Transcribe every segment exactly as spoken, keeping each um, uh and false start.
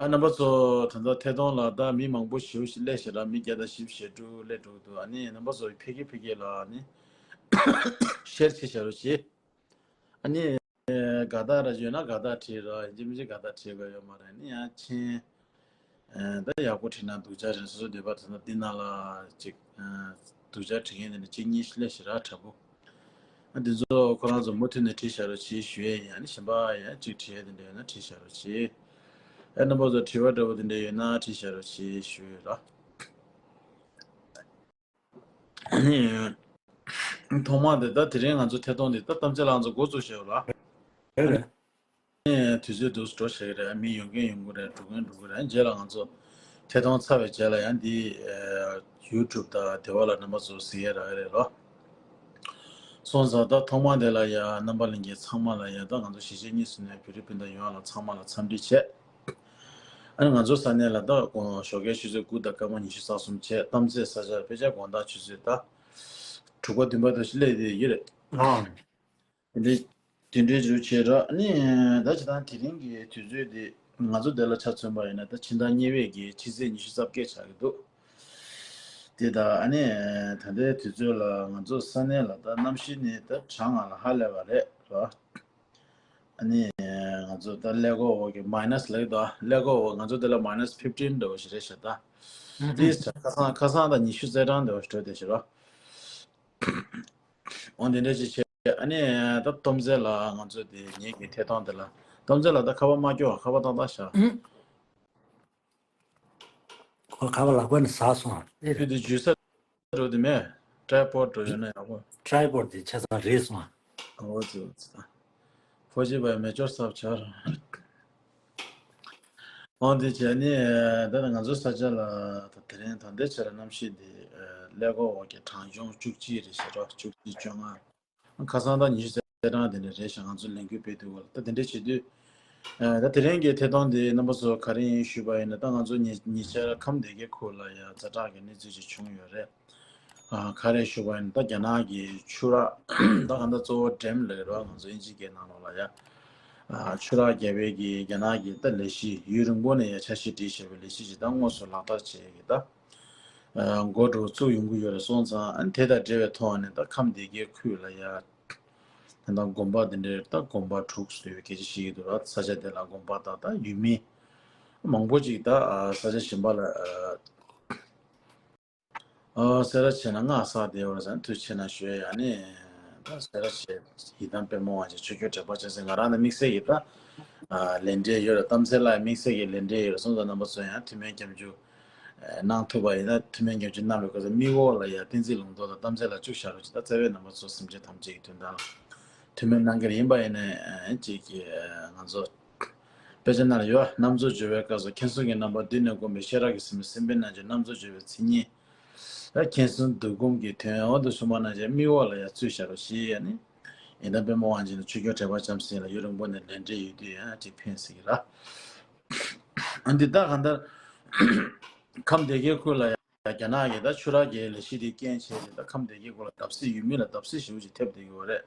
ཨ་རྣམ་པ་ཚོ། ད་ལྟ་ཐད་གཏོང་ལ་ད་མི་མང་པོ་ཞེ་པོ་ཞིག་སླེབས་ཤག་ར། མི་བརྒྱ་དང་བཞི་བཅུ་ཞེ་དྲུག་སླེབས་འགྲོ་གི་འདུག་ཨ་ནི་རྣམ་པ་ཚོ་ཕ་གི་ཕ་གི་ལ་ཨ་ནི་ཤེར་བྱེད་བྱ་རོགས་གྱིས། ཨ་ནི་དགའ་རྟགས་ར་ཡོད་ན་དགའ་རྟགས་བྲིས་ར། ཡིན་གཅིག་མིན་གཅིག་དགའ་རྟགས་བྲིས་དགོས་ཡོད་མ་རེད། ཨ་ནི་ཡང་ཕྱིན། ཨ་ད་ཡག་པོ་བྲིས་ན་སྡུག་ཅག་བྲིས་ན་སོ་སོ་འདོད་པ་དེ་ན་འདི་ནང་ལ་ཅིག་ཨ་སྡུག་ཅག་བྲིས་མཁན་དེ་འདྲ་གཅིག་གཉིས་ཤིག་སླེབས་ཤག་ར། དྲག་པོ། ཨ་འདི་ཚོ་ཁོ་རང་ཚོ་མུ་མཐུད་ནས་བྲིས་བཞག་རོགས་གྱིས་ཞུ་ཡས་ཡིན། ཨ་ནི་གཞན་པ་ཡང་གཅིག་བྲིས་ཡས་དེ་འདྲ་ཡོད་ན་བྲིས་བཞག་རོགས་གྱིས། ཨ་རྣམ་པ་ཚོ་དྲི་བ་འདྲ་པོ་དེ་འདྲ་ཡོད་ན་བྲིས་བཞག་རོགས་གྱིས་ཞུ་ཡས་ར། ཨ་ནི་ཐོག་མ་དེ་ད་དེ་རིང་ང་ཚོ་ཐད་གཏོང་འདི་ད་གཏམ་བཤད་ལ་ང་ཚོ་འགོ་བཙུགས་བཞག་ཡོད་ར། རེད་རེད། དུས་ཚོད་འདུག་སེ་འགྲོ་བཞག་གི་རེད། མི་ཡོང་མཁན་ཡོང་གི་རེད། འགྲོ་མཁན་འགྲོ་གི་རེད། རྗེས་ལ་ང་ཚོ་ཐད་གཏོང་ཚར་བའི་རྗེས་ལ་ཡང་འདི་ཨ་YouTube་དང་དེ་བ་ལ་རྣམ་པ་ཚོ་གཟིགས་ཡས་རག་གི་རེད་རོ། སོང་ཙང་ད་ཐོག་མ་དེ་ལ་ཡང་རྣམ་པ་ལྷན་རྒྱས་ཚང་མ་ལ་ཡང་ད་ང་ཚོ་གཞིས་བྱེས་གཉིས་སུ་ནས་བོད་རིགས་སྤུན་ཟླ་ཡོངས་ལ་ཚང་མ་ལ་འཚམས་འདྲི་བྱས། ཨ་ནི་ང་ཚོ་ས་གནས་ལ་ད་ཞོགས་ཀའི་ཆུ་ཚོད་དགུ་དང་སྐར་མ་ཉི་ཤུ་རྩ་གསུམ་བྱས། གཏམ་ཚེས་ས་ཆ་དཔེ་ཆ་དགོང་དག་ཆུ་ཚོད་ད་དྲུག་པ་བདུན་པ་དུ་སླེབས་བསྡད་ཡོད་རེད། ཨ། འདི་དེ་འདྲའི་འཇུ་བྱེད་ར། ནི་ད་ཅི་ད་དེ་རིང་གི་དུས་ཚོད་འདི་ང་ཚོ་འདི་ལ་ཆ་མཚོན་པ་ཡིན་ན་ད་ཕྱི་ཟླ་གཉིས་པའི་གི་ཕྱི་ཚེས་ཉི་ཤུ་རྩ་བརྒྱད་ཆགས་ཀྱི་འདུག་དེ་ད་ཨ་ནི་ད་ལྟའི་དུས་ཚོད་ལ་ང་ཚོ་ས་གནས་ལ་ད་གནམ་གཤིས་ནི་ད་གྲང་ང་ལ་ཧ་ལས་པ་རེད་ར། ཨ་ནི་ང་ཚོ་ད་ཀླད་ཀོར་འོག་གི་མའི་ནས་ལབ་ཀྱི་འདུག་ཀླད་ཀོར་འོག་ང་ཚོ་འདི་ལ་མའི་ནས་ཕིབ་ཊིན་འདྲ་བོ་ཞིག་རེད་ཤག་ད་ཨ་དེ་ཁ་སང་ཁ་སང་ད་ཉི་ཤུ་རྩ་གྲངས་འདྲ་བོ་ཞིག་འགྲོ་བསྡད་ཤག་ར། འོ་འདི་འདྲ་ཅིག་བྱས། ཨ་ནི་ད་སྟོབས་རྩེ་ལ་ང་ཚོ་དེ་ངེད་ཀྱི་ཐད་གཏོང་དེ་ལ། སྟོབས་རྩེ་ལ་ད་ཁ་པར་མ་སྐྱོར། ཁ་པར་ཏག་ཏག་བཞག་ཁོ་ཁ་པར་ལག་པ་ནས་ཟགས་སོང་། ཨེ་རེད། དུས་དེ་འཇུ་ས་འགྲོ་དེ་མེད། ཊའི་པོཌ་འགྲོ་ཡོད་ན་ཡག་པོ། ཊའི་པོཌ་དེ་ཆ་ཚང་རེད་སོང་། འོ་ཙི་འོ་ཙི། ཕོ་སྐྱེས་པ་མེ་སྐྱོར་གསར་བྱར། འོ་དེ་བྱས་ནས་ད་ང་ཚོ་ས་ཆ་ལ་ད་དེ་རིང་ད་ལྟའི་ཆར་གནམ་གཤིས་འདི་ཀླད་ཀོར་འོག་གི་གྲང་འཇོང་བཅུ་གཅིག་རེད་ཤག་ར། བཅུ་གཅིག་བཅོ་ལྔ། ཁ་སང་ད་ཉི་ཤུ་རྩ་གྲངས་དེ་འདྲ་རེད་ཤག་ང་ཚོ་ལས་འགུལ་སྤེལ་དུས་སྐོར་ལ་ད་དེ་འདྲ་བྱེད་དུས། ད་དེ་རིང་གི་ཐད་གཏོང་འདི་རྣམ་པ་ཚོ་ག་རེ་ཡིན་ཞུས་པ་ཡིན་ན། ད་ང་ཚོ་ཉེ་ཉེ་ཆར་ཁམས་སྡེ་དགེ་ཁུལ་ལ་ཡང་ཛ་དྲག་གི་གནས་ཚུལ་ཅིག་བྱུང་ཡོད་རེད། ག་རེ་ཞུ་བ་ཡིན་ན་ད་རྒྱ་ནག་གི་ཆུ་རགས་ད་ག་ད་གཙོ་བོ་ཌེམ་ལབ་རོགས་ང་ཚོ་ཨིན་ཇི་སྐད་ནང་ལོགས་ལ་ཡ། ཆུ་རགས་བརྒྱབ་པའི་གི་རྒྱ་ནག་གི་ད་ལས་གཞི་ཡུན་རིང་པོ་ནས་ཡ་འཆར་གཞི་སྒྲིག་བཞག་པའི་ལས་གཞི་ཅིག་ད་དངོས་སུ་ལག་བསྟར་བྱེད་ཀྱི་ད་འགོ་འགྲོ་བཙུགས་ཡོང་གི་ཡོད་རེད། སོང་ཙང་ཨ་ནི་དེ་དང་འབྲེལ་བའི་ཐོག་ནས་ད་ཁམས་སྡེ་དགེ་ཁུལ་ལ་ཡ་ད་དགོན་པ་དེ་འདྲའི་ད་དགོན་པ་དྲུག་ཙམ་ཡོད་སྐད་ཆ་བཤད་ཀྱི་འདུག་ར། ས་ཆ་དེ་ལ་དགོན་པ་དང་ད་ཡུལ་མི་མང་པོ་ཅིག་ད་ས་ཆ་གཞན་པ་ལ། ཨ་སེ་ར་བྱས་ན་སྔགས་བསགས་བསྡད་ཡོད་རེད་ཟེར་ན་དུས་ཕྱིན་ན་ཞུ་ཡ་ཡ་ནི། ད་སེ་ར་བྱས་ཡི་དམ་དཔལ་མོ་དབང་ཆེན་ཆོས་སྐྱོང་དྲེགས་པ་ཅན་ཟེར་ང་རང་ནི་དམིགས་བསལ་གྱི་ད་ལས་འབྲེལ་ཡོད་རེད། གཏམ་ཚེ་ལ་དམིགས་བསལ་གྱི་ལས་འབྲེལ་ཡོད་རེད། སོང་ཙང་རྣམ་པ་ཚོ་ཡང་ཐུགས་སྨོན་སྐྱབས་འཇུག་གནང་ཐུབ་པ་ཡིན་ན། ཐུགས་སྨོན་སྐྱབས་འཇུག་གནང་བའི་སྐབས་སུ་མིག་འོག་ལ་ཡ་བསྟན་འཛིན་ལུང་རྟོགས་དང་གཏམ་ཚེ་ལ་བཅུག་བཞག་རོགས་གྱིས། ད་རྩ་བའི་རྣམ་པ་ཚོ་སེམས་ཅན་ཐམས་ཅད་ཀྱི་དོན་དག་ལ་ཐུགས་སྨོན་གནང་གི་ཡིན་པ་ཡིན་ན་ཅིག་གི་ང་ཚོ། དཔེ་ཆ་ནང་ལ་ཡོད། རྣམ་རྫོགས་སྦྱོར་བའི་སྐབས་སུ་མཁྱེན་གསུམ་གྱི་རྣམ་པ་བསྡུས་ནས་བསྒོམས་པའི་ཤེས་རབ་ཀྱི་སེམས་སེམས་དཔའི་རྣལ་འབྱོར་རྣམ་རྫོགས་སྦྱོར་བའི་མཚན་ཉིད། ད་མཁྱེན་གསུམ་བསྡུ་སྒོམ་གྱི་དོན་འོག་ཏུ་གསུངས་པ་ནང་བཞིན་མིག་འོག་ལ་ཡང་བཙུགས་བཞག་རོགས་ཞེས་ཡ་ནི། ཡི་དམ་དཔལ་མོ་དབང་ཆེན་དང་ཆོས་སྐྱོང་དྲེགས་པ་ཅན་ཟེར་ལ་ཡུན་རིང་པོ་ནས་ལས་འབྲེལ་ཡོད་དུས་ཡང་ཅིག་ཕན་སྲིད་ཀྱི་ར། ཨ་འདི་ད་གང་ལྟར་ཁམས་སྡེ་དགེ་ཁུལ་ལ་ཡང་རྒྱ་ནག་གིས་ད་ཆུ་རགས་ཀྱི་ལས་གཞི་དེ་རྐྱེན་བྱས་ཏེ་ད་ཁམས་སྡེ་དགེ་ཁུལ་ལ་བརྡབ་གསིག་ཡུལ་མི་ལ་བརྡབ་གསིག་ཞེ་པོ་ཅིག་ཐེབས་བསྡད་ཀྱི་ཡོད་རེད།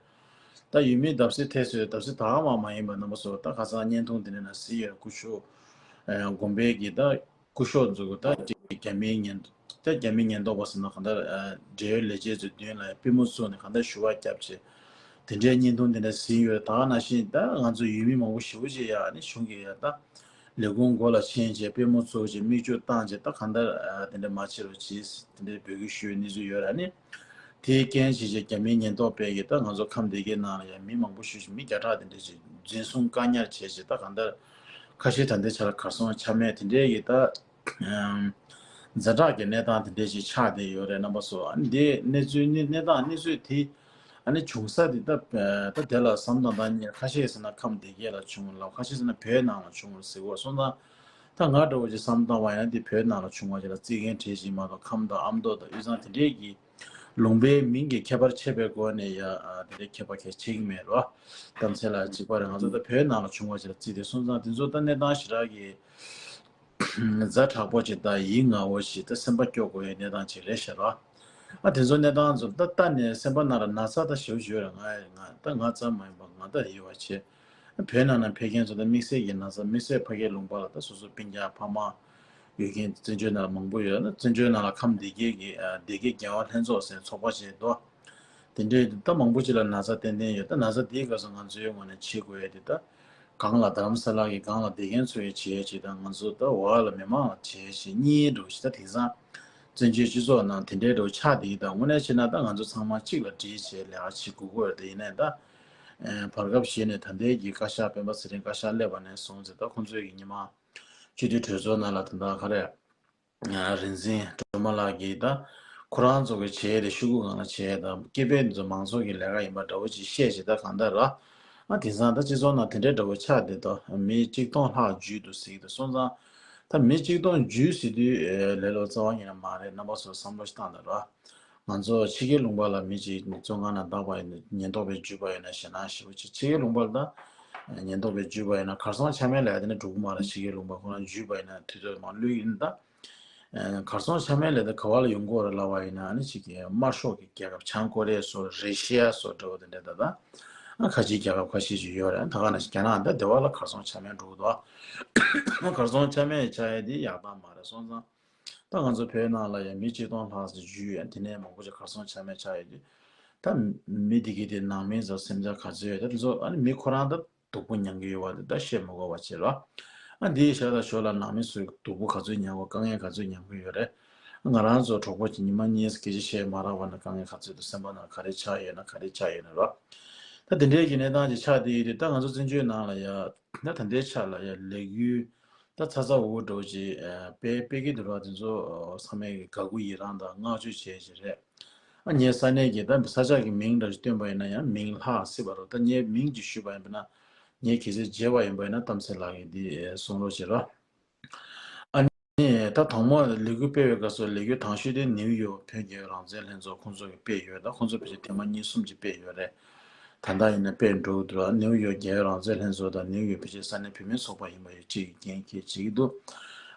ད་ཡུལ་མི་བརྡབ་གསིག་ཐེབས་སྲོལ་བརྡབ་གསིག་ད་ག་མ་མ་ཡིན་པ་རྣམ་པ་ཚོ་ད་ཁ་སང་བརྙན་ཐུང་དེ་འདྲ་ནང་གཟིགས་ཡོད། སྐུ་ཞབས་དགོན་པའི་གི་ད་སྐུ་ཞབས་ཚོ་གི་ད་ཅིག་རྒྱ་མིའི་ཉེན་ད་རྒྱ་མིའི་ཉེན་རྟོག་པ་ཟེར་ན་གང་ལྟར་འབྲེལ་ཡོད་ལས་བྱེད་ཚོའི་མདུན་ལ་པུས་མོ་བཙུགས་ནས་གང་ལྟར་ཞུ་བ་བརྒྱབ་བྱས། དེ་འདྲའི་བརྙན་ཐུང་དེ་འདྲ་གཟིགས་ཡོད། ད་ག་ནང་བཞིན་ད་ང་ཚོ་ཡུལ་མི་མང་པོ་ཞེ་པོ་ཅིག་ཡ་ནི་གཞུང་གི་ཡ་ད་ལས་ཁུངས་སྒོ་ལ་ཕྱིན་བྱས་པུས་མོ་བཙུགས་བྱས་མིག་ཆུ་བཏང་བྱས་ད་གང་ལྟར་དེ་འདྲ་མ་བྱེད་རོགས་གྱིས་དེ་འདྲའི་འབོད་སྐུལ་ཞུ་བའི་གནས་ཚུལ་ཡོད་ར་ནི། དེའི་རྐྱེན་བྱས་བྱས་རྒྱ་མིའི་ཉེན་རྟོག་པས་ཀྱིས་ད་ང་ཚོ་ཁམས་སྡེ་དགེ་ནང་ལ་ཡང་མི་མང་པོ་ཞེ་ཅིག་མི་བརྒྱ་ཕྲག་དེ་འདྲ་ཅིག་འཛིན་བཟུང་བཀག་ཉར་བྱས་བྱས་ད་གང་ལྟར་ཁ་ཤས་ད་ལྟའི་ཆར་གར་སོང་ཆ་མེད་དེ་འདྲའི་གི་ད་ཛ་དྲག་གི་གནས་སྟངས་དེ་འདྲའི་ཅིག་ཆགས་བསྡད་ཡོད་རེད་རྣམ་པ་ཚོ། ཨ་ནི་དེ་གནས་ཚུལ་གནས་གནས་སྟངས་གནས་ཚུལ་དེ་ཨ་ནི་བྱུང་ས་དེ་ད་ད་དེ་ལ་བསམ་དང་བཏང་ཉེར་ཁ་ཤས་ཟེར་ན་ཁམས་སྡེ་དགེ་ལ་བྱུང་ལ་ཁ་ཤས་ཟེར་ན་བོད་ནང་ལ་བྱུང་ཟེར་གོ་སོང་ཙང་། ད་ང་འདྲ་བོ་ཅིག་བསམ་བཏང་བ་ཡང་དེ་བོད་ནང་ལ་བྱུང་བ་ཅིག་ལ་རྩིས་མཁན་གྲས་ཅིག་མ་གཏོགས་ཁམས་དང་ཨ་མདོ་དང་དབུས་གཙང་དེ་འདྲའི་གི་ལུང་པའི་མིང་གི་ཁྱད་པར་ཕྱེ་བའི་སྒོ་ནས་ཡ་དེ་འདྲའི་ཁྱད་པར་གལ་ཆེ་གི་མེད་རོ། གཏམ་ཚེ་ལ་གཅིག་པ་རེད། ང་ཚོ་ད་བོད་ནང་ལ་བྱུང་བ་ཅིག་ལ་རྩིས་དེ་སོང་ཙང་དེ་ཚོ་ད་གནས་སྟངས་ཞེ་དྲག་གི་ཛ་དྲག་པོ་ཅིག་ད་ཡིད་ང་བོ་ཞིག་ད་སེམས་པ་སྐྱོ་དགོས་ཡའི་གནས་སྟངས་ཅིག་རེད་ཤག་རོ། ཨ་དེ་ཚོ་གནས་སྟངས་ཚོ་ད་ལྟ་ནས་སེམས་པ་ནང་ལ་ན་ཚ་ད་ཞེ་པོ་ཞིག་ཡོད་རེད། ང་ང་ད་ང་ཙམ་མ་ཡིན་པ་ང་ད་ཡོད་པ་བྱས། བོད་ནང་ན་ཕེབས་མཁན་ཚོ་ད་དམིགས་བསལ་གྱི་ན་ཚ་དམིགས་བསལ་ཕ་གིའི་ལུང་པ་ལ་ད་སོ་སོ་སྤུན་ཀྱག་ཕ་མ་ཡོད་མཁན་བཙན་བྱོལ་ནང་ལ་མང་པོ་ཡོད་ན། བཙན་བྱོལ་ནང་ལ་ཁམས་སྡེ་དགེ་གི་ཨ་སྡེ་དགེ་རྒན་པ་ལྷན་ཚོགས་ཟེར་ཚོགས་པ་ཞིག་འདུག་དེ་འདྲའི་ད་མང་པོ་ཅིག་ལ་ན་ཚ་ཏན་ཏན་ཡོད། ད་ན་ཚ་དེའི་སྐབས་སུ་ང་ཚོའི་ངོས་ནས་བྱེད་དགོས་ཡ་དེ་ད་གང་ལ་རྡ་རམ་ས་ལ་གི་གང་ལ་བསྡད་མཁན་ཚོ་ཡི་བྱེད་ཡ་ཅིག་དང་། ང་ཚོ་ད་འོག་ལ་མི་མང་ལ་བྱེད་ཡ་ཅིག་གཉིས་འགྲོ་ཞིག་ད་དེང་སང་བཙན་བྱོལ་སྤྱི་ཚོགས་ནང་དེ་འདྲའི་འགྲོ་ཆགས་བསྡད་ཀྱི། ད་དངོས་གནས་བྱས་ན་ད་ང་ཚོ་ཚང་མ་གཅིག་ལ་སྒྲིལ་བྱས་ལས་ཀ་བྱེད་དགོས་ཀྱི་ཡོད་རེད། དེ་ཡིན་ནའི་ད་བར་སྐབས་ཤིག་ནས་ད་ལྟའི་གི་བཀའ་ཤག་སྤེན་པ་ཚེ་རིང་བཀའ་ཤག་སླེབས་པ་ནས་བཟུང་ཚེ་ད་ཁོང་ཚོའི་གི་ཉི་མ་སྤྱི་འཐུས་གྲོས་ཚོགས་ནང་ལ་ད་ལྟ་ག་རེ། རིག་འཛིན་སྒྲོལ་མ་ལགས་ཀྱིས་ད་ཁོ་རང་ཚོ་གི་བྱས་ཏེ་ཤོག་གུ་སྒང་ལ་བྱས་ད་སྐད་འབོད་འདི་ཚོ་མང་ཚོགས་ཀྱི་ལས་ཀ་ཡིན་པ་འདྲ་བོ་ཅིག་བཤད་བྱས། ད་གང་ལྟར་ར་ཨ་དེང་སང་ད་སྤྱི་ཚོགས་ནང་དེ་འདྲའི་འདྲ་བོ་ཆགས་བསྡད་དོ། མི་གཅིག་སྟོང་ལྷག་འཇུས་འདུག་ཟེར་གྱི་འདུག་སོང་ཙང་ད་མི་གཅིག་སྟོང་འཇུས་ཟེར་དུས་ལས་སླ་པོ་རྩ་བ་ཉིད་ནས་མ་རེད། རྣམ་པ་ཚོ་བསམ་བློ་ཞིག་བཏང་དང་ར། ང་ཚོ་ཕྱི་རྒྱལ་ལུང་པ་ལ་མི་གཅིག་བཙོན་ཁང་ནང་བཏང་པ་ཡིན་ན་ཉེན་རྟོག་པས་འཇུས་པ་ཡིན་ན་ཞེད་སྣང་ཞེ་པོ་ཅིག་ཕྱི་རྒྱལ་ལུང་པ་ལ་ད་ཉེན་རྟོག་པས་འཇུས་པ་ཡིན་ན་གར་སོང་ཆ་མེད་ལ་ཡ་དེ་ནས་འགྲོ་གི་མ་རེད། ཕྱི་རྒྱལ་ལུང་པ་ཁོ་རང་འཇུས་པ་ཡིན་ན་དུས་ཚོད་མང་བླུགས་ཡིན་ད། གར་སོང་ཆ་མེད་ལས་ད་ག་བ་ལ་ཡོང་གི་ཡོད་རེད་ལབ་པ་ཡིན་ན། ཨ་ནི་གཅིག་གི་དམར་ཤོག་གི་རྒྱལ་ཁབ་བྱང་ཀོ་རི་ཡ་སོགས་རེ་ཤི་ཡ་སོགས་འདྲ་བོ་དེ་འདྲ་ད་ད་ཨ་ཁ་ཆེའི་རྒྱལ་ཁབ་ཁ་ཤས་ཤིག་ཡོད་རེད། ད་ག་ནང་བཞིན་རྒྱ་ནག་ད་དེ་བ་ལ་གར་སོང་ཆ་མེད་འགྲོ་གི་འདུག་གར་སོང་ཆ་མེད་ཆགས་ཡ་དེ་ཡག་རྟགས་མ་རེད། སོང་ཙང་ད་ང་ཚོ་བོད་ནང་ལ་ཡང་མི་གཅིག་སྟོང་ལྷག་ཙམ་འཇུས་ཡོད། དེ་ནས་མང་པོ་ཅིག་གར་སོང་ཆ་མེད་ཆགས་ཡོད་དུས་ད་མི་དེ་གི་དེ་ནང་མི་ཚོ་སེམས་ཅན་ག་ཚོད་ཡོད་ད་དེ་ཚོ་ཨ་ནི་མི་ཁོ་རང་ད། སྡུག་པོ་མྱང་གི་ཡོད་པ་དེ་ད་བཤད་མི་དགོས་པ་བྱས་རོགས། ཨ་འདིའི་ཞག་དང་ཞོར་ལ་ནང་མི་ཚོས་སྡུག་པོ་ག་ཚོད་མྱང་དགོས། དཀའ་ངལ་ག་ཚོད་མྱང་གི་ཡོད་རེད། ང་རང་ཚོ་གྲོགས་པོ་གཅིག་ཉི་མ་གཉིས་སྐད་ཆ་བཤད་མ་རག་པ་ན་དཀའ་ངལ་ག་ཚོད་འདུག་སེམས་པ་ནང་ག་རེ་ཆགས་ཡོད་ན་ག་རེ་ཆགས་ཡོད་ན་རོགས། ད་དེ་འདྲའི་གི་གནས་སྟངས་ཅིག་ཆགས་བསྡད་ཡོད་དུས་ད་ང་ཚོ་བཙན་བྱོལ་ནང་ལ་ཡ་ད་ད་ལྟའི་ཆ་ལ་ཡ་ལས་འགུལ་ད་ཚ་ཚ་འུར་འུར་འདྲ་བོ་ཅིག་སྤེལ་སྤེལ་གི་འདུག་རོགས། དེ་ཚོ་ཚང་མས་དགའ་མགུ་ཡི་རངས་དང་བསྔགས་བརྗོད་བྱས་བྱས་རེད། ཨ་ངའི་ས་གནས་ཀྱི་ད་ས་ཆ་གི་མིང་འདྲ་ཞིག་བཏོན་པ་ཡིན་ན་ཡང་མིང་ལྷག་སྲིད་པ་རེད། ད་ངའི་མིང་ཅིག་ཞུས་པ་ཡིན་པ་ན་ངས་གལ་སྲིད་བརྗེད་པ་ཡིན་པ་ཡིན་ན་གཏམ་ཚེ་ལགས་ཀྱིས་འདི་གསུང་རོགས་བྱེད་རོགས། ཨ་ནི་ད་དང་པོ་ལས་འགུལ་སྤེལ་བའི་སྐབས་སུ་ལས་འགུལ་དང་ཤོས་དེ་ནིའུ་ཡོག་བོད་རྒྱལ་ཡོངས་རང་བཙན་ལྷན་ཚོགས་ཁོང་ཚོ་གིས་སྤེལ་ཡོད། ད་ཁོང་ཚོ་ཕལ་ཆེར་ཐེངས་མ་གཉིས་གསུམ་ཅིག་སྤེལ་ཡོད་རེད། ད་ལྟ་ཡིན་ན་སྤེལ་འགྲོ་གི་འདུག་ལ། ནིའུ་ཡོག་རྒྱལ་ཡོངས་རང་བཙན་ལྷན་ཚོགས་དང་ནིའུ་ཡོག་ཕལ་ཆེར་ས་གནས་བོད་མིའི་ཚོགས་པ་ཡིན་པ་ཡོད་ཅིག་འགན་འཁྱེར་བྱེད་ཀྱི་འདུག་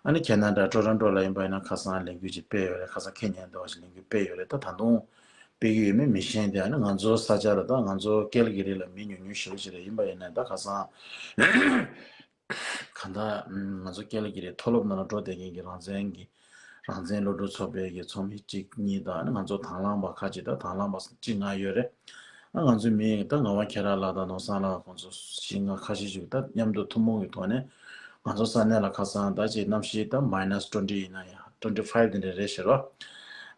ཨ་ནི་ཁེ་ན་ཌ་ཊོ་རོན་ཊོ་ལ་ཡིན་པ་ཡིན་ན་ཁ་སང་ལས་འགུལ་ཅིག་སྤེལ་ཡོད་རེད། ཁ་སང་ཁེ་ཉན་འདྲ་བ་ཞིག་ལས་འགུལ་སྤེལ་ཡོད་རེད། ད་ད་དུང་སྤེལ་གྱི་ཡོད་མེད་མི་ཤེས་ཏེ། ཨ་ནི་ང་ཚོ་ས་ཆ་ལ་ད་ང་ཚོ་ཀལ་གི་རི་ལ་མི་ཉུང་ཉུང་ཞེ་པོ་ཅིག་རེད། ཡིན་པ་ཡིན་ན་ད་ཁ་སང་གང་ལྟར་ང་ཚོ་ཀལ་གི་རི་མཐོ་སློབ་ནང་ལ་འགྲོ་བསྡད་མཁན་གྱི་རང་བཙན་གྱི་རང་བཙན་སློབ་ཕྲུག་ཚོགས་པའི་གི་ཚོགས་མི་གཅིག་གཉིས་དང་། ཨ་ནི་ང་ཚོ་དང་བླངས་པ་ཁ་ཅིག་དང་། དང་བླངས་པ་གཅིག་ལྔ་ཡོད་རེད། ཨ་ང་ཚོའི་མི་ད་ངག་དབང་ཁྱེད་རང་ལགས་དང་ནོར་བཟང་ལགས་ཁོང་ཚོ་བཞི་ལྔ་ཁ་ཤས་ཤིག་ད་མཉམ་དུ་ཐུན་མོང་གི་ཐོག་ནས་ང་ཚོ་ས་གནས་ལ་ཁ་སང་ད་ཅིག་གནམ་གཤིས་ད་མའི་ནས་ཊུ་ཝེན་ཊི་ཡིན་ན་ཡང་ཊུ་ཝེན་ཊི་ཕའིབ་དེ་འདྲ་རེད་ཤག་རོགས།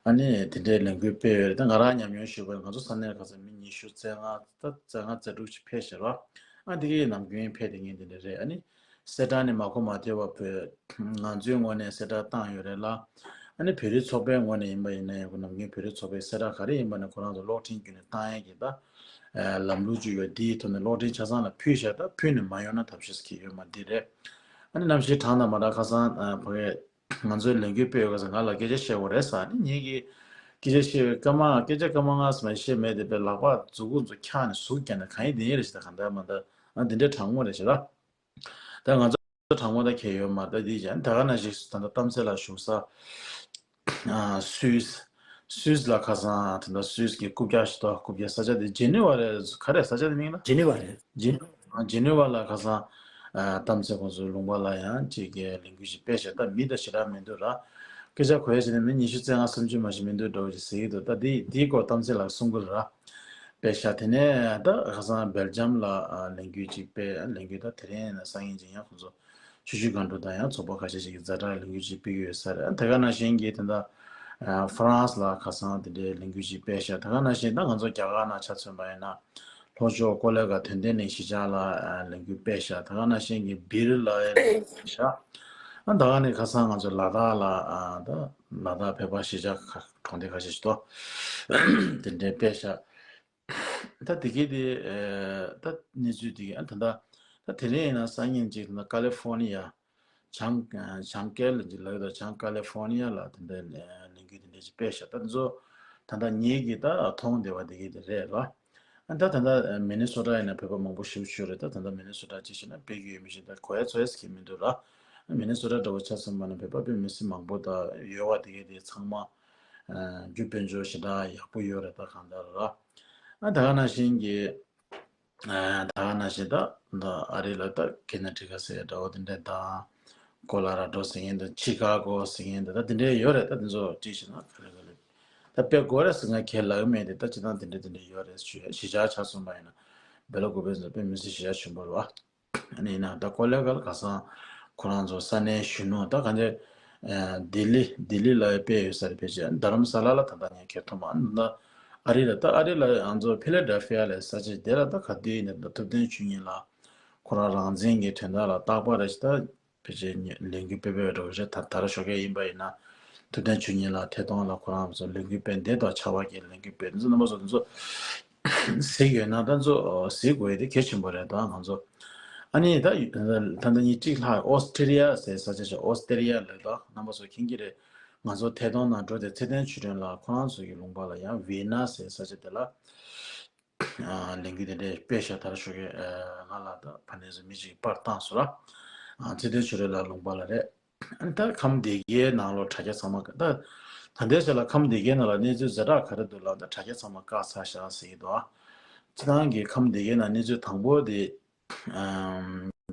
ཨ་ནི་དེ་འདྲའི་ལས་འགུལ་སྤེལ་ཡོད་རེད། ད་ང་རང་ཉམས་མྱོང་ཞུས་པ་ཡིན་ན་ང་ཚོ་ས་གནས་ལ་ཁ་སང་མི་ཉི་ཤུ་རྩ་ལྔ་ད་རྩ་ལྔ་རྩ་དྲུག་ཅིག་ཕེབས་ཤག་རོགས། ཨ་དེ་གའི་ནམ་རྒྱུན་ཕེབས་བསྡད་མཁན་དེ་འདྲ་རེད། ཨ་ནི་གསལ་བསྒྲགས་ནི་མ་གོ་མ་ཐོས་པ་བོད་ང་ཚོའི་ངོས་ནས་གསལ་བསྒྲགས་བཏང་ཡོད་རེད་ལ། ཨ་ནི་བོད་རིགས་ཚོགས་པའི་ངོས་ནས་ཡིན་པ་ཡིན་ན་ཡང་ཁོ་ནམ་རྒྱུན་བོད་རིགས་ཚོགས་པའི་གསལ་བསྒྲགས་ག་རེ་ཡིན་པ་ནས་ཁོ་རང་ཚོ་གློག་འཕྲིན་བརྒྱུད་ནས་བཏང་ཡས་ཀྱི་ད་ལམ་ལུགས་ཅིག་ཡོད། དེའི་ཐོག་ནས་གློག་འཕྲིན་ཆ་ཚང་ལ་ཕུལ་བཞག་ད་ཕུལ་ནས་མ་ཡོང་ན་ཐབས་ཤེས་ཀྱི་ཡོད་མ་འདི་རེད། ཨ་ནི་གནམ་གཤིས་གྲང་དང་མ་གྲང་ཁ་སང་ཕ་གི་ང་ཚོའི་ལས་འགུལ་སྤེལ་ཡོད་སྐབས་སུ་ང་ལ་སྐད་ཆ་བཤད་དགོས་རེད་ཟེར། ཨ་ནི་ངེད་ཀྱིས་སྐད་ཆ་བཤད་པའི་སྐར་མ་སྐད་ཆ་སྐར་མ་ལྔ་ཙམ་བཤད་མེད་དེ་པའི་ལག་པ་མཛུབ་གུ་ཚོ་འཁྱག་ནས་ཟུག་བརྒྱབ་ནས་གང་ཡིན་དེ་ཡིན་རེད་ཞེས་ད་གང་ལྟར་མ་ལྟར་ཨ་འདི་འདྲའི་གྲང་མོ་རེད་ཞེས་ལ། ད་ང་ཚོ་གྲང་མོ་ད་གས་ཡོད་མ་རེད། ད་འདི་ཀྱང་ད་ག་ནང་བཞིན་ད་ལྟ་གཏམ་ཚེ་ལ་བཞུགས་ས་ཨ་སུད་སི། སུད་སི་ལ་ཁ་སང་ད་ལྟ་སུད་སི་གི་རྐུབ་བཀྱག་ཞིག་འདུག་རྐུབ་བཀྱག་ས་ཆ་དེ་ཇེ་ནི་ཝ་རེད། ག་རེ་ས་ཆ་དེ་མིང་ལ། ཇེ་ནི་ཝ་རེད། ཇེ་ནི་ཝ། ཇེ་ནི་ཝ་ལ་ཁ་སང་ཨ་གཏམ་ཚེ་ཁོང་ཚོའི་ལུང་པ་ལ་ཡང་ཅིག་གི་ལས་འགུལ་ཞིག་སྤེལ་ཤག་ད་མི་ད་ཞེ་དྲག་མི་འདུག་ར། སྐད་ཆ་གོ་ཡ་བྱས་ན་མི་ཉི་ཤུ་རྩ་ལྔ་སུམ་ཅུ་མ་ཞིག་མི་འདུག་འདྲ་བོ་ཞིག་ཟེར་གྱི་འདུག་ད་དེ་དེའི་སྐོར་གཏམ་ཚེ་ལ་གསུང་གི་ར། སྤེལ་ཤག་དེ་ནས་ད་ཁ་སང་སྦེལ་ཇམ་ལ་ཨ་ལས་འགུལ་ཅིག་སྤེལ། ལས་འགུལ་ད་དེ་རིང་ཡིན་ན་སང་ཉིན་ཅིག་ཡང་ཁོང་ཚོ་ཆུ་བཞི་སྒང་དྲུག་དང་ཡང་ཚོགས་པ་ཁ་ཤས་ཤིག་གིས་ཛ་དྲག་ལས་འགུལ་ཅིག་སྤེལ་གྱི་ཡོད་ས་རེད། དེ་ག་ནང་བཞིན་གྱི་དེ་འདྲ་ཨ་ཧྥ་རན་སི་ལ་ཁ་སང་དེ་འདྲའི་ལས་འགུལ་ཅིག་སྤེལ་ཤག་དེ་ག་ནང་བཞིན་ད་ང་ཚོ་རྒྱ་གར་ནང་ཆ་མཚོན་པ་ཡིན་ན་ལྷོ་ཕྱོགས་ཀོ་ལི་གྷལ་དོན་ལྡན་གླིང་གཞིས་ཆགས་ལ་ཨ་ལས་འགུལ་སྤེལ་ཤག་དེ་ག་ནང་བཞིན་གྱི་སྦིར་ལ་ཡང་སྤེལ་ཤག་ཨ་ད་ག་ནས་ཁ་སང་ང་ཚོ་ལ་དྭགས་ལ་ཨ་ད་ལ་དྭགས་བོད་པ་གཞིས་ཆགས་ཁག་གྲོང་སྡེ་ཁ་ཤས་ཤིག་ཏུ་དེ་འདྲའི་སྤེལ་ཤག་ད་དེ་གའི་དེ་ཨེ་ད་གནས་ཚུལ་དེ་གའི་ཨ་ད་ད་ད་དེ་རིང་ཡིན་ན་སང་ཉིན་གཅིག་ད་ཀ་ལི་ཧྥོར་ནི་ཡ་བྱང་བྱང་ཀལ་ལ་གཅིག་ལབ་ཡོད་དོ། བྱང་ཀ་ལི་ཧྥོར་ནི་ཡ་ལ་དེ་འདྲའི་ལས་འགུལ་དེ་འདྲ་ཅིག་སྤེལ་ཤག་ད་དེ་ཚོ་ད་ད་ངེད་ཀྱིས་ད་མཐོང་བསྡད་པ་དེ་གའི་དེ་རེད་ར། ཨ་ད་ད་ད་མི་ནི་སོ་ཊ་ཡིན་ན་བོད་པ་མང་པོ་ཞེ་པོ་ཅིག་ཡོད་རེད། ད་ད་ད་མི་ནི་སོ་ཊ་ཅིག་བྱས་ན་སྤེལ་གྱི་ཡོད་མེད་ཅིག་ད་གོ་ཡ་ཚོ་ཡ་ཟེར་གྱི་མི་འདུག་ར། མི་ནི་སོ་ཊ་འདྲ་བོ་ཆ་མཚོན་པ་ན་བོད་པ་དཔེ་མི་སྲིད་མང་པོ་ད་ཡོད་པ་དེ་གའི་དེ་ཚང་མ་རྒྱུ་དཔལ་འབྱོར་ཞེ་དྲག་ཡག་པོ་ཡོད་རེད། ད་གང་ལྟར་ར། ཨ་ད་ག་ནང་བཞིན་གྱི་ ད་ག་ནང་བཞིན་ད་ད་ཨ་རི་ལ་ད་ཀེ་ན་ཊི་ཀ་ཟེར་འདྲ་བོ་དེ་འདྲ་དང་། ཀོ་ལོ་ར་ཌོ་ཟེར་མཁན་དང་ཆི་ཀ་གོ་ཟེར་མཁན་དང་ད་དེ་འདྲའི་ཡོད་རེད། ད་དེ་ཚོ་བྲིས་ཤེས་ན་ག་རེ་ག་རེ་ད་དཔེ་དགོས་རེད་ཟེར་ན་ཁས་ལེན་མེད་དེ། ད་སྤྱིར་བཏང་དེ་འདྲ་དེ་འདྲ་ཡོད་རེད་ཞུ་ཡ། གཞིས་ཆགས་ཆ་མཚོན་པ་ཡིན་ན་སྦེ་ལ་ཀུ་པེ་ཚོ་དཔེ་མི་སྲིད་གཞིས་ཆགས་ཆེན་པོ་རེད་བ། ཨ་ནི་ཡིན་ན་ད་ཀོ་ལེ་གྷལ་ཁ་སང་ཁོ་རང་ཚོ་ས་གནས་གཞོན་ནུ་ད་ག་འདྲ་ལྡི་ལི་ལྡི་ལི་ལ་དཔེ་ཡོད་ས་རེད། ཕལ་ཆེར་དྷ་རམ་ས་ལ་ལ་ད་ལྟ་ངས་ཁྱེར་ཐུབ་མ་ད། ཨ་རི་ལ་ད་ཨ་རི་ལ་ང་ཚོ་ཕི་ལ་ཌེལ་ཕི་ཡ་ལ་ས་ཆ་དེ་ལ་ད་ག་དུས་ཡིན་ན་ད་ཐུབ་བསྟན་ཆོས་ཉིད་ལགས་ཁོ་རང་རང་བཙན་གྱི་དོན་དག་ལ་རྟག་པར་རེ་ཞིག་ད་ཕལ་ཆེར་ལས་འགུལ་སྤེལ་སྤེལ་འགྲོ་གི་རེད། ད་ད་ར་ཞོགས་ཀས་ཡིན་པ་ཡིན་ན་ཐུབ་བསྟན་ཆོས་ཉིད་ལགས་ཐད་གཏོང་ལ་ཁོ་རང་ཚོ་ལས་འགུལ་སྤེལ་འདི་དང་ཆར་པ་གི་ལས་འགུལ་སྤེལ་འདི་ཚོ་རྣམ་པ་ཚོ་འདི་ཚོ་གཟིགས་ཡོད་ན་ད་ཚོ་གཟིགས་དགོས་དེ་གལ་ཆེན་པོ་རེད། ད་ང་ཚོ་ཨ་ནི་ད་ད་ལྟ་ཉིན་གཅིག་ལྷག་ཨོ་སི་ཀྲི་ཡ་ཟེར་ས་ཆ་ཞིག་ཨོ་སི་ཀྲི་ཡ་ལ་ད་རྣམ་པ་ཚོ་མཁྱེན་གྱི་རེད། ང་ཚོ་ཐད་གཏོང་ནང་འགྲོ་དེ་ཚེ་བརྟན་ཆོས་སྒྲོན་ལགས་ཁོ་རང་ཚོ་གི་ལུང་པ་ལ་ཡང་ཝི་ན་ཟེར་ས་ཆ་དེ་ལ་ལས་འགུལ་དེ་འདྲས་སྤེལ་ཤག་ད་ར་ཞོགས་ཀས་ང་ལ་ད་ཕ་ནས་སུ་མི་གཅིག་པར་བཏང་སོང་ར། ཚེ་བརྟན་ཆོས་སྒྲོན་ལགས་ལུང་པ་ལ་རེད། ཨ་ནི་ད་ཁམས་སྡེ་དགེའི་ནང་ལོགས་དྲ་རྒྱ་ཚང་མ་ད་ད་ལྟའི་ཆ་ལ་ཁམས་སྡེ་དགེའི་ནང་ལ་གནས་ཚུལ་ཛ་དྲག་ག་རེ་འདུག་ལབ་ད་དྲ་རྒྱ་ཚང་མ་བཀག་ཚར་ཤག་ཟེར་གྱི་འདུག་ཨ། སྤྱིར་བཏང་གི་ཁམས་སྡེ་དགེའི་ནང་གནས་ཚུལ་དང་པོ་དེ་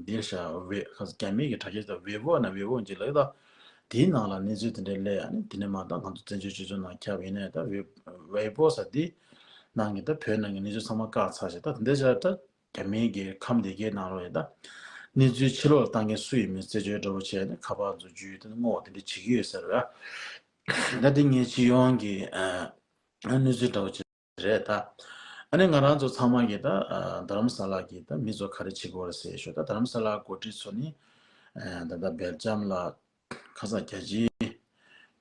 འདིར་ཤག་ཝེ་ཁ་རྒྱ་མིའི་གི་དྲ་རྒྱ་ད་ཝེ་བོ་ན་ཝེ་བོ་འཇི་ལ་ད་དེའི་ནང་ལ་གནས་ཚུལ་དེ་འདྲ་སླེབས། ཨ་ནི་དེ་ནས་མ་ད་ང་ཚོ་བཙན་བྱོལ་སྤྱི་ཚོགས་ནང་ཁྱབ་ཡིན་ནའི་ད་ཝེ་ཝེ་བོ་ས་དེ་ནང་གི་ད་བོད་ནང་གི་གནས་ཚུལ་ཚང་མ་བཀག་ཚར་ཤག་ད་དེ་འདྲ་ཆ་ད་རྒྱ་མིའི་གི་ཁམས་སྡེ་དགེའི་ནང་ལོགས་ཡིན་ད་གནས་ཚུལ་ཕྱི་ལོགས་ལ་བཏང་མཁན་སུ་ཡིན་མིན་རྩད་གཅོད་འདྲ་བོ་བྱས་ནས་ཁ་པར་ཚོ་བརྒྱུད་དེ་བསྔོག་དེ་འདྲ་བྱེད་ཀྱི་ཡོད་ཟེར་བ། ད་དེ་ངས་སྤྱི་ཡོངས་ཀྱི་གནས་ཚུལ་འདྲ་བོ་བྱས་རེད་ད། ཨ་ནི་ང་རང་ཚོ་ཚང་མ་གིས་ད་རྡ་རམ་ས་ལ་གི་ད་མི་ཚོ་ག་རེ་བྱེད་དགོས་རེད་ཟེར་ཞོར་ད་རྡ་རམ་ས་ལ་འགོ་ཁྲིད་ཚོ་ནི་ད་ལྟ་སྦེལ་ཇམ་ལ་ཁ་སང་རྒྱལ་སྤྱིའི་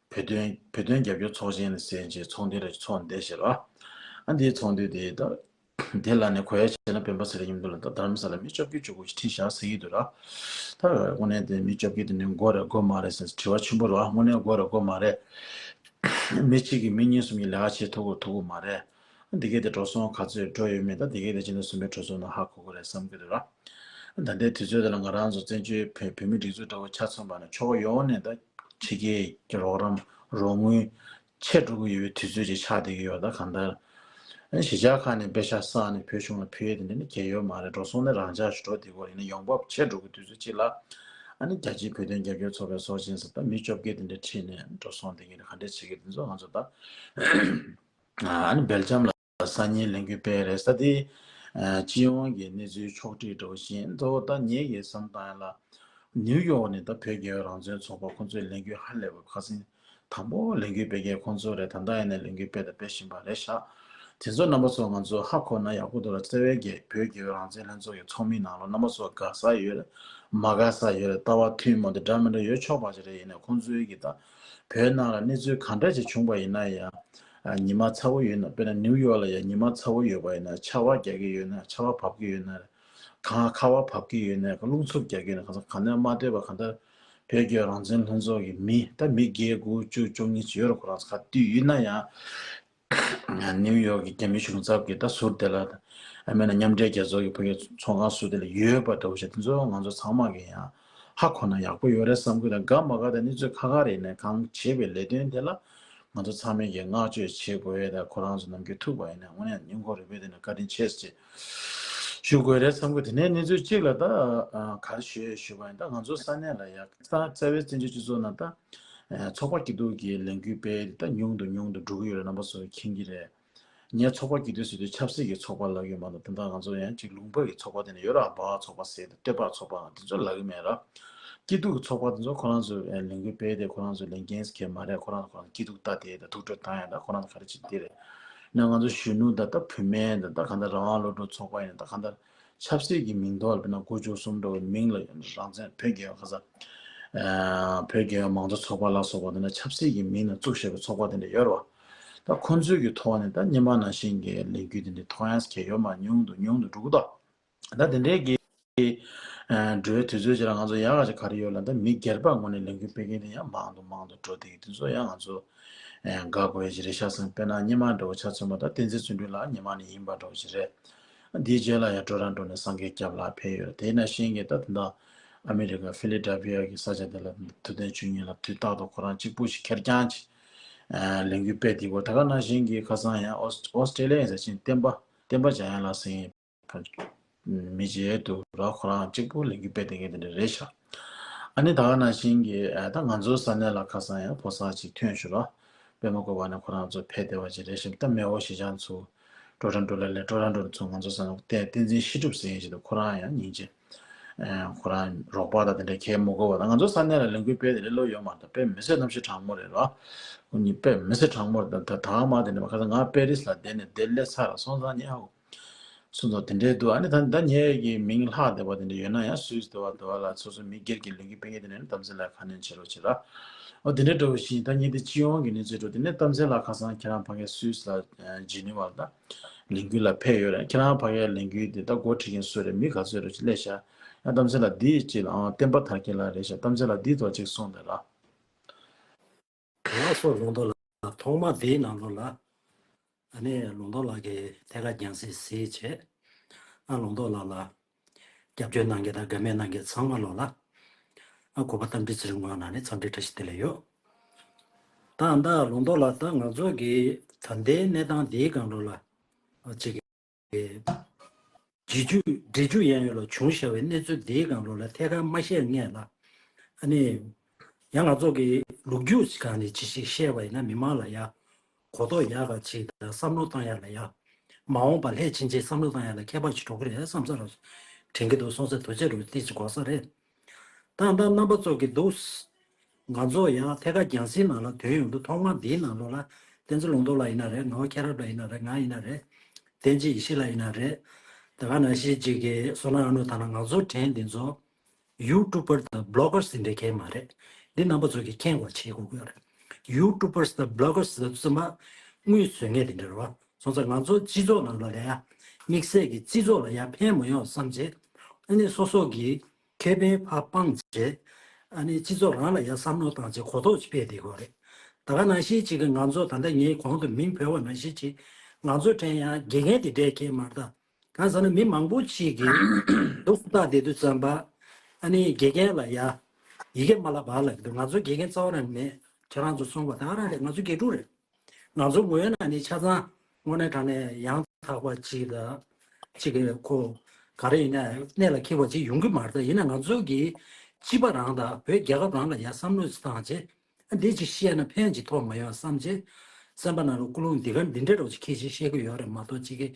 བོད་དོན་བོད་དོན་རྒྱབ་སྐྱོར་ཚོགས་ཆེན་ཟེར་གྱི་ཚོགས་འདུ་རེ་ཚོགས་བསྡད་ཤག་ལ། ཨ་འདིའི་ཚོགས་འདུ་དེ་ད་དེ་ལ་ནི་གོ་ཡ་བྱས་ན་སྤེན་པ་ཚེ་རིང་མཉམ་དུ་ལ་ད་རྡ་རམ་ས་ལ་མི་བཅོ་བརྒྱད་བཅུ་དགུ་ཞིག་ཁྲིད་བཞག་ཟེར་གྱི་འདུག་ལ། ད་དངོས་གནས་དེ་མི་བཅོ་བརྒྱད་དེ་ནི་དགོས་རེད་དགོས་མ་རེད་ཟེར་དྲི་བ་ཆེན་པོ་རེད་བ། དངོས་གནས་དགོས་རེད་དགོས་མ་རེད། མི་གཅིག་གིས་མི་གཉིས་གསུམ་གྱི་ལས་ཀ་བྱེད་ཐུབ་ཀྱི་ཐུབ་ཀྱི་མ་རེད། འདི་གའི་དེ་འགྲོ་སོང་ག་ཚོད་འགྲོ་ཡོད་མེད་ད་འདི་གའི་དེ་སྤྱི་ཟླ་གསུམ་པའི་གྲོས་ཚོགས་ནང་ཧ་གོ་གི་རེད་བསམ་གྱི་འདུག་ར། ད་ལྟའི་དུས་ཚོད་དེ་ལ་ང་རང་ཚོ་བཙན་བྱོལ་བོད་བོད་མི་སྒྲིག་འཛུགས་འདྲ་བོ་ཆ་མཚོན་པ་ན་ཕྱོགས་ཡོངས་ནས་ད་ཕྱི་རྒྱལ་གྱི་རོགས་རམ་རོགས་དངུལ་ཆད་འགྲོ་གི་ཡོད་པའི་དུས་ཚོད་ཅིག་ཆགས་བསྡད་ཀྱི་ཡོད། ད་གང་ལྟར་གཞིས་ཆགས་ཁག་ནས་པེ་ཤག་བསགས་ནས་བོད་གཞུང་ལ་ཕུལ་ཡས་དེ་འདྲ་ནི་གལ་ཡོད་མ་རེད། འགྲོ་སོང་ནི་རང་འཇགས་ཤིག་འགྲོ་བསྡད་ཀྱི་ཡོད་རེད། ཡིན་ན་ཡོང་འབབ་ཆད་འགྲོ་གི་དུས་ཚོད་ཅིག་ལ་ཨ་ནི་རྒྱལ་སྤྱིའི་བོད་དོན་རྒྱབ་སྐྱོར་ཚོགས་པའི་ཚོགས་ཆེན་ཟེར་ད་མི་བཅོ་བརྒྱད་དེ་འདྲ་ཁྲིད་ནས་འགྲོ་སོང་དེ་གི་ག་འདྲས་བྱེད་ཀྱི་དེ་ཚོ་ང་ཚོ་ད་ཨ་ནི་སྦེལ་ཇམ་ལ་སང་ཉིན་ལས་འགུལ་སྤེལ་རེད་ས་དེ། སྤྱི་ཡོངས་ཀྱི་གནས་ཚུལ་ཕྱོགས་སྒྲིག་འགྲོ་བཞིན་དུ་ད་ངེད་ཀྱི་བསམ་སྟངས་ལ་ནིའུ་ཡོག་ནས་ད་བོད་རྒྱལ་ཡོངས་རང་བཙན་ཚོགས་པ་ཁོང་ཚོའི་ལས་འགུལ་ཧ་ལས་པ་ཁ་སང་དང་པོ་ལས་འགུལ་སྤེལ་མཁན་ཁོང་ཚོ་རེད། ད་ལྟ་ཡིན་ནའི་ལས་འགུལ་སྤེལ་དང་སྤེལ་བཞིན་པ་རེད་ཤག་དེ་ཚོ་རྣམ་པ་ཚོ་ང་ཚོ་ཧ་གོ་ན་ཡག་པོ་འདུག་ལ། རྩ་བའི་གི་བོད་རྒྱལ་ཡོངས་རང་བཙན་ལྷན་ཚོགས་ཀྱི་ཚོགས་མི་ནང་ལོགས་རྣམ་པ་ཚོ་དགའ་ས་ཡོད་རེད། མ་དགའ་ས་ཡོད་རེད། ལྟ་བ་མཐུན་མོ་དེ་འདྲ་མི་འདྲ་ཡོད་ཆོག་པ་ཞིག་རེད། ཡིན་ནའི་ཁོང་ཚོའི་གི་ད་བོད་ནང་ལ་གནས་ཚུལ་ག་འདྲ་ཞིག་བྱུང་པ་ཡིན་ན་ཡང་ཉི་མ་ཚ་བོ་ཡོད་ན། དཔེར་ན་ནིའུ་ཡོག་ལ་ཡང་ཉི་མ་ཚ་བོ་ཡོད་པ་ཡིན་ན་ཆར་པ་རྒྱག་གི་ཡོད་ན་ཆར་པ་བབས་ཀྱི་ཡོད་ན་གངས་ཁ་བ་བབས་ཀྱི་ཡོད་ན་རླུང་འཚུབ་རྒྱག་གི་ཡོད་ན་གང་ས་གང་ནས་མ་བལྟས་པ་གང་ལྟར་བོད་རྒྱལ་རང་བཙན་ལྷན་ཚོགས་ཀྱི་མི་ད་མི་བརྒྱད་དགུ་བཅུ་བཅུ་གཉིས་ཅིག་ཡོད་རེད། ཁོ་རང་ཚོ་ག་དུས་ཡིན་ན་ཡང་ནིའུ་ཡོག་གི་རྒྱ་མི་གཞུང་ཚབ་ཀྱི་ད་ཟུར་དེ་ལ་ཨ་མེན་ན་མཉམ་འབྲེལ་རྒྱལ་ཚོགས་ཀྱི་བོད་ཀྱི་ཚོགས་ཁང་ཟུར་དེ་ལ་ཡོད་པ་འདྲ་བོ་ཞིག་དེ་ཚོ་ང་ཚོ་ཚང་མ་གི་ཡང་ཧ་གོ་ན་ཡག་པོ་ཡོད་རེད་བསམ་གི་རེད། དགའ་མ་དགའ་དང་གནས་ཚུལ་ཁ་ཁ་རེད་ནས་གང་བྱེད་པའི་ལས་དོན་དེ་ལ་ང་ཚོ་ཚང་མས་ཀྱི་བསྔགས་བརྗོད་བྱེད་དགོས་ཡས་དང་ཁོ་རང་ཚོ་ནམ་རྒྱུན་ཐུག་པ་ཡིན་ན་དངོས་གནས་སྙིང་ཁོང་རུས་པའི་གཏིང་ནས་བཀའ་དྲིན་ཆེ་ཞེས་ཞུ་དགོས་རེད་བསམ་གི། དེ་ནས་གནས་ཚུལ་གཅིག་ལ་ད་ག་རེ་ཞུ་ཡས་ཞུས་པ་ཡིན་ད་ང་ཚོ་ས་གནས་ལ་ཡ་ད་རྩ་བའི་བཙན་བྱོལ་སྤྱི་ཚོགས་ནང་ད་ཚོགས་པ་སྐྱིད་སྡུག་གི་ལས་འགུལ་སྤེལ་ད་ཉུང་དུ་ཉུང་དུ་འགྲོ་གི་ཡོད་རེད། རྣམ་པ་ཚོ་མཁྱེན་གྱི་རེད། ངས་ཚོགས་པ་སྐྱིད་སྡུག་ཟེར་དུས་ཆབ་སྲིད་ཀྱི་ཚོགས་པ་ལབ་ཡོད་མ་གཏོགས་དེ་འདྲ་ང་ཚོ་ཡང་ཅིག་ལུང་པ་གི་ཚོགས་པ་དེ་འདྲ་ཡོད་ར། འབའ་བ་ཚོགས་པ་ཟེར་དང་སྟོད་པ་ཚོགས་པ་དེ་ཚོ་ལབ་ཀྱི་མེད་ར། སྐྱིད་སྡུག་གི་ཚོགས་པ་དེ་ཚོ་ཁོ་རང་ཚོ་ལས་འགུལ་སྤེལ་ཏེ་ཁོ་རང་ཚོ་ལས་འགན་ཟེར་མཁན་མ་རེད། ཁོ་རང་ཚོ་ཁོ་རང་སྐྱིད་སྡུག་ལྟ་དེ་དང་ཐུགས་ཁྲོ་བཏང་ཡ་ད་ཁོ་རང་ཚོ་ག་རེ་བྱེད་དེ་རེད། ན་ང་ཚོ་གཞོན་ནུ་ད་ལྟ་བུད་མེད་ད་ལྟ་གང་ལྟར་རང་དབང་སློབ་ཕྲུག་ཚོགས་པ་ཡིན་ད་གང་ལྟར་ཆབ་སྲིད་ཀྱི་མིང་ཐོག་ལ་དཔེར་ན་དགུ་བཅུ་གསུམ་འདྲ་བའི་མིང་ལ་རང་བཙན་བོད་རྒྱལ་ཡོངས་ཁ་ས་བོད་རྒྱལ་ཡོངས་མང་གཙོ་ཚོགས་པ་ལ་སོགས་པ་དེ་འདྲ་ཆབ་སྲིད་ཀྱི་མིང་ལ་བཙུགས་བཞག་པའི་ཚོགས་པ་དེ་འདྲ་ཡོད་རེད་བ། ད་ཁོང་ཚོའི་གི་ཐོག་ནས་ད་སྔོན་མ་ནང་བཞིན་གྱི་ལས་འགུལ་དེ་འདྲ་མཐོང་ཡག་གལ་ཡོད་མ། ཉུང་དུ་ཉུང་དུ་འགྲོ་གི་འདུག་ད་དེ་འདྲའི་གི་འགྲོ་བའི་དུས་ཚོད་ཅིག་ལ་ང་ཚོ་ཡག་ག་ཅིག་ག་རེ་ཡོད་ལབ་ན་ད་མི་སྒེར་པ་ངོས་ནས་ལས་འགུལ་སྤེལ་མཁན་དེ་ཡང་མང་དུ་མང་དུ་འགྲོ་བསྡད་ཀྱི་དེ་ཚོ་ཡང་ང་ཚོ་དགའ་དགོས་ཡ་ཅིག་རེད་ཤག་བསམ། དཔེར་ན་སྔོན་མ་འདྲ་བོ་ཆ་མཚོན་པ་ད་བསྟན་འཛིན་བརྩོན་འགྲུས་ལགས་སྔོན་མ་ནས་ཡིན་པ་འདྲ་བོ་ཅིག་རེད། དེའི་རྗེས་ལ་ཡང་འགྲོ་རང་འགྲོ་ནས་སངས་རྒྱས་སྐྱབས་ལགས་ཕེབས་ཡོད་རེད། དེ་ནང་བཞིན་གྱི་ད་དེ་འདྲ་ཨ་མི་རི་ཀ་ཕི་ལེ་ཌེལ་ཕི་ཡ་གི་ས་ཆ་དེ་ལ་ཐུབ་བསྟན་ཆོས་ཉིད་ལགས་དུས་རྟག་ཏུ་ཁོ་རང་གཅིག་པུ་ཞིག་ཁེར་རྐྱང་ཅིག་ལས་འགུལ་སྤེལ་བསྡད་ཀྱི་ཡོད། ད་ག་ནང་བཞིན་གྱི་ཁ་སང་ཡང་ཨོ་སི་ཨོ་སི་ཀྲེ་ལི་ཡ་ཡིན་ས་ཅིག་བསྟན་པ་བསྟན་པ་འཇམ་དབྱངས་ལགས་ཟེར་མཁན། མི་བརྗེད་དུ་ར་ཁོ་རང་གཅིག་པུ་ལས་འགུལ་སྤེལ་བསྡད་མཁན་དེ་འདྲ་རེད་ཤག་ཨ་ནི་ད་ག་ནང་བཞིན་གྱི་ཨ་ད་ང་ཚོའི་ས་གནས་ལ་ཁ་སང་ཡང་ཕོ་གསར་ཅིག་ཐོན་བྱུང་ར། དཔེ་མ་དགོས་པ་ནས་ཁོ་རང་ཚོ་ཕེབས་བསྡད་པ་ཅིག་རེད་ཤག་ད་མེའོ་ཞི་ཅང་ཚོ་ཀྲོ་རོན་ཀྲོ་ལ་ལས་ཀྲོ་རོན་ཀྲོ་ཚོ་ང་ཚོ་ས་གནས་བསྟན་བསྟན་འཛིན་ཤི་སྒྲུབ་ཟེར་མཁན་ཅིག་འདུག་ཁོ་རང་ཡང་སྙིང་རྗེ། ཨ་ཁོ་རང་རོགས་པ་དང་དེ་འདྲ་གལ་མི་དགོས་པ་དང་ང་ཚོ་ས་གནས་ལ་ལས་འགུལ་སྤེལ་དེ་འདྲ་བློ་ཡོད་མ་རེད། ད་དཔེ་མི་སྲིད་གནམ་གཤིས་གྲང་མོ་རེད་ར། ཁོ་གཉིས་དཔེ་མི་སྲིད་གྲང་མོ་རེད། ད་ད་ད་མ་དེ་འདྲ་མ་ཁ་སང་ང་པེ་རིས་ལ་བསྡད་ནས་བསྡད་སླེབས་ཚར་ར་སོང་ཙང་ཉལ་ཧོ། སོང་ཙང་དེ་འདྲའི་འདུག་ཨ་ནི་ད་ད་ངའི་གི་མིང་ལྷག་བསྡད་པ་དེ་འདྲ་ཡོད་ན་ཡང་སུད་སི་དེ་བ་དེ་བ་ལ་སོ་སོ་མི་སྒེར་གྱི་ལས་འགུལ་སྤེལ་མཁན་དེ་འདྲ་ནི་གཏམ་ཚེ་ལ་ཁ་སྣོན་བྱེད་རོགས་བྱེད་ར། ཨོ་དེ་འདྲའི་འདྲ་བོ་ཞིག་ད་ངས་དེ་སྤྱི་ཡོངས་ཀྱི་གནས་ཚུལ་འགྲོ་དེ་ནས་གཏམ་ཚེ་ལ་ཁ་སང་ཁྱེད་རང་ཕ་གིའི་སུད་སི་ལ་ཇི་ནི་ཝ་ལ་ད་ལས་འགུལ་ལ་ཕེབས་ཡོད་རེད། ཁྱེད་རང་ཕ་གིའི་ལས་འགུལ་དེ་ད་འགོ་ཁྲིད་མཁན་སུ་རེད། མི་ག་ཚོད་རེད་ཅིག་སླེབས་ཤག་ཡང་གཏམ་ཚེ་ལ་འདི་ཅིག་ལ་ཨང་བསྟན་པ་དར་རྒྱས་ལགས་རེད་ཤག་གཏམ་ཚེ་ལ་འདི་ཐོག་ཅིག་གསུངས་དེ་ལ། ལགས་སོ། ལུང་རྟོགས་ལགས། ཐོག་མ་འདིའི་ནང་ལོགས་ལ་ཨ་ནི་ལུང་རྟོགས་ལགས་ཀྱིས་ཐད་ཀར་རྒྱང་སྲིང་གཟིགས་བྱས། ཨ་ལུང་རྟོགས་ལགས་ལ་སྐྱབས་བཅོལ་གནང་མཁན་དང་དགའ་མོས་གནང་མཁན་ཚང་མ་ལོགས་ལ་ཨ་གུས་པ་རྟ་མགྲིན་ཚེ་རིང་ངོས་ནས་འཚམས་འདྲི་བཀྲ་ཤིས་བདེ་ལེགས་ཡོད། ད་ད་ལུང་རྟོགས་ལགས་ད་ང་ཚོ་གི་ད་ལྟའི་གནས་སྟངས་འདིའི་སྒང་ལོགས་ལ་ཨ་ཅིག་རྗེས་འཇུག་འབྲི་འཇུག་ཡན་ཡོད་ལ་བྱུང་བཞག་པའི་གནས་ཚུལ་འདིའི་སྒང་ལོགས་ལ་ཐད་ཀར་མ་བཤད་སྔོན་ལ། ཨ་ནི། ཡང་ང་ཚོ་གི་ལོ་རྒྱུས་སྒང་ནས་ཅི་ཞིག་བཤད་པ་ཡིན་ན་མི་མང་ལ་ཡ། གོ་རྟོགས་ཡག་ག་ཅིག་དང་བསམ་བློ་བཏང་ཡག་ལ་ཡ། མ་འོངས་པ་སླད་ཕྱིན་ཆད་བསམ་བློ་བཏང་ཡག་ལ་ཁྱད་པར་ཅིག་འགྲོ་གི་རེད་བསམ་ས་ར། དྲན་གྱི་འདུག་སོང་ཚེ་དོ་ཆེ་རུ་ཏི་ཅིག་གོ་ས་རེད། ད་ལྟ་རྣམ་པ་ཚོ་གི་འདུག་ང་ཚོ་ཡང་ཐད་ཀར་རྒྱང་སྲིང་ནང་ལ་ཐོན་ཡོང་དུས་ཐོག་མ་འདིའི་ནང་ལོགས་ལ་བསྟན་འཛིན་ལུང་རྟོགས་ལགས་ཡིན་ན་རེད། ངག་དབང་མཁྱེན་རབ་ལགས་ཡིན་ན་རེད། ང་ཡིན་ན་རེད། བསྟན་འཛིན་ཡེ་ཤེས་ལགས་ཡིན་ན་རེད། དེ་ག་ནང་བཞིན་གཅིག་གི་བསོད་ནམས་ཨ་ནུ་ཐང་ན་ང་ཚོ་དྲན་འདི་ཚོ་ཡུ་ཊུབ་པར་དང་བི་ལོག་གར་སི་འདི་འདྲའི་གང་མ་རེད། འདི་རྣམ་པ་ཚོ་གིས་མཁྱེན་དགོས་བྱེད་དགོས་ཀྱི་ཡོད་རེད། ཡུ་ཊུབ་པར་དང་བི་ལོག་གར་སི་ཟེར་དུས་ཙམ་པ་དངུལ་བཟོ་མཁན་དེ་འདྲ་རེད་བ། སོང་ཙང་ང་ཚོ་སྤྱི་ཚོགས་ནང་ལ་ལ་ཡ་དམིགས་བསལ་གྱི་སྤྱི་ཚོགས་ལ་ཡ་ཕན་མི་ཡོང་བསམ་བྱས། ཨ་ནི་སོ་སོ་གི་ཁེ་ཕན་ཕར་སྤངས་བྱས། ཨ་ནི་སྤྱི་ཚོགས་རང་ལ་ཡ་བསམ་བློ་བཏང་བྱས་གོ་རྟོགས་ཅིག་སྤེལ་བསྡད་དགོས་རེད། ད་ག་ནང་བཞིན་གཅིག་གི་ང་ཚོ་ད་ལྟ་ངས་གོང་དུ་མིང་འབོད་པ་ནང་བཞིན་གཅིག་ང་ཚོ་དྲན་ཡང་དགེ་རྒན་དེ་འདྲས་ཁེལ་མ་རེད་ད། གང་ཟེར་ན་མི་མང་པོ་ཅིག་གིས་སྡུག་སུ་བཏགས་བསྡད་དུས་ཙམ་པ། ཨ་ནི་དགེ་རྒན་ལ་ཡ། ཡི་གེ་མ་ལབ་པ་ལབ་ཀྱི་འདུག་ང་ཚོ་དགེ་རྒན་རྩ་བ་རང་མེད། ཁྱེད་རང་ཚོ་གསུངས་པ་ད་ག་རང་རེད། ང་ཚོ་དགེ་ཕྲུག་རེད། ང་ཚོ་ངོས་ནས་ནི་ཆ་ཚང་དངོས་གནས་དྲང་གནས་ཡང་དག་པ་ཅིག་དང་། ཅིག་གི་ཁོ་ག་རེ་ཡིན་ན་གནད་ལ་འཁེལ་བ་ཅིག་ཡོང་གི་མ་རེད། ད་ཡིན་ན་ང་ཚོ་གི་སྤྱི་པ་རང་དང་བོད་རྒྱལ་ཁབ་རང་ལ་ཡ་བསམ་བློ་ཅིག་བཏང་བྱས། འདི་ཅིག་བཤད་ན་ཕན་ཅིག་ཐོགས་མ་ཡོང་བསམ་བྱས། སེམས་པ་ནང་ལ་ཀུན་སློང་འདི་ག་འདི་འདྲའི་རོ་ཅིག་ཁྱེད་ཅིག་བཤད་གི་ཡོད་རེད་མ་གཏོགས་ཅིག་གི་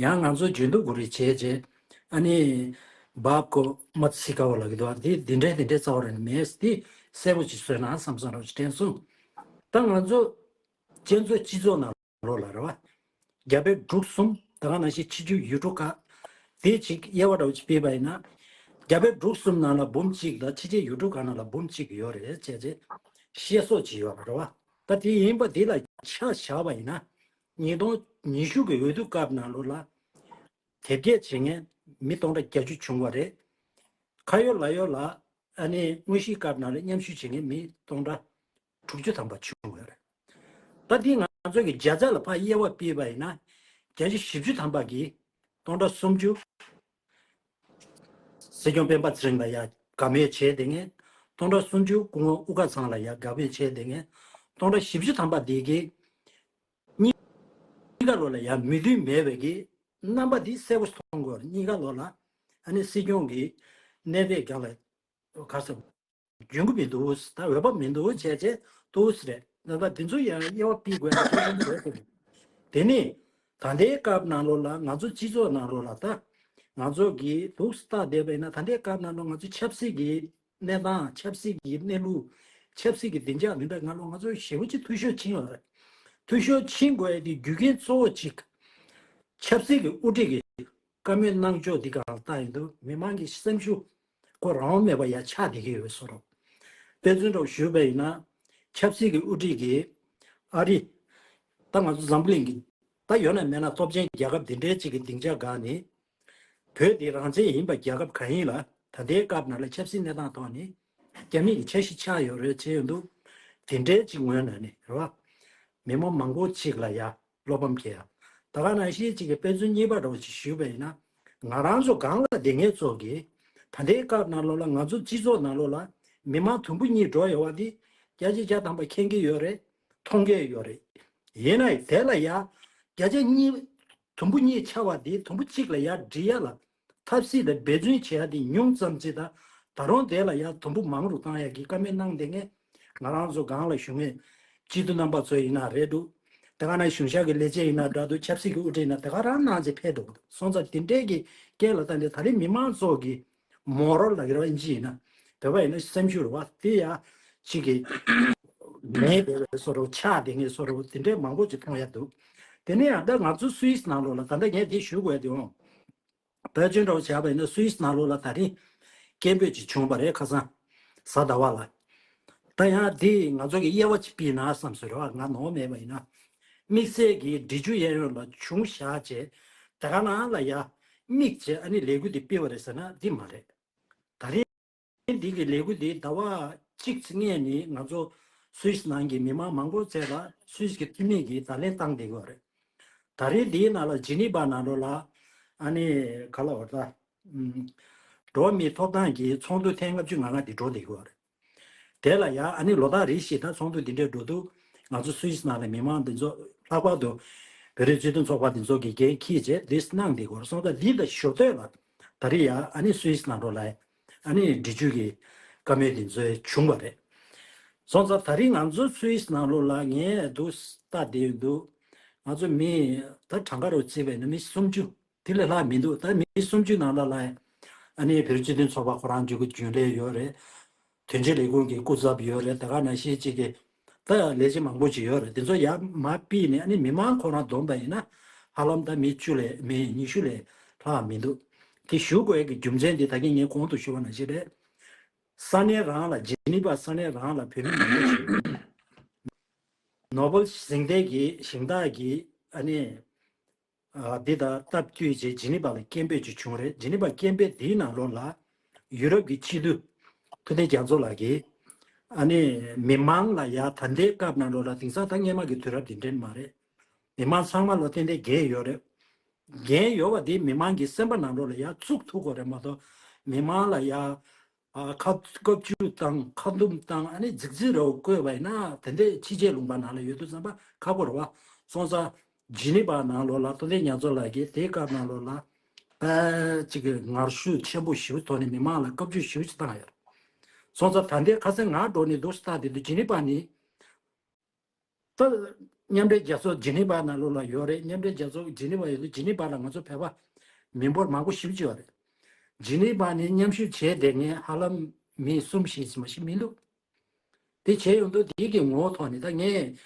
ཡང་ང་ཚོ་འཇོན་ཐུབ་དགོས་རེད་བྱས་བྱས། ཨ་ནི། བབ་ཀོ་མ་ཚི་ཀ་བ་ལ་གི་འདུག་ཨ་འདི་འདི་འདྲའི་འདི་འདྲའི་རྩ་བ་རེད་མེད་འདི་གསལ་པོ་ཅིག་བཟོས་ན་བསམ་བསམ་རོ་ཅིག་དྲན་སོང་། ད་ང་ཚོ་བཙན་བྱོལ་སྤྱི་ཚོགས་ནང་ལོགས་ལ་རེད་བ། རྒྱ་བལ་འབྲུག་གསུམ་ད་ག་ནང་བཞིན་ཕྱི་རྒྱལ་ཡུལ་གྲུ་ཁག་དེ་ཅིག་དབྱེ་བ་འདྲ་བོ་ཅིག་ཕྱེས་པ་ཡིན་ན། རྒྱ་བལ་འབྲུག་གསུམ་ནང་ལ་འབུམ་གཅིག་དང་ཕྱི་རྒྱལ་ཡུལ་གྲུ་ཁག་ནང་ལ་འབུམ་གཅིག་ཡོད་རེད་བྱས་རྗེས་བཤད་སྲོལ་ཅིག་ཡོད་རེད་བ། ད་དེ་ཡིན་པ་འདི་ལ་ཆ་བཞག་པ་ཡིན་ན། ཉིས་སྟོང་ཉི་ཤུ་གི་འོས་བསྡུ་སྐབས་ནང་ལོགས་ལ་དེབ་སྐྱེལ་བྱེད་མཁན་མི་སྟོང་ཕྲག་བརྒྱད་ཅུ་བྱུང་བ་རེད། ཁ་ཡོད་ལག་ཡོད་ལ་ཨ་ནི་དངོས་གཞིའི་སྐབས་ནང་ལ་མཉམ་ཞུགས་བྱེད་མཁན་མི་སྟོང་ཕྲག་དྲུག་ཅུ་ཐམ་པ་བྱུང་ཡོད་རེད། ད་འདི་ང་ཚོ་གི་བརྒྱ་ཆ་ལ་ཕར་དབྱེ་བ་ཕྱེས་པ་ཡིན་ན། བརྒྱ་ཆ་བཞི་བཅུ་ཐམ་པ་གིས་སྟོང་ཕྲག་སུམ་ཅུ་སྲིད་སྐྱོང་སྤེན་པ་ཚེ་རིང་ལ་ཡ་དགའ་མོས་བྱས་བསྡད་མཁན། སྟོང་ཕྲག་སུམ་ཅུ་སྐུ་ངོ་དབུ་དཀར་ཚང་ལ་ཡ་དགའ་མོས་བྱས་བསྡད་མཁན། སྟོང་ཕྲག་བཞི་བཅུ་ཐམ་པ་འདི་གིས་གཉིས་ཀ་ལོགས་ལ་ཡ་མོས་མཐུན་མེད་པའི་གི་རྣམ་པ་འདི་གསལ་པོ་མཐོང་དགོས་རེད། གཉིས་ཀ་ལོགས་ལ་ཨ་ནི་སྲིད་སྐྱོང་གི་གནད་དོན་སྒང་ལ་ག་ས་འཇོན་གི་མི་འདུག་ད་འོས་བབ་མི་འདུག་བྱས་བྱས་འདུག་རེད། ད་ལྟ་འདི་ཚོ་ཡང་དབྱེ་བ་ཕྱེ་དགོས་ཡ་གལ་ཆེན་པོ་རེད་དེ། དེ་ནི་ད་ལྟའི་སྐབས་ནང་ལོགས་ལ་ང་ཚོ་སྤྱི་ཚོགས་ནང་ལོགས་ལ་ད་ང་ཚོ་གི་འདུག་སྟངས་བསྡད་པ་ཡིན་ན། ད་ལྟའི་སྐབས་ནང་ལོགས་ང་ཚོ་ཆབ་སྲིད་ཀྱི་གནས་སྟངས། ཆབ་སྲིད་ཀྱི་གནས་ལུགས། ཆབ་སྲིད་ཀྱི་བདེ་འཇགས་མིན་པའི་ང་ལོ་ང་ཚོ་ཞེ་པོ་ཅིག་འཐུས་ཤོར་ཕྱིན་ཡོད་རེད། འཐུས་ཤོར་ཕྱིན་དགོས་ཡ་དེ་རྒྱུ་རྐྱེན་གཙོ་བོ་གཅིག་ཆབ་སྲིད་ཀྱི་དབུ་ཁྲིད་ཀྱི་བཀའ་མོལ་གནང་ཕྱོགས་འདི་སྒང་ལ་ལྟ་ཡོང་དུས་མི་མང་གི་སེམས་ཤུགས་ཁོ་རང་དབང་མེད་པ་ཡ་ཆག་བསྡད་ཀྱི་ཡོད་བཟོ་འདྲ། དཔེ་མཚོན་འདྲ་ཞུས་པ་ཡིན་ན། ཆབ་སྲིད་ཀྱི་དབུ་ཁྲིད་ཀྱིས་ཨ་རི། ད་ང་ཚོ་འཛམ་བུ་གླིང་གི་ད་ཡོད་ན་མེད་ན་སྟོབས་ཆེན་རྒྱལ་ཁབ་འདི་འདྲའི་གཅིག་གི་སྡིངས་ཆ་སྒང་ནས། བོད་འདི་རང་བཙན་ཡིན་པ་རྒྱལ་ཁབ་གང་ཡིན་ལ་ད་ལྟའི་སྐབས་ནང་ལ་ཆབ་སྲིད་གནས་སྟངས་ཐོག་ནས་རྒྱ་མི་གི་འཆར་གཞི་ཆགས་ཡོད་རེད་བྱས་ཡོད་འདུག་དེ་འདྲའི་གཅིག་ངོས་ནས་ནི་རེད་བ། མི་མང་མང་པོ་གཅིག་ལ་ཡ་བློ་ཕམ་སྐྱེ་ཡ། ད་ག་ནང་བཞིན་གཅིག་གི་དཔེ་མཚོན་གཉིས་པ་འདྲ་བོ་ཅིག་ཞུས་པ་ཡིན་ན། ང་རང་ཚོ་སྒང་ལ་བསྡད་མཁན་ཚོ་གིས་ད་ལྟའི་སྐབས་ནང་ལོགས་ལ་ང་ཚོ་སྤྱི་ཚོགས་ནང་ལོགས་ལ་མི་མང་དུམ་བུ་གཉིས་འགྲོ་ཡོད་པ་འདི་བརྒྱ་ཆ་བརྒྱ་ཐམ་པ་མཁྱེན་གྱི་ཡོད་རེད། མཐོང་གི་ཡོད་རེད། ཡིན་ནའི་དེ་ལ་ཡ་བརྒྱ་ཆ་གཉིས་ དུམ་བུ་གཉིས་ཆགས་པ་དེ་དུམ་བུ་གཅིག་ལ་ཡར་སྒྲིལ་ཡ་ལ་ཐབས་ཤེས་དང་འབད་བརྩོན་བྱེད་ཡ་དེ་ཉུང་ཙམ་ཅིག་དང་། ད་རུང་དེ་ལ་ཡར་དུམ་བུ་མང་རུ་བཏང་ཡ་གི་བཀའ་མོལ་གནང་བསྡད་མཁན་ང་རང་ཚོ་སྒང་ལ་བཞུགས་མཁན་སྤྱི་འཐུས་རྣམ་པ་ཚོ་ཡིན་ན་རེད་འདུག་དེ་ག་ནང་གཞུང་ཞབས་ཀྱི་ལས་བྱེད་ཡིན་ན་འདྲ་འདུག་ཆབ་སྲིད་ཀྱི་དབུ་ཁྲིད་ཡིན་ན་དེ་ག་རང་གནང་བྱས་ཕེབས་འདུག་སོང་ཙང་དེ་འདྲའི་གི་རྐྱེན་ལ་བརྟེན་ཏེ་ད་རེས་མི་མང་ཚོ་གི་མོ་རལ་ལབ་ཀྱི་རེད་བ། ཨིན་ཇི་ཡིན་ན། བོད་པ་ཡིན་ན་སེམས་ཤུགས་རེད་བ། དེ་ཡང་གཅིག་གི་མེད་པའི་བཟོ་འདྲ་ཆག་བསྡད་མཁན་བཟོ་འདྲ་དེ་འདྲའི་མང་པོ་ཅིག་མཐོང་ཡ་འདུག་དེ་ནས་ཡང་ད་ང་ཚོ་སུད་སི་ནང་ལོགས་ལ་ད་ལྟ་ངས་འདི་ཞུ་དགོས་དེ་འོང་། བོད་ཆེན་འདྲ་བོ་བྱས་པ་ཡིན་ན་སུད་སི་ནང་ལོགས་ལ་ད་རིང་སྐད་འབོད་ཅིག་བྱུང་བ་རེད། ཁ་སང་གཟའ་ཟླ་བ་ལ། ད་ཡང་འདི་ང་ཚོ་གི་དབྱེ་བ་ཅིག་ཕྱེ་ན་བསམ་སོང་རེད་བ། ང་ནོར་མེད་པ་ཡིན་ན། དམིགས་བསལ་གྱི་འབྲི་ཆུ་གཡས་གཡོན་ལ་གཞུང་བཞག་བྱས་དེ་ག་ནང་ལ་ཡ་དམིགས་བྱས་ཨ་ནི་ལས་འགུལ་འདི་སྤེལ་བ་རེད་ཟེར་ན་འདི་མ་རེད། ད་རིང་འདི་གི་ལས་འགུལ་འདི་ཟླ་བ་གཅིག་ཙམ་སྔོན་ནས་ང་ཚོ་སུད་སི་ནང་གི་མི་མང་མང་པོ་བཙལ་ལ་སུད་སི་གི་འཐུས་མི་གིས་བརྡ་ལན་བཏང་བསྡད་ཡོད་རེད། ད་རེས་འདིའི་ནང་ལ་ཇི་ནི་བ་ནང་ལོགས་ལ་ཨ་ནི་ག་ལ་བར་ད་འགྲོ་བ་མིའི་ཐོབ་ཐང་གི་ཚོགས་འདུ་ཐེངས་ལྔ་བཅུ་ང་ལྔ་འདི་འགྲོ་བསྡད་ཡོད་རེད། དེ་ལ་ཡང་ཨ་ནི་ལོ་ལྟར་རེ་བཞིན་ད་ཚོགས་འདུ་འདི་འདྲའི་འགྲོ་དུས་ང་ཚོ་སུད་སི་ནང་ལ་མི་མང་འདི་ཚོ་ལྷག་པར་དུ་བོད་རིགས་སྤྱི་མཐུན་ཚོགས་པ་འདི་ཚོ་གིས་འགན་འཁྱེར་བྱས་འདི་གནང་བསྡད་ཡོད་རེད། སོང་ཙང་འདི་དང་ཞོར་དུ་ལ་ད་རེས་ཡང་ཨ་ནི་སུད་སི་ནང་ལོགས་ལ་ཨ་ནི་འབྲི་ཆུ་གི་བཀའ་མོལ་འདི་ཚོ་བྱུང་བ་རེད། སོང་ཙང་ད་རེས་ང་ཚོ་སུད་སི་ནང་ལོགས་ལ་ངས་འདུག་ལྟ་བསྡད་ཡོད་འདུག་ང་ཚོ་མི་ད་གྲངས་ཀ་རུ་བརྩིས་པ་ཡིན་ན་མི་སུམ་ཅུ་དེ་ལས་ལྷག་མི་འདུག་ད་མི་སུམ་ཅུ་ནང་ལ་ལ་ཨ་ནི་བོད་རིགས་སྤྱི་མཐུན་ཚོགས་པ་ཁོ་རང་ཚོ་གི་རྒྱུན་ལས་ཡོད་རེད། དོན་གཅོད་ལས་ཁུངས་ཀྱི་སྐུ་ཚབ་ཡོད་རེད། དེ་ག་ནང་བཞིན་གཅིག་གི་ད་ལས་བྱེད་མང་པོ་ཅིག་ཡོད་རེད། དེ་ཚོ་ཡར་མར་ཕུད་ནས་ཨ་ནི་མི་མང་ཁོ་རང་བསྡོམས་པ་ཡིན་ན་ཧ་ལམ་ད་མི་བཅུ་ལས་མི་ཉི་ཤུ་ལས་ལྷག་མི་འདུག་དེ་ཞུ་དགོས་ཀྱི་རྒྱུ་མཚན་དེ་ད་གིན་ངས་གོང་དུ་ཞུས་པ་ནང་བཞིན་རེད། ས་གནས་རང་ལ་ཇི་ནི་ཝ་ས་གནས་རང་ལ་བོད་མི་མང་པོ་ཅིག་ནོ་བེལ་ཞི་བདེའི་གཟེངས་རྟགས་ཀྱི་ཨ་ནི་ཨ་འདི་དང་སྟབས་བསྟུན་བྱས་ཇི་ནི་ཝ་ལ་སྐད་འབོད་ཅིག་བྱུང་རེད། ཇི་ནི་ཝ་སྐད་འབོད་འདིའི་ནང་ལོགས་ལ་ཡུ་རོབ་ཀྱི་སྤྱི་འཐུས་ཐུབ་བསྟན་རྒྱ་མཚོ་ལགས་ཀྱིས་ཨ་ནི་མི་མང་ལ་ཡ་ད་ལྟའི་སྐབས་ནང་ལོགས་ལ་དེང་སང་ད་སྔོན་མ་གི་དུས་རབས་འདི་འདྲ་མ་རེད། མི་མང་ཚང་མ་ལ་ཏན་ཏན་འགན་ཡོད་རེད། འགན་ཡོད་པ་འདི་མི་མང་གི་སེམས་པ་ནང་ལོགས་ལ་ཡ་བཙུགས་ཐུབ་དགོས་རེད་མ་གཏོགས་མི་མང་ལ་ཡ་ཨ་ཁ་བཀའ་བཀྱོན་བཏང་ཁ་འདུམ་བཏང་ཨ་ནི་རྫིག་རྫིག་རེ་བ་བཀོད་པ་ཡིན་ན་དེ་འདྲའི་ཕྱི་རྒྱལ་ལུང་པ་ནང་ལ་ཡོད་དུས་ཙམ་པ་ཁག་པོ་རེད་བ། སོང་ཙང་ཇི་ནི་ཝ་ནང་ལོགས་ལ་ཐུབ་བསྟན་རྒྱ་མཚོ་ལགས་ཀྱིས་དེའི་སྐབས་ནང་ལོགས་ལ་ཨ་ཅིག་གི་ངར་ཤུགས་ཆེན་པོ་ཞེ་པོ་ཐོག་ནས་མི་མང་ལ་བཀའ་བཀྱོན་ཞེ་པོ་ཅིག་བཏང་ཡོད། སོང་ཙང་ད་ལྟའི་ཁ་སང་ང་འགྲོ་ནས་འདུག་སེ་ལྟ་དེ་དུས་ཇི་ནི་ཝ་ནི་ད་མཉམ་འབྲེལ་རྒྱལ་ཚོགས་ཇི་ནི་ཝ་ནང་ལོགས་ལ་ཡོད་རེད། མཉམ་འབྲེལ་རྒྱལ་ཚོགས་ཇི་ནི་ཝ་ཡོད་དུས་ཇི་ནི་ཝ་ལ་ང་ཚོ་བོད་པ་མི་འབོར་མང་པོ་ཞེ་པོ་ཅིག་ཡོད་རེད། ཇི་ནི་ཝ་ནས་མཉམ་ཞུགས་བྱས་བསྡད་མཁན་ཧ་ལམ་མི་གསུམ་བཞི་ཙམ་ཞིག་མི་འདུག་དེ་བྱས་ཡོང་དུས་དེའི་གི་ངོ་བོ་ཐོག་ནས་ད་ངས་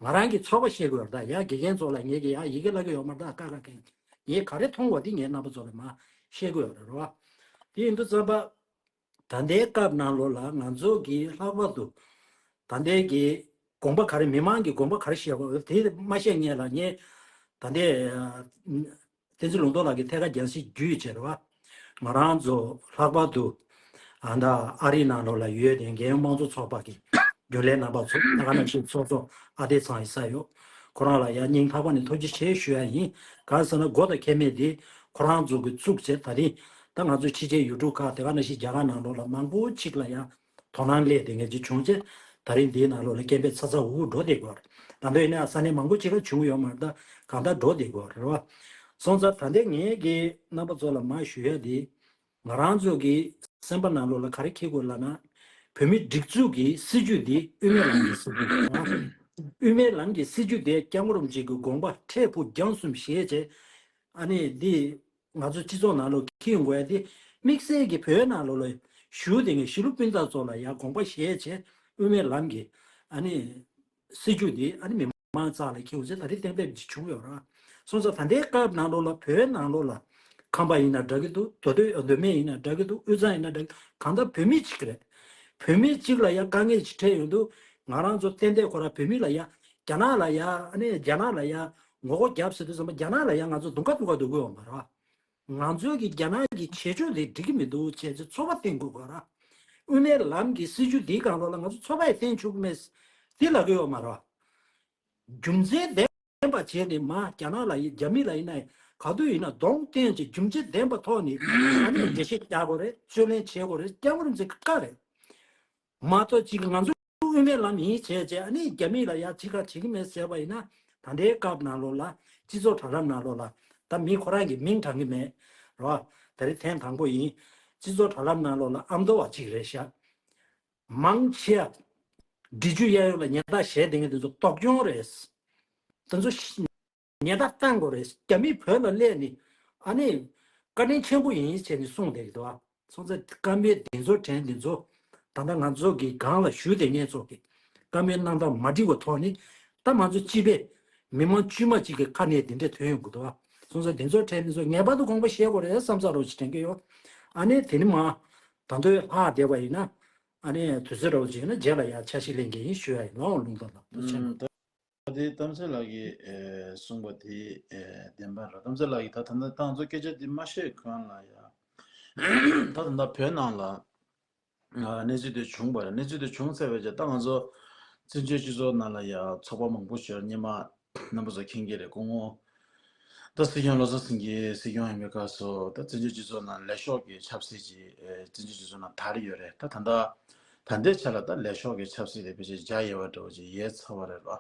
ང་རང་གི་ཚོར་བ་བཤད་དགོས་རེད། ད་ཡ་དགེ་རྒན་ཚོ་ལ་ངས་ཀྱི་ཡ་ཡི་གེ་བསླབ་ཀྱི་ཡོད་མ་རེད། ད་ཀ་ཀ་གན་ངས་ག་རེ་མཐོང་བ་དེ་ངས་རྣམ་པ་ཚོ་ལ་མར་བཤད་དགོས་ཡོད་རེད་རོ། དེ་ཡིན་དུས་ཙམ་པ། ད་ལྟའི་སྐབས་ནང་ལོགས་ལ་ང་ཚོ་གིས་ལྷག་པར་དུ་ད་ལྟའི་གི་དགོངས་པ་ག་རེ་མི་མང་གི་དགོངས་པ་ག་རེ་བཞེས་དགོས་དེ་མ་བཤད་སྔོན་ལ་ངས་ད་ལྟའི་བསྟན་འཛིན་ལུང་རྟོགས་ལགས་ཀྱི་ཐད་ཀར་རྒྱང་སྲིང་བརྒྱུད་བྱས་རེད་བ། ང་རང་ཚོ་ལྷག་པར་དུ་ཨ་ད་ཨ་རི་ནང་ལོགས་ལ་ཡོད་དེ་རྒྱལ་ཡོངས་དམངས་གཙོ་ཚོགས་པ་གི་རྒྱུན་ལས་རྣམ་པ་ཚོ་ད་ག་ནང་བཞིན་ཚོགས་གཙོ་ཨ་བདེ་ཚང་ཡིན་ས་ཡོད། ཁོ་རང་ལ་ཡང་སྙིང་ཐག་པ་ནས་ཐུགས་རྗེ་ཆེ་ཞུ་ཡ་ཡིན། གང་ཟེར་ན་མགོ་དང་ཁྱད་མེད་དེ་ཁོ་རང་ཚོ་གི་བཙུགས་བྱས་ད་རིང་ད་ང་ཚོ་ཕྱི་རྒྱལ་ཡུལ་གྲུ་ཁག་དེ་ག་ནང་བཞིན་རྒྱ་གར་ནང་ལོགས་ལ་མང་པོ་ཅིག་ལ་ཡང་དོ་སྣང་སླེབས་དེ་ངེས་ཀྱི་བྱུང་རྗེས་ད་རིང་འདིའི་ནང་ལོགས་ལ་སྐད་འབོད་ཚ་ཚ་འུར་འུར་འགྲོ་བསྡད་ཀྱི་ཡོད་རེད། ད་ལྟ་ཡིན་ན་ས་གནས་མང་པོ་ཅིག་ལ་བྱུང་ཡོད་མ་རེད། ད་གང་ལྟར་འགྲོ་བསྡད་ཀྱི་ཡོད་རེད་བ། སོང་ཙང་ད་ལྟ་ངེད་ཀྱི་རྣམ་པ་ཚོ་ལ་མར་ཞུ་ཡ་དེ་ང་རང་ཚོ་གི་སེམས་པ་ནང་ལོགས་ལ་ག་རེ་འཁྱེར་དགོས་ལབ་ན། བོད་མིའི་སྒྲིག་འཛུགས་ཀྱི་སྲིད་ཇུས་འདི་དབུ་མའི་ལམ་གྱི་སྲིད་ཇུས་རེད། དབུ་མའི་ལམ་གྱི་སྲིད་ཇུས་དེ་སྐྱབས་མགོན་རིན་པོ་ཆེ་གི་དགོངས་པ་འཁྲས་ཕུག་རྒྱང་གསུམ་བཞེས་བྱས། ཨ་ནི་འདི་ང་ཚོ་སྤྱི་ཚོགས་ནང་ལོགས་འཁྱེར་ཡོང་དགོས་ཡ་དེ་དམིགས་བསལ་གྱི་བོད་ནང་ལོགས་ལ་བཞུགས་བསྡད་མཁན་གཞིས་ལུས་སྤུན་ཟླ་ཚོ་ལ་ཡང་དགོངས་པ་བཞེས་བྱས་དབུ་མའི་ལམ་གྱི་ཨ་ནི་སྲིད་ཇུས་འདི་ཨ་ནི་མི་མང་རྩ་ལ་འཁྱེར་ཡོང་ཚེ་ད་རེས་གཏན་འབེབས་ཅིག་བྱུང་ཡོད་ར། སོང་ཙང་ད་ལྟའི་སྐབས་ནང་ལོགས་ལ་བོད་ནང་ལོགས་ལ་ཁམས་པ་ཡིན་ན་འདྲ་གི་འདུག་མདོ་སྟོད་མདོ་སྨད་ཡིན་ན་འདྲ་གི་འདུག་དབུས་གཙང་ཡིན་ན་འདྲ་གི་གང་ལྟར་བོད་མི་གཅིག་རེད། བོད་མི་གཅིག་ལ་ཡ་དཀའ་ངལ་ཅིག་འཕྲད་ཡོང་དུས་ང་རང་ཚོ་ཏན་ཏན་ཁོ་ར་བོད་མི་ལ་ཡ་རྒྱ་ནག་ལ་ཡ་ཨ་ནི་རྒྱ་ནག་ལ་ཡ་ངོ་རྒོལ་རྒྱབ་ཟེར་དུས་ཙམ་པ་རྒྱ་ནག་ལ་ཡ་ང་ཚོ་དུང་དཀར་དུང་དཀར་འདུག་གི་ཡོད་མ་རེད་བ། ང་ཚོའི་གི་རྒྱ་ནག་གི་བྱེད་ཕྱོགས་དེ་འགྲིག་གི་མི་འདུག་བྱས་ཚེ་ཚོར་བ་བསྟན་དགོས་གོ་ར། དབུ་མའི་ལམ་གྱི་སྲིད་ཇུས་འདིའི་སྒང་ལོགས་ལ་ང་ཚོ་ཚོར་བ་ཡི་བསྟན་ཆོག་གི་མེད། དེ་ལབ་གི་ཡོད་མ་རེད་བ། རྒྱུ་མཚན་ལྡན་པ་བྱས་ནས་མ་རྒྱ་ནག་ལ་ཡིན་རྒྱ་མི་ལ་ཡིན་ན་ག་དུས་ཡིན་ན་གདོང་བསྟན་ཅིག་རྒྱུ་མཚན་ལྡན་པ་ཐོག་ནས་ཨ་ནི་འགྲེལ་བཤད་རྒྱག་དགོས་རེད། རྩོད་ལེན་བྱེད་དགོས་རེད། སྐྱབས་མགོན་རིན་པོ་ཆེ་གི་བཀའ་རེད། མ་གཏོགས་ཅིག་ང་ཚོ་དབུ་མའི་ལམ་ཡིན་བྱས་བྱས་ཨ་ནི་རྒྱ་མི་ལ་ཡ་ཅིག་ག་བྱེད་ཀྱི་མེད་ཟེར་བ་ཡིན་ན་ད་ལྟའི་སྐབས་ནང་ལོགས་ལ་སྤྱི་ཚོགས་དྲ་ལམ་ནང་ལོགས་ལ་ ད་མི་ཁོ་རང་གི་མིང་དྲང་གི་མེད་རོ། ད་རེས་ཐེངས་དང་པོ་ཡིན། སྤྱི་ཚོགས་དྲ་ལམ་ནང་ལོགས་ལ་ཨ་མདོ་བ་གཅིག་རེད་ཤག་མང་ཆེ་བ། འབྲི་ཆུ་གཡས་གཡོན་ལ་ཉེན་བརྡ་བཞད་དེ་ངས་དེ་ཚོ་སྡུག་གྱོང་རེད། དེ་ཚོ་ཉེན་བརྡ་བཏང་དགོས་རེད། རྒྱ་མི་བོད་ལ་སླེབས་ནས་ཨ་ནི་བཀའ་དྲིན་ཆེན་པོ་ཡིན་བྱས་ནས་གསུངས་བསྡད་ཀྱི་འདུག་ཨ། སོང་ཙང་བཀའ་མོལ་འདི་ཚོ་དྲན་འདི་ཚོ་ད་ལྟ་ང་ཚོ་གི་སྒང་ལ་བཞུགས་བསྡད་མཁན་ཚོ་གི་བཀའ་མོལ་གནང་སྟངས་མ་འགྲིག་པ་ཐོག་ནས་ད་ང་ཚོ་སྤྱི་པའི་མི་མང་དཀྱུས་མ་གཅིག་གི་ཁ་ནས་འདི་འདྲ་ཐོན་ཡོང་གི་འདུག་ཨ། སོང་ཙང་འདི་ཚོ་དྲན་འདི་ཚོ་ངེས་པར་དུ་དགོངས་པ་བཞེས་དགོས་རེད་བསམ་ས་རོགས་ཅིག་དྲན་གི་ཡོད། ཨ་ནི་དེ་ནི་མ་ད་དུང་ལྷག་བསྡད་པ་ཡིན་ན་ཨ་ནི་དུས་ཚོད་རོགས་ཅིག་ཡིན་ན་རྗེས་ལ་ཡང་འཆར་གཞི་ལེན་གི་ཡིན་ཞུ་ཡ་ཡིན་ནོ་ལུང་རྟོགས་ལགས་ཐུགས་རྗེ་ཆེ། ད་དེ་གཏམ་ཚེ་ལགས་ཀྱིས་ཨེ་གསུངས་པ་དེ་ཨེ་བདེན་པ་རེད། གཏམ་ཚེ་ལགས་ཀྱིས་ད་ད་ལྟ་ང་ཚོ་སྐད་ཆ་འདི་མ་བཤད་གོང་ལ་ཡ། ད་ད་ལྟ་བོད་ནང་ལ་ཨ་གནས་ཚུལ་དེ་བྱུང་བ་རེད། གནས་ཚུལ་དེ་བྱུང་ཚར་བའི་རྗེས་ད་ང་ཚོ་བཙན་བྱོལ་སྤྱི་ཚོགས་ནང་ལ་ཡ་ཚོགས་པ་མང་པོ་ཞིག་སྔོན་མ་རྣམ་པ་ཚོ་མཁྱེན་གྱི་རེད། སྐུ་ངོ་ད་སྲིད་སྐྱོང་བློ་བཟང་སེང་གེ་སྲིད་སྐྱོང་ཡིན་པའི་སྐབས་སུ་ད་བཙན་བྱོལ་སྤྱི་ཚོགས་ནང་ལས་ཤོག་གི་ཆབ་སྲིད་ཅིག་ཨེ་བཙན་བྱོལ་སྤྱི་ཚོགས་ནང་དར་ཡོད་རེད། ད་ད་ལྟ་ད་ལྟའི་ཆ་ལ་ད་ལས་ཤོག་གི་ཆབ་སྲིད་དེ་ཕལ་ཆེར་འཇགས་ཡོད་པ་འདྲ་བོ་ཅིག་ཡལ་ཚར་བ་རེད་རོ།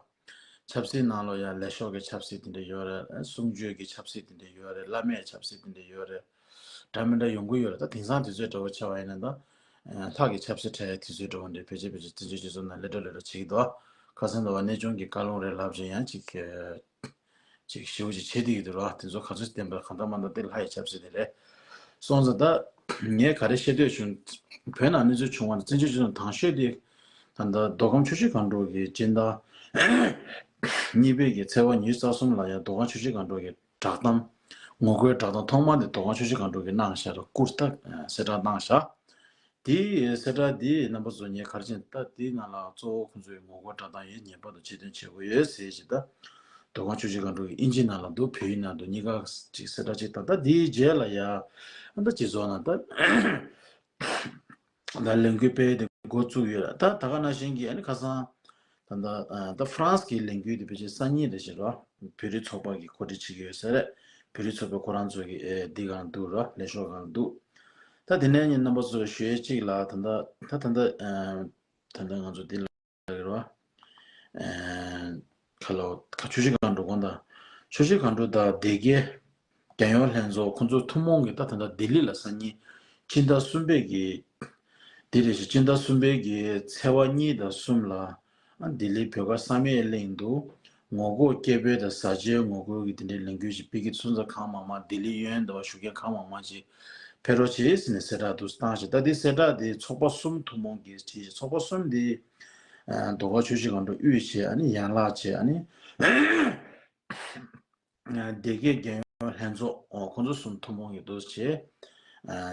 ཆབ་སྲིད་ནང་ལོགས་ཡང་ལས་ཤོག་གི་ཆབ་སྲིད་དེ་འདྲ་ཡོད་རེད། གསུང་ཆོས་ཀྱི་ཆབ་སྲིད་དེ་འདྲ་ཡོད་རེད། བླ་མའི་ཆབ་སྲིད་དེ་འདྲ་ཡོད་རེད། འདྲ་མི་འདྲ་ཡོང་གི་ཡོད་རེད། ད་དེང་སང་དུས་ཚོད་འདྲ་བོ་ཆགས་པ་ཡིན་ན་ད་ལྷག་གི་ཆབ་སྲིད་འཕྲད་དུས་ཚོད་འདྲ་བོ་འདྲ་ཕལ་ཆེར་ཕལ་ཆེར་བཙན་བྱོལ་སྤྱི་ཚོགས་ནང་ལས་འགྲོ་ལས་འགྲོ་བྱེད་ཀྱི་འདུག་ཁ་སང་འདྲ་བ་གནས་ཆུང་གི་བཀའ་ལུང་རེད་ལབ་བྱས་ཡང་ཅིག་ཅིག་ཞེ་པོ་ཅིག་བྱེད་བསྡད་ཀྱི་འདུག་ར། དེ་ཚོ་ག་ཚོད་བདེན་པ་གང་ལྟར་མ་ལྟར་དེ་ལྷ་ཡི་ཆབ་སྲིད་དེ་རེད། སོང་ཙང་ད་ངས་ག་རེ་བཤད་འདོད་བྱུང་། བོད་ནང་གནས་ཚུལ་བྱུང་བ་ནི་བཙན་བྱོལ་སྤྱི་ཚོགས་དང་ཤོས་དེ་ད་ལྟ་མདོ་ཁམས་ཆུ་བཞི་སྒང་དྲུག་གི་སྤྱི་ཟླ་གཉིས་པའི་གི་ཚེས་པ་ཉི་ཤུ་རྩ་གསུམ་ལ་ཡང་མདོ་ཁམས་ཆུ་བཞི་སྒང་དྲུག་གི་བསྒྲགས་གཏམ་ངོ་རྒོལ་བསྒྲགས་གཏམ་ཐོག་མ་དེ་མདོ་ཁམས་ཆུ་བཞི་སྒང་དྲུག་གི་གནང་བཞག་ར། སྐུར་ད་གསལ་བསྒྲགས་གནང་བཞག་དེའི་གསལ་བསྒྲགས་འདི་རྣམ་པ་ཚོ་ངས་ག་རེ་བྱས་ད་དེའི་ནང་ལ་གཙོ་བོ་ཁོང་ཚོའི་ངོ་རྒོལ་བསྒྲགས་སྟངས་ཡིན། ངེས་པར་དུ་ཆེད་དོན་བྱེད་དགོས་ཡོད་ཟེར་ཞིག་ད་མདོ་ཁམས་ཆུ་བཞི་སྒང་དྲུག་གི་ཨིན་ཇི་ནང་ལ་འདུག་བོད་ཡིག་ནང་དུ་གཉིས་ཀ་ཅིག་གསལ་བསྒྲགས་ཅིག་དང་ད་དེའི་རྗེས་ལ་ཡ་ཨ་ད་སྤྱི་ཚོགས་ནང་ད་ད་ལས་འགུལ་སྤེལ་དེ་འགོ་བཙུགས་ཡོད་ལ། ད་ད་ག་ནང་བཞིན་གྱི་ཨ་ནི་ཁ་སང་ད་ད་ད་ཧྥ་རན་སི་གི་ལས་འགུལ་དེ་ཕལ་ཆེར་སང་ཉིན་རེད་ཤག་ར། བོད་རིགས་ཚོགས་པ་གིས་གོ་སྒྲིག་བྱེད་ཀྱི་ཡོད་ས་རེད། བོད་རིགས་ཚོགས་པ་ཁོ་རང་ཚོ་གི་ཨེ་འདི་སྒང་འདུག་ར། ལས་ཤོག་སྒང་འདུག་ད་དེ་ནས་ངས་རྣམ་པ་ཚོར་ཞུ་ཡས་གཅིག་ལ་ད་ལྟ་ད་ད་ལྟ་ཨ་ད་ལྟ་ང་ཚོ་འདི་ལ་རེད་བ། ཨ་ཁ་ལོ་ཁ་ཆུ་བཞི་སྒང་དྲུག་གོང་དང་ཆུ་བཞི་སྒང་དྲུག་དང་སྡེ་དགེ་རྒྱལ་ཡོངས་ལྷན་ཚོགས་ཁོང་ཚོ་ཐུན་མོང་གི་ད་ད་ལྟ་ལྡི་ལི་ལ་སང་ཉིན་སྤྱི་ཟླ་གསུམ་པའི་གི་འདི་རེད་ཤག་སྤྱི་ཟླ་གསུམ་པའི་གི་ཚེས་པ་གཉིས་དང་གསུམ་ལ་ཨ་ལྡི་ལི་བོད་ཀ་བསམ་ཡས་གླིང་དུ་ངོ་རྒོལ་སྐད་འབོད་དང་བཟའ་བཅའི་ངོ་རྒོལ་གྱི་དེ་འདྲའི་ལས་འགུལ་ཞིག་སྤེལ་གྱི་སོང་ཙང་གང་མང་མང་ལྡི་ལི་གཡོན་དུ་བཞུགས་མཁན་གང་མང་མང་ཞིག་ཕེབས་རོགས་བྱེད་ཟེར་ནས་གསལ་བསྒྲགས་འདུག་བཏང་ཞིག་ད་དེ་གསལ་བསྒྲགས་དེ་ཚོགས་པ་གསུམ་ཐུན་མོང་གིས་བྲིས་ཤིག་ཚོགས་པ་གསུམ་དེ་མདོ་ཁམས་ཆུ་བཞི་སྒང་དྲུག་དབུས་བྱས་ཨ་ནི་ཡན་ལག་བྱས་ཨ་ནི་སྡེ་དགེ་རྒྱལ་ཡོངས་ལྷན་ཚོགས་ཁོང་ཚོ་གསུམ་ཐུན་མོང་གི་འདུག་བྱས།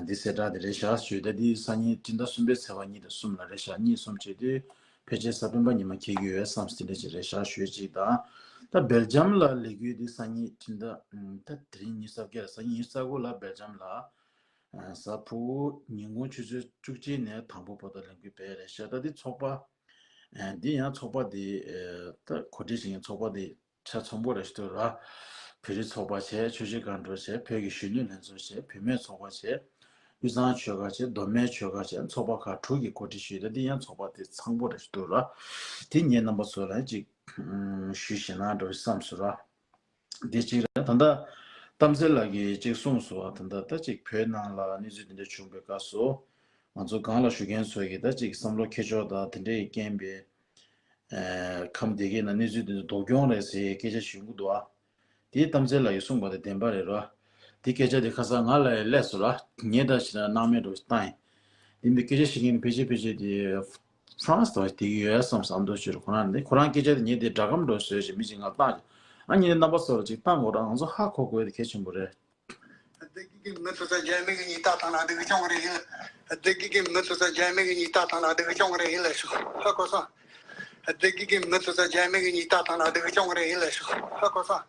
འདི་གསལ་བསྒྲགས་དེ་རེད་ཤག་ཞུས། ད་འདི་སང་ཉིན་སྤྱི་ཟླ་གསུམ་པའི་ཚེས་པ་གཉིས་དང་གསུམ་ལ་རེད་ཤག་གཉིས་གསུམ་བྱས་དུས་ཕལ་ཆེར་གཟའ་སྤེན་པ་ཉི་མ་འཁེལ་གྱི་ཡོད་བསམ་སྲིད་འདྲ་ཅིག་རེད་ཤག་ཞུས་གཅིག་དང་། ད་སྦེལ་ཇམ་ལ་ལས་འགུལ་འདི་སང་ཉིན་སྤྱི་ཟླ་ད་དེ་རིང་ཉི་ཤུ་རྩ་བརྒྱད་རེད། སང་ཉིན་ཉི་ཤུ་རྩ་དགུ་ལ་སྦེལ་ཇམ་ལ་གཟའ་ཕུར་བུ་ཉིན་གུང་ཆུ་ཚོད་བཅུ་གཅིག་ནས་དང་པོ་བར་དུ་ལས་འགུལ་སྤེལ་རེད་ཤག་ད་འདི་ཚོགས་པ་འདི་ཡང་ཚོགས་པ་འདི་ད་གོ་སྒྲིག་བྱེད་མཁན་ཚོགས་པ་འདི་ཆ་ཚང་པོ་རེད་ཤག་འདུག་ར། བོད་རིགས་ཚོགས་པ་བྱས། ཆུ་བཞི་སྒང་དྲུག་བྱས། བོད་ཀྱི་གཞོན་ནུ་ལྷན་ཚོགས་བྱས། བུད་མེད་ཚོགས་པ་བྱས། དབུས་གཙང་ཆོལ་ཁ་བྱས། མདོ་སྨད་ཆོལ་ཁ་བྱས། ཚོགས་པ་ཁག་དྲུག་གིས་གོ་སྒྲིག་ཞུས་ཏེ་འདི་ཡང་ཚོགས་པ་དེ་ཚང་པོ་རེད་ཤག་འདུག་ར། དེ་ངས་རྣམ་པ་ཚོ་ལ་ཅིག་ཞུས་ཤེ་ན་འགྲོ་བསམ་སོང་ར། དེ་གཅིག་རེད། ད་ལྟ་གཏམ་ཚེ་ལགས་ཀྱིས་ཅིག་གསུངས་སོང་བ། ད་ལྟ་ད་ཅིག་བོད་ནང་ལ་གནས་ཚུལ་དེ་འདྲ་བྱུང་བའི་སྐབས་སུ་ང་ཚོ་སྒང་ལ་བཞུགས་མཁན་ཚོ་གིས་ད་ཅིག་བསམ་བློ་འཁྱེར་ཕྱོགས་དང་དེ་འདྲ་ཡི་རྐྱེན་པས། ཨ་ཁམས་སྡེ་དགེ་ན་གནས་ཚུལ་དེ་ཚོ་སྡུག་གྱོང་རེད་ཟེར་སྐད་ཆ་ཞུ་གི་འདུག་ཨ། དེའི་གཏམ་ཚེ་ལགས་ཀྱིས་གསུངས་པ་དེ་བདེན་པ་རེད་ར། དེ་སྐད་ཆ་དེ་ཁ་སང་ང་ལ་ཡང་སླེབས་སོང་ར། ངས་ད་ཕྱི་ན་སྣང་མེད་འགྲོ་བཏང་ཡིན། དེ་མིན་སྐད་ཆ་བཤད་མཁན་ཕལ་ཆེར་ཕལ་ཆེར་དེ་ཧྥ་རན་སི་དང་དེ་གི་ཡོད་བསམ་བསམ་འདུག་ཅེས་ཁོ་རང་ནི་ཁོ་རང་སྐད་ཆ་དེ་ངས་དེ་སྒྲ་སྒམ་འགྲོ་བཟོས་ཞེས་མི་གཅིག་ང་ལ་བཏང་ཞིང་། ཨ་ངས་རྣམ་པ་ཚོ་ལ་ཅིག་བཏང་དགོས་ར། ང་ཚོ་ཧ་གོ་དགོས་དེ་གལ་ཆེན་པོ་རེད། བདེ་སྐྱིད་ཀྱི་མི་ཚོ་ཚ་རྒྱ་མི་གི་ཉིས་རྟགས་ཐང་ལ་སྡུག་གི་ཅོང་རེ་ཡིན་ལ། བདེ་སྐྱིད་ཀྱི་མི་ཚོ་ཚ་རྒྱ་མི་གི་ཉིས་རྟགས་ཐང་ལ་སྡུག་གི་ཅོང་རེ་ཡིན་ལ་ཤོག་ཧ་གོ་སོང་། བདེ་སྐྱིད་ཀྱི་མི་ཚོ་ཚ་རྒྱ་མི་གི་ཉིས་རྟགས་ཐང་ལ་སྡུག་གི་ཅོང་རེ་ཡིན་ལ་ཤོག་ཧ་གོ་སོང་།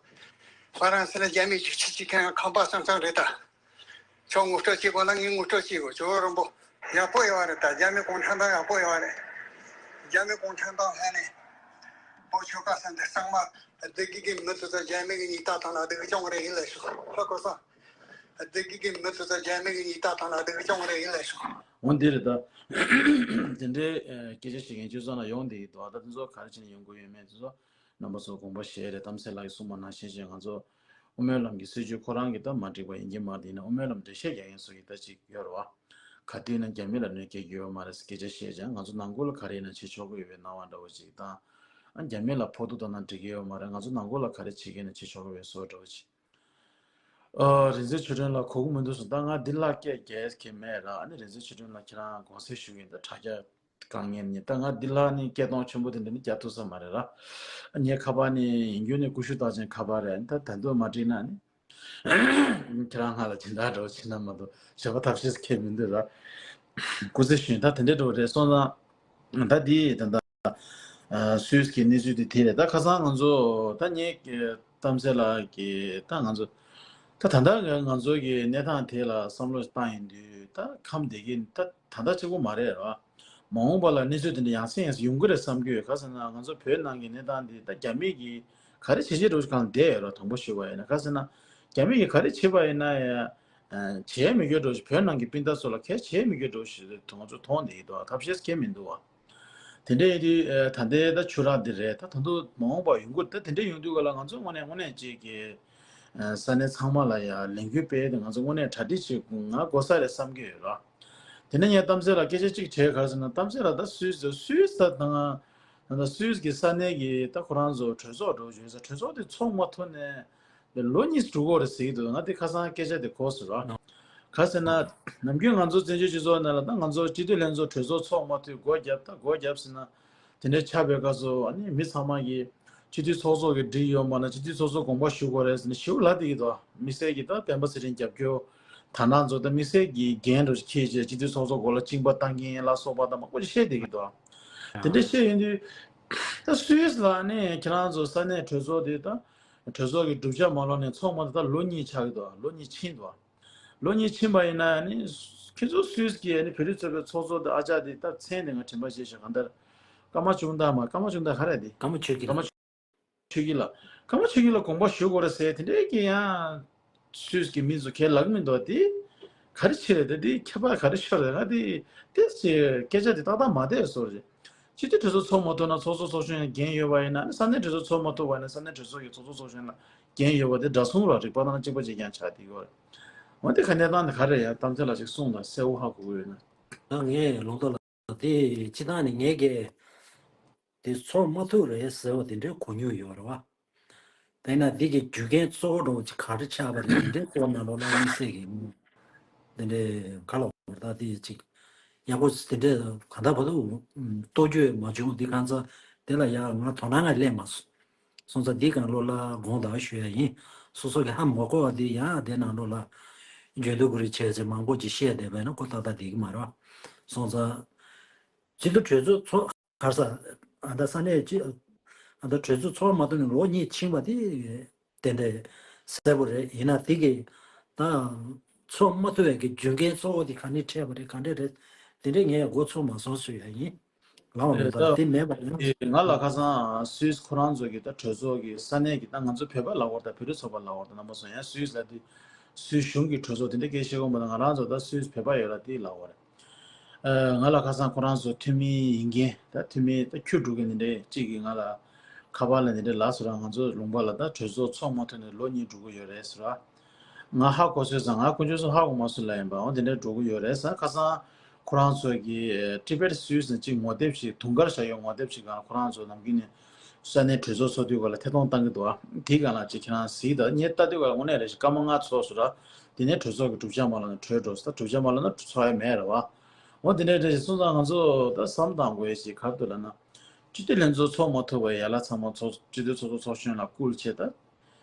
ཧྥ་རན་སི་ལ་རྒྱ་མི་ཅིག་ཆི་ཆི་ཁེ་ཁང་པ་སང་སང་རེད་ད། ཁྱོད་ངོ་སྤྲོད་བྱེད་དགོས་ན་ངས་ངོ་སྤྲོད་བྱེད་དགོས། ཇོ་བོ་རིན་པོ་ཡག་པོ་ཡོད་རེད་ད། རྒྱ་མི་གུང་ཁྲན་ཏང་ཡག་པོ་ཡོད་རེད། རྒྱ་མི་གུང་ཁྲན་ཏང་ལྷན་ནས་བོད་ཆོལ་ཁ་གསུམ་དེ་གཙང་མ་བདེ་སྐྱིད་ཀྱི་མི་ཚོ་ཚ་རྒྱ་མི་གི་ཉིས་རྟགས་ཐང་ལ་སྡུག་གི་ཅོང་རེ་ཡིན་ལ་ཤོག་ཧ་གོ་སོང་། བདེ་སྐྱིད་ཀྱི་མི་ཚོ་ཚ་རྒྱ་མི་གི་ཉིས་རྟགས་ཐང་ལ་སྡུག་གི་ཅོང་རེ་ཡིན་ལ་ཤོག་འོ་འདི་རེད་ད། དེ་འདྲའི་སྐད་ཆ་བཤད་མཁན་སྤྱི་ཚོགས་ནང་ཡོང་བསྡད་ཀྱི་འདུག་ད་དེ་ཚོ་ག་རེ་བྱས་ནས་ཡོང་དགོས་ཡོད་མེད་དེ་ཚོ་རྣམ་པ་ཚོ་དགོངས་པ་བཞེས་རེད། གཏམ་ཚེ་ལགས་ཀྱིས་གསུངས་པ་ནང་བཞིན་བྱས་ང་ཚོ་ དབུ་མའི་ལམ་གྱི་སྲིད་བྱུས་ཁོ་རང་གི་ད་མ་འགྲིག་པ་ཡིན་གྱི་མ་རེད། ཡིན་ན་དབུ་མའི་ལམ་འགྲེལ་བཤད་རྒྱག་མཁན་སུ་ཡིན་ད་ཅིག་ཡོད་རེད་བ། ག་དུས་ན་རྒྱ་མི་ལ་གནོད་སྐྱེལ་གྱི་ཡོད་མ་རེད་ཟེར་སྐད་ཆ་བཤད་ཀྱང་ང་ཚོ་ནང་ཁུལ་ལ་ག་རེ་ཡིན་ན་བྱེད་ཆོག་གི་ཡོད་པའི་སྣང་བ་འདྲ་བོ་ཅིག་དང་། ཨ་རྒྱ་མི་ལ་ཕོག་ཐུག་བཏང་ན་འགྲིག་གི་ཡོད་མ་རེད། ང་ཚོ་ནང་ཁུལ་ལ་ག་རེ་བྱེད་ཀྱི་ཡིན་ན་བྱེད་ཆོག་གི་ཡོད་བཟོ་འདྲ་བོ་ཅིག་ཨ་རིག་འཛིན་ཆོས་སྒྲོན་ལགས་གོ་གི་མི་འདུག་གསུངས། ད་ང་འདི་ལ་སྐད་རྒྱག་གི་མེད་ར། ཨ་ནི་རིག་འཛིན་ཆོས་སྒྲོན་ལགས་ཁྱེད་རང་དགོངས་སེལ་ཞུ་གི་ཡིན། ད་དྲ་རྒྱ་དཀའ་ངལ་ནི་ད་ང་འདི་ལ་ནི་སྐད་གཏོང་ཆེན་པོ་དེ་འདྲ་ནི་རྒྱག་ཐུབ་ས་མ་རེད་ར། ངའི་ཁ་པར་ནི་ཡིན་རྒྱུ་ནི་ཀུ་ཤུ་རྟགས་ཅན་ཁ་པར་རེད། ད་ད་དུང་མ་འགྲིག་ན་ནི་ཁྱེད་རང་ང་ལ་སྦྱིན་བདག་འདྲ་བོ་བྱེད་ན་མ་གཏོགས་ཞོགས་པ་ཐབས་ཤེས་ཁེལ་མི་འདུག་ར། སྐུ་ཚེ་ཞུ་ཡིན། ད་དེ་འདྲ་འདྲ་བོ་རེད་སོང་ཙང་ད་འདི་ད་ད། ཨ་སུད་སི་གི་གནས་ཚུལ་དེ་དེ་རེད། ད་ཁ་སང་ང་ཚོ་ད་ངའི་གཏམ་ཚེ་ལགས་ཀྱིས་ད་ང་ཚོ་ད་ད་ལྟ་ང་ཚོ་གི་གནས་སྟངས་དེ་ལ་བསམ་བློ་བཏང་ཡིན་དུས་ད་ཁམས་བདེ་གི་ད་ད་ལྟ་གཅིག་པོ་མ་རེད་ར། མ་འོངས་པ་ལ་གནས་ཚུལ་དེ་འདྲ་ཡང་སེ་ཡང་སེ་ཡོང་གི་རེད་བསམ་གྱི་ཡོད། ག་ཟེར་ན་ང་ཚོ་བོད་ནང་གི་གནས་སྟངས་འདི་ད་རྒྱ་མི་གིས་ག་རེ་བྱེད་བྱེད་འགྲོ་གང་བསྡད་ཡོད་ར། དང་པོ་ཞུ་བ་ཡིན་ན་ག་ཟེར་ན་རྒྱ་མི་གིས་ག་རེ་བྱེད་པ་ཡིན་ན་ཡང་བྱེད་མི་དགོས་འགྲོ་བོད་ནང་གི་སྤུན་ཟླ་ཚོ་ལ་གལ་བྱེད་མི་དགོས་འགྲོ་ཞེས་ང་ཚོ་མཐོང་བསྡད་ཀྱི་འདུག་ཐབས་ཤེས་གལ་མི་འདུག་བ། དེ་འདྲ་ཡིན་དུས་ཨ་ད་ལྟའི་ད་ཆུ་རགས་འདི་རེད། ད་ད་དུང་མ་འོངས་པར་ཡོང་གི་རེད། ད་དེ་འདྲ་ཡོང་དུས་ག་ལ་ང་ཚོ་དངོས་གནས་དངོས་གནས་ཅིག་གི་ཨ་ས་གནས་ཚང་མ་ལ་ཡང་ལས་འགུལ་སྤེལ་ཏེ་ང་ཚོ་དངོས་གནས་གྲ་སྒྲིག་བྱེད་དགོས་ང་དགོས་ས་རེད་བསམ་གྱི་ཡོད་ར། དེ་ནས་ངས་གཏམ་ཚེ་ལ་སྐད་ཆ་གཅིག་དྲིས། ག་རེ་ཟེར་ན་གཏམ་ཚེ་ལ་ད་སུད་སི་སུད་སི་ད་ད་ང་ད་སུད་སི་གི་ས་གནས་ཀྱི་ད་ཁོ་རང་ཚོ་གྲོས་ཚོགས་འགྲོ་བཞིན་ས་གྲོས་ཚོགས་དེ་ཚོགས་མ་ཐུབ་ནས། ལོ་གཉིས་འགྲོ་གི་རེད་ཟེར་གྱི་འདུག་ང་དེ་ཁ་སང་སྐད་ཆ་དེ་གོ་སོང་ར། ག་ཟེར་ན། ནམ་རྒྱུན་ང་ཚོ་བཙན་བྱོལ་སྤྱི་ཚོགས་ནང་ལ་ད་ང་ཚོ་སྤྱི་འཐུས་ལྷན་ཚོགས་གྲོས་ཚོགས་ཚོགས་མ་ཐུབ་སྒོ་བརྒྱབ་ད་སྒོ་བརྒྱབ་ཟེར་ན། དེ་འདྲའི་ཆགས་པའི་སྐབས་སུ་ཨ་ནི་མི་ཚང་མ་གིས་སྤྱི་འཐུས་ཚོགས་གཙོ་གི་སྒྲིག་ཡོད་མ་ན་སྤྱི་འཐུས་ཚོགས་གཙོ་དགོངས་པ་ཞུ་དགོས་རེད་ཟེར་ནས་ཞེ་པོ་ལབ་བསྡད་ཀྱི་འདུག་དམིགས་བསལ་གྱི་ད་སྤེན་པ་ཚེ་རིང་རྒྱབ་སྐྱོར་དར་ནག་ཚོ་ད་དམིགས་བསལ་གྱི་འགན་འདྲ་ཞིག་འཁྱེར་བྱས་སྤྱི་འཐུས་ཚོགས་གཙོ་མགོ་ལ་གཅིན་པ་བཏང་མཁན་ལ་སོགས་པ་ད་མང་པོ་ཞིག་བཤད་བསྡད་ཀྱི་འདུག་དེ་འདྲ་བཤད་ཡོང་དུས་ད་སུད་སི་ལ་ནི་ཁྱེད་རང་ཚོ་ས་གནས་གྲོས་ཚོགས་དེ་ད། གྲོས་ཚོགས་ཀྱི་གྲུབ་ཆ་མ་ལོན་ནས་ཚོགས་མ་ཐུབ་ད་ལོ་གཉིས་ཆགས་ཀྱི་འདུག་ལོ་གཉིས་ཕྱིན་འདུག་ལོ་གཉིས་ཕྱིན་པ་ཡིན་ན་ནི་ཁྱེད་ཚོ་སུད་སི་གི་ནི་བོད་རིགས་ཚོགས་པའི་ཚོགས་གཙོ་དང་ཨ་ཅག་དེ་ད་མཚན་དེ་ང་དྲན་པ་བརྗེད་ཤག་གང་ལྟར་ཀརྨ་ཅུན་ཏ་མ་ཀརྨ་ཅུན་ཏ་ག་རེ་དེ། ཀརྨ་ཆོས་སྐྱིད་ཀརྨ་ལགས། ཆོས་སྐྱིད་ལགས། ཀརྨ་ཆོས་སྐྱིད་ལགས་དགོངས་པ་ཞུ་དགོས་རེད་ཟེར་དེ་འདྲའི་གི་ཡང་སུད་སི་གི་མི་ཚོ་ཁས་ལག་མི་འདུག་དེ་ག་རེ་བྱེད་རེད་དེ་དེ་ཁྱད་པར་ག་རེ་ཤོར་རེད་ང་དེ་དེ་ཅེས་སྐད་ཆ་དེ་ཏག་ཏག་མ་བསྡད་སོ་རེད། སྤྱི་འཐུས་གྲོས་ཚོགས་ཚོགས་མ་ཐུབ་ན་ཚོགས་གཙོ་ཚོགས་གཞོན་ཡང་འགན་ཡོད་པ་ཡིན་ན་ནི་ས་གནས་གྲོས་ཚོགས་ཚོགས་མ་ཐུབ་པ་ཡིན་ན་ས་གནས་གྲོས་ཚོགས་ཀྱི་ཚོགས་གཙོ་ཚོགས་གཞོན་ལ་འགན་ཡོད་པ་དེ་འདྲ་གསུངས་ར་རིག་པ་དང་གཅིག་པ་གཅིག་རྐྱང་ཆགས་བསྡད་ཡོད་རེད། འོན་ཏེ་ག་གནས་སྟངས་དེ་ག་རེ་ཡ་གཏམ་ཚེ་ལ་ཅིག་གསུངས་དང་གསལ་བོ་ཧ་གོ་གི་ཡོད་ན། ད་ངས་ལུང་རྟོགས་ལ་དེ་སྤྱི་བཏང་ནས་ངས་ཀྱི་དེ་ཚོགས་མ་ཐུབ་རེད་ཟེར་བ་དེ་འདྲའི་གོ་མྱོང་ཡོད་རེད་བ། དཔེར་ན་འདི་གི་རྒྱུ་རྐྱེན་གཙོ་བོ་འདྲ་བོ་ཅིག་ག་རེ་ཆགས་པ་རེད་དེ་འདྲའི་སྐོར་ནང་ལོགས་ལ་དམིགས་བསལ་གྱི་དེ་འདྲའི་ག་ལ་བར་ད་དེ་ཅིག་ཡག་པོ་དེ་འདྲའི་ག་ད་བར་དུ་རྟོགས་རྒྱུ་མ་བྱུང་། འདི་གང་ཚ་དེ་ལ་ཡ་ང་དོ་སྣང་ང་སླེབས་མ་སོང་། སོང་ཙང་འདི་གང་ལོགས་ལ་དགོངས་དག་ཞུ་ཡ་ཡིན། སོ་སོ་གི་ཧ་མ་གོ་བ་འདི་ཡང་དེ་ནང་ལོགས་ལ་འཇོན་ཐང་གུ་རེ་བྱས་ཚེ་མང་པོ་ཅིག་བཤད་བསྡད་པ་ཡིན་ན་ཁོ་ཏག་ཏག་བསྡད་ཀྱི་མ་རེད་བ། སོང་ཙང་སྤྱི་འཐུས་གྲོས་ཚོགས་ཚོགས། ག་རེ་ཟ། ཨ་ད་ས་གནས་སྤྱི། ཨ་ད་གྲོས་ཚོགས་ཚོགས་མ་ཐུབ་ནས་ལོ་གཉིས་ཕྱིན་པ་དེ་དེ་འདྲའི་གསལ་པོ་རེད། ཡིན་ན་དེ་གི་ད་ཚོགས་མ་ཐུབ་པའི་གི་རྒྱུ་རྐྱེན་གཙོ་བོ་དེ་ག་ནས་འཕྲད་པ་རེད་ག་འདྲ་རེད། དེ་འདྲའི་ངས་མགོ་ཚོད་མ་སོང་ཞུ་ཡ་ཡིན། ལགས་འོང་། ད་ད་དེ་མེད་པ་ཡིན། ང་ལ་ཁ་སང་སུད་སི་ཁོ་རང་ཚོ་གི་ད་གྲོས་ཚོགས་ཀྱི་ས་གནས་ཀྱི་ད་ང་ཚོ་བོད་པ་ལབ་དགོས་རེད་ད་བོད་རིགས་ཚོགས་པ་ལབ་དགོས་རེད་ད་རྣམ་པ་ཚོ་ཡང་སུད་སི་ལ་དེ་སུད་སི་གཞུང་གི་གྲོས་ཚོགས་དེ་འདྲ་སྐད་བཤད་དགོས་མ་ད་ང་རང་ཚོ་ད་སུད་སི་བོད་པ་ཡོད་ལ་དེ་ལབ་དགོས་རེད། ང་ལ་ཁ་སང་ཁོ་རང་ཚོ་འཐུས་མི་ཡིན་མཁན་ད་འཐུས་མི་ད་ཁྱོན་འགྲོ་མཁན་འདི་འདྲས་གཅིག་གིས་ང་ལ་ཁ་པར་ལ་འདི་འདྲས་ལབ་སོང་ར། ང་ཚོ་ལུང་པ་ལ་ད་གྲོས་ཚོགས་ཚོགས་མ་ཐུབ་ནས་ལོ་གཉིས་འགྲོ་གི་ཡོད་རེད་ཟེར་ར། ང་ཧ་གོ་སོང་ཙང་ང་དཀོན་མཆོག་གསུམ་ཧ་གོ་མ་སོང་ལབ་ཡིན་པ། འོ་འདི་འདྲས་འགྲོ་གི་ཡོད་རེད་ཟེར། ཁ་སང་ཁོ་རང་ཚོ་གི་Tibet Swiss ནས་གཅིག་ངོ་དེབ་ཞིག་དུང་དཀར་བཞག་ཡོད། ངོ་དེབ་ཞིག་སྒང་ལ་ཁོ་རང་ཚོ་ནམ་རྒྱུན་ནས་ས་གནས་གྲོས་ཚོགས་ཚོགས་དུས་སྐབས་ལ་ཐད་གཏོང་བཏང་གི་འདུག་ཨ། དེའི་སྒང་ལ་ཅིག་ཁྱེད་རང་གཟིགས་དང་། ངས་ལྟ་དུས་སྐབས་ལ་དངོས་གནས་རེ་ཞིག་སྐར་མ་ལྔ་ཚོགས་སོང་ར། དེ་ནས་གྲོས་ཚོགས་ཀྱི་གྲུབ་ཆ་མ་ལོན་ན་གྲོལ་འགྲོ་ཟེར། ད་གྲུབ་ཆ་མ་ལོན་ན་ཚོགས་ཡ་མེད་རེད་བ། འོ་དེ་འདྲའི་འདྲ་ཞིག་སོང་ཙང་ང་ཚོ་ད་བསམ་བཏང་དགོས་ཡ་ཞིག་ག་རེ་འདུག་ལབ་ན། སྤྱི་འཐུས་ལྷན་ཚོགས་ཚོགས་མ་ཐུབ་པའི་ཡན་ལག་ཚང་མ་ཚོགས་སྤྱི་འཐུས་ཚོགས་གཙོ་ཚོགས་གཞོན་ལ་བསྐུལ་བྱས། ད་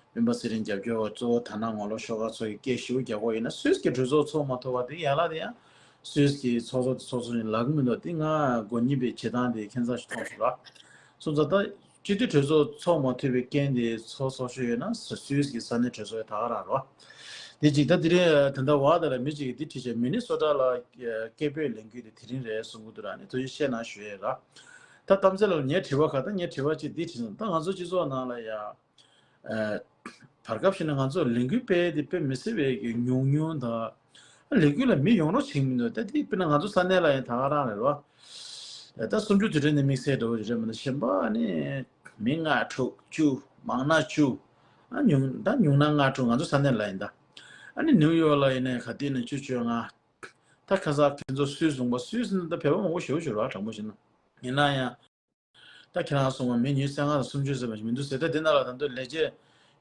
སྤེན་པ་ཚེ་རིང་རྒྱབ་སྐྱོར་བ་གཙོ་བོ་དར་ནག་ངོ་ལོག་ཤོག་ཁག་ཚོ་ཡི་སྐད་ཞུ་རྒྱག་དགོས་ཡིན་ན་སུད་སི་གི་གྲོས་ཚོགས་ཚོགས་མ་ཐུབ་པ་དེ་ཡན་ལག་དེ་ཡང་སུད་སི་གི་ཚོགས་གཙོ་དེ་ཚོགས་གཙོ་ཡིན་ལབ་གི་མི་འདུག་དེ་ང་མགོ་རྙིང་པའི་བྱེད་སྟངས་དེ་ཁྱད་མཚར་ཞིག་མཐོང་སོང་ར། སོང་ཙང་ད་སྤྱི་འཐུས་གྲོས་ཚོགས་ཚོགས་མ་ཐུབ་པའི་རྐྱེན་དེ་ཚོགས་ཚོགས་ཤོས་ཡོད་ན་སུད་སི་གི་ས་གནས་གྲོས་ཚོགས་ཡོད་ད་ག་རང་རོ། དེ་གཅིག་ད་དེ་རིང་ད་ལྟ་བར་དེ་ལ་མི་གཅིག་གིས་འདི་བྲིས་བྱས། མི་ནི་སོ་ཊ་ལ་སྐད་འབོད་ལས་འགུལ་དེ་དེ་རིང་རེད་གསུང་གི་འདུག་ར། ནི་དུ་ཡི་བཤད་ན་ཞུ་ཡས་ར། ད་གཏམ་ཚེ་ལ་ངའི་དྲི་བ་ག་ད་ངའི་དྲི་བ་གཅིག་འདི་དྲིས་སོང་། ད་ང་ཚོ་སྤྱི་ཚོགས་ནང་ལ་ཡ། བར་སྐབས་ཤིག་ན་ང་ཚོ་ལས་འགུལ་སྤེལ་དེ་དཔེ་མི་སྲིད་པའི་གི་ཉུང་ཉུང་དང་། ལས་འགུལ་ལ་མི་ཡོང་རོགས་བྱེད་མི་འདུག་ད་དེ་དཔེར་ན་ང་ཚོ་ས་གནས་ལ་ཡང་ད་ག་རང་རེད་བ། ད་གསུམ་བཅུ་དུས་དྲན་ནི་དམིགས་བསལ་འདྲ་བོ་རེད་མི་འདུག་གཞན་པ་ནི་མི་ལྔ་དྲུག་བཅུ་མང་ན་བཅུ་ ཨ་ཉུང་ད་ཉུང་ན་ལྔ་དྲུག་ང་ཚོ་ས་གནས་ལ་ཡིན་ད། ཨ་ནི་ནིའུ་ཡོག་ལ་ཡིན་ནའི་ག་དུས་ནས་བཅུ་བཅོ་ལྔ། ད་ཁ་སང་ཁྱེད་ཚོ་སུད་སི་ལུང་པ་སུད་སི་ནི་ད་བོད་པ་མང་པོ་ཞེ་པོ་ཞིག་རེད་བ། དྲང་པོ་བཤད་ན། ཡིན་ན་ཡང་། ད་ཁྱེད་རང་གསུངས་པ་མི་ཉི་ཤུ་རྩ་ལྔ་དང་སུམ་ཅུ་ཙམ་ཞིག་མི་འདུག་ཟེར། ད་དེ་ནང་ལ་ད་དུང་ལས་བྱེད་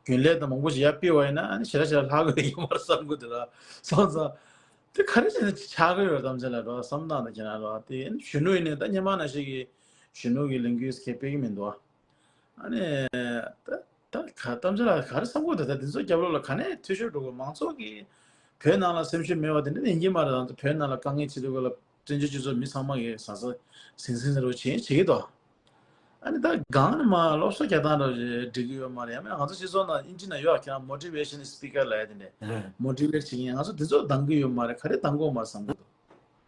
རྒྱུན་ལས་དང་མང་པོ་ཞིག་ཡར་ཕུད་པ་ཡིན་ན། ཨ་ནི་ཞེ་དྲག་ཞེ་དྲག་ལྷག་གི་ཡོད་མ་རེད་བསམ་གི་འདུག་ལ། སོང་ཙང་། དེ་ག་རེ་བྱས་ནས་ཆགས་ཀྱི་ཡོད་དམ་ཟེར་ལ་རོགས་བསམ་སྟངས་དང་ཁྱེད་རང་རོགས་དེ་གཞོན་ནུ་ཡིན་ནའི་ད་སྔོན་མ་ནང་བཞིན་གྱི་གཞོན་ནུ་གི་ལས་འགུལ་སྐད་སྤེལ་གྱི་མི་འདུག་ཨ་ནི། ད་ད་ག་གཏམ་ཆ་ལ་ག་རེ་བསམ་གྱི་འདུག་ད་དེ་ཚོ་རྒྱབ་ལོགས་ལ་ག་ནས་འཐུས་ཤོར་འགྲོ་དགོས། མང་ཚོགས་ཀྱིས་བོད་ནང་ལ་སེམས་ཤུགས་མེད་པ་དེ་འདྲ་ཡིན་གྱི་མ་རེད། ད་བོད་ནང་ལ་དཀའ་ངལ་ཆེ་དུས་སྐབས་ལ་བཙན་བྱོལ་སྤྱི་ཚོགས་མི་ཚང་མ་གིས་ཟ་ཟ་ཟིང་ཟིང་ཟེར་བ་བྱེད་བྱེད་ཀྱི་འདུག་ཨ་ནི་ད་སྒང་ནས་མར་སློབ་གསོ་རྒྱག་སྟངས་འདྲ་བོ་ཞིག་འགྲིག་གི་ཡོད་མ་རེད། ཡང་མིན་ང་ཚོ་སྤྱི་ཚོགས་ནང་དབྱིན་ཇི་ནང་ཡོད་ཨ། ཁྱེད་རང་motivation speaker ལབ་ཡ་དེ་འདྲས་motivate བྱེད་མཁན་ང་ཚོ་དེ་ཚོ་འདང་གི་ཡོད་མ་རེད། ག་རེ་འདང་དགོས་མ་རེད་བསམ་གྱི་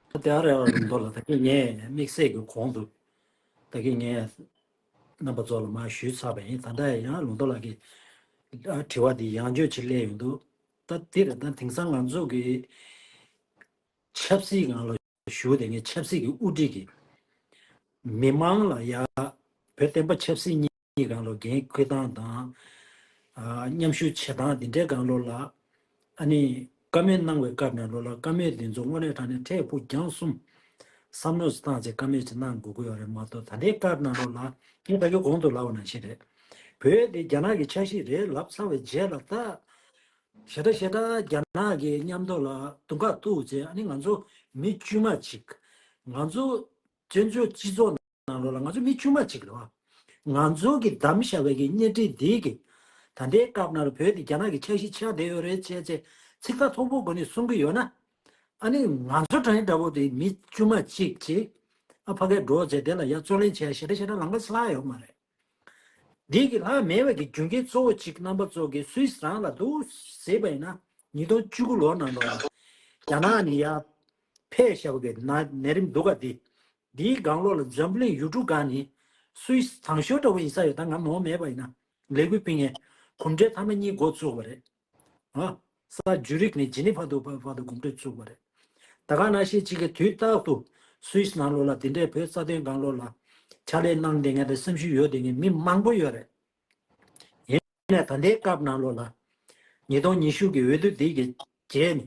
འདུག་དེ་ཨ་རེ་ཨ་ལུང་རྟོགས་ལགས། ད་གིན་ངས་དམིགས་བསལ་གྱི་གོང་དུ་ད་གིན་ངས་རྣམ་པ་ཚོ་ལ་མར་ཞུས་ཚར་བ་ཡིན། ད་ལྟ་ཡང་ལུང་རྟོགས་ལགས་ཀྱིས་ཨ་དྲི་བ་འདི་ཡང་བསྐྱར་ཅིག་སླེབས་ཡོང་འདུག་ད་འདིར་ད་དེང་སང་ང་ཚོ་གི་ཆབ་སྲིད་སྒང་ལ་ཞུགས་བསྡད་མཁན་ཆབ་སྲིད་ཀྱི་དབུ་ཁྲིད་ཀྱིས་མི་མང་ལ་ཡ་བོད་བསྟན་པ་ཆབ་སྲིད་གཉིས་སྒང་ལ་འགན་འཁུར་སྟངས་དང་། ཨ་མཉམ་ཞུགས་བྱེད་སྟངས་འདི་འདྲའི་སྒང་ལོགས་ལ་ཨ་ནི་བཀའ་མོལ་གནང་བའི་སྐབས་ནང་ལོགས་ལ་བཀའ་མོལ་འདི་ཚོ་དངོས་གནས་དྲང་གནས་འཕྲལ་ཕུགས་རྒྱང་གསུམ་བསམ་བློ་བཏང་བྱས་བཀའ་མོལ་ཅིག་གནང་དགོས་ཀྱི་ཡོད་རེད་མ་གཏོགས། ད་ལྟའི་སྐབས་ནང་ལོགས་ལ་ངས་ད་གིན་གོང་དུ་ལབ་པ་ནང་བཞིན་རེད། བོད་འདི་རྒྱ་ནག་གི་ཆ་ཤས་རེད་ལབ་ཚར་བའི་རྗེས་ལ་ད། ཞེ་དྲག་ཞེ་དྲག་རྒྱ་ནག་གི་མཉམ་དུ་ལ་དུང་ཁ་གཏུགས་བྱས། ཨ་ནི་ང་ཚོ་མི་དཀྱུས་མ་གཅིག་ང་ཚོ་བཙན་བྱོལ་སྤྱི་ཚོགས་ནང་ལོགས་ལ་ང་ཚོ་མི་དཀྱུས་མ་གཅིག་རེད་བ། ང་ཚོ་གིས་བདམས་བཞག་པའི་གི་གཉེན་སྒྲིག་འདི་གི་ད་ལྟའི་སྐབས་ནང་ལ་བོད་འདི་རྒྱ་ནག་གི་ཆ་ཤས་ཆགས་བསྡད་ཡོད་རེད་བྱས་བྱས་ཚིག་ཐག་ཐོག་པོ་སྒོ་ནས་གསུང་གི་ཡོད་ན། ཨ་ནི་ང་ཚོ་དྲང་འདྲ་པོ་དེ་མི་དཀྱུས་མ་གཅིག་གིས་ཨ་ཕ་གིར་འགྲོ་བྱས་དེ་ལ་ཡ་རྩོད་ལེན་བྱས་ཞེ་དྲག་ཞེ་དྲག་ལམ་ཁ་ལྷག་ཡོད་མ་རེད། འདི་གི་ལྷག་མེད་པའི་གི་རྒྱུ་རྐྱེན་གཙོ་བོ་གཅིག་རྣམ་པ་ཚོ་གིས་སུད་སི་རང་ལ་འདུག་ཟེར་བ་ཡིན་ན། ཉིས་སྟོང་བཅུ་དགུ་ལོ་ནང་ལོགས་ལ་རྒྱ་ནག་ནས་ཡར་ཕེབས་བཞག་པའི་གི་ན་ནད་རིམས་འདུག་ག་འདི། འདིའི་སྒང་ལོགས་ལ་འཛམ་བུ་གླིང་ཡུལ་གྲུ་སྒང་ནས་སུད་སི་དང་ཤོས་འདྲ་བོ་ཡིན་ས་ཡོད། ད་ང་མ་འོངས་མེད་པ་ཡིན་ན་ལས་འགུལ་སྤེལ་མཁན་གོམ་བགྲོད་ཐེངས་མ་གཉིས་འགོ་བཙུགས་པ་རེད། ཨ། ས་ཇུ་རིག་ནས་ཇི་ནི་ཕ་དུ་བར་དུ་གོམ་བགྲོད་བཙུགས་པ་རེད། ད་ག་ནང་བཞིན་གཅིག་གི་དུས་རྟག་ཏུ་སུད་སི་ནང་ལོགས་ལ་དེ་འདྲའི་བོད་རྩ་དོན་སྒང་ལོགས་ལ་ཕྱག་ལས་གནང་བསྡད་མཁན་དང་སེམས་ཤུགས་ཡོད་བསྡད་མཁན་མི་མང་པོ་ཡོད་རེད། ཡིན་ནའི་ད་ལྟའི་སྐབས་ནང་ལོགས་ལ་ཉིས་སྟོང་ཉི་ཤུ་གི་འོས་བསྡུ་འདི་གི་རྗེས་ནས་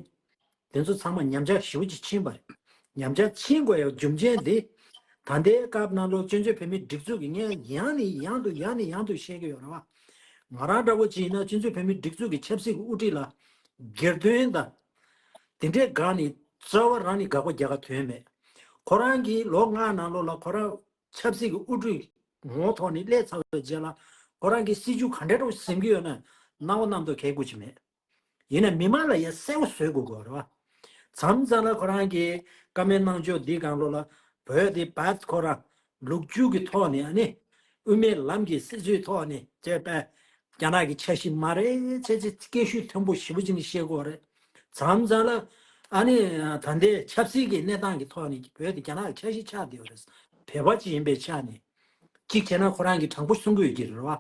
དེ་ཚོ་ཚང་མ་ཉམས་ཆག་ཞེ་པོ་ཅིག་ཕྱིན་པ་རེད། ཉམས་ཆག་ཕྱིན་དགོས་ཡག་རྒྱུ་མཚན་འདི། ད་ལྟའི་སྐབས་ནང་ལོགས་བཙན་བྱོལ་བོད་མིའི་སྒྲིག་འཛུགས་ཀྱི་ངས་ཡང་ནས་ཡང་དུ་ཡང་ནས་ཡང་དུ་བཤད་ཀྱི་ཡོད་རེད་བ། ང་རང་འདྲ་བོ་ཅིག་ཡིན་ན་བཙན་བྱོལ་བོད་མིའི་སྒྲིག་འཛུགས་ཀྱི་ཆབ་སྲིད་ཀྱི་དབུ་ཁྲིད་ལ་སྒེར་དོན་དང་། དེ་འདྲའི་སྒང་ནས་རྩ་བ་རང་ནས་དགག་པ་རྒྱག་ག་དོན་མེད། ཁོ་རང་གིས་ལོ་ལྔ་ནང་ལོགས་ལ་ཁོ་རང་ཆབ་སྲིད་ཀྱི་དབུ་ཁྲིད་ངོ་ཐོག་ནས་སླེབས་ཚར་བའི་རྗེས་ལ་ཁོ་རང་གིས་སྲིད་ཇུས་ག་འདྲ་འདྲ་བོ་འཛིན་གྱི་ཡོད་ན་སྣང་བ་རྣམ་རྟོག་གལ་དགོས་ཀྱི་མེད། ཡིན་ན་མི་མང་ལ་ཡང་གསལ་པོ་བཟོ་དགོས་ཀྱི་རེད་བ། མཚམས་མཚམས་ལ་ཁོ་རང་གིས་བཀའ་མོལ་གནང་ཕྱོགས་འདི་སྒང་ལོགས་ལ་བོད་དེ་བད་ཁོ་རང་ལུག་རྒྱུ་གི་ཐོག་ནས་ཨ་ནི་དབུ་མའི་ལམ་གྱི་སྲིད་ཇུས་ཐོག་ནས་བྱས་པས་རྒྱ་ནག་གི་ཆ་ཤས་མ་རེད་ཅེས་ཅེས་སྐད་ཤུགས་མཐོན་པོ་ཞེ་པོ་ཅིག་ནས་བཤད་དགོས་རེད། མཚམས་མཚམས་ལ་ཨ་ནི་ད་ལྟའི་ཆབ་སྲིད་ཀྱི་གནས་སྟངས་ཀྱི་ཐོག་ནས་བོད་དེ་རྒྱ་ནག་གི་ཆ་ཤས་ཆགས་བསྡད་ཡོད་རེད། བོད་པ་ཅིག་ཡིན་པའི་ཆ་ནས་གཅིག་བྱས་ན་ཁོ་རང་གིས་དྲང་པོ་གསུང་གི་ཡོད་ཀྱི་རེད་བ།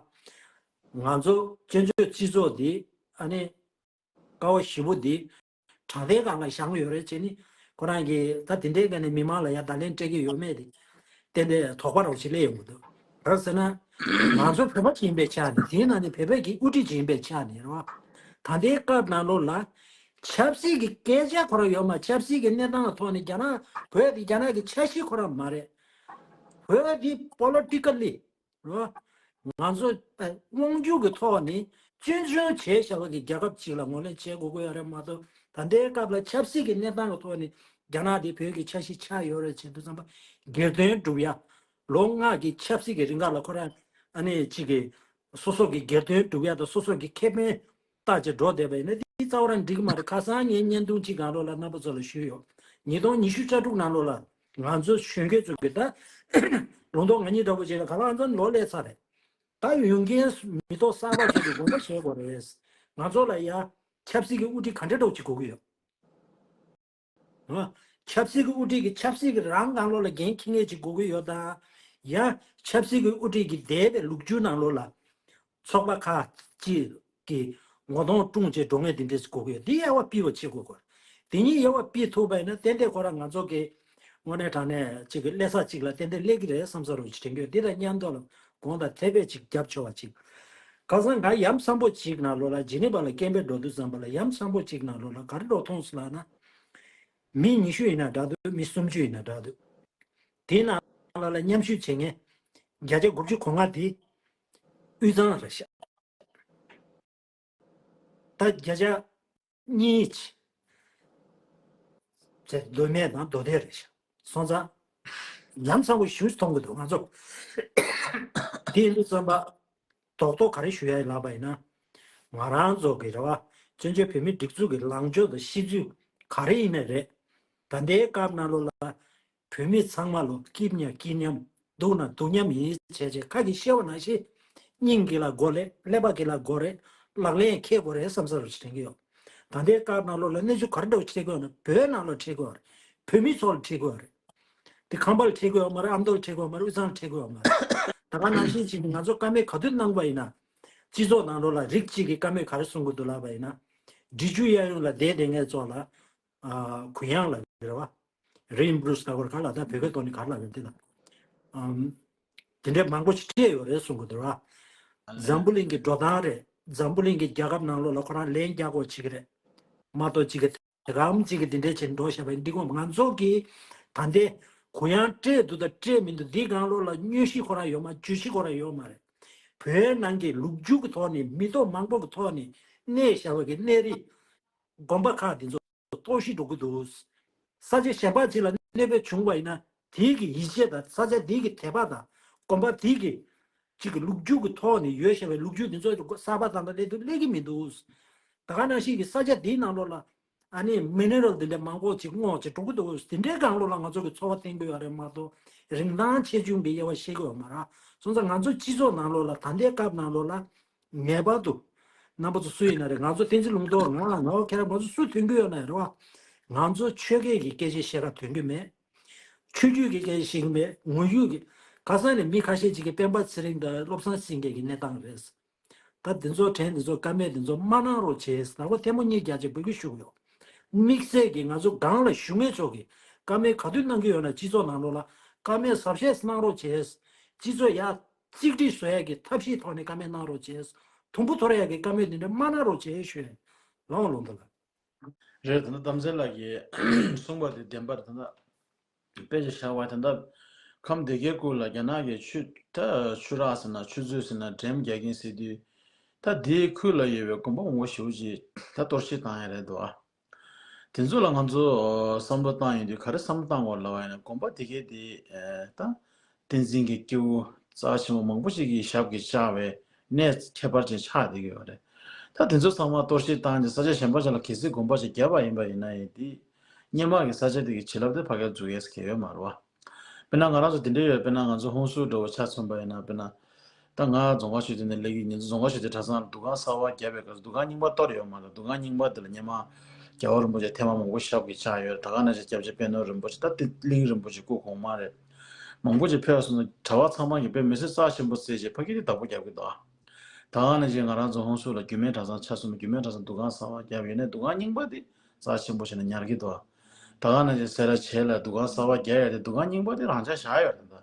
ང་ཚོ་བཙན་བྱོལ་སྤྱི་ཚོགས་འདི་ཨ་ནི་ཀ་བ་བཞི་པོ་འདི་དྲང་བདེན་སྒང་ལ་བཞེངས་ཡོད་རེད་ཅེས་ནི་ཁོ་རང་གིས་ད་དེ་འདྲའི་སྒང་ནས་མི་མང་ལ་ཡ་བརྡ་ལན་སྤྲད་ཀྱི་ཡོད་མེད་དེ་ཏན་ཏན་དོགས་པ་རང་ཞིག་སླེབས་ཡོང་གི་འདུག་རེད་ཟེར་ན། ང་ཚོ་བོད་པ་ཅིག་ཡིན་པའི་ཆ་ནས་དེའི་ནང་ནས་བོད་པའི་གི་དབུ་ཁྲིད་ཅིག་ཡིན་པའི་ཆ་ནས་རེད་བ། ད་ལྟའི་སྐབས་ནང་ལོགས་ལ་ཆབ་སྲིད་ཀྱི་སྐད་ཆ་ཁོ་རང་ཡོད་མ། ཆབ་སྲིད་ཀྱི་གནས་སྟངས་ཐོག་ནས་རྒྱ་ནག་བོད་དེ་རྒྱ་ནག་གི་ཆ་ཤས་ཁོ་རང་མ་རེད། བོད་དེ་politically རོ། ང་ཚོ་དབང་སྒྱུར་གྱི་ཐོག་ནས་སྐྱོན་བརྗོད་བྱས་བཞག་པ་གི་རྒྱལ་ཁབ་ཅིག་ལ་ངོས་ལེན་བྱེད་དགོས་ཀྱི་ཡོད་རེད་མ་གཏོགས། ད་ལྟའི་སྐབས་ལ་ཆབ་སྲིད་ཀྱི་གནས་སྟངས་ཀྱི་ཐོག་ནས་རྒྱ་ནག་དེ་བོད་ཀྱི་ཆ་ཤས་ཆགས་ཡོད་རེད་བྱས་དུས་ཙམ་པ་སྒེར་དོན་སྒྲུབ་ཡ། ལོ་ལྔ་གི་ཆབ་སྲིད་ཀྱི་རིང་ག་ལ་ཁོ་རང་ཨ་ནི་གཅིག་གི་སོ་སོ་གི་སྒེར་དོན་སྒྲུབ་ཡ་དང་སོ་སོ་གི་ཁེ་ཕན་བལྟ་བྱས་འགྲོ་བསྡད་པ་ཡིན་ན་དེ་རྩ་བ་རང་འགྲིག་གི་མ་རེད། ཁ་སང་ངས་བརྙན་ཐུང་གཅིག་སྒང་ལོགས་ལ་རྣམ་པ་ཚོ་ལ་ཞུས་ཡོད། ཉིས་སྟོང་ཉི་ཤུ་རྩ་དྲུག་ནང་ལོགས་ལ་ང་ཚོ་གཞོན་སྐྱེས་ཚོ་གི་ད་ལུང་རྟོགས་ང་གཉིས་འདྲ་པོ་བྱས་ན་ག་ལ་ང་ཚོ་ལོ་སླེབས་ཚར་རེད། ད་ཡོང་མཁན་མི་ཐོག་གསར་པ་ཚོ་གི་དགོངས་པ་བཞེས་དགོས་རེད། ང་ཚོ་ལ་ཡ་ཆབ་སྲིད་ཀྱི་དབུ་ཁྲིད་ག་འདྲ་འདྲ་པོ་ཅིག་དགོས་ཀྱི་ཡོད། ཨ། ཆབ་སྲིད་ཀྱི་དབུ་ཁྲིད་ཀྱི་ཆབ་སྲིད་ཀྱི་རང་སྒང་ལོགས་ལ་འགན་འཁྱེར་མཁན་ཅིག་དགོས་ཀྱི་ཡོད་དང་། ཡང་ཆབ་སྲིད་ཀྱི་དབུ་ཁྲིད་ཀྱི་འདས་པའི་ལོ་རྒྱུས་ནང་ལོགས་ལ་ཚོགས་པ་ཁག་ཅིག་གི་ངོ་གདོང་སྲུང་བྱས་འགྲོ་མཁན་དེ་འདྲས་དགོས་ཀྱི་ཡོད། འདི་དབྱེ་བ་ཕྱེ་དགོས་ཀྱི་ཡོད། དེ་གཉིས་དབྱེ་བ་ཕྱེ་ཐུབ་པ་ཡིན་ན་ཏན་ཏན་ཁོ་རང་ང་ཚོ་གི་དངོས་གནས་དྲང་གནས་ཅིག་གི་སླེབས་ས་ཅིག་ལ་ཏན་ཏན་སླེབས་ཀྱི་རེད་བསམ་ས་རུ་དྲན་གྱི་ཡོད། འདི་དང་མཉམ་དུ་ལ་དགོངས་དག་དེ་བས་ཅིག་རྒྱབ་ཆོག་པ་ཅིག། ཁ་སང་ང་ཡ་མཚན་པོ་གཅིག་ནང་ལོགས་ལ་ཇི་ནི་ཝ་ལ་སྐད་འབོད་འགྲོ་དུས་ཙམ་པ་ལ་ཡ་མཚན་པོ་གཅིག་ནང་ལོགས་ལ་ག་རེ་འགྲོ་མཐོང་སོང་ལབ་ན། མི་ཉི་ཤུ་ཡིན་ན་འདྲ་འདུག་མི་སུམ་ཅུ་ཡིན་ན་འདྲ་འདུག་དེའི་ནང་ལོགས་ལ་མཉམ་ཞུགས་བྱེད་མཁན་བརྒྱ་ཆ་དགུ་བཅུ་གོ་ལྔ་དེ་དབུས་གཙང་རེད་ཤག་ད་བརྒྱ་ཆ་གཉིས་བྱས་མདོ་སྨད་དང་མདོ་སྟོད་རེད་ཤག་སོང་ཙང་ཡ་མཚན་པོ་ཞེ་པོ་མཐོང་གི་འདུག་ང་ཚོ། དེ་ཡིན་དུས་ཙམ་པ་རྡོག་རྡོག་ག་རེ་ཞུ་ཡ་ཡིན་ལབ་པ་ཡིན་ན། ང་རང་ཚོ་གི་རེད་བ། བཙན་བྱོལ་བོད་མིའི་སྒྲིག་འཛུགས་ཀྱི་ལངས་ཕྱོགས་དང་གཤིས་ཚུལ་ག་རེ་ཡིན་ནའི་རེད། ད་ལྟའི་སྐབས་ནང་ལོགས་ལ་བོད་མི་ཚང་མ་ལོ་སྐྱིད་ན་སྐྱིད་མཉམ། སྡུག་ན་སྡུག་མཉམ་ཡིན་བྱས་བྱས་ཁ་གིས་བཤད་པ་ནང་བཞིན་སྙིང་གི་ལ་དགོས་རེད། ཀླད་པ་གི་ལ་དགོས་རེད། ལག་ལེན་འཁེལ་དགོས་རེད་བསམ་ས་རུ་དྲན་གྱི་ཡོད། ད་ལྟའི་སྐབས་ནང་ལོགས་ལ་གནས་ཚུལ་ག་རེ་འདྲ་བོ་འཕྲད་ཀྱི་ཡོད་ན་བོད་ནང་ལ་འཕྲད་ཀྱི་ཡོད་རེད། བོད་མི་ཚོ་ལ་འཕྲད་ཀྱི་ཡོད་རེད། དེ་ཁམས་པ་ལ་འཕྲད་ཀྱི་ཡོད་མ་རེད། ཨ་མདོ་ལ་འཕྲད་ཀྱི་ཡོད་མ་རེད། དབུས་གཙང་ལ་འཕྲད་ཀྱི་ཡོད་མ་རེད། ད་ག་ནང་བཞིན་བྱས་ནས་ང་ཚོ་བཀའ་མོལ་ག་དུས་གནང་པ་ཡིན་ན། སྤྱི་ཚོགས་ནང་ལོགས་ལ་རིགས་གཅིག་གིས་བཀའ་མོལ་ག་རེ་གསུང་གི་འདུག་ལབ་པ་ཡིན་ན། འབྲི་ཆུ་གཡས་གཡོན་ལ་བསྡད་བསྡད་མཁན་ཚོ་ལ། ཨ། གུ་ཡངས་ལབ་ཀྱི་རེད་བ། རི་ཨིམ་བུ་རུ་སི་ལབ་དགོས་རེད་ག་ལ་ད་བོད་སྐད་ཐོག་ནས་ག་རེ་ལབ་ཀྱི་རེད་དེ་ལ། ཨམ། དེ་འདྲའི་མང་པོ་ཞིག་སྤྲད་ཡོད་རེད་གསུང་གི་འདུག་ར། འཛམ་བུ་གླིང་གི་འགྲོ་སྟངས་རེད། འཛམ་བུ་གླིང་གི་རྒྱལ་ཁབ་ནང་ལོགས་ལ་ཁོ་རང་ལན་རྒྱག་དགོས་བྱེད་ཀྱི་རེད། མ་གཏོགས་གཅིག་གི་དེ་གའམ་གཅིག་གི་དེ་འདྲའི་བྱས་འགྲོ་བཞག་པ་ཡིན་འགྲིག་གོ། ང་ཚོ་གིས་ད་ལྟའི་གུ་ཡངས་སྤྲད་འདུག་དང་སྤྲད་མི་འདུག་འདིའི་སྒང་ལོགས་ལ་མངོན་ཤེས་ཁོ་རང་ཡོད་མ། བརྗོད་གཞི་ཁོ་རང་ཡོད་མ་རེད། བོད་ནང་གི་ལོ་རྒྱུས་ཀྱི་ཐོག་ནས་མི་ཐོག་མང་པོ་གི་ཐོག་ནས་གནས་བཞག་པ་གི་གནས་རི་དགོན་པ་ཁག་འདི་ཚོ་གཏོར་བཤིག་འགྲོ་གི་འདུག་ས་ཆ་གཞན་པ་ཅིག་ལ་གནས་སྤོས་བྱུང་བ་ཡིན་ན་དེའི་གི་ཡིད་ཆེས་དང་ས་ཆ་དེའི་གི་དད་པ་དང་དགོན་པ་དེའི་གི་ཅིག་གི་ལོ་རྒྱུས་ཀྱི་ཐོག་ནས་ཡོད་བཞག་པའི་ལོ་རྒྱུས་དེ་ཚོ་གསར་པ་བཏང་སྟངས་སླེབས་དུས་སླེབས་ཀྱི་མི་འདུག་ད་ག་ནང་བཞིན་གྱི་ས་ཆ་དེའི་ནང་ལོགས་ལ་ཨ་ནི་མི་ནེ་རལ་དེ་འདྲ་མང་པོ་ཅིག་སྔོག་ཅིག་འགྲོ་གི་འདུག་དེ་འདྲའི་སྒང་ལོགས་ལ་ང་ཚོ་གི་ཚོར་བ་བསྟན་གྱི་ཡོད་རེད་མ་གཏོགས་རིན་ཐང་ཆེ་ཆུང་གི་དབྱེ་བ་ཤེས་ཀྱི་ཡོད་མ་རེད། སོང་ཙང་ང་ཚོ་སྤྱི་ཚོགས་ནང་ལོགས་ལ་ད་ལྟའི་སྐབས་ནང་ལོགས་ལ་ངེས་པར་དུ་རྣམ་པ་ཚོ་སུ་ཡིན་ན་རེད། ང་ཚོ་བསྟན་འཛིན་ལུང་རྟོགས་ང་ང་ཁྱེད་རང་ང་ཚོ་སུ་ཐོན་གྱི་ཡོད་ན་རེད་བ། ང་ཚོ་ཆོལ་ཁའི་གི་སྐད་ཆ་བཤད་ག་ཐོན་གྱི་མེད། ཆོས་བརྒྱུད་ཀྱི་སྐད་ཆ་བཤད་ཀྱི་མེད། དངོས་ཡོད་ཀྱི་ཁ་སང་ནས་མི་ཁ་ཤས་ཅིག་གིས་སྤེན་པ་ཚེ་རིང་དང་བློ་བཟང་སེང་གེ་གི་གནས་སྟངས་རེད། ད་འདི་ཚོ་དྲན་འདི་ཚོ་བཀའ་མོལ་འདི་ཚོ་མ་གནང་རོགས་བྱེད། ཟླ་བ་ཐལ་མོ་སྙེག་རྒྱག་ཅིག་འབོད་སྐུལ་ཞུ་གི་ཡོད། དམིགས་བསལ་གྱིས་ང་ཚོ་སྒང་ལ་བཞུགས་མཁན་ཚོ་གིས་བཀའ་མོལ་ག་དུས་གནང་གི་ཡོད་ན་སྤྱི་ཚོགས་ནང་ལོགས་ལ་བཀའ་མོལ་གཟབ་བཤད་གནང་རོགས་བྱེད། སྤྱི་ཚོགས་ཡར་གཅིག་སྒྲིལ་བཟོ་ཡས་ཀྱི་ཐབས་ཤེས་ཐོག་ནས་བཀའ་མོལ་གནང་རོགས་བྱེད། དུམ་བུ་འཐོར་ཡས་ཀྱི་བཀའ་མོལ་འདི་འདྲ་མ་གནང་རོགས་བྱེད་ཞུ་ཡས། ལགས་འོང་ལུང་དུ་ལ། རེད། ད་ལྟ་གཏམ་ཚེ་ལགས་ཀྱིས་གསུངས་པ་དེ་བདེན་པར་ད་ལྟ་དཔེ་ཆ་བཞག་པ་ད་ལྟ་ཁམས་སྡེ་དགེ་ཁུལ་ལ་རྒྱ་ནག་གི་ཆུ་ད་ཆུ་རགས་ཟེར་ན་ཆུ་མཛོད་ཟེར་ན་འགྲེམས་རྒྱག་གིན་ཟེར་དུས་ད་དེའི་ཁུལ་ལ་ཡོད་པའི་དགོན་པ་མང་པོ་ཞེ་པོ་ཅིག་ད་གཏོར་བཤིག་བཏང་ཡ་རེད་འདུག་ཨ། དེ་ཚོ་ལ་ང་ཚོ་བསམ་བློ་བཏང་ཡོང་དུས་ག་རེ་བསམ་བློ་བཏང་དགོས་ལབ་པ་ཡིན་ན་དགོན་པ་དེ་གའི་དེ་ད་བསྟན་འཛིན་གྱི་སྐྱེས་བུ་རྩ་ཆེན་པོ་མང་པོ་ཞིག་གི་ཞབས་ཀྱིས་བཅགས་པའི་གནས་ཁྱད་པར་ཅན་ཆགས་བསྡད་ཀྱི་ཡོད་རེད། ད་དེ་ཚོ་ཚང་མ་གཏོར་བཤིག་བཏང་རྗེས་ས་ཆ་གཞན་པ་ཅིག་ལ་གལ་སྲིད་དགོན་པ་ཞིག་བརྒྱབ་པ་ཡིན་པ་ཡིན་ན་ཡང་དེ་སྔོན་མ་གི་ས་ཆ་དེ་གི་བྱིན་རླབས་དེ་ཕ་གིར་འཛུལ་ཡས་ཀྱི་ཡོད་མ་རེད་བ། དཔེར་ན་ང་རང་ཚོ་དེ་འདྲ་ཡོད། དཔེར་ན་ང་ཚོ་ཧོན་སུར་འདྲ་བོ་ཆ་མཚོན་པ་ཡིན་ན་དཔེར་ན། ད་ང་རྫོང་དགའ་ཤོད་དེ་ནས་སླེབས་ཀྱི་ཡིན། རྫོང་དགའ་ཤོད་དེ་གྲྭ་ཚང་ལ་འདུ་ཁང་གསར་པ་བརྒྱབ་པའི་སྐབས་སུ་འདུ་ཁང་རྙིང་པ་གཏོར་ཡོད་མ་རེད། འདུ་ཁང་རྙིང་པ་དེ་ལ་སྔོན་མ་རྒྱལ་བ་རིན་པོ་ཆེ་ཐེངས་མ་མང་པོ་ཞབས་ཀྱིས་བཅགས་ཡོད་རེད། ད་ག་ནང་བཞིན་སྐྱབས་རྗེ་དཔལ་ནོར་རིན་པོ་ཆེ་ད་དེ་གླིང་རིན་པོ་ཆེ་སྐུ་གོང་མ་རེད། མང་པོ་ཅིག་ཕེབས་སོང་ན་གྲྭ་པ་ཚང་མ་གིས་དཔེ་མི་སྲིད་རྩ་ཆེན་པོ་བརྩིས་བྱས་ཕ་གི་དེ་བདག་པོ་རྒྱབ་ཀྱི་འདུག་ཨ། ད་ག་ནང་བཞིན་ང་རང་ཚོ་ཧོན་སུར་ལ་རྒྱུད་སྨད་གྲྭ་ཚང་ཆ་མཚོན་ན་རྒྱུད་སྨད་གྲྭ་ཚང་འདུ་ཁང་གསར་པ་བརྒྱབ་ཡོད་ནའི་འདུ་ཁང་རྙིང་པ་དེ་རྩ་ཆེན་པོ་བྱས་ནས་ཉར་གྱི་འདུག་ཨ། ད་ག་ནང་བཞིན་སེ་ར་བྱེས་ལ་འདུ་ཁང་གསར་པ་བརྒྱབ་ཡོད་དེ་འདུ་ཁང་རྙིང་པ་དེ་རང་འཇགས་བཞག་ཡོད་རེད། ད་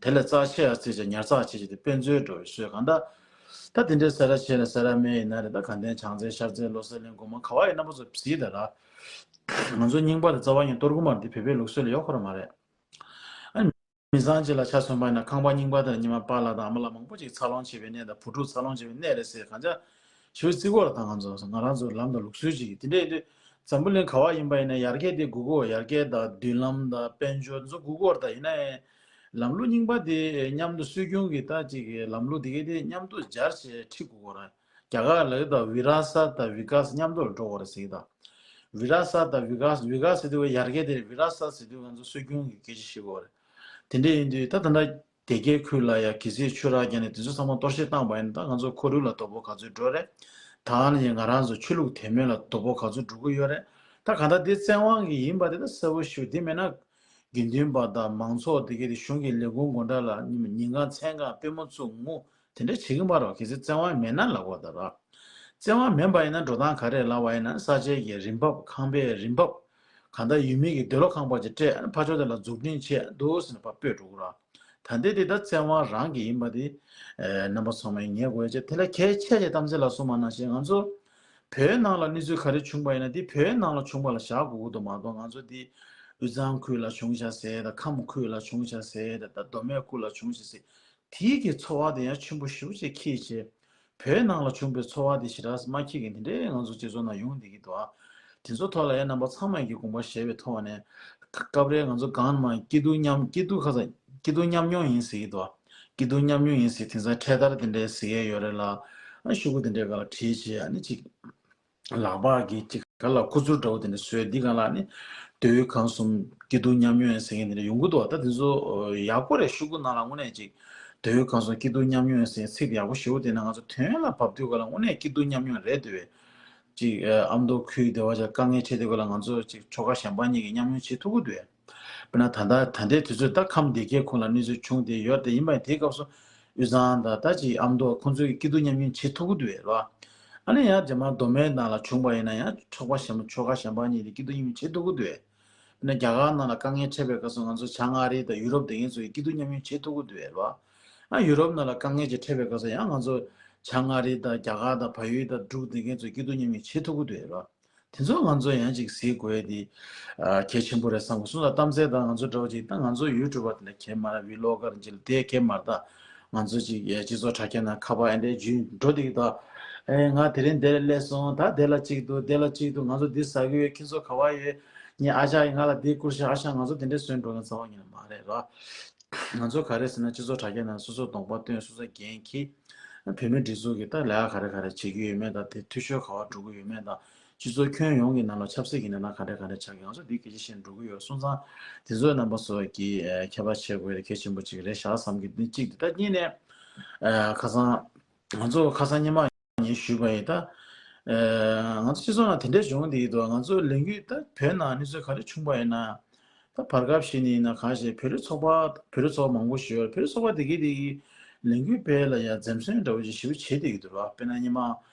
དེ་ལས་རྩ་ཆེ་ཡ་བརྩིས་བྱས་ཉར་ཚགས་བྱེད་ཀྱི་དེ་དཔེ་མཛོད་འགྲོ་བའི་སྲོལ་གང་ལྟར། ད་དེ་འདྲའི་སེ་ར་བྱེས་ལ་སེ་ར་སྨད་ཡིན་ན་རེད། ད་དགའ་ལྡན་བྱང་རྩེ་ཤར་རྩེ་བློ་གསལ་གླིང་སྒོ་མང་ག་བ་ཡིན་ན་པ་ཚོ་གཟིགས་ད་ར། ང་ཚོ་རྙིང་པ་དེ་རྩ་བ་ཉིད་གཏོར་གི་མ་རེད། དེ་བོད་པའི་ལུགས་སྲོལ་ལ་ཡོད་ཁོ་ར་མ་རེད། ཨ་ནི་མི་ཚང་གཅིག་ལ་ཆ་མཚོན་པ་ཡིན་ན་ཁང་པ་རྙིང་པ་དེ་ལ་སྔོན་མ་པཱ་ལགས་དང་ཨ་མ་ལགས་མང་པོ་ཅིག་འཚར་ལོངས་བྱས་པའི་གནས་དང་བུ་ཕྲུག་འཚར་ལོངས་བྱས་པའི་གནས་རེད་ཟེར་གང་ཅག་ཞུ་རྩིས་སྐོར་དང་ང་ཚོ་ང་རང་ཚོའི་ལམ་དང་ལུགས་སྲོལ་ཅིག་དེ་འདྲ་ཡིན་དུས་འཛམ་བུ་གླིང་ག་བ་ཡིན་པ་ཡིན་ན་ཡར་རྒྱས་དེ་སྒུག་གོ། ཡར་རྒྱས་དང་མདུན་ལམ་དང་དཔལ་འབྱོར་ཚོ་སྒུག་གོ། ད་ཡིན་ན་ཡང་ལམ་ལུགས་རྙིང་པ་དེ་མཉམ་དུ་སྲོལ་རྒྱུན་གྱི་ད་ཅིག་ལམ་ལུགས་དེ་གའི་དེ་མཉམ་དུ་སྦྱར་བྱས་ཁྲིད་དགོས་གོ་ར། རྒྱ་གར་ལ་ཡོད་ད་བི་ར་ས་དང་བི་ཀ་ས་མཉམ་དུ་ལ་འགྲོ་དགོས་རེད་ཟེར་གྱི་ད། བི་ར་ས་དང་བི་ཀ་ས་བི་ཀ་ས་ཟེར་དུས་ཡར་རྒྱས་དེ་རེད། བི་ར་ས་ཟེར་དུས་ང་ཚོ་སྲོལ་རྒྱུན་གྱི་སྐད་ཆ་ཞིག་གོ་རེད། དེ་འདྲ་ཡིན་དུས་ད་ད་ལྟ་སྡེ་དགེ་ཁུལ་ལ་ཡ་གལ་སྲིད་ཆུ་རགས་བརྒྱབ་ནས་དེ་ཚོ་ཚང་མ་གཏོར་བཤིག་བཏང་པ་ཡིན་ན་ད་ང་ཚོ་ཁོར་ཡུག་ལ་དོ་ཕོག་ག་ཚོད་འགྲོ་རེད། ད་ནི་ང་རང་ཚོ་ཆོས་ལུགས་དད་མོས་ལ་དོ་ཕོག་ག་ཚོད་འགྲོ་གི་ཡོད་རེད། ད་གང་ལྟར་དེ་བཙན་དབང་གི་ཡིན་པ་དེ་ད་གསལ་པོ་ཞུ། དེ་མེད་ན་དགེ་འདུན་པ་དང་མང་ཚོགས་དེ་གའི་དེ་གཞུང་གི་ལས་ཁུངས་དགོན་གྲྭ་ལ་ཉིན་གང་མཚན་གང་དཔེ་མོ་བཙུགས་ངུ་དེ་འདྲ་བྱེད་ཀྱི་མ་རེད་བ། གལ་སྲིད་བཙན་དབང་མེད་ན་ལབ་དགོས་ད་ར། བཙན་དབང་མེད་པ་ཡིན་ན་འགྲོ་སྟངས་ག་རེ་ལབ་པ་ཡིན་ན་ས་ཆའི་གི་རིན་འབབ། ཁང་པའི་རིན་འབབ། གང་ལྟར་ཡུལ་མི་གི་འདོད་བློ་ཁེངས་པ་ཅིག་སྤྲད། ཕར་ཕྱོགས་དེ་ལ་འཛུགས་སྐྲུན་བྱས་འདུག་ཟེར་ནས་ཕར་སྤོས་འགྲོ་གི་ར། ད་ལྟའི་དེ་ད་བཙན་དབང་རང་གི་ཡིན་པ་དེ་རྣམ་པ་ཚང་མས་ངེས་དགོས་ཀྱི། དེ་ལ་གལ་ཆེ་ཆེ་གཏམ་ཚེ་ལགས་གསུངས་པ་ནང་བཞིན་ང་ཚོ་བོད་ནང་ལ་གནས་ཚུལ་ག་རེ་བྱུང་པ་ཡིན་ན་དེ་བོད་ནང་ལ་བྱུང་པ་ལ་བཞག་དགོས་ཀྱི་འདུག་མ་གཏོགས། ང་ཚོ་དེ་དབུས་གཙང་ཁུལ་ལ་བྱུང་ཤག་ཟེར་དང་། ཁམས་ཁུལ་ལ་བྱུང་ཤག་ཟེར་དང་། ད་མདོ་སྨད་ཁུལ་ལ་བྱུང་ཤག་ཟེར། དེའི་གི་ཚོར་བ་དེ་ཡང་ཆེན་པོ་ཞེ་པོ་ཅིག་འཁྱེར་བྱས། བོད་ནང་ལ་བྱུང་བའི་ཚོར་བ་དེ་ཞེ་དྲག་མ་འཁྱེར་མཁན་དེ་འདྲའི་ང་ཚོ་སྤྱི་ཚོགས་ནང་ཡོང་བསྡད་ཀྱི་འདུག་ཨ། དེ་ཚོ་ཐོག་ལ་ཡང་རྣམ་པ་ཚང་མས་ཀྱི་དགོངས་པ་བཞེས་པའི་ཐོག་ནས། སྐབས་རེ་ང་ཚོ་སྒང་མ་སྐྱིད་སྡུག་མཉམ་སྐྱིད་སྡུག་ཁ་སང་སྐྱིད་སྡུག་མཉམ་མྱོང་ཡིན་ཟེར་གྱི་འདུག་ཨ། སྐྱིད་སྡུག་མཉམ་མྱོང་ཡིན་ཟེར། དེང་སང་འཕྲེད་དར་དེ་འདྲའི་ཟེར་ཡས་ཡོད་རེད་ལ། ཨ་ཤོག་གུ་དེ་འདྲའི་སྒང་ལ་བྲིས་བྱས། ཨ་ནི་ཅིག་ལག་པ་གི་ཅིག་ག་ལ་ཁུ་ཚུར་འདྲ་བོ་དེ་འདྲ་བཟོས། འདི་སྒང་ལ་ནི་དུས་ཁམས་གསུམ་སྐྱིད་སྡུག་མཉམ་མྱོང་ཡིན་ཟེར་མཁན་དེ་འདྲ་ཡོང་གི་འདུག་བ། ད་དེ་ཚོ་ཡག་པོ་རེད། ཤོག་གུ་ནང་ལ་དངོས་གནས་ཅིག་དུས་ཁམས་གསུམ་སྐྱིད་སྡུག་མཉམ་མྱོང་ཡིན་ཟེར་མཁན་ཚིག་དེ་ཡག་པོ་ཞེ་པོ། དེ་ནས་ང་ཚོ་དོན་ལ་བབས་དུས་སྒང་ལ་དངོས་གནས་སྐྱིད་སྡུག་མཉམ་མྱོང་རེད་འདུག་བས། ཅིག་ཨ་མདོ་ཁུལ་དེ་བ་ཅིག་དཀའ་ངལ་འཕྲད་དུས་སྒང་ལ་ང་ཚོ་ཅིག་ཁྱོ་ག་གཞན་པ་གཉིས་ཀྱིས་མཉམ་མྱོང་བྱེད་ཐུབ་ཀྱི་འདུག་བས། དཔེར་ན་ད་ལྟ་ད་ལྟའི་དུས་ཚོད་ད་ཁམས་སྡེ་དགེ་ཁུལ་ལ་གནས་ཚུལ་བྱུང་བསྡད་ཡོད་དེ། ཡིན་པ་ཡིན། དེའི་སྐབས་སུ་དབུས་གཙང་དང་ད་ཅིག་ཨ་མདོ་ཁོང་ཚོས་སྐྱིད་སྡུག་མཉམ་མྱོང་བྱེད་ཐུབ་ཀྱི་འདུག་བས་རོ། ཨ་ནི་ཡང་རྗེས་མ་མདོ་སྨད་ནང་ལ་བྱུང་བ་ཡིན་ན་ཡང་ཁྱོ་ག་གཞན་ཁྱོ་ག་གཞན་པ་གཉིས་དེ་སྐྱིད་སྡུག་མཉམ་མྱོང་བྱེད་ཐུབ་ཀྱི་འདུག་བས། དཔེར་ན་རྒྱ་གར་ནང་ལ་དཀའ་ངལ་འཕྲད་པའི་སྐབས་སུ་ང་ཚོ་བྱང་ཨ་རི་དང་ཡུ་རོབ་དེ་གའི་ཚོས་སྐྱིད་སྡུག་མཉམ་མྱོང་བྱེད་ཐུབ་ཀྱི་འདུག་བས་རོ། ཨ་ཡུ་རོབ་ནང་ལ་དཀའ་ངལ་ཅིག་འཕྲད་པའི་སྐབས་སུ་ཡང་ང་ཚོ་བྱང་ཨ་རི་དང་རྒྱ་གར་དང་བལ་ཡུལ་དང་འབྲུག་དེ་གའི་ཚོས་སྐྱིད་སྡུག་མཉམ་མྱོང་བྱེད་ཐུབ་ཀྱི་འདུག་བས་རོ། དེ་ཚོ་ང་ཚོ་ཡང་ཅིག་གཟིགས་དགོས་དེ་ཨ་གལ་ཆེན་པོ་རེད་བསམ་གྱི་སོང་། ད་གཏམ་ཚེ་དང་ང་ཚོ་འདྲ་བོ་ཅིག་ད་ང་ཚོ་ཡུ་ཊུབ་པ་དེ་འདྲ་གས་མ་རེད། བི་ལོག་གར་ཅིག་ལ་དེ་གས་མ་རེད། ད་ང་ཚོ་ཅིག་ཨེ་སྤྱི་ཚོགས་དྲ་རྒྱ་ནང་ཁ་པར་ཨེ་འདྲའི་བརྒྱུད་འགྲོ་བསྡད་ཀྱི་འདུག་ཨེ་ང་དེ་རིང་འདིར་སླེབས་སོང་། ད་དེ་ལ་གཅིག་འདུག་དེ་ལ་གཅིག་འདུག་ང་ཚོ་འདི་ཟ་གི་ཡོད། ཁྱེད་ཚོ་ག་པར་ཡོད། ངའི་ཨ་ཅག་གིས་ང་ལ་འདི་བསྐུར་ཤག་ཨ་ཅག་ང་ཚོ་དེ་འདྲས་བཟོས་འགྲོ་མཁན་རྩ་བ་ཉིད་ནས་མ་རེད་རོ། ང་ཚོ་ག་རེ་ཟེར་ན་སྤྱི་ཚོགས་དྲ་རྒྱ་ནང་སོ་སོ་གདོང་པ་སྟོན། སོ་སོ་འགན་འཁྱེར། བོད་མི་སྒྲིག་འཛུགས་ཀྱི་ད་ལས་ཀ་ག་རེ་ག་རེ་བྱེད་ཀྱི་ཡོད་མེད་དང་། དེ་འཐུས་ཤོར་ག་པར་འགྲོ་གི་ཡོད་མེད་དང་། སྤྱི་ཚོགས་ཁྱོན་ཡོངས་ཀྱི་ནང་ལ་ཆབ་སྲིད་ཀྱི་གནས་སྟངས་ག་འདྲ་ག་འདྲ་ཆགས་ཀྱི། ང་ཚོ་འདི་གལ་ཆེ་ཤོས་འགྲོ་གི་ཡོད་སོང་ཙང་། དེ་ཚོའི་རྣམ་པ་ཚོ་གིས་ཨ་ཁྱད་པར་བྱེད་དགོས་དེ་གལ་ཆེན་པོ་ཅིག་རེད་ཤག་བསམ་གྱི་འདུག་གཅིག་དེ། ད་གཉིས་ནས་ཨ་ཁ་སང་ང་ཚོ་ཁ་སང་ཉི་མ་ངས་ཞུས་པ་ཡིན། ད་ཨ་ང་ཚོ་སྤྱི་ཚོགས་ནང་དེ་འདྲས་བྱུང་བསྡད་ཀྱི་འདུག་ང་ཚོ་ལས་འགུལ་ད་བོད་ནང་གནས་ཚུལ་ག་རེ་བྱུང་པ་ཡིན་ན། ད་བར་སྐབས་ཤིག་ནས་ཡིན་ན་གང་ཞིག་བོད་རིགས་ཚོགས་པ་བོད་རིགས་ཚོགས་པ་མང་པོ་ཞིག་ཡོད་རེད། བོད་རིགས་ཚོགས་པ་དེ་གའི་དེ་གི་ལས་འགུལ་སྤེལ་ལ་ཡང་འཛེམ་ཟོན་འདྲ་བོ་ཅིག་ཞེ་པོ་བྱེད་བསྡད་ཀྱི་འདུག་ར། དཔེར་ན་སྔོན་མ་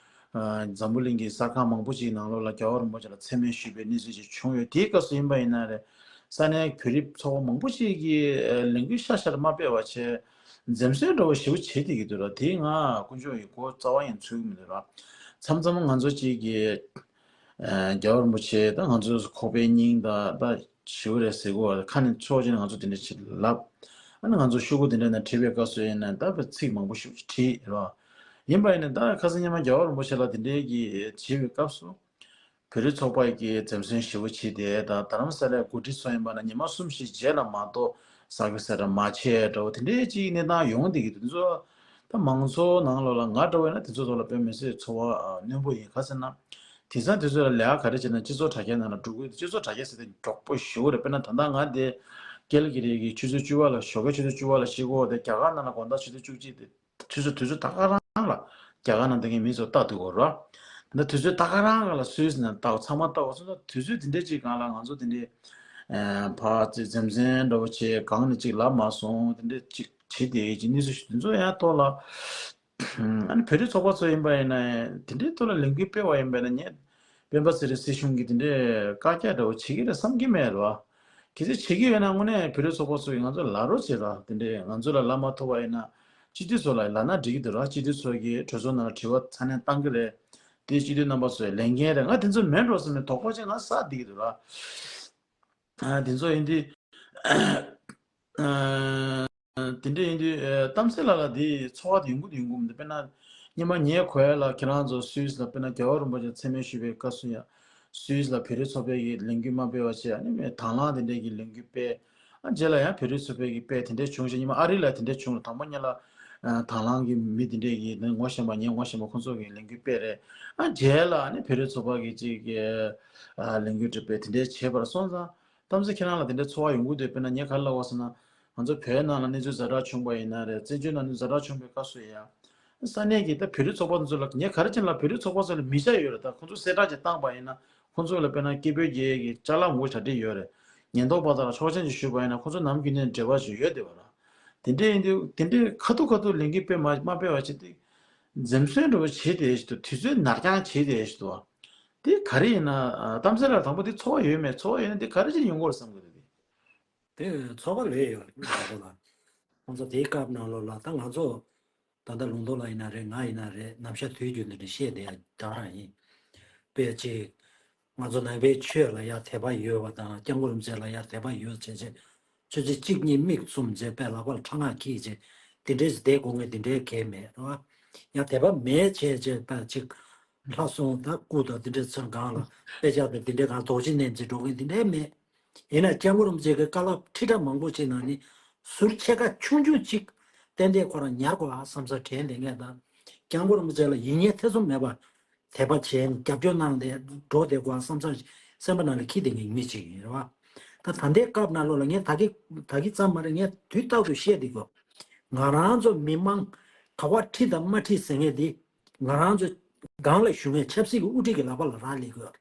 ཨ་འཛམ་བུ་གླིང་གི་གསར་ཁང་མང་པོ་ཅིག་ནང་ལོགས་ལ་རྒྱལ་བ་རིན་པོ་ཆེ་ལ་མཚན་སྨད་ཞུས་པའི་གནས་ཚུལ་ཅིག་བྱུང་ཡོད། དེའི་སྐབས་སུ་ཡིན་པ་ཡིན་ན་རེད། ས་གནས་བོད་རིགས་ཚོགས་པ་མང་པོ་ཅིག་གིས་ཨ་ལས་འགུལ་ཤ་ཤ་མ་སྤེལ་བ་བྱས། འཛེམ་ཟོན་འདྲ་བོ་ཞེ་པོ་བྱེད་བསྡད་ཀྱི་འདུག་ར། དེ་ང་དཀོན་མཆོག་གི་མགོ་རྩ་བ་ཡང་འཚོས་ཀྱི་མི་འདུག་ར། མཚམས་མཚམས་ང་ཚོ་གཅིག་གིས་ཨ་རྒྱལ་བ་རིན་པོ་ཆེ་དང་ང་ཚོ་ཁོག་པའི་སྙིང་དང་ད་ཞེ་པོ་རེད་ཟེར་གོ། ཁ་ནས་ཕྱོགས་གཅིག་ནས་ང་ཚོ་དེ་འདྲ་བྱེད་ལབ། ཨ་ནི་ང་ཚོ་ཤོག་གུ་དེ་འདྲ་ནང་བྲིས་པའི་སྐབས་སུ་ཡིན་ན་ད་ཚིག་མང་པོ་ཞེ་པོ་ཅིག་བྲིས་ར། ཡིན་པ་ཡིན་ན་ད་ཁ་སང་ཉི་མ་རྒྱལ་བ་རིན་པོ་ཆེ་ལ་དེ་འདྲའི་གི་བྱེད་པའི་སྐབས་སུ། བོད་རིགས་ཚོགས་པ་གིས་འཛེམ་ཟོན་ཞེ་པོ་བྱས་ཏེ། ད་རྡ་རམ་ས་ལའི་འགོ་ཁྲིད་ཚོ་ཡིན་པ་ན་ཉི་མ་གསུམ་བཞི་རྗེས་ལ་མ་གཏོགས་ཟ་རྒྱུ་ཟ་འདྲ་མ་བྱས་འདྲ་བོ་དེ་འདྲའི་ཅིག་གནས་སྟངས་ཡོང་བསྡད་ཀྱི་འདུག་དེ་ཚོ་ད་མང་ཚོགས་ནང་ལོགས་ལ་ང་འདྲ་བོ་ཡིན་ན་དེ་ཚོ་ཐོག་ལ་དཔེ་མི་སྲིད་ཚོར་བ་ཨ་རྣོན་པོ་ཡིན། ག་ཟེར་ན། དེང་སང་དེ་ཚོ་ལ་ལས་ཀ་ག་རེ་བྱས་ན་སྤྱི་ཚོགས་དྲ་རྒྱ་ནང་ལ་འགྲོ་དགོས། སྤྱི་ཚོགས་དྲ་རྒྱ་ཟེར་དེ་མགྱོགས་པོ་ཞེ་པོ་རེད། དཔེར་ན་ད་ལྟ་ང་དེ་ཀལ་གི་རི་གི་ཆུ་ཚོད་བཅུ་པ་ལ་ཞོགས་ཀའི་ཆུ་ཚོད་བཅུ་པ་ལ་གཤེགས་ཀྱི་ཡོད་དེ། རྒྱ་གར་ནང་ལ་དགོང་དག་ཆུ་ཚོད་བཅུ་གཅིག་དེ། དུས་ཚོད་དུས་ཚོད་ད་ག་རང་ལ་རྒྱ་གར་ནང་དེ་གའི་མི་ཚོ་ལྟ་འདུག་གོ་ར། ད་དུས་ཚོད་ད་ག་རང་ལ་སུད་སི་ནང་ལྟ་ཚང་མ་ལྟ་བ་སོང་ཙང་དུས་ཚོད་དེ་འདྲའི་ཅིག་སྒང་ལ་ང་ཚོ་དེ་འདྲའི་ཨ་ཕར་ཙི་འཛེམ་ཟོན་འདྲ་བོ་བྱས་གང་ནས་ཅིག་ལབ་མ་སོང་། དེ་འདྲའི་ཅིག་བྱེད་དེ་ཅིག་གནས་ཚུལ་ཞིག་དེ་ཚོ་ཡང་ཐོག་ལ། ཨ་ནི་བོད་རིགས་ཚོགས་པ་ཚོ་ཡིན་པ་ཡིན་ན་དེ་འདྲའི་ཐོག་ལ་ལས་འགུལ་སྤེལ་བ་ཡིན་པ་ཡིན་ན་ངས་སྤེན་པ་ཚེ་རིང་སྲིད་གཞུང་གིས་དེ་འདྲའི་བཀག་རྒྱ་འདྲ་བོ་བྱེད་ཀྱི་རེད་བསམ་གྱི་མེད་ར། གལ་སྲིད་བྱེད་ཀྱི་ཡོད་ན་དངོས་གནས་བོད་རིགས་ཚོགས་པ་ཚོ་གིས་ང་ཚོ་ལབ་རོགས་བྱེད་ར། དེ་འདྲའི་ང་ཚོ་ལ་ལབ་མ་ཐུབ་པ་ཡིན་ན་སྤྱི་འཐུས་ཚོ་ལ་ལབ་ན་འགྲིག་གི་འདུག་ར། སྤྱི་འཐུས་ཚོ་གིས་གྲོས་ཚོགས་ནང་ལ་དྲི་བ་ཚ་ནན་བཏང་གི་རེད། དེ་སྤྱི་འཐུས་རྣམ་པ་ཚོའི་ལས་འགན་རེད། ང་དེ་ཚོ་མེད་འགྲོ་བསམ་ནས་དོགས་པ་ཅིག་ང་ཟ་བསྡད་ཀྱི་འདུག་ར། ཨ་དེ་ཚོ་ཡིན་དུས། དེ་འདྲ་ཡིན་དུས་ཨ་གཏམ་ཚེ་ལགས་ལ་དེ་ཚོར་བ་དེ་ཡོང་གི་འདུག་ཡོང་གི་མི་འདུག་དཔེར་ན་སྔོན་མ་ངས་གོ་ཡ་ལ་ཁྱེད་རང་ཚོ་སུད་སི་ལ་དཔེར་ན་རྒྱལ་བ་རིན་པོ་ཆེ་མཚན་སྨད་ཞུས་པའི་སྐབས་སུ་ཡང་སུད་སི་ལ་བོད་རིགས་ཚོགས་པའི་གི་ལས་འགུལ་མ་སྤེལ་བ་བྱས། ཨ་ནི་དང་བླངས་དེ་འདྲའི་གི་ལས་འགུལ་སྤེལ། ཨ་རྗེས་ལ་ཡང་བོད་རིགས་ཚོགས་པའི་གི་སྤེལ་དེ་འདྲའི་བྱུང་ཞིང་། སྔོན་མ་ཨ་རི་ལ་དེ་འདྲའི་བྱུང་ལ། དང་པོ་ཉིད་ལ་ཨ་དང་བླངས་གི་མི་དེ་འདྲའི་གི་ངོ་ཤེས་པ་ངས་ངོ་ཤེས་པ་ཁོང་ཚོ་གི་ལས་འགུལ་སྤེལ་རེད། ཨ་རྗེས་ལ་ཨ་ནི་བོད་རིགས་ཚོགས་པ་གི་ཅིག་གི་ཨ་ལས་འགུལ་སྤེལ་དེ་འདྲའི་བྱས་པར་སོང་ཙང་། གཏམ་ཚེ་ཁྱེད་རང་ལ་དེ་འདྲའི་ཚོར་བ་ཡོང་གི་འདུག་དཔེར་ན་ངས་ག་རེ་ལབ་པ་ཟེར་ན། ང་ཚོ་བོད་ནང་ལ་གནས་ཚུལ་ཛ་དྲག་བྱུང་པ་ཡིན་ན་རེད། བཙན་བྱོལ་ནང་གནས་ཚུལ་ཛ་དྲག་བྱུང་པའི་སྐབས་སུ་ཡང་། ས་གནས་ཀྱི་ད་བོད་རིགས་ཚོགས་པ་ཚོ་ལ་ངས་ག་རེ་བྱས་ན་ལབ། བོད་རིགས་ཚོགས་པ་ཚོ་ལ་མི་ཆ་ཡོད་རེད། ད་ཁོང་ཚོ་གསལ་བསྒྲགས་ཅིག་བཏང་པ་ཡིན་ན། ཁོང་ཚོ་ལ་དཔེར་ན་སྐད་འབོད་རྒྱག་ཡས་ཀྱི་ཅ་ལག་མང་པོ་གྲ་སྒྲིག་ཡོད་རེད། ཉེན་རྟོག་པ་དང་ལ་ཆོག་མཆན་ཅིག་ཞུས་པ་ཡིན་ན་ཁོང་ཚོ་ནམ་རྒྱུན་ནས་འབྲེལ་བ་ཅིག་ཡོད་བསྡད་པ་རེད། དེ་འདྲ་ཡིན་དུས་དེ་འདྲའི་ཁ་ཐུག་ཁ་ཐུག་ལས་འགུལ་སྤེལ་མ་མ་སྤེལ་བ་བྱས་ཏེ། འཛེམ་ཟོན་འདྲ་བོ་བྱས་བསྡད་ཡས་ཞིག་འདུག་དུས་ཚོད་ནར་འགྱངས་བྱས་བསྡད་ཡས་ཞིག་འདུག་དེ་ག་རེ་ཡིན་ན། ཨ་གཏམ་ཚེ་ལགས་དང་པོ་དེ་ཚོར་བ་ཡོད་མེད། ཚོར་བ་ཡོད་ན་དེ་ག་རེ་བྱས་ནས་ཡོང་གི་རེད་བསམ་གི་འདུག་དེ། དེ་ཚོར་བ་རེད་ཡོད་རེད་ལགས་པོ་ལགས། ཁོང་ཚོ་དེའི་སྐབས་ནང་ལོགས་ལ་ད་ང་ཚོ་ད་ལྟ་ལུང་རྟོགས་ལགས་ཡིན་ན་རེད། ང་ཡིན་ན་རེད། ནམ་ཞག་དུས་རྒྱུན་དུ་འདི་བཤད་བསྡད་ཡ་ད་རང་ཡིན། དཔེ་ཅིག་ང་ཚོ་ནང་པའི་ཆོས་ལ་ཡ་དད་པ་ཡོད་པ་དང་། སྐྱབས་མགོན་རིན་པོ་ཆེ་ལ་ཡ་དད་པ་ཡོད་བྱས་བྱས། ཆུ་ཚོད་གཅིག་གཉིས་མིག་བཙུམ་བྱས་པའི་ལག་པ་ལ་ཁྲག་ངར་འཁྱེར་བྱས། དེ་འདྲས་སུ་བསྡད་དགོས་ངེས་དེ་འདྲའི་གལ་མེད་རེད་བ། ཡང་དད་པ་མེད་བྱས་བྱས་པ་ཅིག་ལྷ་སྲུང་དང་སྐུ་དང་དེ་འདྲས་ཚོ་སྒང་ལ་དཔེ་ཆ་དང་དེ་འདྲའི་སྒང་རྡོ་རྗེ་མནན་བྱས་འགྲོ་མཁན་དེ་འདྲའི་མེད། ཡིན་ན་སྐྱབས་མགོན་རིན་པོ་ཆེ་གི་བཀའ་སློབ་ཁྲིད་ཐབས་མང་པོ་ཅིག་ནང་ནས་ཟུར་ཕྱེད་ཀ་ཆུང་ཆུང་ཅིག་ཏན་ཏན་ཁོ་རང་ཉར་དགོས་ཨ་བསམ་ས་དྲན་བསྡད་མཁན་དང་། སྐྱབས་མགོན་རིན་པོ་ཆེ་ལ་ཡིད་གཉིས་ཐེ་ཚོམ་མེད་པར་དད་པ་བྱས་ནས་རྒྱབ་སྐྱོར་གནང་སྟེ་འགྲོ་བསྡད་དགོས་ཨ་བསམ་ས་སེམས་པ་ནང་ལ་འཁྱེར་བསྡད་མཁན་མི་གཅིག་ཡིན་རེད་བ། ད་ད་ལྟའི་སྐབས་ནང་ལོགས་ལ་ངས་ད་གི་ད་གི་ཙམ་མ་རེད། ངས་དུས་རྟག་ཏུ་བཤད་བསྡད་དགོས། ང་རང་ཚོ་མི་མང་ག་བ་ཁྲིད་དང་མ་ཁྲིད་ཟེར་མཁན་འདི་ང་རང་ཚོ་སྒང་ལ་བཞུགས་མཁན་ཆབ་སྲིད་ཀྱི་དབུ་ཁྲིད་ཀྱི་ལག་པ་ལ་རག་ལས་དགོས།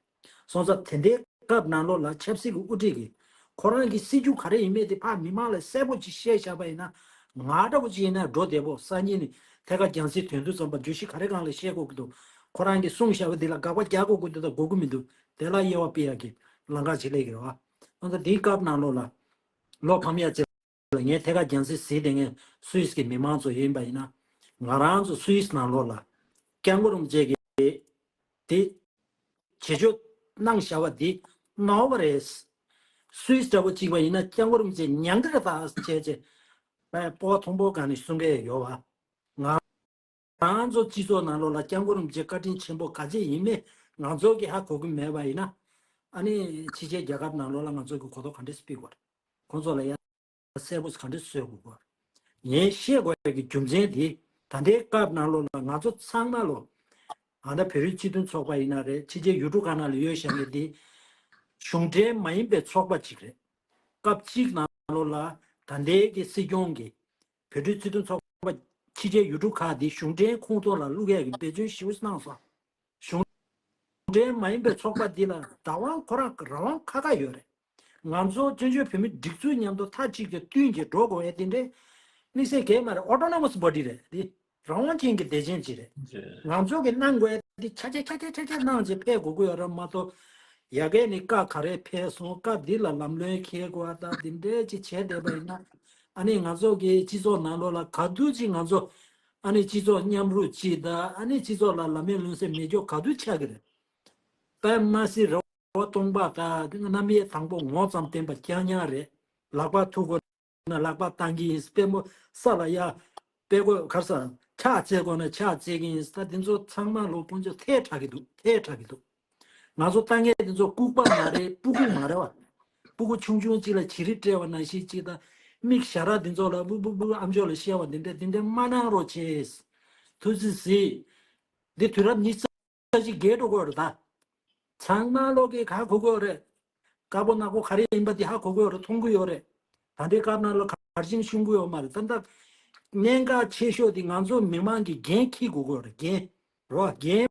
སོང་ཙང་དེ་འདྲའི་སྐབས་ནང་ལོགས་ལ་ཆབ་སྲིད་ཀྱི་དབུ་ཁྲིད་ཀྱིས་ཁོ་རང་གི་སྲིད་ཇུས་ག་རེ་ཡིན་མིན་དེ་ཕར་མི་མང་ལ་གསལ་པོ་ཅིག་བཤད་བཞག་པ་ཡིན་ན། ང་འདྲ་བོ་ཅིག་ཡིན་ན་འགྲོ་བདེ་པོ། སང་ཉིན་ནས་ཐད་ཀར་རྒྱལ་སྲིད་དོན་དུ་བརྩམས་པ་བརྗོད་གཞི་ག་རེ་སྒང་ལ་བཤད་དགོས་ཀྱི་འདུག་ཁོ་རང་གིས་གསུངས་བཞག་པ་འདི་ལ་དགག་པ་རྒྱག་དགོས་ཀྱི་འདུག་ད་དགོས་ཀྱི་མི་འདུག་དེ་ལ་དབྱེ་བ་སྤེལ་ཡག་གི་ལམ་ཁ་ཅིག་སླེབས་ཀྱི་རེད་བ། ཨ་ད་དེའི་སྐབས་ནང་ལོགས་ལ་ལོ་ཕམ་ཡ་ཅིག་ལ་ངས་ཐད་ཀར་རྒྱལ་སྲིད་གཟིགས་བསྡད་མཁན་སུད་སི་གི་མི་མང་ཚོ་ཡིན་པ་ཡིན་ན། ང་རང་ཚོ་སུད་སི་ནང་ལོགས་ལ་སྐྱབས་མགོན་རིན་པོ་ཆེ་གིས་དེ་བྱེད་སྤྱོད་གནང་བཞག་པ་འདི་རྣ་བ་རེད། སུད་སི་འདྲ་པོ་གཅིག་པ་ཡིན་ན་སྐྱབས་མགོན་རིན་པོ་ཆེ་ཉང་ཁྲི་ལ་ད་བྱས་བྱས་སྤོ་བོ་མཐོན་པོ་སྒང་ནས་གསུང་གི་ཡོད་བ། ང་རང་ཚོ་སྤྱི་ཚོགས་ནང་ལོགས་ལ་སྐྱབས་མགོན་རིན་པོ་ཆེ་བཀའ་དྲིན་ཆེན་པོ་ག་ཚད་ཡིན་མིན་ང་ཚོ་གིས་ཧ་གོ་གི་མེད་པ་ཡིན་ན། ཨ་ནི་ཕྱི་རྒྱལ་རྒྱལ་ཁབ་ནང་ལོགས་ལ་ང་ཚོ་གི་གོ་རྟོགས་ག་འདྲས་སྤེལ་དགོས་རེད། ཁོང་ཚོ་ལ་ཡ་གསལ་པོ་ག་འདྲས་བཟོ་དགོས་སྐོར། ངས་བཤད་དགོས་ཡ་གི་རྒྱུ་མཚན་དེ། ད་ལྟའི་སྐབས་ནང་ལོགས་ལ་ང་ཚོ་ཚང་མ་ལོ། ཨ་ད་བོད་རིགས་སྤྱི་མཐུན་ཚོགས་པ་ཡིན་ན་རེད། ཕྱི་རྒྱལ་ཡུལ་གྲུ་ཁག་ནང་ལ་ཡོད་བཞག་མཁན་དེ་གཞུང་འབྲེལ་མ་ཡིན་པའི་ཚོགས་པ་ཅིག་རེད། སྐབས་གཅིག་ནང་ལོགས་ལ་ད་ལྟའི་གི་སྲིད་སྐྱོང་གི་བོད་རིགས་སྤྱི་མཐུན་ཚོགས་པ་ཕྱི་རྒྱལ་ཡུལ་གྲུ་ཁག་དེ་གཞུང་འབྲེལ་ཁོངས་གཏོགས་ལ་བླུག་ཡ་གི་འབད་བརྩོན་ཞེ་པོ་གནང་སོང་། གཞུང་འབྲེལ་མ་ཡིན་པའི་ཚོགས་པ་འདི་ལ་རང་དབང་ཁོ་རང་རང་དབང་ཁ་ཁ་ཡོད་རེད། ང་ཚོ་བཙན་བྱོལ་བོད་མི་སྒྲིག་འཛུགས་མཉམ་དུ་མཐའ་གཅིག་ཏུ་བསྟུན་གྱིས་འགྲོ་དགོས་ཡ་དེ་འདྲའི་དམིགས་བསལ་གང་ཡང་མ་རེད། ཨོ་ཊོ་ནོ་མོ་སི་བྷོ་ཌི་རེད་དེ། རང་དབང་ཅན་གྱི་སྡེ་ཚན་ཅིག་རེད། ང་ཚོ་གི་གནང་དགོས་ཡ་དེ་ཆ་ཆ་ཆ་ཆ་ཆ་ཆ་གནང་བྱས་ཕེབས་དགོས་ཀྱི་ཡོད་རེད་མ་གཏོགས། ཡ་གི་ནས་བཀའ་ག་རེ་ཕེབས་སོང་། བཀའ་འདི་ལ་ལམ་ལྷོང་འཁེལ་དགོས་པ་དང་དེ་འདྲའི་ཅིག་བྱས་བསྡད་པ་ཡིན་ན། ཨ་ནི་ང་ཚོ་གི་སྤྱི་ཚོགས་ནང་ལོགས་ལ་ག་དུས་ཅིག་ང་ཚོ་ཨ་ནི་སྤྱི་ཚོགས་མཉམ་རུབ་ཅིག་དང་། ཨ་ནི་སྤྱི་ཚོགས་ལ་ལམ་མེད་ལུག་སྲོལ་མེད་ཀྱོག་ག་དུས་ཆགས་ཀྱི་རེད། དཔེ་མ་སྲིད་རེ་བ་སྟོང་པ་དང་རྣམ་དབྱེ་དང་པོ་ངོ་ཙམ་བསྟན་པ་རྐྱང་རྐྱང་རེད། ལག་པ་ཐུག་དགོས་ན་ལག་པ་བཏང་གི་ཡིན། པད་མོ་ས་ལ་ཡ་པད་མགོ་གར་ས་ཕྱག་འཚལ་དགོས་ན་ཕྱག་འཚལ་གི་ཡིན། ད་འདི་ཚོ་ཚང་མ་ལོ་དཀོན་མཆོག་ཐལ་དྲགས་ཀྱི་འདུག་ཐལ་དྲགས་ཀྱི་འདུག་ང་ཚོ་ལྟ་མཁན་འདི་ཚོ་ལྐུགས་པ་མ་རེད། སྤུ་གུ་མ་རེད་བ། སྤུ་གུ་ཆུང་ཆུང་གཅིག་ལ་བྱི་རིལ་སྤྲད་པ་ནང་བཞིན་གཅིག་དང་། མིག་ཞར་ར་འདི་ཚོ་ལ་སྤུ་སྤུ་སྤུ་ཨ་མཆོག་ལ་བཤད་པ་འདི་འདྲ་འདི་འདྲ་མ་གནང་རོགས་བྱེད། ཐུགས་རྗེ་གཟིགས། འདི་དུས་རབས་ཉི་ཤུ་རྩ་གཅིག་བརྒལ་འགྲོ་གི་ཡོད་རེད་ད། ཚང་མ་ལོག་གི་ཧ་གོ་གི་ཡོད་རེད། དཀར་པོ་ནག་པོ་ག་རེ་ཡིན་པ་འདི་ཧ་གོ་གི་ཡོད་རེད། མཐོང་གི་ཡོད་རེད། ད་ལྟའི་སྐབས་ནང་ལ་གར་ཆེན་ཤོང་གི་ཡོད་མ་རེད། ད་ལྟ་གནད་འགག་ཆེ་ཤོས་འདི་ང་ཚོ་མི་མང་གི་འགན་འཁྱེར་དགོས་ཀྱི་ཡོད་རེད། འགན་རོ། འགན་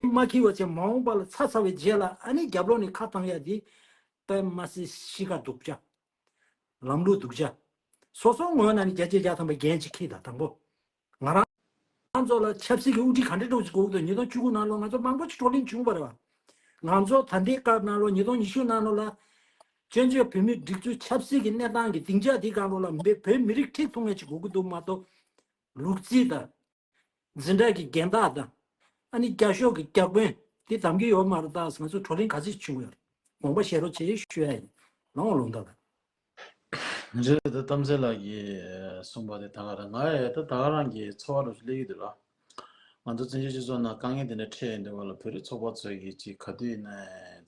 མ་འཁྱེར་བ་བྱས་མ་འོངས་པ་ལ་ཚ་ཚ་བའི་རྗེས་ལ་ཨ་ནི་རྒྱབ་ལོགས་ནས་ཁ་བཏང་ཡ་འདི་དཔེ་མ་སྲིད་གཤིས་ཀ་སྡུག་ཅག་ལམ་ལུགས་སྡུག་ཅག་སོ་སོ་ངོས་ནས་ནི་བརྒྱ་ཆ་བརྒྱ་ཐམ་པའི་འགན་ཅིག་འཁྱེར་དང་། དང་པོ། ང་རང་ཚོ་ལ་ཆབ་སྲིད་ཀྱི་དབུ་ཁྲིད་ག་འདྲ་འདྲ་ཅིག་དགོས་ཀྱི་འདུག་ཉིས་སྟོང་བཅུ་དགུ་ནང་ལོགས་ང་ཚོ་མང་པོ་ཅིག་བགྲོ་གླེང་བྱུང་བ་རེད་བ། ང་ཚོ་ད་ལྟའི་སྐབས་ནང་ལོགས་ཉིས་སྟོང་ཉི་ཤུ་ནང་ལོགས་ལ་བཙན་བྱོལ་བོད་མིའི་སྒྲིག་འཛུགས་ཆབ་སྲིད་ཀྱི་གནས་སྟངས་ཀྱི་སྡིངས་ཆ་འདི་སྒང་ལོགས་ལ་མི་བོད་མི་རིགས་ཁྲིད་ཐུབ་མཁན་ཅིག་དགོས་ཀྱི་འདུག་མ་གཏོགས། ལུག་རྫི་དང་། འཛིན་གྲྭ་གི་རྒན་བདག་དང་། ཨ་ནི་རྒྱ་ཤོག་གི་བརྒྱ་དཔོན་འདི་གདམ་གྱི་ཡོད་མ་རེད་ད། ང་ཚོ་བགྲོ་གླེང་ག་ཚོད་བྱུང་ཡོད་རེད། དགོངས་པ་བཞེས་རོགས་བྱེད་ཞུ་ཡ་ཡིན། ལོང་ལོང་ད་ད། རེད་དེ་གཏམ་ཚེ་ལགས་ཀྱིས་གསུངས་པ་དེ་ད་ག་རང་ང་ཡང་ད་ད་ག་རང་གི་ཚོར་བ་རུ་སླེབས་ཀྱི་འདུག་ལ། ང་ཚོ་བཙན་བྱོལ་སྤྱི་ཚོགས་ནང་དཀའ་ངལ་དེ་འདྲ་འཕྲད་ཡོང་དུས་སྐབས་ལ་བོད་རིགས་ཚོགས་པ་ཚོས་ཀྱིས་ཅིག་ག་དུས་ཡིན་ན་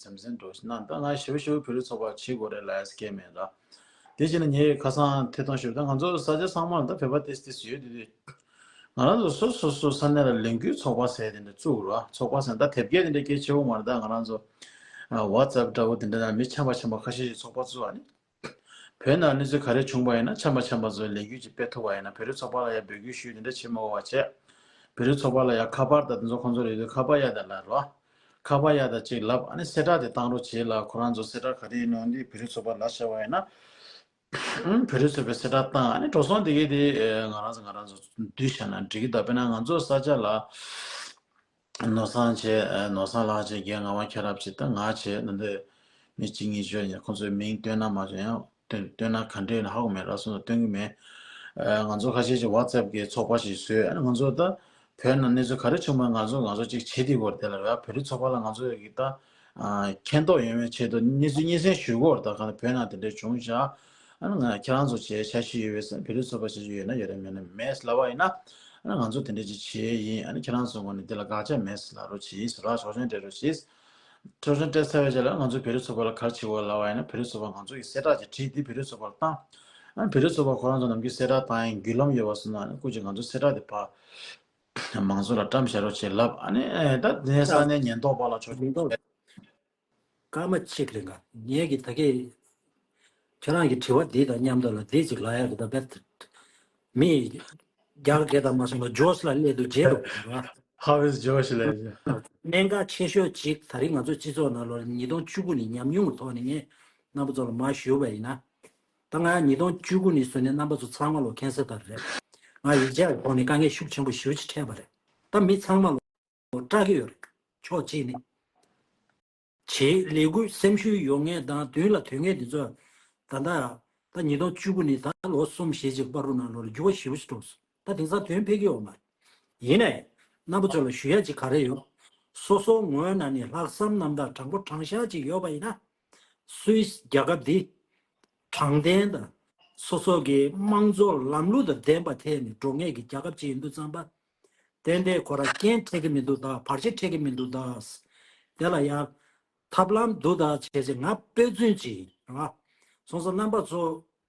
འཛེམ་ཟོན་འགྲོ་ཞིག་གནང་། ད་ང་ཞེ་པོ་ཞེ་པོ་བོད་རིགས་ཚོགས་པ་བྱེད་དགོས་རེད་ལབ་ཡ་སྐད་མེད་ལ། དེ་བྱས་ན་ངས་ཁ་སང་ཐད་གཏོང་ཞུས་པ་ད་ང་ཚོ་ས་ཆ་ཚང་མ་ལ་ད་བོད་པ་ཏིས་ཏིས་ཡོད་དུས་དུས། ང་རང་ཚོ་སོ་སོ་སོ་ས་གནས་ལ་ལས་འགུལ་ཚོགས་པ་ཟེར་དེ་འདྲ་བཙུགས་ར། ཚོགས་པ་ཟེར་ན་ད་དེབ་སྐྱེལ་དེ་འདྲ་སྐྱེལ་ཆེ་བོ་མ་རེད། ད་ང་རང་ཚོ་ཨ་WhatsApp་འདྲ་བོ་དེ་འདྲ་ནང་མི་ཆེན་པ་ཆེན་པོ་ཁ་ཤས་ཤིག་ཚོགས་པ་བཙུགས་ཨ་ནི། བོད་ནང་གནས་ཚུལ་ག་རེ་བྱུང་བ་ཡིན་ན་ཆེན་པ་ཆེན་པ་ཚོས་ལས་འགུལ་ཅིག་སྤེལ་ཐུབ་པ་ཡིན་ན། བོད་རིགས་ཚོགས་པ་ལ་ཡང་འབོད་སྐུལ་ཞུས་དེ་འདྲ་བྱེད་མ་དགོས་པ་བྱས། བོད་རིགས་ཚོགས་པ་ལ་ཡང་ཁ་པར་དང་དེ་ཚོ་ཁོང་ཚོ་ལ་ཡོད་དུས་ཁ་པར་གཡར་དང་ལབ་རོགས། ཁ་པར་གཡར་དང་ཅིག་ལབ་ཨ་ནི་གསལ་བསྒྲགས་དེ་བཏང་རོགས་བྱེད་ལ། ཁོ་རང་ཚོ་གསལ་བསྒྲགས་ག་རེ་ཡིན་ནའང་འདི་བོད་རིགས་ཚོགས་པ་ལ་བྱས་པ་ཡིན་ན། ཨང་། བོད་རིགས་ཚོས་པའི་གསལ་བསྒྲགས་བཏང་ཨ་ནི་འགྲོ་སོང་དེ་གའི་དེ་ཨེ་ང་རང་ཚོ་ང་རང་ཚོ་བསྡུས་བྱས་ན་འགྲིག་གི་འདུག་དཔེར་ན་ང་ཚོ་ས་ཆ་ལ་ནོར་བཟང་བྱས། ཨེ་ནོར་བཟང་ལགས་བྱས། རྒན་ངག་དབང་ཁྱེད་རང་བྱས། ད་ང་བྱས། ད་འདི་མི་གཅིག་གཉིས་ཤོས་ཡིན། ཁོང་ཚོའི་མིང་བཏོན་ན་མ་བྱུང་། ཡང་བཏོན་བཏོན་ན་ག་འདྲས་ཡིན་ན་ཧ་གོ་མེད། ར་སོང་ཙང་བཏོན་གི་མེད། ཨ་ང་ཚོ་ཁ་ཤས་ཀྱིས་ཝ་ཙེབ་གི་ཚོགས་པ་ཞིག་བཟོས། ཨ་ནི་ང་ཚོ་ད་བོད་ནང་གནས་ཚུལ་ག་རེ་བྱུང་མིན་ང་ཚོ་ང་ཚོ་གཅིག་བྱེད་བསྡད་ཡོད་རེད། དེ་ལ་ར་བོད་རིགས་ཚོགས་པ་ལ་ང་ཚོ་གི་ད་ཨ་མཁྱེན་རྟོགས་ཡོང་བའི་ཆེད་དུ་སྙན་སེང་ཞུ་གི་ཡོད་རེད། ད་ག་ནས་བོད་ནང་དེ་འདྲ་བྱུང་བཞག་ཨ་ནི་ང་ཁྱེད་རང་ཚོ་བྱས་འཆར་གཞི་ཡོད་པས་བོད་རིགས་ཚོགས་པ་འཆར་གཞི་ཡོད་ན་ཡོད་རེད། མེད་ན་མེད་ལབ་པ་ཡིན་ན། ཨ་ནི་ང་ཚོ་དེ་འདྲ་ཅིག་བྱས་ཡིན། ཨ་ནི་ཁྱེད་རང་ཚོ་ངོས་ནས་འདི་ལ་དགག་བྱ་མེད་ལབ་རོགས་གྱིས་ཟེར་བ། ཆོག་མཆན་སྤྲད་རོགས་གྱིས། ཆོག་མཆན་སྤྲད་ཚར་བའི་རྗེས་ལ་ང་ཚོ་བོད་རིགས་ཚོགས་པ་ལ་ག་རེ་བྱེད་དགོས་ལབ་པ་ཡིན་ན། བོད་རིགས་ཚོགས་པ་ང་ཚོ་ཡི་གསལ་བསྒྲགས་ཅིག་བྲིས་ཏེ་བོད་རིགས་ཚོགས་པ་ལ་བཏང་། ཨ་ནི་བོད་རིགས་ཚོགས་པ་ཁོ་རང་ཚོ་ནམ་རྒྱུན་གསལ་བསྒྲགས་བཏང་ཡིན་བརྒྱུད་ལམ་ཡོད་པ་སོང་ན། ཨ་ནི་སྐུ་མཁྱེན་ང་ཚོ་གསལ་བསྒྲགས་དེ་ཕར་མང་ཚོགས་ལ་བཀྲམ་བཞག་རོགས་བྱེད་ལབ། ཨ་ནི་ཨེ་ད་དེ་ནས་ས་གནས་ཉེན་རྟོག་པ་ལ་ཆོག་མཆན་སྤྲད། སྐར་མ་གཅིག་རིང་ག་ངས་ཀྱི་ད་གས་ཁྱེད་རང་གི་དྲི་བ་འདི་དང་མཉམ་དུ་ལ་འདི་ཅིག་ལ་ཡག་གི་ད་བེད་མི་རྒྱ་སྐད་དང་མ་སོང་ན་ཇོ་ཤི་ལ་སླེབས་འདུག་བརྗེད་འགྲོ་གི་རེད་བ། How is Josh ལབ་ཡ། གནད་འགག་ཆེ་ཤོས་གཅིག་ད་རིང་ང་ཚོ་སྤྱི་ཚོགས་ནང་ལོགས་ཉིས་སྟོང་བཅུ་དགུ་ནས་ཉམས་མྱོང་གི་ཐོག་ནས་ངས་རྣམ་པ་ཚོ་ལ་མར་ཞུས་པ་ཡིན་ན། ད་ང་ཉིས་སྟོང་བཅུ་དགུ་ནས་བཟུང་ནས་རྣམ་པ་ཚོ་ཚང་མ་ལོ་ཁེན་སེ་ད་རེད། ང་ཡིག་ཆ་གི་ཐོག་ནས་དཀའ་ངལ་ཤུགས་ཆེན་པོ་ཞེ་པོ་ཅིག་འཕྲད་པ་རེད། ད་མི་ཚང་མ་ལོ་སྐྲག་གི་ཡོད་རེད། ཕྱོགས་གཅིག་ནས། བྱེད་ལས་འགུལ་སེམས་ཤུགས་ཡོད་མཁན་དང་མདུན་ལ་ཐོན་མཁན་དེ་ཚོ་ད་ལྟ་ད་ཉིས་སྟོང་བཅུ་དགུ་ནས་ད་ལོ་གསུམ་བཞི་ཅིག་བར་དུ་ནང་ལོགས་ལ་འགྱུར་བ་ཞེ་པོ་ཞིག་འགྲོ་སོང་། ད་དེང་སང་དོན་ཕེབས་ཀྱི་ཡོད་མ་རེད། ཡིན་ནའི་རྣམ་པ་ཚོ་ལ་ཞུ་ཡ་ཅིག་ག་རེ་ཡོད། སོ་སོ་ངོས་ནང་ནས་ལྷག་བསམ་རྣམ་དག་དྲང་པོ་དྲང་བཞག་ཅིག་ཡོད་པ་ཡིན་ན། སུད་སི་རྒྱལ་ཁབ་འདི་དྲང་བདེན་དང་སོ་སོ་གི་དམངས་གཙོ་ལམ་ལུགས་དང་ལྡན་པ་ཐད་ནས་འགྲོ་མཁན་གྱི་རྒྱལ་ཁབ་ཅིག་ཡིན་དུས་ཙམ་པ། ཏན་ཏན་ཁོ་རང་རྐྱེན་འཕྲད་ཀྱི་མི་འདུག་ད། བར་ཆད་འཕྲད་ཀྱི་མི་འདུག་ད། དེ་ལ་ཡང་ཐབས་ལམ་འདུག་ད་བྱས་ཚེ་ང་དཔེ་མཚོན་ཅིག་རེད་བ། སོང་ཙང་རྣམ་པ་ཚོ་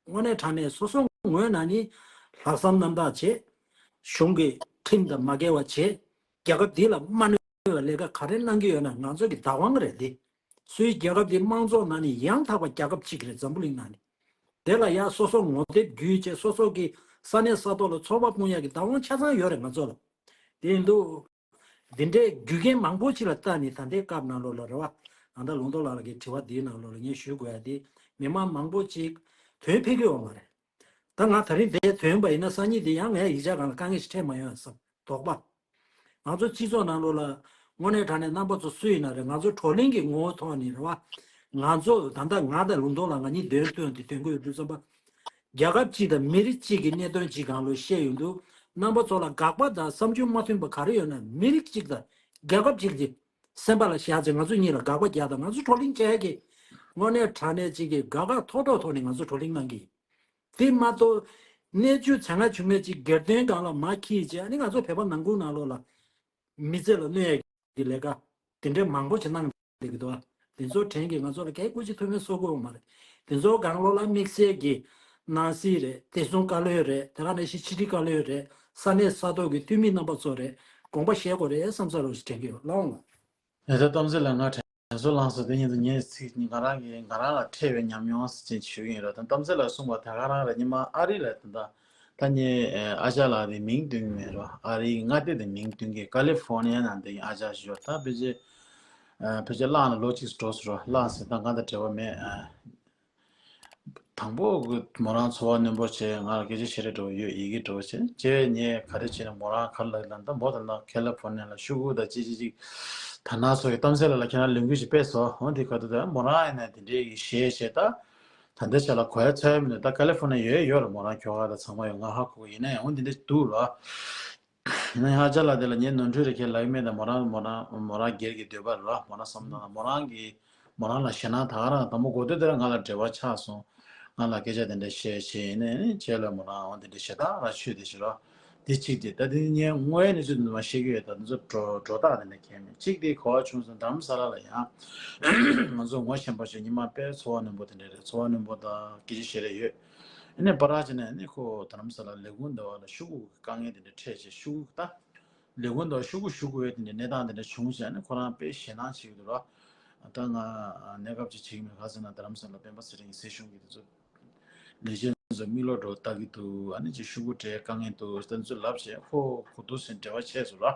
དངོས་གནས་དྲང་གནས་སོ་སོ་ངོས་ནང་ནས་ལྷག་བསམ་རྣམ་དག་བྱེད། གཞུང་གི་ཁྲིམས་དང་མ་འགལ་བ་བྱེད། རྒྱལ་ཁབ་འདི་ལ་མ་གནོད་པའི་ལས་ཀ་ག་རེ་གནང་གི་ཡོད་ན་ང་ཚོ་གི་བདག་དབང་རེད་འདི། སུད་སི་རྒྱལ་ཁབ་འདི་དམངས་གཙོ་ནང་ནས་ཡང་དག་པ་རྒྱལ་ཁབ་གཅིག་རེད། འཛམ་བུ་གླིང་ནང་ནས། དེ་ལ་ཡང་སོ་སོ་ངོ་དེབ་བརྒྱུད་བྱས་སོ་སོ་གི་ས་གནས་ས་ཐོག་ལ་ཚོགས་པ་སྤུངས་ཡག་གི་བདག་དབང་ཆ་ཚང་ཡོད་རེད་ང་ཚོ་ལ། དེ་ཡིན་དུས། འདི་འདྲའི་རྒྱུ་རྐྱེན་མང་པོ་ཅིག་ལ་བལྟས་ནས་ད་ལྟའི་སྐབས་ནང་ལོགས་ལ་རེད་བ། ཨ་ད་ལུང་རྟོགས་ལགས་ཀྱི་དྲི་བ་འདིའི་ནང་ལོགས་ལ་ངས་ཞུ་དགོས་ཡ་དེ། མི་མང་མང་པོ་ཅིག་དོན་ཕེབས་ཀྱི་ཡོད་མ་རེད། ད་ང་ད་རིང་འདིར་ཐོན་པ་ཡིན་ན་སང་ཉིན་འདི་ཡང་ངས་ཡིག་ཆ་སྒང་ལ་དཀའ་ངལ་ཞིག་འཕྲད་མ་ཡོང་བསམ་དོགས་པ། ང་ཚོ་སྤྱི་ཚོགས་ནང་ལོགས་ལ་དངོས་གནས་དྲང་གནས་རྣམ་པ་ཚོ་སུ་ཡིན་ན་རེད། ང་ཚོ་བགྲོ་གླེང་གི་ངོ་བོ་ཐོག་ནས་རེད་བ། ང་ཚོ་ད་ལྟ་ང་དང་ལུང་རྟོགས་ལགས་ང་གཉིས་འདོན་སྟོན་དེ་འདོན་གྱི་ཡོད་དུས་ཙམ་པ། རྒྱལ་ཁབ་གཅིག་དང་མི་རིགས་གཅིག་གི་གནད་དོན་གཅིག་སྒང་ལ་བཤད་ཡོང་དུས་རྣམ་པ་ཚོ་ལ་དགག་པ་དང་བསམ་ཚུལ་མ་མཐུན་པ་ག་རེ་ཡོད་ན་མི་རིགས་གཅིག་དང་རྒྱལ་ཁབ་གཅིག་གི་སེམས་པ་ལ་བཞག་ཚེ་ང་ཚོ་གཉིས་ལ་དགག་པ་རྒྱག་དང་ང་ཚོ་བགྲོ་གླེང་བྱེད་ཡ་གི་དངོས་གནས་དྲང་གནས་གཅིག་གི་དགའ་དགའ་ཐོག་ཐོག་ཐོག་ནས་ང་ཚོ་བགྲོ་གླེང་གནང་གི་ཡིན། དེ་མ་གཏོགས་གནས་ཚུལ་ཚ་ང་བྱུང་མེད་ཅིག་སྒེར་དོན་སྒང་ལ་མ་འཁྱེར་བྱས་ཨ་ནི་ང་ཚོ་བོད་པ་ནང་ཁུལ་ནང་ལོགས་ལ་མི་ཚེ་ལ་གནོད་ཡ་གི་ལས་ཀ་དེ་འདྲའི་མང་པོ་ཅིག་གནང་བསྡད་ཀྱི་འདུག་དེ་ཚོ་དྲན་གྱི་ང་ཚོ་ལ་གལ་ཀུ་ཅི་ཐུགས་ཕན་གསོ་གི་ཡོད་མ་རེད། དེ་ཚོ་སྒང་ལོགས་ལ་དམིགས་བསལ་གྱི་ནང་སྲིད་རེད། བདེ་སྲུང་བཀའ་བློན་རེད། དེ་ག་ནང་བཞིན་ཕྱི་དྲིལ་བཀའ་བློན་རེད། ས་གནས་ས་ཐོག་གི་འཐུས་མི་རྣམ་པ་ཚོ་རེད། དགོངས་པ་བཞེས་དགོས་རེད་བསམ་ས་རོགས་ཞིག་དྲན་གྱི་ཡོད་ལགས་འོང་། ཡ་ད་གཏམ་ཚེ་ལ་ང་དྲན་གསོ་བླངས་སོང་། དེ་ཉིད་དུ་ངས་ཚིག་ང་རང་གི་ང་རང་ལ་འཕྲད་པའི་ཉམས་མྱོང་ཟེར་ཅན་ཞུ་གི་ཡིན་ར། ད་གཏམ་ཚེ་ལ་གསུངས་པ་ད་ག་རང་རེད། ཉི་མ་ཨ་རི་ལ་ད་ད་ད་ངས་ཨ་ཅག་ལགས་དེ་མིང་འདོན་གི་མེད་ར། ཨ་རིའི་མངའ་སྡེ་དེ་མིང་འདོན་གི་ཀ་ལི་ཧྥོར་ནི་ཡ་ནང་དེ་ཨ་ཅག་ཞིག་ཡོད། ད་ཕལ་ཆེར་ཕལ་ཆེར་བླངས་ནས་ལོ་གཅིག་འགྲོ་སོང་ར། བླངས་ཟེར་ད་ང་དང་འབྲེལ་བ་མེད། དང་པོ་མོ་རང་ཚོར་བ་རྣོན་པོ་བྱས་ང་ལ་སྐད་ཆ་བཤད་རེས་འགྲོ་ཡོད། ཡི་གེ་འགྲོ་བྱས་རྗེས་ངས་ག་རེ་བྱས་ནས་མོ་རང་ག་ལ་ལ་ད་མོ་དང་ན་ཁེ་ལི་ཧྥོར་ནི་ཡ་ལ་ཤོག་གུ་དང་ཅི་ཅི་ཅིག་ད་ན་སོ་ཡི་གཏམ་ཚེ་ལ་ལ་ཁྱེད་རང་ལས་འགུལ་ཞིག་སྤེལ་སོང་། འོ་དེ་ག་དུས་ད་མོ་རང་ཡིན་ན་དེ་འདྲའི་གི་གཞས་བྱས་ད་ད་ལྟའི་ཆ་ལ་གོ་ཡ་ཚོད་མི་འདུག་ད་ཀ་ལི་ཧྥོར་ནི་ཡ་ཡོད་ཡོད་ར། མོ་རང་ཁྱོ་ག་ད་ཚང་མ་ཡོད། ང་ཧ་གོ་གི་ཡིན་ན་ཡང་འོ་འདི་འདྲ་འདུག་ར། ཡིན་ན་ཡང་ཨ་ཅག་ལགས་དེ་ལ་ངས་ནོར་འཁྲུལ་རེ་ཁྱེད་ལབ་ཀྱི་མེད། ད་མོ་རང་མོ་རང་མོ་རང་སྒེར་གྱི་འདོད་པ་རེད་བ། མོ་རང་བསམ་བློ་བཏང་ན་མོ་རང་གི་མོ་རང་ལ་ཞེད་སྣང་ད་ག་རང་དང་པོ་གོ་ཐོས་དེ་རང་ང་ལ་འབྲེལ་བ་ཆགས་སོང་། ང་ལ་སྐད་ཆ་དེ་འདྲ་བཤད་བྱས་ནས་བྱས་ལ་མོ་རང་འོ་དེ་འདྲ་ཞེ་དྲག་ར་ཆོད་དེ་ཞེ་ར། དེ་གཅིག་དེ་ད་དེ་ངས་དངོས་ཡོད་གནས་ཚུལ་དེ་ཚོ་མ་བཤད་ཀྱི་ཡོད། ད་དེ་ཚོ་སྒྲོ་སྒྲོ་བཏགས་དེ་འདྲ་གས་མེད། གཅིག་དེ་ག་བ་བྱུང་སོང་། རྡ་རམ་ས་ལ་ལ་ཡང་ང་ཚོ་ངོ་ཤེས་པ་ཞིག་ཉི་མ་དཔེ་ཚོར་བ་རྣོན་པོ་དེ་འདྲ་རེད། ཚོར་བ་རྣོན་པོ་དང་སྐད་ཆ་བཤད་རེས་ཡོད། ཨ་ནི་པ་ར་ཅི་ནས་ཨ་ནི་ཁོ་རྡ་རམ་ས་ལ་ལས་ཁུངས་འདྲ་བ་ལ་ཤོག་གུ་དཀའ་ངལ་དེ་འདྲ་འཕྲད་བྱས་ཤོག་གུ་ད། ལས་ཁུངས་དང་ཤོག་གུ་ཞུ་དགོས་པའི་དེ་འདྲའི་གནས་སྟངས་དེ་འདྲ་བྱུང་ཞེས་ནས་ཁོ་རང་དཔེ་ཞེད་སྣང་བྱེད་ཀྱི་འདུག་ར། ད་ང་གནས་སྐབས་ཅིག་བྱེད་ཀྱི་མེད། ག་ཟེར་ན་རྡ་རམ་ས་ལ་སྤེན་པ་ཚེ་རིང་གི་སྲིད་གཞུང་གི་དེ་ཚོ་ལས་བྱེད་ཚོ་མིག་ལོག་འགྲོ་ལྟ་གི་འདུག་ཨ་ནི་ཅིག་ཤོག་གུ་སྤྲད་དཀའ་ངལ་འདུག་ད་ཚོ་ལབ་བྱས་ཁོ་གོ་ཐུག་སེ་འབྲེལ་བ་བྱས་སོང་ར།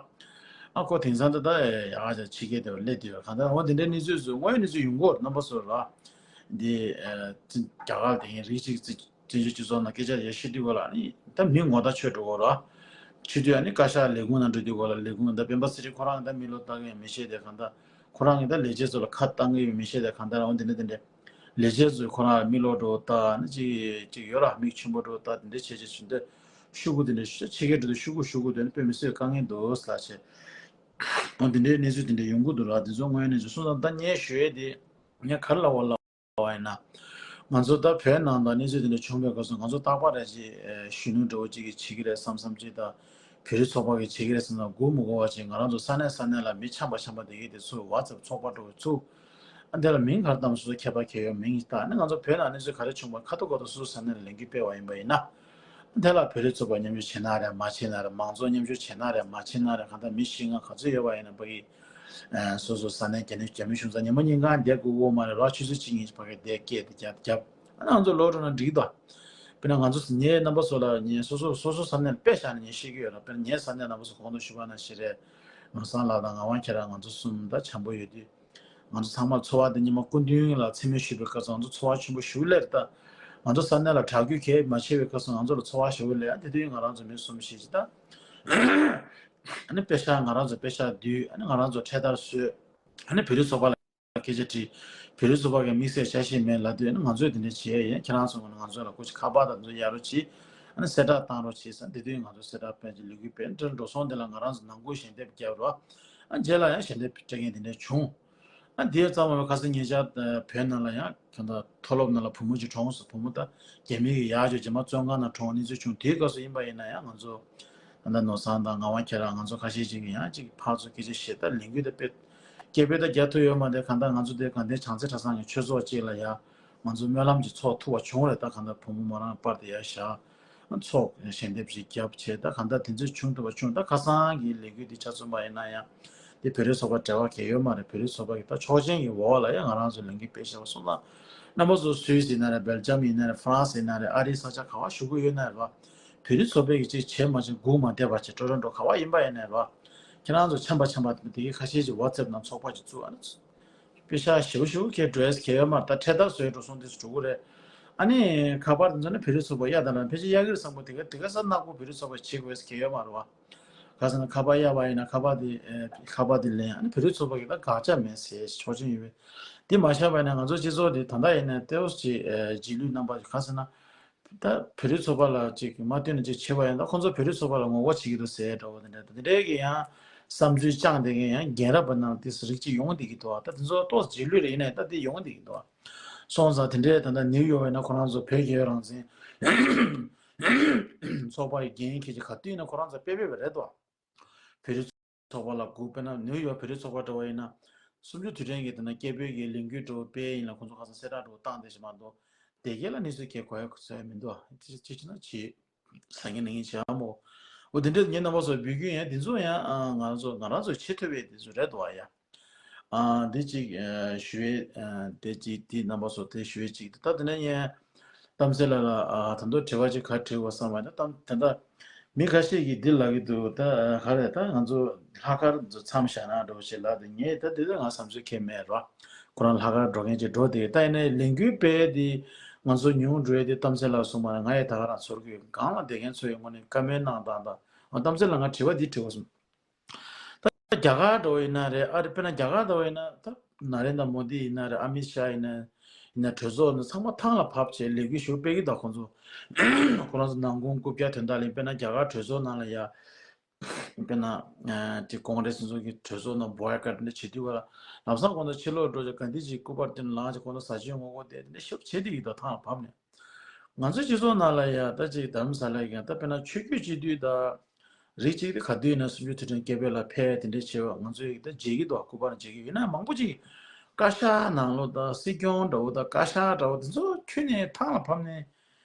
ཨ་ཁོ་དེང་སང་ད་ད་ཡག་ཅག་ཕྱི་རྒྱལ་དེ་བ་སླེབས་དུས་གང་ལྟར་འོ་དེ་འདྲའི་གནས་ཚུལ་ཚོ་དངོས་ཡོད་གནས་ཚུལ་ཡོང་གི་ཡོད་རེད། རྣམ་པ་ཚོ་ར། འདི་རྒྱ་གར་དེ་ཡིན་རིགས་གཅིག་བཙན་བྱོལ་སྤྱི་ཚོགས་ནང་སྐད་ཆ་ཡར་བཤད་དུས་གོ་ལ་ནི་ད་མི་ངོ་ཐག་ཆོད་འགྲོ་གོ་ར། ཆུ་དུས་ཨ་ནི་བཀའ་ཤག་ལས་ཁུངས་ནང་འགྲོ་དུས་གོ་ལ་ལས་ཁུངས་ད་སྤེན་པ་ཚེ་རིང་ཁོ་རང་ད་མི་ལོ་ལྟ་གི་ཡང་མི་ཤེས་དེ་གང་ལྟར་ཁོ་རང་གི་ད་ལས་བྱེད་ཚོ་ལ་ཁ་བཏང་གི་ཡང་མི་ཤེས་དེ་གང་ལྟར་འོ་འདི་འདྲ་འདི་འདྲ་ ལས་བྱེད་ཚོས་ཁོ་རང་མིག་ལོག་འགྲོ་ལྟ་ནི་ཅིག་ཅིག་ཡོད་ར། མིག་ཆུང་པོ་འགྲོ་ལྟ་དེ་འདྲ་བྱས་བྱས་བྱུང་སྟེ་ཤོག་གུ་དེ་འདྲ་ཕྱི་རྒྱལ་འགྲོ་དུས་ཤོག་གུ་ཤོག་གུ་དེ་ནི་དཔེ་མི་སྲིད་དཀའ་ངལ་འདུག་ལ་བྱས། འོ་དེ་འདྲའི་གནས་ཚུལ་དེ་འདྲ་ཡོང་གི་འདུག་ར། དེ་ཚོ་དངོས་ཡོད་གནས་ཚུལ་སོང་ཙང་ད་ངས་ཞུ་ཡས་དེ་ངས་ག་རེ་ལབ་པ་ལབ་པ་ཡིན་ན། ང་ཚོ་ད་བོད་ནང་དང་གནས་ཚུལ་དེ་འདྲ་བྱུང་བའི་སྐབས་སུ་ང་ཚོ་རྟག་པར་རེ་ཅིག་གཞོན་ནུ་འདྲ་བོ་ཅིག་གིས་བྱེད་ཀྱི་རེད་བསམ་བསམ་ཅིག་དང་། བོད་རིགས་ཚོགས་པ་གིས་བྱེད་ཀྱི་རེད་བསམ་ན་སྒུག་མི་དགོས་པ་ཅིག་ང་རང་ཚོ་ས་གནས་ས་གནས་ལ་མི་འཆམ་པ་འཆམ་པ་བསྡད་ཀྱི་དེ་ཚོས་ཝ་ཙེབ་ཚོགས་པ་འདྲ་བོ་ཚུགས། ཨ་འདི་ལ་མིང་ག་རེ་བཏགས་སོ་སོ་ཁྱད་པར་གང་ཡོད་མིང་བཏགས་ནས་ང་ཚོ་བོད་ནང་གནས་ཚུལ་ག་རེ་བྱུང་བ་ཁ་ཐུག་ཁ་ཐུག་སོ་སོ་ས་གནས་ལ་ལས་འགུལ་སྤེལ་བ་ཡིན་པ་ཡིན་ན། དེ་ལ་བོད་རིགས་ཚོགས་པ་མཉམ་ཞུགས་བྱེད་ན་རེད་མ་བྱེད་ན་རེད། མང་ཚོགས་མཉམ་ཞུགས་བྱེད་ན་རེད་མ་བྱེད་ན་རེད། གང་ལྟར་མི་བཞི་ལྔ་ག་ཚོད་ཡོད་པ་ཡིན་ན་ཕ་གི། ཨ་སོ་སོ་ས་གནས་རྒྱ་ནི་རྒྱ་མི་གཞུང་ཚབ་ཉི་མ་གཉིས་གང་བསྡད་དགོས་ཀྱི་མ་རེད་ར། ཆུ་ཚོད་གཅིག་གཉིས་ཕ་གི་བསྡད་སྐད་དེ་རྒྱབ་རྒྱབ། ཨ་ནི་ང་ཚོ་ལོག་འགྲོ་ན་འགྲིག་གི་འདུག་དཔེར་ན་ང་ཚོ་ངའི་རྣམ་པ་ཚོ་ལ་ངས་སོ་སོ་སོ་སོ་ས་གནས་ལ་དཔེ་བཞག་ནས་ངས་བཤད་ཀྱི་ཡོད་ར། དཔེར་ན་ངའི་ས་གནས་རྣམ་པ་ཚོ་གོང་དུ་ཞུས་པ་ནང་བཞིན་རེད། ནོར་བཟང་ལགས་དང་ངག་དབང་ཁྱེད་རང་ང་ཚོ་གསུམ་ད་འཆམ་པོ་ཡོད་དུས། ང་ཚོ་ཚང་མར་འཚོ་བ་འདི་ཉི་མ་སྐུ་མདུན་ལ་མཚན་སྨད་ཞུས་པའི་སྐབས་སུ་ང་ཚོ་འཚོ་བ་ཆེན་པོ་ཞེ་པོ་སླེབས་རེད་ད། ང་ཚོ་ས་གནས་ལ་དྲག་རྒྱུ་གལ་མ་ཆེ་བའི་སྐབས་སུ་ང་ཚོ་ལ་འཚོ་བ་ཞེ་པོ་སླེབས། ཨ་དེ་དུས་ང་རང་ཚོ་མི་གསུམ་བཞི་ཅིག་ད། ཨ་ནི་པེ་ཤག་ང་རང་ཚོ་པེ་ཤག་བསྡུས། ཨ་ནི་ང་རང་ཚོ་འཕྲེད་དར་བཟོས། ཨ་ནི་བོད་རིགས་ཚོགས་པ་ལ་སྐད་ཆ་དྲིས། བོད་རིགས་ཚོགས་པ་གི་དམིགས་བསལ་འཆར་གཞི་མེད་ལབ་དུས་ཨ་ནི་ང་ཚོས་དེ་འདྲ་བྱས་ཡིན། ཁྱེད་རང་ཚོ་ངོས་ནས་ང་ཚོ་ལ་སྐུ་མཁྱེན་ཁ་པར་དང་ཚོ་ཡག་རོགས་གྱིས། ཨ་ནི་གསལ་བསྒྲགས་བཏང་རོགས་གྱིས་ཟེར། དེ་དུས་ང་ཚོ་གསལ་བསྒྲགས་སྤེལ་གྱི་ལས་འགུལ་སྤེལ་འདྲ་འགྲོ་སོང་དེ་ལ་ང་རང་ཚོ་ནང་ཁུལ་ཞལ་འདེབས་བརྒྱབ་རོགས། ཨ་རྗེས་ལ་ཡང་ཞལ་འདེབས་སྤྲད་མཁན་དེ་འདྲ་བྱུང་། ཨ་དེའི་ཙམ་པ་ཁ་སང་ཉེ་ཆར་བོད་ནང་ལ་ཡང་གང་ལྟར་མཐོ་སློབ་ནང་ལ་བུ་མོ་ཅིག་གྲོངས་སོང་། བུ་མོ་ད་རྒྱ་མི་གི་ཡག་ཅོག་རྗེས་མ་བཙོན་ཁང་ནང་གྲོངས་གནས་ཚུལ་བྱུང་། དེའི་སྐབས་སུ་ཡིན་པ་ཡིན་ན་ཡང་ང་ཚོ་ད་ལྟ་ནོར་བཟང་དང་ངག་དབང་ཁྱེད་རང་ང་ཚོ་ཁ་ཤས་ཅིག་གིས་ཡང་ཅིག་ཕར་ཚུར་སྐད་ཆ་བཤད། ད་ལས་འགུལ་ད་སྤེལ་སྐད་འབོད་ད་རྒྱག་ཐུབ་ཡོད་མ་རེད། གང་ལྟར་ང་ཚོ་དེ་དགའ་ལྡན་བྱང་རྩེ་གྲྭ་ཚང་གི་ཆོས་ཚོགས་ཅིག་ལ་ཡང་ང་ཚོ་སྨོན་ལམ་ཅིག་ཚོགས་ཐུབ་པ་བྱུང་རེད། ད་གང་ལྟར་བུ་མོ་མོ་རང་པར་དེ་ཡར་བཞག་ཚོགས་ཞལ་འདེབས་ཅིག་བརྒྱབ་བྱས། ད་གང་ལྟར་དེ་ཚོ་བྱུང་ཐུབ་པ་བྱུང་། ད་ཁ་སང་གི་ལས་འགུལ་འདི་ཆ་མཚོན་པ་ཡིན་ན་ཡང་དེ་བོད་རིགས་ཚོགས་པ་འབྲེལ་བ་གང་ཡང་ཡོད་མ་རེད། བོད་རིགས་ཚོགས་པ་གི་ད་ཆོག་མཆན་གྱི་འོག་ལ་ཡང་ང་རང་ཚོ་ལས་འགུལ་སྤེལ་བཞག་པ་སོང་ཙང་། རྣམ་པ་ཚོ་སུད་སི་ཡིན་ན་རེད། སྦེལ་ཇམ་ཡིན་ན་རེད། ཧྥ་རན་སི་ཡིན་ན་རེད། ཨ་རིའི་ས་ཆ་ག་པར་བཞུགས་ཀྱི་ཡོད་ན་རེད་བ། བོད་རིགས་ཚོགས་པའི་གི་ཅིག་བྱེད་མ་བྱེད་སྒུག་མ་བསྡད་པ་བྱེད། ཀྲོ་རོན་ཀྲོ་ག་པར་ཡིན་པ་ཡིན་ན་རེད་བ། ཁྱེད་རང་ཚོ་འཆམ་པ་འཆམ་པ་དེ་གི་ཁ་ཤས་ཅིག་ཝ་ཙེབ་ནང་ཚོགས་པ་ཅིག་བཙུགས། ཨ་ནི་པེ་ཤག་ཞེ་པོ་ཞེ་པོ་ཁྱེད་འགྲོ་ཡས་གལ་ཡོད་མ་རེད། ད་འཕྲེད་དར་བཟོས་འགྲོ་སོང་དེ་ཚོ་འགྲོ་གི་རེད། ཨ་ནི་ཁ་པར་དེ་ཚོ་ནི་བོད་རིགས་ཚོགས་པ་གཡར་དང་ལ་ཕལ་ཆེར་གཡར་གི་རེད་བསམ་གི། དེ་ག་དེ་ག་ས་ནག་པོ་བོད་རིགས་ཚོགས་པ་བྱེད་དགོས་ཡས་གལ་ཡོད་མ་རེད་བ། ག་ཟེར་ན་ཁ་པར་གཡར་བ་ཡིན་ན་ཁ་པར་དེ་ཨེ་ཁ་པར་དེ་ལེན། ཨ་ནི་བོད་རིགས་ཚོགས་པ་གི་ད་དགག་བྱ་མེད་ཟེར་ཆོག་མཆན་ཡོད་པས། དེ་མ་བཞག་པ་ཡིན་ན་ང་ཚོ་སྤྱི་ཚོགས་དེ་ད་ལྟ་ཡིན་ན་ཏེའོ་ཅིག་ཨེ་རྗེས་ལུས་རྣམ་པ་ག་ཟེར་ན། ད་བོད་རིགས་ཚོགས་པ་ལ་ཅིག་མ་བསྟུན་ནས་ཅིག་བྱེད་པ་ཡིན་ན་ཁོང་ཚོ་བོད་རིགས་ཚོགས་པ་ལ་ངོ་རྒོལ་བྱེད་ཀྱི་འདུག་ཟེར་འདྲ་བོ་དེ་འདྲ། དེ་འདྲའི་གི་ཡང་བསམ་ཚུལ་བཅངས་བསྡད་མཁན་ཡང་རྒན་རབས་པ་རྣམས་དེ་རིགས་ཅིག་ཡོང་བསྡད་ཀྱི་འདུག་ད་དེ་ཚོ་ཏོག་ཙམ་རྗེས་ལུས་རེད། ཡིན་ནའི་ད་དེ་ཡོང་བསྡད་ཀྱི་འདུག་སོང་ཙང་དེ་འདྲའི་ད་ལྟ་ནིའུ་ཡོག་ཡིན་ན་ཁོ་རང་ཚོ་བོད་རྒྱལ་རང་བཙན་ཚོགས་པ་ཡི་འགན་འཁྱེར་གྱི་ག་དུས་ཡིན་ན་ཁོ་རང་ཚོ་དཔེ་དཔེ་བ་རེད་དོ། བོད་རིགས་ཚོགས་པ་ལ་སྒུག་དཔེར་ན་ནིའུ་ཡོག་བོད་རིགས་ཚོགས་པ་འདྲ་བ་ཡིན་ན། གསུམ་བཅུ་དུས་དྲན་གྱི་དེ་ན་སྐད་འབོད་ཀྱི་ལས་འགུལ་འགྲོ་དཔེ་ཡིན་ལ་ཁོང་ཚོ་ཁ་སང་གསལ་བསྒྲགས་འགྲོ་བཏང་དེ་ཞིག་མ་གཏོགས་དེ་གས་ལ་གནས་ཚུལ་གས་གོ་ཡ་ཟེར་ཡ་མི་འདུག་ཅི་ཅི་ཅི་ན་ཅི་ཟ་ངེ་ནི་ངེ་བྱེད་ཨ་མོ། འོ་དེ་འདྲ་ངས་རྣམ་པ་ཚོར་འབོད་སྐུལ་ཡང་དེ་ཚོ་ཡང་ང་ཚོ་ང་རང་ཚོ་བྱེད་ཐུབ་པའི་དེ་ཚོ་རེད་འདུག་ཨ་ཡ། ཨ་འདི་གཅིག་ཞུ་ཡས་དེ་གཅིག་དེ་རྣམ་པ་ཚོ་དེ་ཞུ་ཡས་གཅིག་ད་དེ་ནས་ངས། གཏམ་ཚེ་ལགས་ལ་ཨ་ད་དུང་དྲི་བ་ཅིག་ག་དྲི་དགོས་བསམ་པ་ཡིན་ན། གཏམ་དེ་འདྲ་མི་ཁ་ཤས་ཀྱིས་འདི་ལབ་ཀྱི་འདུག་ད་ག་རེ་ད་ང་ཚོ་ལྷག་དཀར་ཚོ་མཚམས་བཞག་ན་འགྲོ་ཞེས་ལབ་དེ་ངས་ད་དེ་ད་ང་བསམ་ཚུལ་ཁྱད་མེད་རོ། ཁོ་རང་ལྷག་དཀར་འགྲོ་མཁན་ཅིག་འགྲོ་དེ་ད་ཡིན་ནའི་ལས་འགུལ་སྤེལ་དེ་ང་ཚོ་ཉུང་འགྲོ་ཡས་དེ་གཏམ་ཚེ་ལགས་གསུངས་པ་ན་ང་ཡི་ད་ག་རང་ཚོར་གི་ཡོད། སྒང་ལ་བསྡད་མཁན་ཚོ་ཡི་ངོས་ནས་བཀའ་མོལ་གནང་སྟངས་དང་། འོ་གཏམ་ཚེ་ལགས་ང་དྲི་བ་འདི་དྲི་དགོས་སོང་། ད་རྒྱ་གར་འདྲ་བོ་ཡིན་ན་རེད། ཨ་རི་དཔེར་ན་རྒྱ་གར་འདྲ་བོ་ཡིན་ན་ད་ན་རེན་དྲ་མོ་དི་ཡིན་ན་རེད། ཨ་མིད་ཤཱ་ཡིན་ན་ཡིན་ན་གྲོས་ཚོགས་ནང་ཚང་མ་ཐང་ལ་བབས་བྱས་ལས་འགུལ་ཞུ་སྤེལ་གི་འདུག་ཁོང་ཚོ་ཁོ་རང་ཚོ་ནང་ཁུངས་རྐུབ་བཀྱག་དོན་དག་ལ་དཔེར་ན་རྒྱ་གར་གྲོས་ཚོགས་ནང་ལ་ཡ་དཔེར་ན་དེ་ཀོང་རེ་སི་ཚོ་གི་གྲོས་ཚོགས་ནང་བོ་ཡ་ཀཊ་འདི་བྱེད་དུས་བ་ལ་ལམ་སང་ཁོང་ཚོ་ཕྱི་ལོགས་འགྲོ་བྱས་ག་འདི་ཅིག་སྐུ་པར་དེ་ནང་ལངས་བྱས་ཁོང་ཚོ་ཟ་ཆུན་ངོ་རྒོལ་དེ་འདི་ཤུབ་བྱེད་དེ་གི་འདུག་ཐང་ལ་བབས་ནས། ང་ཚོའི་སྤྱི་ཚོགས་ནང་ལ་ཡ་ད་ཅིག་དྷ་རམ་ས་ལ་ཡིན་ད་དཔེར་ན་ཆོས་བརྒྱུད་སྤྱི་འཐུས་དང་རིགས་གཅིག་དེ་ག་དུས་ཡིན་ན་གསུམ་བཅུ་དུས་དྲན་སྐད་འབོད་ལ་ཕེབས་དེ་འདྲས་བྱས་པ་ང་ཚོས་ད་མཇལ་གྱི་འདུག་སྐུ་པར་མཇལ་གྱི་ཡོད་ན་མང་པོ་ཅིག་བཀའ་ཤག་ནང་ལོགས་དང་སྲིད་སྐྱོང་འདྲ་བོ་དང་བཀའ་ཤག་འདྲ་བོ་དེ་ཚོ་ཁྱོན་ནས་ཐང་ལ་བབས་ནས་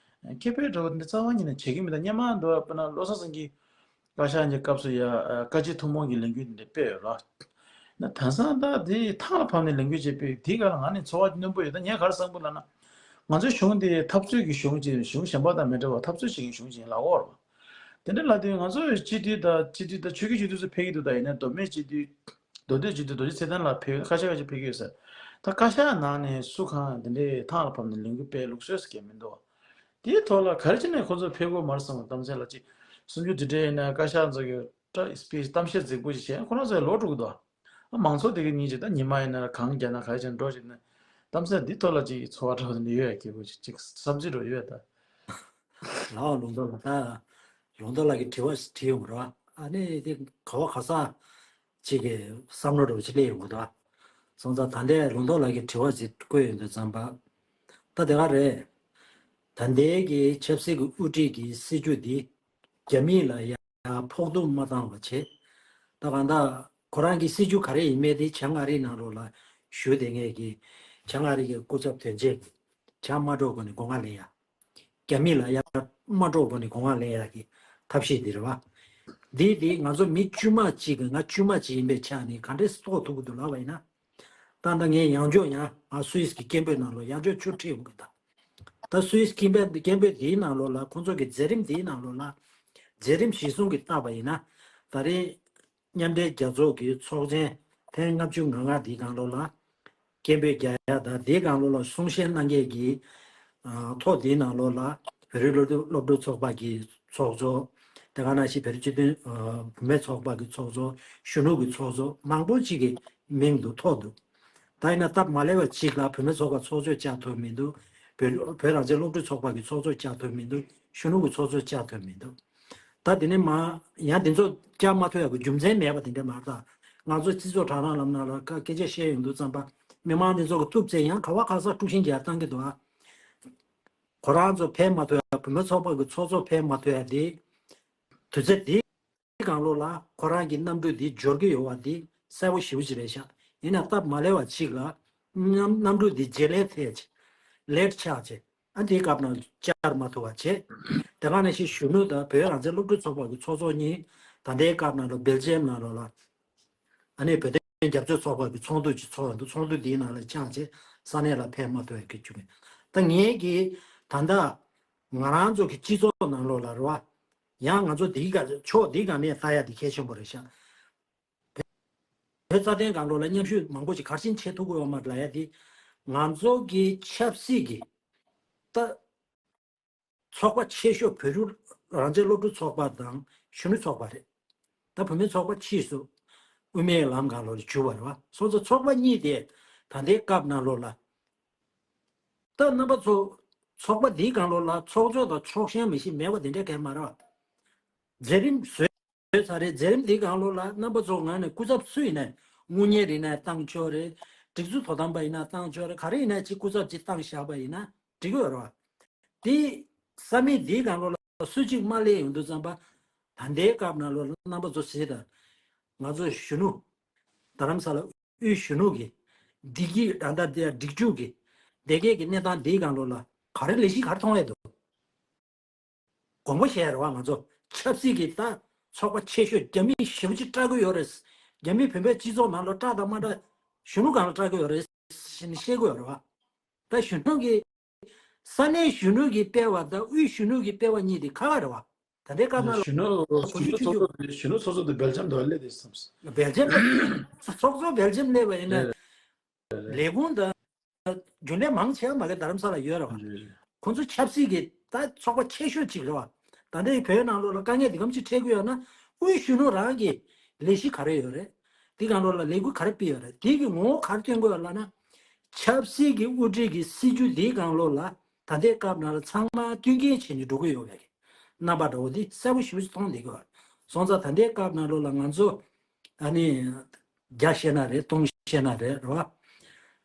སྐད་འབོད་འདྲ་བོ་དེ་འདྲ་རྩ་བ་ཉིད་ནས་བྱེད་ཀྱི་མེད། ད་སྔོན་མ་འདུག་དཔེར་ན་བློ་བཟང་སེང་གེ་བཀའ་ཤག་གི་སྐབས་སུ་ཡ་བཀའ་སྤྱི་ཐུན་མོང་གི་ལས་འགུལ་འདི་འདྲ་སྤེལ་ཡོད་ར། ན་དེང་སང་ད་དེ་ཐང་ལ་བབས་ནས་ལས་འགུལ་བྱེད་པའི་དེའི་སྒང་ལ་ང་ནི་ཚོར་བ་རྣོན་པོ་ཡོད། ད་ངས་ག་རེ་བསམ་གི་ལབ་ན། ང་ཚོའི་གཞུང་དེ་འཐབ་རྩོད་ཀྱི་གཞུང་ཅིག་གཞུང་གཞན་པ་དང་མི་འདྲ་བར་འཐབ་རྩོད་བྱེད་མཁན་གཞུང་ཅིག་ལབ་ཡོད་རེད་བ། དེ་འདྲ་ལབ་དུས་ང་ཚོ་སྤྱི་འཐུས་དང་སྤྱི་འཐུས་དང་ཆོས་བརྒྱུད་སྤྱི་འཐུས་ཚོ་ཕེབས་ཀྱི་འདུག་ད་ཡིན་ན་མདོ་སྨད་སྤྱི་འཐུས་མདོ་སྟོད་སྤྱི་འཐུས་རྡོ་རྗེ་ཚེ་བརྟན་ལགས་ཕེབས། ཁ་ཤས་ཁ་ཤས་ཕེབས་ཀྱི་ཡོད་ཟེར། ད་བཀའ་ཤག་ནང་ནས་སུ་གང་དེ་འདྲའི་ཐང་ལ་བབས་ནས་ལས་འགུལ་སྤེལ་ལུགས་སྲོལ་ཟེར་མཁན་མི་འདུག་བ། དེའི་ཐོག་ལ་ག་རེ་བྱས་ནས་ཁོ་ཚོ་ཕེབས་དགོས་མ་རེད་བསམ་པ་གཏམ་ཚེ་ལགས་ཅིག་གསུམ་བཅུ་དུས་དྲན་ཡིན་ན་བཀའ་ཤག་ཚོ་གི་སྤྲ་སྤེ་གཏམ་བཤད་རྫིག་པོ་ཞིག་བྱས་ཁོ་རང་ཚོ་ལོག་འགྲོ་གི་འདུག་ཨ། མང་ཚོགས་དེ་གི་ཉིན་ཅིག་ད་ཉི་མ་ཡིན་ན་གང་རྒྱག་ན་ག་རེ་བྱས་ན་འགྲོ་ཞིག་ན། གཏམ་ཚད་འདི་ཐོག་ལ་ཅིག་ཚོར་བ་འདྲ་བོ་ཡོད་ཡ། སྐྱེ་བོ་ཅིག་ཅིག་བསམ་ཚུལ་འདྲ་བོ་ཡོད་ད། ལའོ་ལུང་རྟོགས་ལགས། ད་ལུང་རྟོགས་ལགས་ཀྱིས་དྲི་བ་དྲིས་ཡོང་རོགས། ཨ་ནི་དེ་ག་བ་ག་ས་ཅིག་གི་བསམ་བློ་འདྲ་བོ་ཅིག་སླེབས་ཡོང་གི་འདུག། སོང་ཙང་ད་ལྟའི་ལུང་རྟོགས་ལགས་ཀྱིས་དྲི་བ་ཅིག་བཀོད་ཡོང་དུས་ཙམ་པ། ད་དེ་ག་རེད། ད་ལྟའི་གི་ཆབ་སྲིད་ཀྱི་དབུ་ཁྲིད་ཀྱི་སྲིད་བྱུས་འདི་རྒྱ་མི་ལ་ཡ་ཕོག་ཐུག་མ་བཏང་བ་བྱེད། ད་གང་ལྟར་ཁོ་རང་གི་སྲིད་བྱུས་ག་རེ་ཡིན་མིན་དེ་བྱང་ཨ་རིའི་ནང་ལོགས་ལ་བཞུགས་བསྡད་མཁན་གྱི་བྱང་ཨ་རི་གི་སྐུ་ཚབ་དོན་གཅོད་ཀྱིས་བྱང་མ་འགྲོ་སྒོ་ནས་སྒོ་ང་ལེན་ཡ། རྒྱ་མི་ལ་ཡ་མ་འགྲོ་སྒོ་ནས་སྒོ་ང་ལེན་ཡ་གི་ཐབས་ཤེས་འདི་རེད་བ། འདི་དེ་ང་ཚོ་མི་དཀྱུས་མ་གཅིག་གི་ང་དཀྱུས་མ་གཅིག་ཡིན་པའི་ཆ་ནས་ག་འདྲས་རྟོགས་ཐུབ་ཀྱི་འདུག་ལབ་པ་ཡིན་ན། ད་ལྟ་ངས་ཡང་བསྐྱར་ཡང་ང་སུད་སི་གི་སྐད་འབོད་ནང་ལོགས་ཡང་བསྐྱར་ཆུ་ཁྲིད་ཡོང་གི་ད། ད་སུད་སི་སྐད་འབོད་སྐད་འབོད་དེའི་ནང་ལོགས་ལ་ཁོང་ཚོ་གི་མཛད་རིམ་དེའི་ནང་ལོགས་ལ་མཛད་རིམ་གཞིར་བཟུང་གི་བཏགས་པ་ཡིན་ན། ད་རེས་མཉམ་འབྲེལ་རྒྱལ་ཚོགས་ཀྱི་ཚོགས་ཆེན་ཐེངས་ལྔ་བཅུ་ང་ལྔ་དེའི་སྒང་ལོགས་ལ་སྐད་འབོད་རྒྱག་ཡ་དང་དེའི་སྒང་ལོགས་ལ་གསུང་བཤད་གནང་མཁན་གྱི་ཨ་ཐོ་དེའི་ནང་ལོགས་ལ་བོད་རིགས་སློབ་ཕྲུག་སློབ་ཕྲུག་ཚོགས་པ་གི་ཚོགས་གཙོ། དེ་ག་ནང་བཞིན་བོད་རིགས་སྤྱི་མཐུན་ཨ་བུད་མེད་ཚོགས་པ་གི་ཚོགས་གཙོ། གཞོན་ནུ་གི་ཚོགས་གཙོ་མང་པོ་ཅིག་གི་མིང་འདུག་ཐོ་འདུག། ད་ཡིན་ན་སྟབས་མ་ལེགས་པ་ཅིག་ལ་བུད་མེད་ཚོགས་པ་ཚོགས་གཙོས་བཅར་ཐུབ་མི་འདུག། བོད་བོད་རང་བཙན་སློབ་ཕྲུག་ཚོགས་པ་གི་ཚོགས་གཙོས་བཅར་ཐུབ་མི་འདུག། གཞོན་ནུ་གི་ཚོགས་གཙོས་བཅར་ཐུབ་མི་འདུག། ད་དེ་ནས་མ་ཡང་དེ་ཚོ་བཅར་མ་ཐུབ་ཡག་གི་རྒྱུ་མཚན་མེད་པ་དེ་འདྲ་མ་རེད་ད། ང་ཚོ་སྤྱི་ཚོགས་དྲ་གྲགས་ལམ་ནང་ལ་ཁ་སྐད་ཆ་བཤད་ཡོང་དུས་ཙམ་པ། མི་མང་དེ་ཚོ་གི་གཏུབ་ཚེ་ཡང་ག་བ་ག་ས་དཀྲུག་ཤིང་རྒྱག་བཏང་གི་འདུག་ཨ། ཁོ་རང་ཚོ་ཕན་མ་ཐོགས་ཡ། བུད་མེད་ཚོགས་པ་གི་ཚོགས་གཙོ་ཕན་མ་ཐོགས་ཡ་དེ། དུས་ཚོད་དེའི་སྒང་ལོགས་ལ་ཁོ་རང་གི་གནམ་གྲུ་འདི་འབྱོར་གྱི་ཡོད་པ་འདི་གསལ་པོ་ཞེ་པོ་ཅིག་རེད་ཤག། ཡིན་ན་སྟབས་མ་ལེགས་པ་ཅིག་ལ་གནམ་གནམ་གྲུ་འདི་རྗེས་ལེན་ཐེབས་བྱས། ལེ་ཊི་ཆགས་བྱས། ཨ་འདིའི་སྐབས་ནང་བཅར་མ་ཐུབ་པ་བྱས། དེ་ག་ནང་བཞིན་གཞོན་ནུ་དང་བོད་རང་བཙན་སློབ་ཕྲུག་ཚོགས་པ་གི་ཚོགས་གཙོ་གཉིས་ད་ལྟའི་སྐབས་ནང་ལ་སྦེལ་ཇམ་ནང་ལོགས་ལ། ཨ་ནི་བོད་དོན་རྒྱབ་སྐྱོར་ཚོགས་པ་གི་ཚོགས་འདུ་ཅིག་ཚོགས་ཡོང་འདུག། ཚོགས་འདུ་འདིའི་ནང་ལ་བཅར་བྱས་ས་གནས་ལ་ཕན་མ་ཐོགས་ཡ་གི་བཅུག་གི། ད་ངས་གི་ད་ལྟ་ང་རང་ཚོ་གི་སྤྱི་ཚོགས་ནང་ལོགས་ལ་རེད་བ། ཡང་ང་ཚོ་འདིའི་སྒང་ཕྱོགས་འདིའི་སྒང་ནས་ལྟ་ཡ་དེ་གལ་ཆེན་པོ་རེད་ཤག། བོད་རྩ་དོན་སྒང་ལོགས་ལ་མཉམ་ཞུགས་མང་པོ་ཅིག་ག་རེ་བྱས་ཐུབ་ཀྱི་ཡོད་མ་རེད་ལབ་ཡ་དེ། ང་ཚོ་གི་ཆབ་སྲིད་ཀྱི་ད་ཚོགས་པ་ཆེ་ཤོས་བོད་རིགས་རང་བཙན་སློབ་ཕྲུག་ཚོགས་པ་དང་གཞོན་ནུ་ཚོགས་པ་རེད། ད་བུད་མེད་ཚོགས་པ་ཕྱིས་སུ་དབུ་མའི་ལམ་སྒང་ལོགས་ལ་གྱུར་པ་རེད་བ། སོང་ཙང་ཚོགས་པ་གཉིས་དེ་ད་ལྟའི་སྐབས་ནང་ལོགས་ལ། ད་རྣམ་པ་ཚོ་ཚོགས་པ་འདིའི་སྒང་ལོགས་ལ་ཚོགས་གཙོ་དང་ཚོགས་གཞོན་མི་ཤེས་མེད་པ་དེ་འདྲ་གང་ཡང་མ་རེད་བ། མཛད་རིམ་བཟོས་བཟོས་ཚར་རེད། མཛད་རིམ་འདིའི་སྒང་ལོགས་ལ་རྣམ་པ་ཚོ་ངོས་ནས་སྐུ་ཚབ་སུ་ཡིན་ནའི་དངུལ་གཉེར་ཡིན་ནའི་བཏང་ཆོག་རེད། སྒྲིག་འཛུགས་དོ་དམ་པ་ཡིན་ན་བཏང་ཆོག་རེད། ག་རེ་ཡིན་ནའི་ཅིག་སྐུ་ཚབ་ཅིག་བཏང་བཞག་པ་ཡིན་ན་འགྲིག་གི་ཡོད་རེད་བ། དེ་ས་མིག་འདིའི་སྒང་ལོགས་ལ་སུ་གཅིག་མ་སླེབས་ཡོང་དུས་ཙམ་པ། ད་ལྟའི་སྐབས་ནང་ལོགས་ལ་རྣམ་པ་ཚོ་གཟིགས་དང་། ང་ཚོ་གཞོན་ནུ། རྡ་རམ་ས་ལ་དབུས་གཞོན་ནུ་གི་བདེ་སྐྱིད་ད་ལྟ་དེ་སྒྲིག་འཇུག་གི་བདེ་སྐྱིད་ཀྱི་གནས་སྟངས་འདིའི་སྒང་ལོགས་ལ་ག་རེ་ལས་གཞི་ག་རེ་མཐོང་ཡས་འདུག། དགོངས་པ་བཞེས་རེད་བ། ང་ཚོ་ཆབ་སྲིད་ཀྱི་ད་ཚོགས་པ་ཆེ་ཤོས་རྒྱ་མི་ཞེ་པོ་ཅིག་སྐྲག་གི་ཡོད་རེད། རྒྱ་མི་བོད་པའི་སྤྱི་ཚོགས་ནང་ལ་སྐྲག་དང་མ་སྐྲག་གཞོན་ནུ་སྒང་ལ་སྐྲག་གི་ཡོད་རེད་ཟེར་ནས་བཤད་གི་ཡོད་རེད་བ། ད་གཞོན་ནུ་གི་ས་གནས་གཞོན་ནུ་གི་སྤེལ་བ་དང་དབུས་གཞོན་ནུ་གི་སྤེལ་བ་གཉིས་དེ་ཁ་ཁ་རེད་བ། ད་ལྟའི་སྐབས་ནང་ལ་གཞོན་ནུ་གཞོན་ནུ་ཚོགས་གཙོ་དེ་གཞོན་ནུ་ཚོགས་གཙོ་དེ་སྦེལ་ཇམ་དུ་སླེབས་དེ་བསམ། སྦེལ་ཇམ་ཚོགས་གཙོ་སྦེལ་ཇམ་སླེབས་པ་ཡིན་ན་ལས་ཁུངས་དང་རྒྱུན་ལས་མང་ཆེ་བ་མ་གི་རྡ་རམ་ས་ལ་ཡོད་རེད་བ། ཁོང་ཚོ་ཆབ་སྲིད་ཀྱི་ད་ཚོགས་པ་ཆེ་ཤོས་གཅིག་རེད་བ། ད་ལྟའི་བོད་ནང་ལོགས་ལ་དཀའ་ངལ་འདི་གམ་ཅིག་འཕྲད་ཀྱི་ཡོད་ན་དབུས་གཞོན་ནུ་རང་གི་ལས་གཞི་ག་རེ་ཡོད་རེད། འདི་གང་ལོགས་ལ་ལས་འགུལ་ག་རེ་སྤེལ་ཡོད་རེད། འདི་གི་ངོ་བོ་ག་རེ་སྟོན་དགོས་ཡོད་ལབ་ན། ཆབ་སྲིད་ཀྱི་དབུ་ཁྲིད་ཀྱི་སྲིད་ཇུས་འདིའི་སྒང་ལོགས་ལ་ད་ལྟའི་སྐབས་ནང་ལ་ཚང་མ་མཐུན་རྐྱེན་བྱས་ནས་འགྲོ་གི་ཡོད་པའི་རྣམ་པ་འདྲ་བོ་འདི་གསལ་པོ་ཞེ་པོ་ཅིག་མཐོང་བསྡད་ཀྱི་ཡོད་རེད། སོང་ཙང་ད་ལྟའི་སྐབས་ནང་ལོགས་ལ་ང་ཚོ་ཨ་ནི་བརྒྱ་བཤད་ན་རེད། སྟོང་བཤད་ན་རེད། རེད་བ།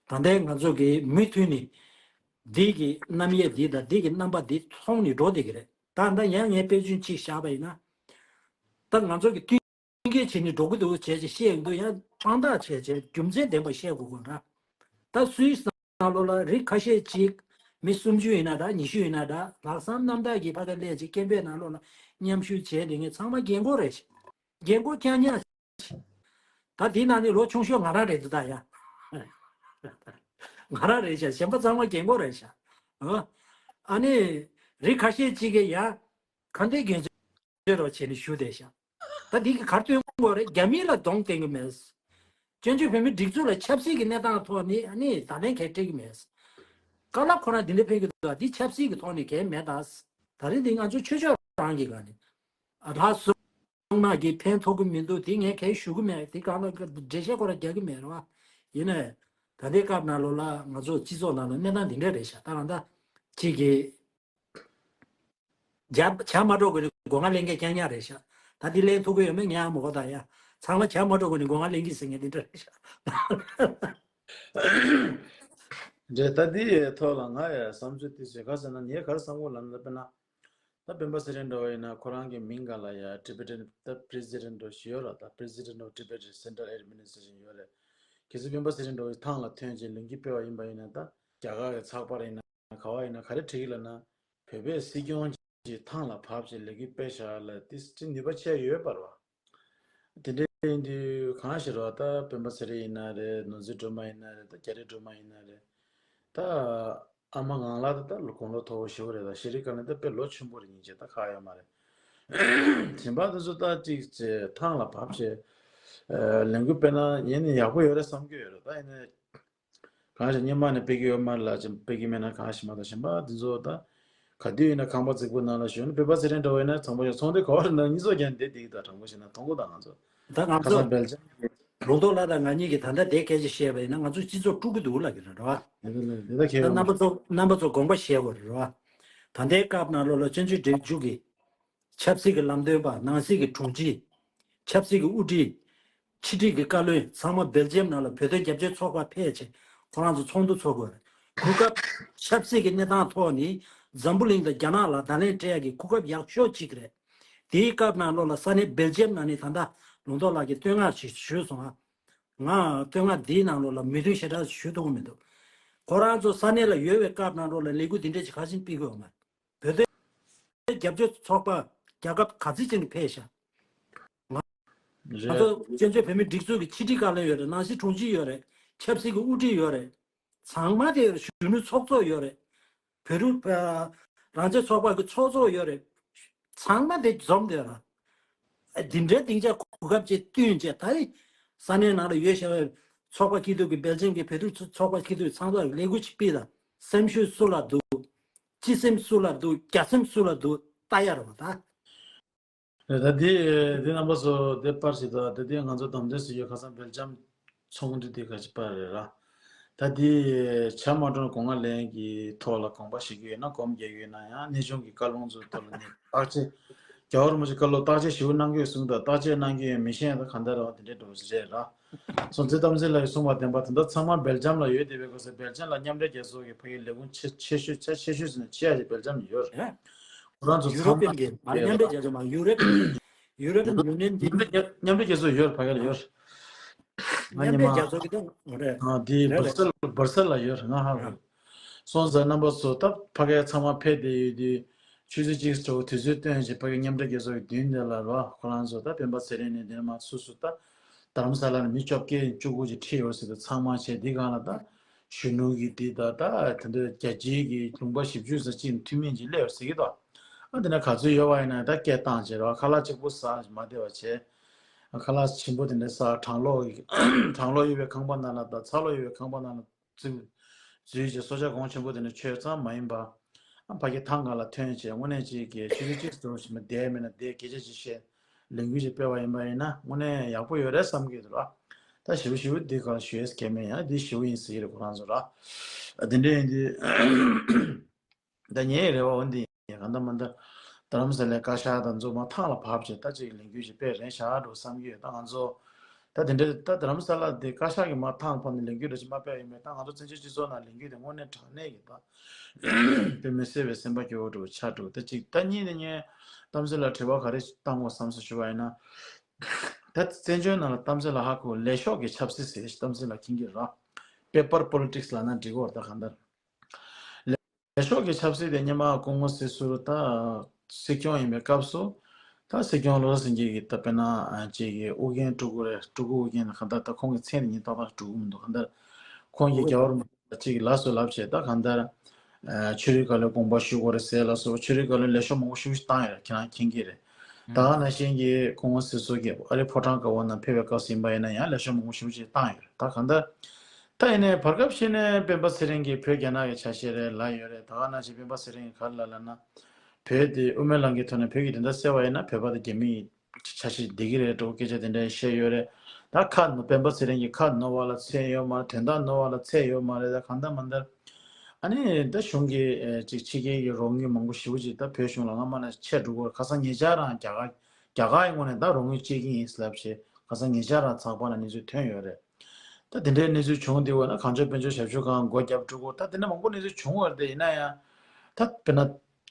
ད་ལྟའི་ང་ཚོ་གི་མུ་མཐུད་ནས་འདི་གི་རྣམ་དབྱེ་འདི་དང་འདི་གི་རྣམ་པ་འདི་མཐོང་ནས་འགྲོ་བསྡད་ཀྱི་རེད། ད་ལྟ་ཡང་ངས་དཔེ་མཚོན་གཅིག་བཞག་པ་ཡིན་ན། ད་ང་ཚོ་གི་མཐུན་རྐྱེན་བྱས་ནས་འགྲོ་གི་འདུག་བྱས་བྱས་བཤད་ཡོང་དུས་ཡང་དཔང་རྟགས་བྱས་བྱས་རྒྱུ་མཚན་ལྡན་པ་བཤད་དགོས་དགོས་འདྲ། ད་སུད་སི་ནང་ལོགས་ལ་རིགས་ཁ་ཤས་ཅིག་མི་སུམ་ཅུ་ཡིན་ན་འདྲ། ཉི་ཤུ་ཡིན་ན་འདྲ། ལྷག་བསམ་རྣམ་དག་གིས་ཕ་ག་སླེབས་ཅིག་སྐད་འབོད་ནང་ལོགས་ལ་མཉམ་ཞུགས་བྱས་དེ་ངས་ཚང་མ་རྒན་གོག་རེད། རྒན་གོག་རྐྱང་རྐྱང་། ད་དེའི་ནང་ནས་ལོ་ཆུང་ཤོས་ང་རང་རེད་འདུག་ད་ཡ། ང་རང་རེད་ཤག། གཞན་པ་ཚང་མ་རྒན་གོག་རེད་ཤག། ཨ་ནི་རིགས་ཁ་ཤས་ཅིག་གིས་ཡ་ག་འདྲའི་རྒན་ཚོད་རོགས་བྱས་ནས་ཞུ་བསྡད་ཤག། ད་འདི་གི་གར་སྟོན་དགོས་རེད། རྒྱ་མི་ལ་གདོང་བསྟན་གི་མེད། བཙན་བྱོལ་བོད་མིའི་སྒྲིག་འཛུགས་ལ་ཆབ་སྲིད་ཀྱི་གནས་སྟངས་ཐོག་ནས་ཨ་ནི་ད་ལན་གས་སྤྲད་གི་མེད། ཀ་ལ་ཁོ་རང་འདི་འདྲ་ཕན་གི་འདུག། འདི་ཆབ་སྲིད་ཀྱི་ཐོག་ནས་གས་མེད་ད། ད་རིང་འདི་ང་ཚོ་ཆོས་ཕྱོགས་རང་གི་ག་ནས་ལྷ་སོ་ནག་གིས་ཕན་ཐོགས་གི་མི་འདུག། འདི་ངས་གས་ཞུ་གི་མེད། འདི་ག་ལ་འགྲེལ་བཤད་ཁོ་རང་རྒྱག་གི་མེད་རེད་བ། ཡིན་ནའི་ ད་ལྟའི་སྐབས་ནང་ལོགས་ལ་ང་ཚོ་སྤྱི་ཚོགས་ནང་ལ་གནས་སྟངས་འདི་འདྲ་རེད་ཤག་ད་ང་ད་ཅིག་གི་བྱ་བྱ་མ་འགྲོ་དགོས་ནས་སྒོ་ང་ལེན་མཁན་རྐྱང་རྐྱང་རེད་ཤག་ད་འདི་ལེན་ཐུབ་ཀྱི་ཡོད་མེད་ངས་ཧ་མ་གོ། ད་ཡ་ཚང་མ་བྱ་མ་འགྲོ་དགོས་ནས་སྒོ་ང་ལེན་གྱི་ཟེར་མཁན་འདི་འདྲ་རེད་ཤག་རེད། ད་འདི་ཡི་ཐོག་ལ་ང་ཡང་བསམ་ཚུལ་ཏོག་ཙམ་ག་ཟེར་ན། ངས་ག་རེ་བསམ་གྱི་ཡོད་ལབ་ན། དཔེར་ན་ད་སྤེན་པ་ཚེ་རིང་འདྲ་བོ་ཡིན་ན་ཁོ་རང་གི་མིང་སྒང་ལ་ཡ་Tibetan ད་President འདྲ་བོ་ཞིག་ཡོད་རེད། ད་President of Tibet Central Administration ཡོད་རེད། གལ་སྲིད་སྤེན་པ་ཚེ་རིང་འདྲ་བོ་ཞིག་ཐང་ལ་ཐོན་བྱས་ལས་འགུལ་སྤེལ་བ་ཡིན་པ་ཡིན་ན། ད་རྒྱ་གར་གྱི་ཚགས་པར་ཡིན་ན་ག་བ་ཡིན་ན་ག་རེ་བྲིས་ཀྱི་ལབ་ན། བོད་པའི་སྲིད་སྐྱོང་གིས་ཐང་ལ་བབས་བྱས་ལས་འགུལ་སྤེལ་བཞག་ལ་དེ་ཅི་ནུས་པ་ཆེ་ཡོད་པ་རེད་བ། དེ་འདྲ་ཡིན་དུས་གང་ཞིག་རེད་བ། ད་སྤེན་པ་ཚེ་རིང་ཡིན་ན་རེད། ནོར་འཛིན་སྒྲོལ་མ་ཡིན་ན་རེད། ད་རྒྱ་རི་སྒྲོལ་མ་ཡིན་ན་རེད། ད་ཨ་མ་ངང་ལགས་ད་ད་ལོ་དགུང་ལོ་མཐོ་པོ་ཞེ་པོ་རེད། ད་ཤེས་རིག་སྒང་ལ་ད་དཔེ་ལོ་ཆེན་པོ་རེད། སྙིང་རྗེ་ད་ཁག་ཡོད་མ་རེད། གཞན་པ་དེ་ཚོ་ད་ཅིག་བྱས་ཐང་ལ་བབས་བྱས་ཨ་ལས་འགུལ་སྤེལ་ན་ཡིན་ན་ཡག་པོ་ཡོད་རེད་བསམ་གྱི་ཡོད་རེད། ད་ཡིན་ན་གང་ཞིག་སྔོན་མ་ནས་སྤེལ་གྱི་ཡོད་མ་རེད་ལ། ཅིག་སྤེལ་གྱི་མེད་ན་གང་ཞིག་མ་གཏོགས། གཞན་པ་དེ་ཚོ་ད་ག་དུས་ཡིན་ན་ཁང་པ་རྫིག་པོ་ནང་ལ་ཞོན་ནས་སྤེན་པ་ཚེ་རིང་འདྲ་བོ་ཡིན་ན་ཚང་མ་ཡོད། ཚོང་འདུས་ག་བ་རེད་ན་གཉིས་ཚོགས་ཀྱང་བསྡད་བསྡད་ཀྱི། ད་དྲང་པོ་བཤད་ན་མཐོང་གི། ད་ང་ཚོ་ད་ང་ཁ་ཚོ་སང་སྦེལ་ཇམ་གྱི་ལུང་རྟོགས་ལགས་དང་ང་གཉིས་ཀྱིས་ད་ལྟ་དེ་སྐད་ཆ་བཤད་པ་ཡིན་ན་ང་ཚོ་སྤྱི་ཚོགས་དཀྲུག་གི་འདུག་ལབ་ཀྱི་རེད་བ། དེ་ལ་དེ་ད་ད་ཁྱེད་རྣམ་པ་ཚོ་རྣམ་པ་ཚོ་དགོངས་པ་བཞེས་དགོས་རེད་བ། ད་ལྟའི་སྐབས་ནང་ལོགས་ལ་བཙན་བྱོལ་སྒྲིག་འཛུགས་ཀྱི་ཆབ་སྲིད་ཀྱི་ལམ་སྟོན་པ། ནང་སྲིད་ཀྱི་དྲུང་ཆེ། ཆབ་སྲིད་ཀྱི་དབུ་ཁྲིད། ཕྱི་སྒྲིག་གི་བཀའ་བློན་ཚང་མ་སྦེལ་ཇམ་ནང་ལ་བོད་དོན་རྒྱབ་སྐྱོར་ཚོགས་པ་ཕེབས་བྱས་ཁོ་རང་ཚོ་ཚོགས་འདུ་ཚོགས་དགོས་རེད། གོ་སྐབས་ཆབ་སྲིད་ཀྱི་གནས་སྟངས་ཐོག་ནས་འཛམ་བུ་གླིང་དང་རྒྱ་ནག་ལ་བརྡ་ལན་སྤྲད་ཡག་གི་གོ་སྐབས་ཡག་ཤོས་གཅིག་རེད། དེའི་སྐབས་ནང་ལོགས་ལ་ས་གནས་སྦེལ་ཇམ་ནང་ནས་ད་ལྟ་ལུང་རྟོགས་ལགས་ཀྱིས་བསྟོད་བསྔགས་ཤིག་ཞུས་སོང་ཨ། ང་བསྟོད་བསྔགས་འདིའི་ནང་ལོགས་ལ་མོས་མཐུན་ཞེ་དྲག་ཞུ་ཐུབ་ཀྱི་མི་འདུག་ཁོ་རང་ཚོ་ས་གནས་ལ་ཡོད་པའི་སྐབས་ནང་ལོགས་ལ་ལས་འགུལ་འདི་འདྲ་ཞིག་ག་ཞིག་སྤེལ་དགོས་མ་རེད། བོད་དོན་རྒྱབ་སྐྱོར་ཚོགས་པ་རྒྱལ་ཁབ་ག་ཚོད་ཅིག་ནས་ཕེབས་ཤག་ང་ང་ཚོ་རེད། བཙན་བྱོལ་བོད་མིའི་སྒྲིག་འཛུགས་ཀྱི་ཕྱི་དྲིལ་བཀའ་བློན་ཡོད་རེད། ནང་སྲིད་དྲུང་ཆེ་ཡོད་རེད། ཆབ་སྲིད་ཀྱི་དབུ་ཁྲིད་ཡོད་རེད། ཚང་མ་དེ་ཡོད་རེད། གཞོན་ནུ་ཚོགས་གཙོ་ཡོད་རེད། བོད་རིགས་ཨ་རང་བཙན་ཚོགས་པ་གི་ཚོགས་གཙོ་ཡོད་རེད། ཚང་མ་དེ་འཛོམས་བསྡད་ར། ཨ་འདི་འདྲའི་སྡིངས་ཆ་གོ་སྐབས་ཅིག་བསྟུན་བྱས། ད་རེས་ས་གནས་ནང་ལ་ཡོད་བཞག་པའི་ཚོགས་པ་སྐྱིད་སྡུག་གི་སྦེལ་ཇམ་གྱི་བོད་རིགས་ཚོགས་པ་སྐྱིད་སྡུག་ཚང་མ་ལས་འགུལ་ཅིག་སྤེལ་དང་། སེམས་ཤུགས་སུ་ལ་འདུག་སྤྱི་སེམས་སུ་ལ་འདུག་རྒྱ་སེམས་སུ་ལ་འདུག་ལྟ་ཡ་རེད་བ་ད། རེད། ད་འདི་འདི་རྣམ་པ་ཚོ་འདི་པར་ཞིག་ད་འདི་འདི་ང་ཚོ་བདམས་ཐོན་ཟེར་ཡོད། ཁ་སང་སྦེལ་ཇམ་ཚོགས་འདུ་འདི་ག་ཅིག་པར་རེད་ར། ད་འདི་བྱ་མ་འགྲོ་ན་སྒོ་ང་ལེན་གྱི་ཐོག་ལ་དགོངས་པ་བཞེས་ཀྱི་ཡོད་ན། སྒོམ་རྒྱག་གི་ཡོད་ན། ཡང་གནས་ཆུང་གི་བཀའ་ལུང་ཚོའི་ཐོག་ལ་ནི་བརྟག་དཔྱད། རྒྱལ་བ་རིན་པོ་ཆེ་བཀའ་སློབ་བརྟག་དཔྱད་ཞིབ་པོ་གནང་གི་ཡོད་གསུངས། ད་བརྟག་དཔྱད་གནང་གི་ཡོད་མི་ཤེས་ཡང་ད་གང་ལྟར་རེད་བ། དེ་འདྲའི་འགྲོ་ཟེར་ར། སོང་ཙི་གཏམ་ཚེ་ལགས་ཀྱིས་གསུངས་པ་བདེན་པ། ད་ལྟ་ཚང་མ་སྦེལ་ཇམ་ལ་ཡོད་བསྡད་པའི་སྐབས་སུ་སྦེལ་ཇམ་ལ་མཉམ་འབྲེལ་རྒྱལ་ཚོགས་ཀྱི་ཕ་གིའི་ལས་ཁུངས་ཆེ་ཆེ་ཤོས་ཆེ་ཆེ་ཤོས་ཟེར་ན་ཆེ་ཡ་ཞིག་སྦེལ་ཇམ་ཡོད་རེད། ཁོ་རང་ཚོ་ཚང་མ་ཡུ་རོ་པིན་གྱི་མ་རེད། མཉམ་འབྲེལ་རྒྱལ་ཚོགས་མ། ཡུ་རོ་པིན། ཡུ་རོ་པིན་ཡུ་ནི་ཡན་གྱི་མཉམ་འབྲེལ་རྒྱལ་མཉམ་འབྲེལ་རྒྱལ་ཚོགས་ཡོད་རེད། ཕ་གི་ལ་ཡོད་རེད། ང་མཉམ་ཉི་འབྲེལ་མ་རྒྱལ་ཚོགས་ཀྱི་སྟེང་རེད། ཨ་དེ་རེད་རེད། སྦར་སེལ་སྦར་སེལ་ལ་ཡོད་རེད། ང་ཧ་གོ། སོང་ཙང་རྣམ་པ་ཚོ་ད་ཕ་གིར་ཚང་མ་ཕེབས་བསྡད་ཡོད་དུས་ཆུ་ཚོད་གཅིག་འགྲོ་དུས་ཚོད་བཏོན་བྱས་ཕ་གི་མཉམ་འབྲེལ་རྒྱལ་ཚོགས་ཀྱི་མདུན་དེ་ལ་རོ། ཁོ་རང་ཚོ་ད་སྤེན་པ་ཚེ་རིང་ནས་འདིར་མ་སུ་སུ་ད་རྡ་རམ་ས་ལ་ནས་མི་བཅོ་བརྒྱད་བཅུ་དགུ་ཅིག་ཁྲིད་ཡོད་ཟེར་དུས་ཚང་མ་བྱས་འདི་སྒང་ལ་ད་གཞོན་ནུ་གི་འདི་ད་ད་དེ་འདྲ་རྒྱལ་སྤྱིའི་གི་ལུང་པ་བཞི་བཅུ་ཙམ་གཅིག་ནས་འཐུས་མི་ཅིག་སླེབས་ཡོད་ཟེར་གི་འདུག་ཨ་དེ་ན་ག་ཚོད་ཡོད་པ་ཡིན་ན་ད་སྐད་བཏང་བྱས་རོ། ཁ་ལག་གཅིག་པོ་ཟ་མ་བསྡད་པ་བྱས། ཁ་ལག་ཆེན་པོ་དེ་འདྲ་ཟ། གྲང་གློག་གི་གྲང་གློག་ཡོད་པའི་ཁང་པ་ནང་ལ་དང་ཚ་གློག་ཡོད་པའི་ཁང་པ་ནང་ལ་འཛུལ་འཛུལ་བྱས་གསོལ་ཇ་སྒོང་ཆེན་པོ་དེ་འདྲ་མཆོད་ཙམ་མ་ཡིན་པ། ཨ་ཕ་གི་ཐང་ག་ལ་ཐོན་བྱས་དངོས་གནས་ཅིག་གི་ཆུ་ཚོད་གཅིག་འགྲོ་ཞིག་མ་བསྡད་མེད་ན་བསྡད་སྐད་ཆ་ཅིག་བཤད། ལས་འགུལ་ཅིག་སྤེལ་བ་ཡིན་པ་ཡིན་ན་དངོས་གནས་ཡག་པོ་ཡོད་རེད་བསམ་གི་འདུག་ར། ད་ཞིབ་ཞིབ་འདི་ག་ཞུ་ཡས་གལ་མེད། ཡང་འདི་ཞིབ་ཡིན་ཟེར་གི་རེད་ཁོ་རང་ཚོ་ར། དེ་འདྲ་ཡིན་དུས་ད་ངའི་རེ་བ་འོ་འདི་ཡིན། གང་ལྟར་མ་ལྟར་རྡ་རམ་ས་ལའི་བཀའ་ཤག་དང་ཚོ་མ་ཐང་ལ་བབས་བྱས་ད་ཅིག་ལས་འགུལ་ཞིག་སྤེལ་རན་ཤག་འགྲོ་བསམ་གྱི་ཡོད། ད་ང་ཚོ་ད་དེ་འདྲ་ད་རྡ་རམ་ས་ལ་དེ་བཀའ་ཤག་གི་མ་ཐང་ཕོག་ནས་ལས་འགུལ་འདྲ་ཞིག་མ་སྤེལ་ཡིན་པས་ད་ང་ཚོ་བཙན་བྱོལ་སྤྱི་ཚོགས་ནང་ལས་འགུལ་དེ་དངོས་གནས་དྲང་གནས་ཀྱི་ད་དཔེ་མི་སྲིད་པའི་སེམས་པ་སྐྱོ་བོ་འགྲོ་ཆགས་འགྲོ། ད་ཅིག་ད་གཉིས་དེ་ངས་གཏམ་ཚེ་ལ་དྲི་བ་ག་རེ་བཏང་དགོས་བསམ་སོང་ཞུ་བ་ཡིན་ན། ད་བཙན་བྱོལ་ནང་ལ་གཏམ་ཚེ་ལ་ཧ་གོ་ལས་ཤོག་གི་ཆབ་སྲིད་ཟེར་གཏམ་ཚེ་ལ་མཁྱེན་གྱི་རེད། པེ་པར་པོ་ལི་ཊིག་སི་ལབ་ན་འགྲིག་གོ་ད་གང་ལྟར། ལས་ཤོག་གི་ཆབ་སྲིད་དེ་སྔོན་མ་སྐུ་ངོ་སྲིད་ཟུར་ད་སྲིད་སྐྱོང་ཡིན་པའི་སྐབས་སུ་ད་སྲིད་སྐྱོང་བློ་བཟང་སེང་གེ་གིས་ད་དཔེར་ན་ཅིག་གི་ཨུ་རྒྱན་སྤྲུལ་སྐུ་རེད། སྤྲུལ་སྐུ་ཨུ་རྒྱན་ལ་གང་ལྟར་ད་ཁོང་གི་མཚན་ནི་ཉིན་ཏག་ཏག་འགྲོ་གི་མི་འདུག་གང་ལྟར་ཁོང་གིས་རྒྱལ་བ་རིན་པོ་ཆེ་ལ་ཅིག་ལགས་སོ་ལབ་བྱས་ད་གང་ལྟར་ཆོས་རིག་བཀའ་བློན་དགོངས་པ་ཞུ་དགོས་རེད་ཟེར་ལ་སོགས་ཆོས་རིག་བཀའ་བློན་ལས་ཤོག་མང་པོ་ཞེ་པོ་ཞིག་བཏང་ཡོད་རེད། ཁྱེད་རང་མཁྱེན་གྱི་རེད། ད་ག་ནང་བཞིན་གྱི་སྐུ་ངོ་སྲིད་ཟུར་གྱིས་ཨ་རིའི་ཕོ་བྲང་དཀར་པོ་ནང་ཕེབས་པའི་སྐབས་སུ་ཡིན་པ་ཡིན་ན་ཡང་ལས་ཤོག་མང་པོ་ཞེ་པོ་ཅིག་བཏང་ཡོད་རེད། ད་གང་ལྟར་ད་ཡིན་ནའི་བར་སྐབས་ཤིག་ནས་སྤེན་པ་ཚེ་རིང་གིས་བོད་རྒྱ་ནག་གི་ཆ་ཤས་རེད་ལབ་ཡོད་རེད། ད་ག་ནང་བཞིན་སྤེན་པ་ཚེ་རིང་གིས་ག་རེ་ལབ་ལབ་ན། བོད་དེ་དབུ་མའི་ལམ་གྱི་ཐོག་ནས་བོད་ཀྱི་བདེན་མཐའ་གསལ་བ་ཡིན་ན་བོད་པ་དེ་རྒྱ་མིའི་ཆ་ཤས་བསྡད་ཀྱི་རེད་འགྲོ་སྐད་ཆ་དེ་འདྲ་བཤད་ཡོད་རེད། ད་ ད་ཁ་ནོར་སྤེན་པ་ཚེ་རིང་གི་ཁ་ནོར་བ་ལ་ཚད་ཡོད་མ་རེད། དོན་དག་ནོར་བ་ལ་ཚད་ཡོད་མ་རེད། ད་གང་ལྟར་མ་ལྟར་ཨ་ནི་ད་གཞུང་གི་ཨེ་ཅིག་ཕྱི་རྒྱལ་གྱི་རོགས་དངུལ་མང་པོ་ཞེ་པོ་ཅིག་ད་བོད་གཞུང་ལ་སྔ་མ་ནས་ཆད་འགྲོ་གི་ཡོད་རེད། ཁ་སང་ཉེ་ཆར་རང་རྒྱ་གར་རྒྱ་གར་ཡི་ངོས་ནས་ད་རོགས་དངུལ་སྤྲད་ཀྱི་ཡིན་ལབ་བྱས་ཁ་སང་ཉེ་ཆར་རང་ཚགས་པར་ལ་གནས་ཚུལ་ཐོན་ཡོད་རེད། ད་དེ་འདྲའི་གནས་ཚུལ་བྱུང་དུས་བ་ན་གངས་ལྗོངས་དཔལ་འབྱོར་ཞབས་ཞུ་ཁང་སྒོ་བརྒྱབ་འགྲོ་གི་ཡོད། ད་དེ་འདྲ་མང་པོ་གནས་ཚུལ་བྱུང་བ་རེད། དེ་ཡིན་ན་ཡང་ད་དཔེར་ན།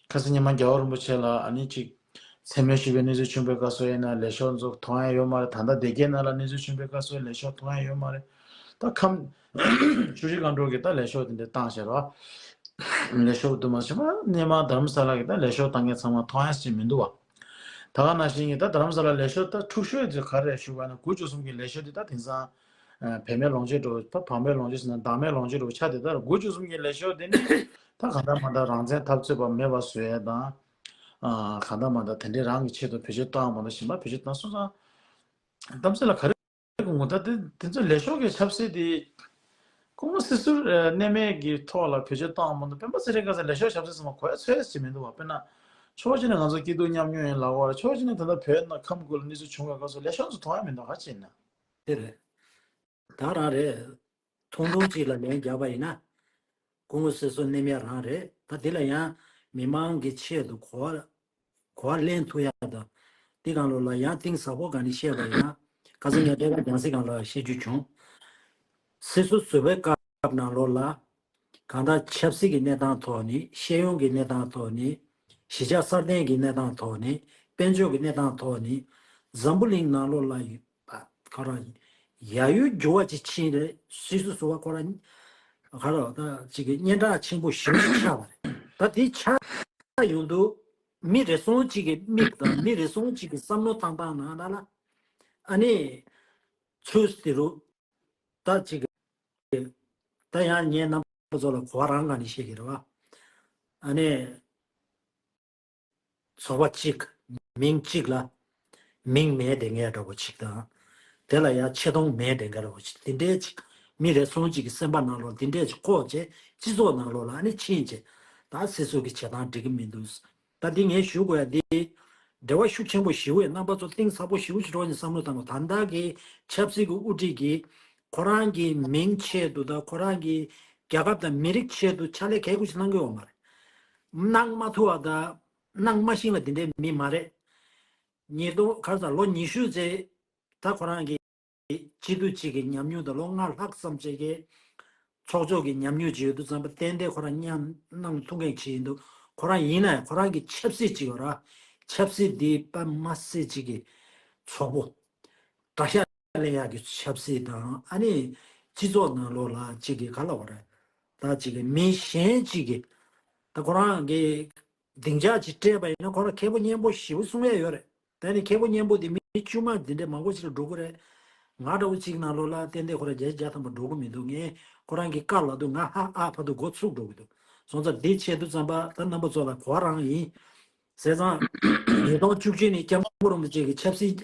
ཁ་སང་ཉི་མ་རྒྱལ་བ་རིན་པོ་ཆེ་ལ་ཨ་ནི་ཅིག་མཚན་སྨད་ཞུས་པའི་གནས་ཚུལ་བྱུང་བའི་སྐབས་སུ་ཡིན་ན་ལས་ཤོག་ཚོ་མཐོང་ཡ་ཡོད་མ་རེད། ད་ལྟ་སྡེ་དགེ་ནང་ལ་གནས་ཚུལ་བྱུང་བའི་སྐབས་སུ་ལས་ཤོག་མཐོང་ཡ་ཡོད་མ་རེད། ད་ཁམས་ཆུ་བཞི་སྒང་དྲུག་གི་ད་ལས་ཤོག་དེ་འདྲ་བཏང་ཤག་ར། ལས་ཤོག་དུ་མ་ཞིག་མ་སྣེ་མང་རྡ་རམ་ས་ལ་གི་ད་ལས་ཤོག་བཏང་མཁན་ཚང་མ་མཐོང་ཡ་ཞིག་མི་འདུག་བ། ད་ག་ནང་བཞིན་གྱི་ད་རྡ་རམ་ས་ལ་ལས་ཤོག་ད་འཁྲུག་ཤོས་དེ་ག་རེ་ཞུ་བ་ན་དགུ་བཅུ་གསུམ་གྱི་ལས་ཤོག་དེ་ད་དེང་སང་བེད་མེད་ལོངས་སྤྱོད་འགྲོ་ད་བག་མེད་ལོངས་སྤྱོད་ཟེར་ན་བདག་མེད་ལོངས་སྤྱོད་འགྲོ་ཆ་དེ་ད་དགུ་བཅུ་གསུམ་གྱི་ལས་ཤོག་དེ་ནི། ད་གང་ལྟར་མ་ལྟར་རང་བཙན་འཐབ་རྩོད་པ་མེད་པ་བཟོ་ཡས་དང་། ཨ་གང་ལྟར་མ་ལྟར་དེ་འདྲའི་རང་གི་ཆེད་དུ་བེད་སྤྱོད་བཏང་བ་མ་གཏོགས་གཞན་པ་བེད་སྤྱོད་བཏང་སོང་ཙང་། གཏམ་ཚེ་ལ་ག་རེ་གོ་ངོ་ད་དེ་དེ་ཚོ་ལས་ཤོག་གི་ཆབ་སྲིད་དེ་སྐུ་ངོ་སྲིད་ཟུར་གནད་མེད་ཀྱི་ཐོག་ལ་བེད་སྤྱོད་བཏང་བ་མ་གཏོགས་སྤེན་པ་ཚེ་རིང་ག་ས་ལས་ཤོག་ཆབ་སྲིད་ཚང་མ་གོ་ཡ་ཚོད་ཅིག་མི་འདུག་བ། དཔེར་ན་ཕྱོགས་གཅིག་ནས་ང་ཚོ་སྐྱིད་སྡུག་མཉམ་མྱོང་ཡིན་ལབ་པ་རེད། ཕྱོགས་གཅིག་ནས་ད་ལྟ་བོད་ནང་ཁམས་ཁུལ་ལ་གནས་ཚུལ་བྱུང་བའི་སྐབས་སུ་ལས་ཤོག་ཚོ་མཐོང་ཡ་མི་འདུག་ག་ཅི་ཡིན་ན། དེ་རེད། ད་རང་རེད། ཐུང་ཐུང་གཅིག་ལ་ལན་རྒྱག་པ་ཡིན་ན། སྐུ་ངོ་སྲིད་ཟུར་གནས་མེད་རང་རེད། ད་འདི་ལ་ཡང་མི་མང་གི་ཆེད་དུ་གོ་བ་གོ་བ་ལེན་ཐུབ་ཡག་དང་། འདི་སྒང་ལོགས་ལ་ཡང་གཏིང་ཟབ་པོ་གང་ནས་བཤད་པ་ཡིན་ན། ཁ་སང་ངས་ཐད་ཀར་རྒྱང་སྲིང་སྒང་ལ་བཤད་རྒྱུ་བྱུང་། སྲིད་ཟུར་ཟུར་པའི་སྐབས་ནང་ལོགས་ལ། གང་ལྟར་ཆབ་སྲིད་ཀྱི་གནས་སྟངས་ཐོག་ནས། ཤེས་ཡོན་གྱི་གནས་སྟངས་ཐོག་ནས། གཞིས་ཆགས་སྲ་བརྟན་གྱི་གནས་སྟངས་ཐོག་ནས། དཔལ་འབྱོར་གྱི་གནས་སྟངས་ཐོག་ནས། འཛམ་བུ་གླིང་ནང་ལོགས་ལ་ཡོད་པ་ཁོ་རང་ཡ་ཡུལ་འགྱུར་བ་ཅིག་ཕྱིན་རེད། སྲིད་ཟུར་ཟུར་པ་ཁོ་རང་ག་རེ་ད་ཅིག་གི་སྙན་གྲགས་ཆེན་པོ་ཞེ་པོ་ཅིག་ཆགས་པ་རེད། ད་དེ་ཆགས་ཡོང་དུས་མི་རེ་ཟུང་ཅིག་གི་མིག་དང་མི་རེ་ཟུང་ཅིག་གི་བསམ་བློ་བཏང་སྟངས་ནང་ལ་ལ་ཨ་ནི་ཚུལ་དེ་རུ་ད་ཅིག་གི་ད་ཡང་ངས་རྣམ་པ་ཚོ་ལ་གོ་བ་རང་ག་ནས་བཤད་ཀྱི་རེད་བ། ཨ་ནི། ཚོགས་པ་གཅིག་མིང་གཅིག་ལ་མིང་མེད་དེ་ངས་འདྲ་པོ་གཅིག་དང་། དེ་ལ་ཡང་ཆེ་མཐོང་མེད་དེ་འདྲ་པོ་གཅིག་དེ་འདྲའི་གཅིག་མི་རེ་ཟུང་གཅིག་གི་སེམས་པ་ནང་ལོགས་དེ་འདྲའི་གཅིག་བཀོད་བྱས་སྤྱི་ཚོགས་ནང་ལོགས་ལ་ཨ་ནི་ཕྱིན་བྱས་ད་སྲིད་ཟུར་གྱི་བྱེད་སྟངས་འགྲིག་གི་མི་འདུག་ད་འདི་ངས་ཞུ་དགོས་ཡ་འདི་འབྲེལ་བ་ཤུགས་ཆེན་པོ་ཞེ་པོ་ཡོད། རྣམ་པ་ཚོ་གཏིང་ཟབ་པོ་ཞེ་པོ་ཅིག་འགྲོ་ནས་བསམ་བློ་བཏང་དགོས། ད་ལྟ་གི་ཆབ་སྲིད་ཀྱི་དབུ་ཁྲིད་ཀྱིས་ཁོ་རང་གི་མིང་ཆེད་དུ་དང་ཁོ་རང་གི་རྒྱལ་ཁབ་དང་མི་རིགས་ཆེད་དུ་ཕྱག་ལས་གལ་ཆེན་པོ་ཞིག་གནང་གི་ཡོད་མ་རེད། གནང་མ་ཐུབ་པ་དང་། གནང་མ་ཤེས་པ་དེ་འདྲའི་མི་མ་རེད། ཉིས་སྟོང་ག་རེ་ཟ་ལོ་ཉི་ཤུ་ཙམ་ད་ཁོ་རང་གི་སྐྱིད་སྡུག་ཅིག་གི་ཉམས་མྱོང་དང་ལོ་ལྔ་ལྷག་ཙམ་ཅིག་གི་ཚོགས་གཙོ་གི་ཉམས་མྱོང་ཅིག་ཡོད་དུས་ཙམ་པ་ཏན་ཏན་ཁོ་རང་མཉམ་གནང་ཐུབ་མཁན་ཅིག་ཡིན་འདུག་ཁོ་རང་ཡིན་ན་ཡང་ཁོ་རང་གི་ཆབ་སྲིད་ཅིག་ཡོད་ར། ཆབ་སྲིད་འདི་དཔེ་མ་སྲིད་ཅིག་གི་ཚོགས་པོ་དགྲ་ཤ་ལེན་ཡག་གི་ཆབ་སྲིད་དང་ཨ་ནི་སྤྱི་ཚོགས་ནང་ལོགས་ལ་ཅིག་གི་ག་ལབ་དགོས་རེད། ད་ཅིག་གི་མི་གཞན་ཅིག་གི་ད་ཁོ་རང་གི་སྡིངས་ཆ་ཅིག་སྤྲད་པ་ཡིན་ན་ཁོ་རང་མཁས་པོ་སྙན་པོ་ཞེ་པོ་གསུང་ཡ་ཡོད་རེད། ད་ནི་མཁས་པོ་སྙན་པོ་དེ་མི་དཀྱུས་མ་འདི་འདྲའི་མང་པོ་ཅིག་ལ་འགྲོ་གི་རེད། ང་འདྲ་བོ་ཅིག་ནང་ལོགས་ལ་ཏན་ཏན་ཁོ་རང་བརྒྱ་ཆ་བརྒྱ་ཐམ་པ་འགྲོ་གི་མི་འདུག་ངས་ཁོ་རང་གི་བཀའ་ལབ་དུས་ང་ཧ་ཨ་ཕ་དུ་མགོ་ཚུགས་འགྲོ་གི་འདུག་སོང་ཙང་འདི་བྱས་དུས་ཙམ་པ་ད་རྣམ་པ་ཚོ་ལ་གོ་བ་རང་ཡིན། བྱས་ཙང་ཉིས་སྟོང་བཅུ་གཅིག་ནས་སྐྱབས་མགོན་རིན་པོ་ཆེ་གི་ཆབ་སྲིད་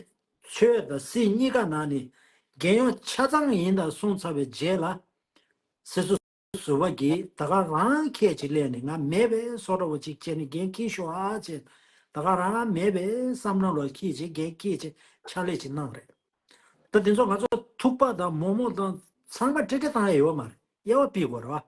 ཆོས་དང་སྲིད་གཉིས་ཀ་ནང་ནས་རྒྱལ་ཡོངས་ཆ་ཚང་ཡིན་ད་གསུངས་ཚར་བའི་རྗེས་ལ་སྲིད་ཟུར་ཟུར་པ་གིས་ད་ག་རང་ཁྱད་ཅིག་ལས་ནས་ང་མེད་པའི་བཟོ་འདྲ་བོ་ཅིག་བྱས་ནས་འགན་འཁྱེར་ཤོག་ཨ་ཅེས་ད་ག་རང་མེད་པའི་བསམ་བློ་ལ་འཁྱེར་ཅིག་འགན་འཁྱེར་ཅིག་ཕྱག་ལས་ཅིག་གནང་རེད། ད་དེ་ཚོ་ང་ཚོ་ཐུག་པ་དང་མོག་མོག་དང་ཚང་མ་ཀྲེ་ཀྲེ་བཏང་ཡ་ཡོད་མ་རེད། དབྱེ་བ་ཕྱེ་དགོས་རེད་བ།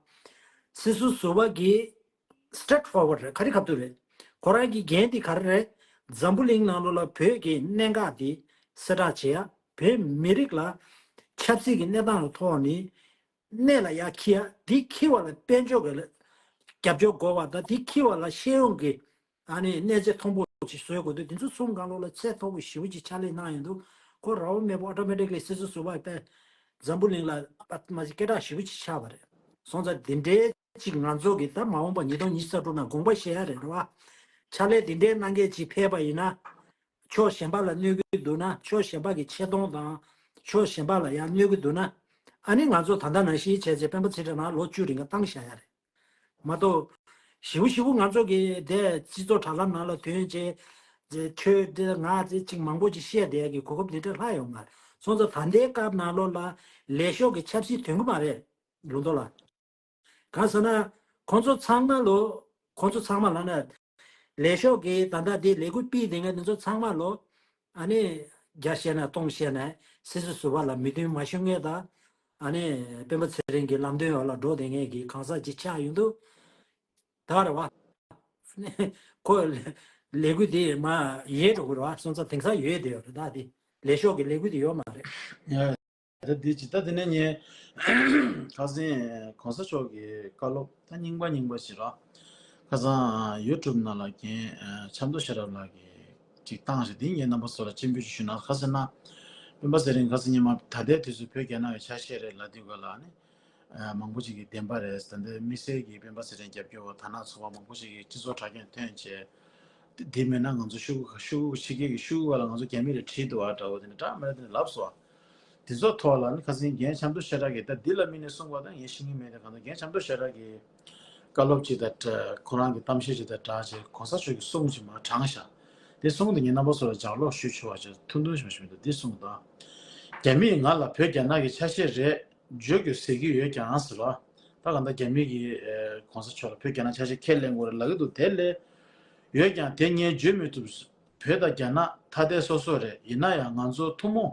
སྲིད་ཟུར་ཟུར་པ་གིས་straight forward་རེད། ག་རེ་ག་ཐུག་རེད། ཁོ་རང་གི་འགན་དེ་ག་རེ་རེད། འཛམ་བུ་གླིང་ནང་ལོགས་ལ་བོད་ཀྱི་གནད་འགག་དེ་གསལ་བསྒྲགས་བྱེད་ཡ། བོད་མི་རིགས་ལ་ཆབ་སྲིད་ཀྱི་གནས་སྟངས་ལ་ཐོག་ནས་གནད་ལ་ཡར་འཁྱེར་ཡ། འདི་འཁྱེར་བ་ལ་དཔལ་འབྱོར་གྱི་རྒྱབ་སྐྱོར་དགོས་པ་དང་། འདི་འཁྱེར་བ་ལ་ཤེས་ཡོན་གྱི་ཨ་ནི་གནས་ཚད་མཐོན་པོ་ཅིག་བཟོ་དགོས་འདུག་འདི་ཚོ་གསུམ་སྒང་ལོགས་ལ་ཚད་མཐོ་པོ་ཞེ་པོ་ཅིག་ཕྱག་ལས་གནང་ཡོང་དུས་ཁོ་ར་བ་མེད་པོ་automatically་སྲིད་ཟུར་ཟུར་པ་དཔེ་འཛམ་བུ་གླིང་ལ་པད་མ་ཅིག་སྐད་གྲགས་ཞེ་པོ་ཅིག་ཆགས་པ་རེད། སོང་ཙང་འདི་འདྲའི་ཅིག་ང་ཚོ་གི་ད་མ་འོངས་པ་ཉིས་སྟོང་ཉི་ཤུ་རྩ་དྲུག་ནང་དགོངས་པ་བཞེས་ཡ་རེད་རེད་བ། ཕྱག་ལས་འདི་འདྲའི་གནང་མཁན་ཅིག་ཕེབས་པ་ཡིན་ན། ཕྱོགས་གཞན་པ་ལ་གནོད་ཀྱི་འདུག་ན། ཕྱོགས་གཞན་པ་གི་ཆེ་མཐོང་དང་ཕྱོགས་གཞན་པ་ལ་ཡང་གནོད་ཀྱི་འདུག་ན། ཨ་ནི་ང་ཚོ་ད་ལྟ་ནང་བཞིན་བྱས་བྱས་སྤེན་པ་ཚེ་རིང་ལགས་ལོ་བཅུ་རིང་ག་བཏང་བཞག་ཡ་རེད། མ་གཏོགས། ཞེ་པོ་ཞེ་པོ་ང་ཚོ་གི་དེ་སྤྱི་ཚོགས་དྲ་ལམ་ནང་ལ་ཐོན་བྱས། དེ་ཁྱོད་དེ་ང་དེ་ཅིག་མང་པོ་ཅིག་བཤད་བསྡད་ཡ་གི་གོ་སྐབས་དེ་འདྲ་ལྷག་ཡོད་མ་རེད། སོང་ཙང་ད་ལྟའི་སྐབས་ནང་ལོགས་ལ་ལས་ཤོག་གི་ཆབ་སྲིད་དོན་གི་མ་རེད། ལུང་རྟོགས་ལགས། གང་ཟེར་ན། ཁོང་ཚོ་ཚང་མ་ལོ། ཁོང་ཚོ་ཚང་མ་ལབ་ན། ལས་ཤོག་གིས་ད་ལྟ་དེ་ལས་འགུལ་སྤེལ་བསྡད་མཁན་དེ་ཚོ་ཚང་མ་ལོ། ཨ་ནི། བརྒྱ་བཤད་ན་སྟོང་བཤད་ན་སྲིད་ཟུར་ཟུར་པ་ལ་མོས་མཐུན་མ་ཞུ་མཁན་དང་། ཨ་ནི་སྤེན་པ་ཚེ་རིང་གི་ལམ་སྟོན་འོག་ལ་འགྲོ་བསྡད་མཁན་གྱི་གང་ཟག་ཅིག་ཆགས་ཡོང་དུས། ད་རེད་བ། ཁོ་ལས་འགུལ་དེ་མ་ཡལ་འགྲོ་གི་རེད་བ། སོང་ཙང་དེང་སང་ཡོད་དེ་ཡོད་རེད། ད་དེ་ལས་ཤོག་གི་ལས་འགུལ་དེ་ཡོད་མ་རེད། ཡ། ད་འདི་ཅི་ད་དེ་ནས་ངས་ཁ་སང་གོང་ས་མཆོག་གི་བཀའ་སློབ་ད་རྙིང་པ་རྙིང་པ་ཞིག་ར། ཁ་སང་ཡུ་ཊུབ་ནང་ལ་རྒན་ཆབ་མདོ་ཤེས་རབ་ལགས་ཀྱིས་ཅིག་བཏང་ཞིག་དེ་ངས་རྣམ་པ་ཚོ་ལ་སྤྱན་འབུལ་ཞུ་ན། ཁ་སང་ན་སྤེན་པ་ཚེ་རིང་ཁ་སང་ཉི་མ་ད་ལྟའི་དུས་སུ་བོད་རྒྱ་ནག་གི་ཆ་ཤས་རེད་ལབ་དུས་ག་ལ་ནི་མང་པོ་ཅིག་གིས་བདེན་པ་རེད། ད་ལྟའི་དམིགས་བསལ་གྱིས་སྤེན་པ་ཚེ་རིང་རྒྱབ་སྐྱོར་བ་དར་ནག་ཚོགས་པ་མང་པོ་ཞིག་གིས་སྤྱི་ཚོགས་དྲ་རྒྱ་ཐོན་བྱས། དེ་མེད་ན་ང་ཚོ་ཤོག་ཤོག་ཕྱི་རྒྱལ་གྱི་ཤོག་གུ་ལ་ང་ཚོ་རྒྱ་མི་རེ་བྲིས་འདུག་ཨ་འདྲ་བོ་དེ་འདྲ་འདྲ་མི་འདྲ་དེ་འདྲ་ལབ་སོང་། དེ་ཚོ་ཐོག་ལ་ནི་ཁ་སང་རྒན་ཆབ་མདོ་ཤེས་རབ་ཀྱིས་ད་འདི་ལ་དམིགས་ནས་གསུངས་པ་ད་ངས་ཤེས་ཀྱི་མེད་དེ། གང་ལྟར་རྒན་ཆབ་མདོ་ཤེས་རབ་ཀྱིས་བཀའ་སློབ་ཅིག་དང་ཁོ་རང་གི་གཏམ་བཤད་ཅིག་དང་སྦྲགས་བྱས་གོང་ས་མཆོག་གི་གསུང་ཅིག་མར་དྲངས་ཤག་དེ་གསུང་དེ་ངས་རྣམ་པ་ཚོ་ལ་ལྗགས་ཀློག་ཞུས་ཆོག་པ་ཅིག་ཐུང་ཐུང་ཞིག་མ་ཞུ་མི་འདུག་འདི་གསུངས་དང་། རྒྱ་མིས་ང་ལ་བོད་རྒྱ་ནག་གི་ཆ་ཤས་རེད། བརྗོད་དགོས་ཟེར་གྱི་ཡོད་ཀྱང་ཟེར་ལ། ད་གང་ལྟར་རྒྱ་མི་གིས་གོང་ས་མཆོག་ལ་བོད་རྒྱ་ནག་ཆ་ཤས་ཁས་ལེན་དགོས་རེད་ལབ་ཀྱི་འདུག་དེ་ལས་ཡོད་ཀྱང་དེ་ངས་བརྗོད་མི་ཐུབ། བོད་དང་རྒྱ་ནག་ཐ་དད་སོ་སོ་རེད། ཡིན་ན་ཡང་ང་ཚོ་ཐུན་མོང་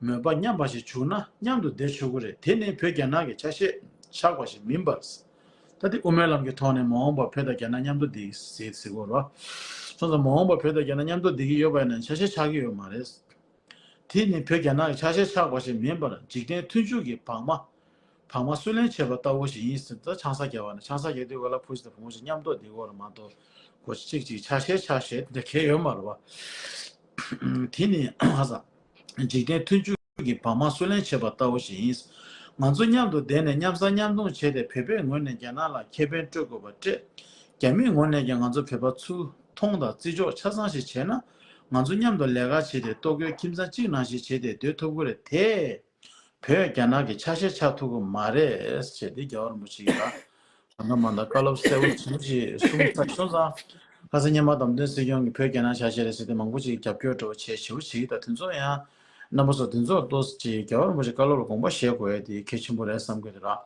མོས་པ་མཉམ་པ་ཞིག་བྱུང་ན་མཉམ་དུ་བསྡད་ཆོག་གི་རེད། དེ་ནི་བོད་རྒྱ་ནག་གི་ཆ་ཤས་ཆགས་པ་ཞིག་མིན་པར། ད་དེ་དབུ་མའི་ལམ་གྱི་ཐོག་ནས་མ་འོངས་པར་བོད་དང་རྒྱ་ནག་མཉམ་དུ་བསྡད་ཟེར་ཟེར་དགོས་རེད། སོང་ཙང་མ་འོངས་པར་བོད་དང་རྒྱ་ནག་མཉམ་དུ་བསྡད་ཀྱི་ཡོད་པ་ཡིན་ན་ཆ་ཤས་ཆགས་ཀྱི་ཡོད་མ་རེད། དེ་ནི་བོད་རྒྱ་ནག་གི་ཆ་ཤས་ཆགས་པ་ཞིག་མིན་པར་འཇིག་རྟེན་མཐུན་འཇུག་གི་བག་མ། བག་མ་སུ་ལེན་བྱེད་པ་ལྟ་བུ་ཞིག་ཡིན་ཟེར། ད་ཆང་ས་བརྒྱབ་པ་ན་ཆང་ས་བརྒྱབ་དུས་ག་ལ་བུ་ཞིག་དང་བུ་མོ་ཞིག་མཉམ་དུ་བསྡད་ཀྱི་ཡོད་རེད་མ་གཏོགས། གོ་གཅིག་གཅིག་ཆ་ཤས་ཆགས་ཤས་དེ་འདྲ་གང་ཡང་ཡོད་མ་རེད་བ། དེ་ནི་ཧ་སང་འཇིག་རྟེན་མཐུན་འཇུག་གི་བག་མ་སུ་ལེན་བྱེད་པ་ལྟ་བུ་ཞིག་ཡིན། ང་ཚོ་མཉམ་དུ་བསྡད་ནས་མཉམ་ཟ་མཉམ་འཐུང་བྱས་ཏེ་བོད་པའི་ངོས་ནས་རྒྱ་ནག་ལ་ཁེ་ཕན་སྤྲོད་དགོས་པ་སྤྲད། རྒྱ་མིའི་ངོས་ནས་ཀྱང་ང་ཚོ་བོད་པ་ཚུར་མཐོང་དང་བརྩི་འཇོག་ཆ་ཚང་ཞིག་བྱས་ན། ང་ཚོ་མཉམ་དུ་ལས་ཀ་བྱས་ཏེ་ལྟོ་གོས་ཁྱིམ་ཚང་གཅིག་ནང་བཞིན་བྱས་ཏེ་སྡོད་ཐུབ་ཀྱི་རེད་དེ། བོད་རྒྱ་ནག་གི་ཆ་ཤས་ཆགས་ཐུབ་ཀྱི་མ་རེད་ཅེས་དེ་རྒྱལ་བ་རིན་པོ་ཆེ་གིས་ད་མ་ད་མ་ད་བཀའ་སློབ་གསལ་བོ་ཞེ་པོ་ཅིག་གསུངས་ཚར་སོང་ཙང་། ཁ་སང་སྔོན་མ་བདམས་ཐོན་སྲིད་སྐྱོང་གིས་བོད་རྒྱ་ནག་ཆ་ཤས་རེད་ཟེར་ཏེ་མང་པོ་ཅིག་རྒྱབ་སྐྱོར་འདྲ་བོ་བྱས་ཞེ་པོ་ཅིག་ད་དེ་ཚོ་ཡང་རྣམ་པ་ཚོ་དེ་ཚོ་ཏོག་ཙམ་ཅིག་རྒྱལ་བ་རིན་པོ་ཆེ་བཀའ་སློབ་ལ་དགོངས་པ་བཞེས་དགོས་ཡ་དེ་གལ་ཆེན་པོ་རེད་བསམ་གྱི་རེད་ར།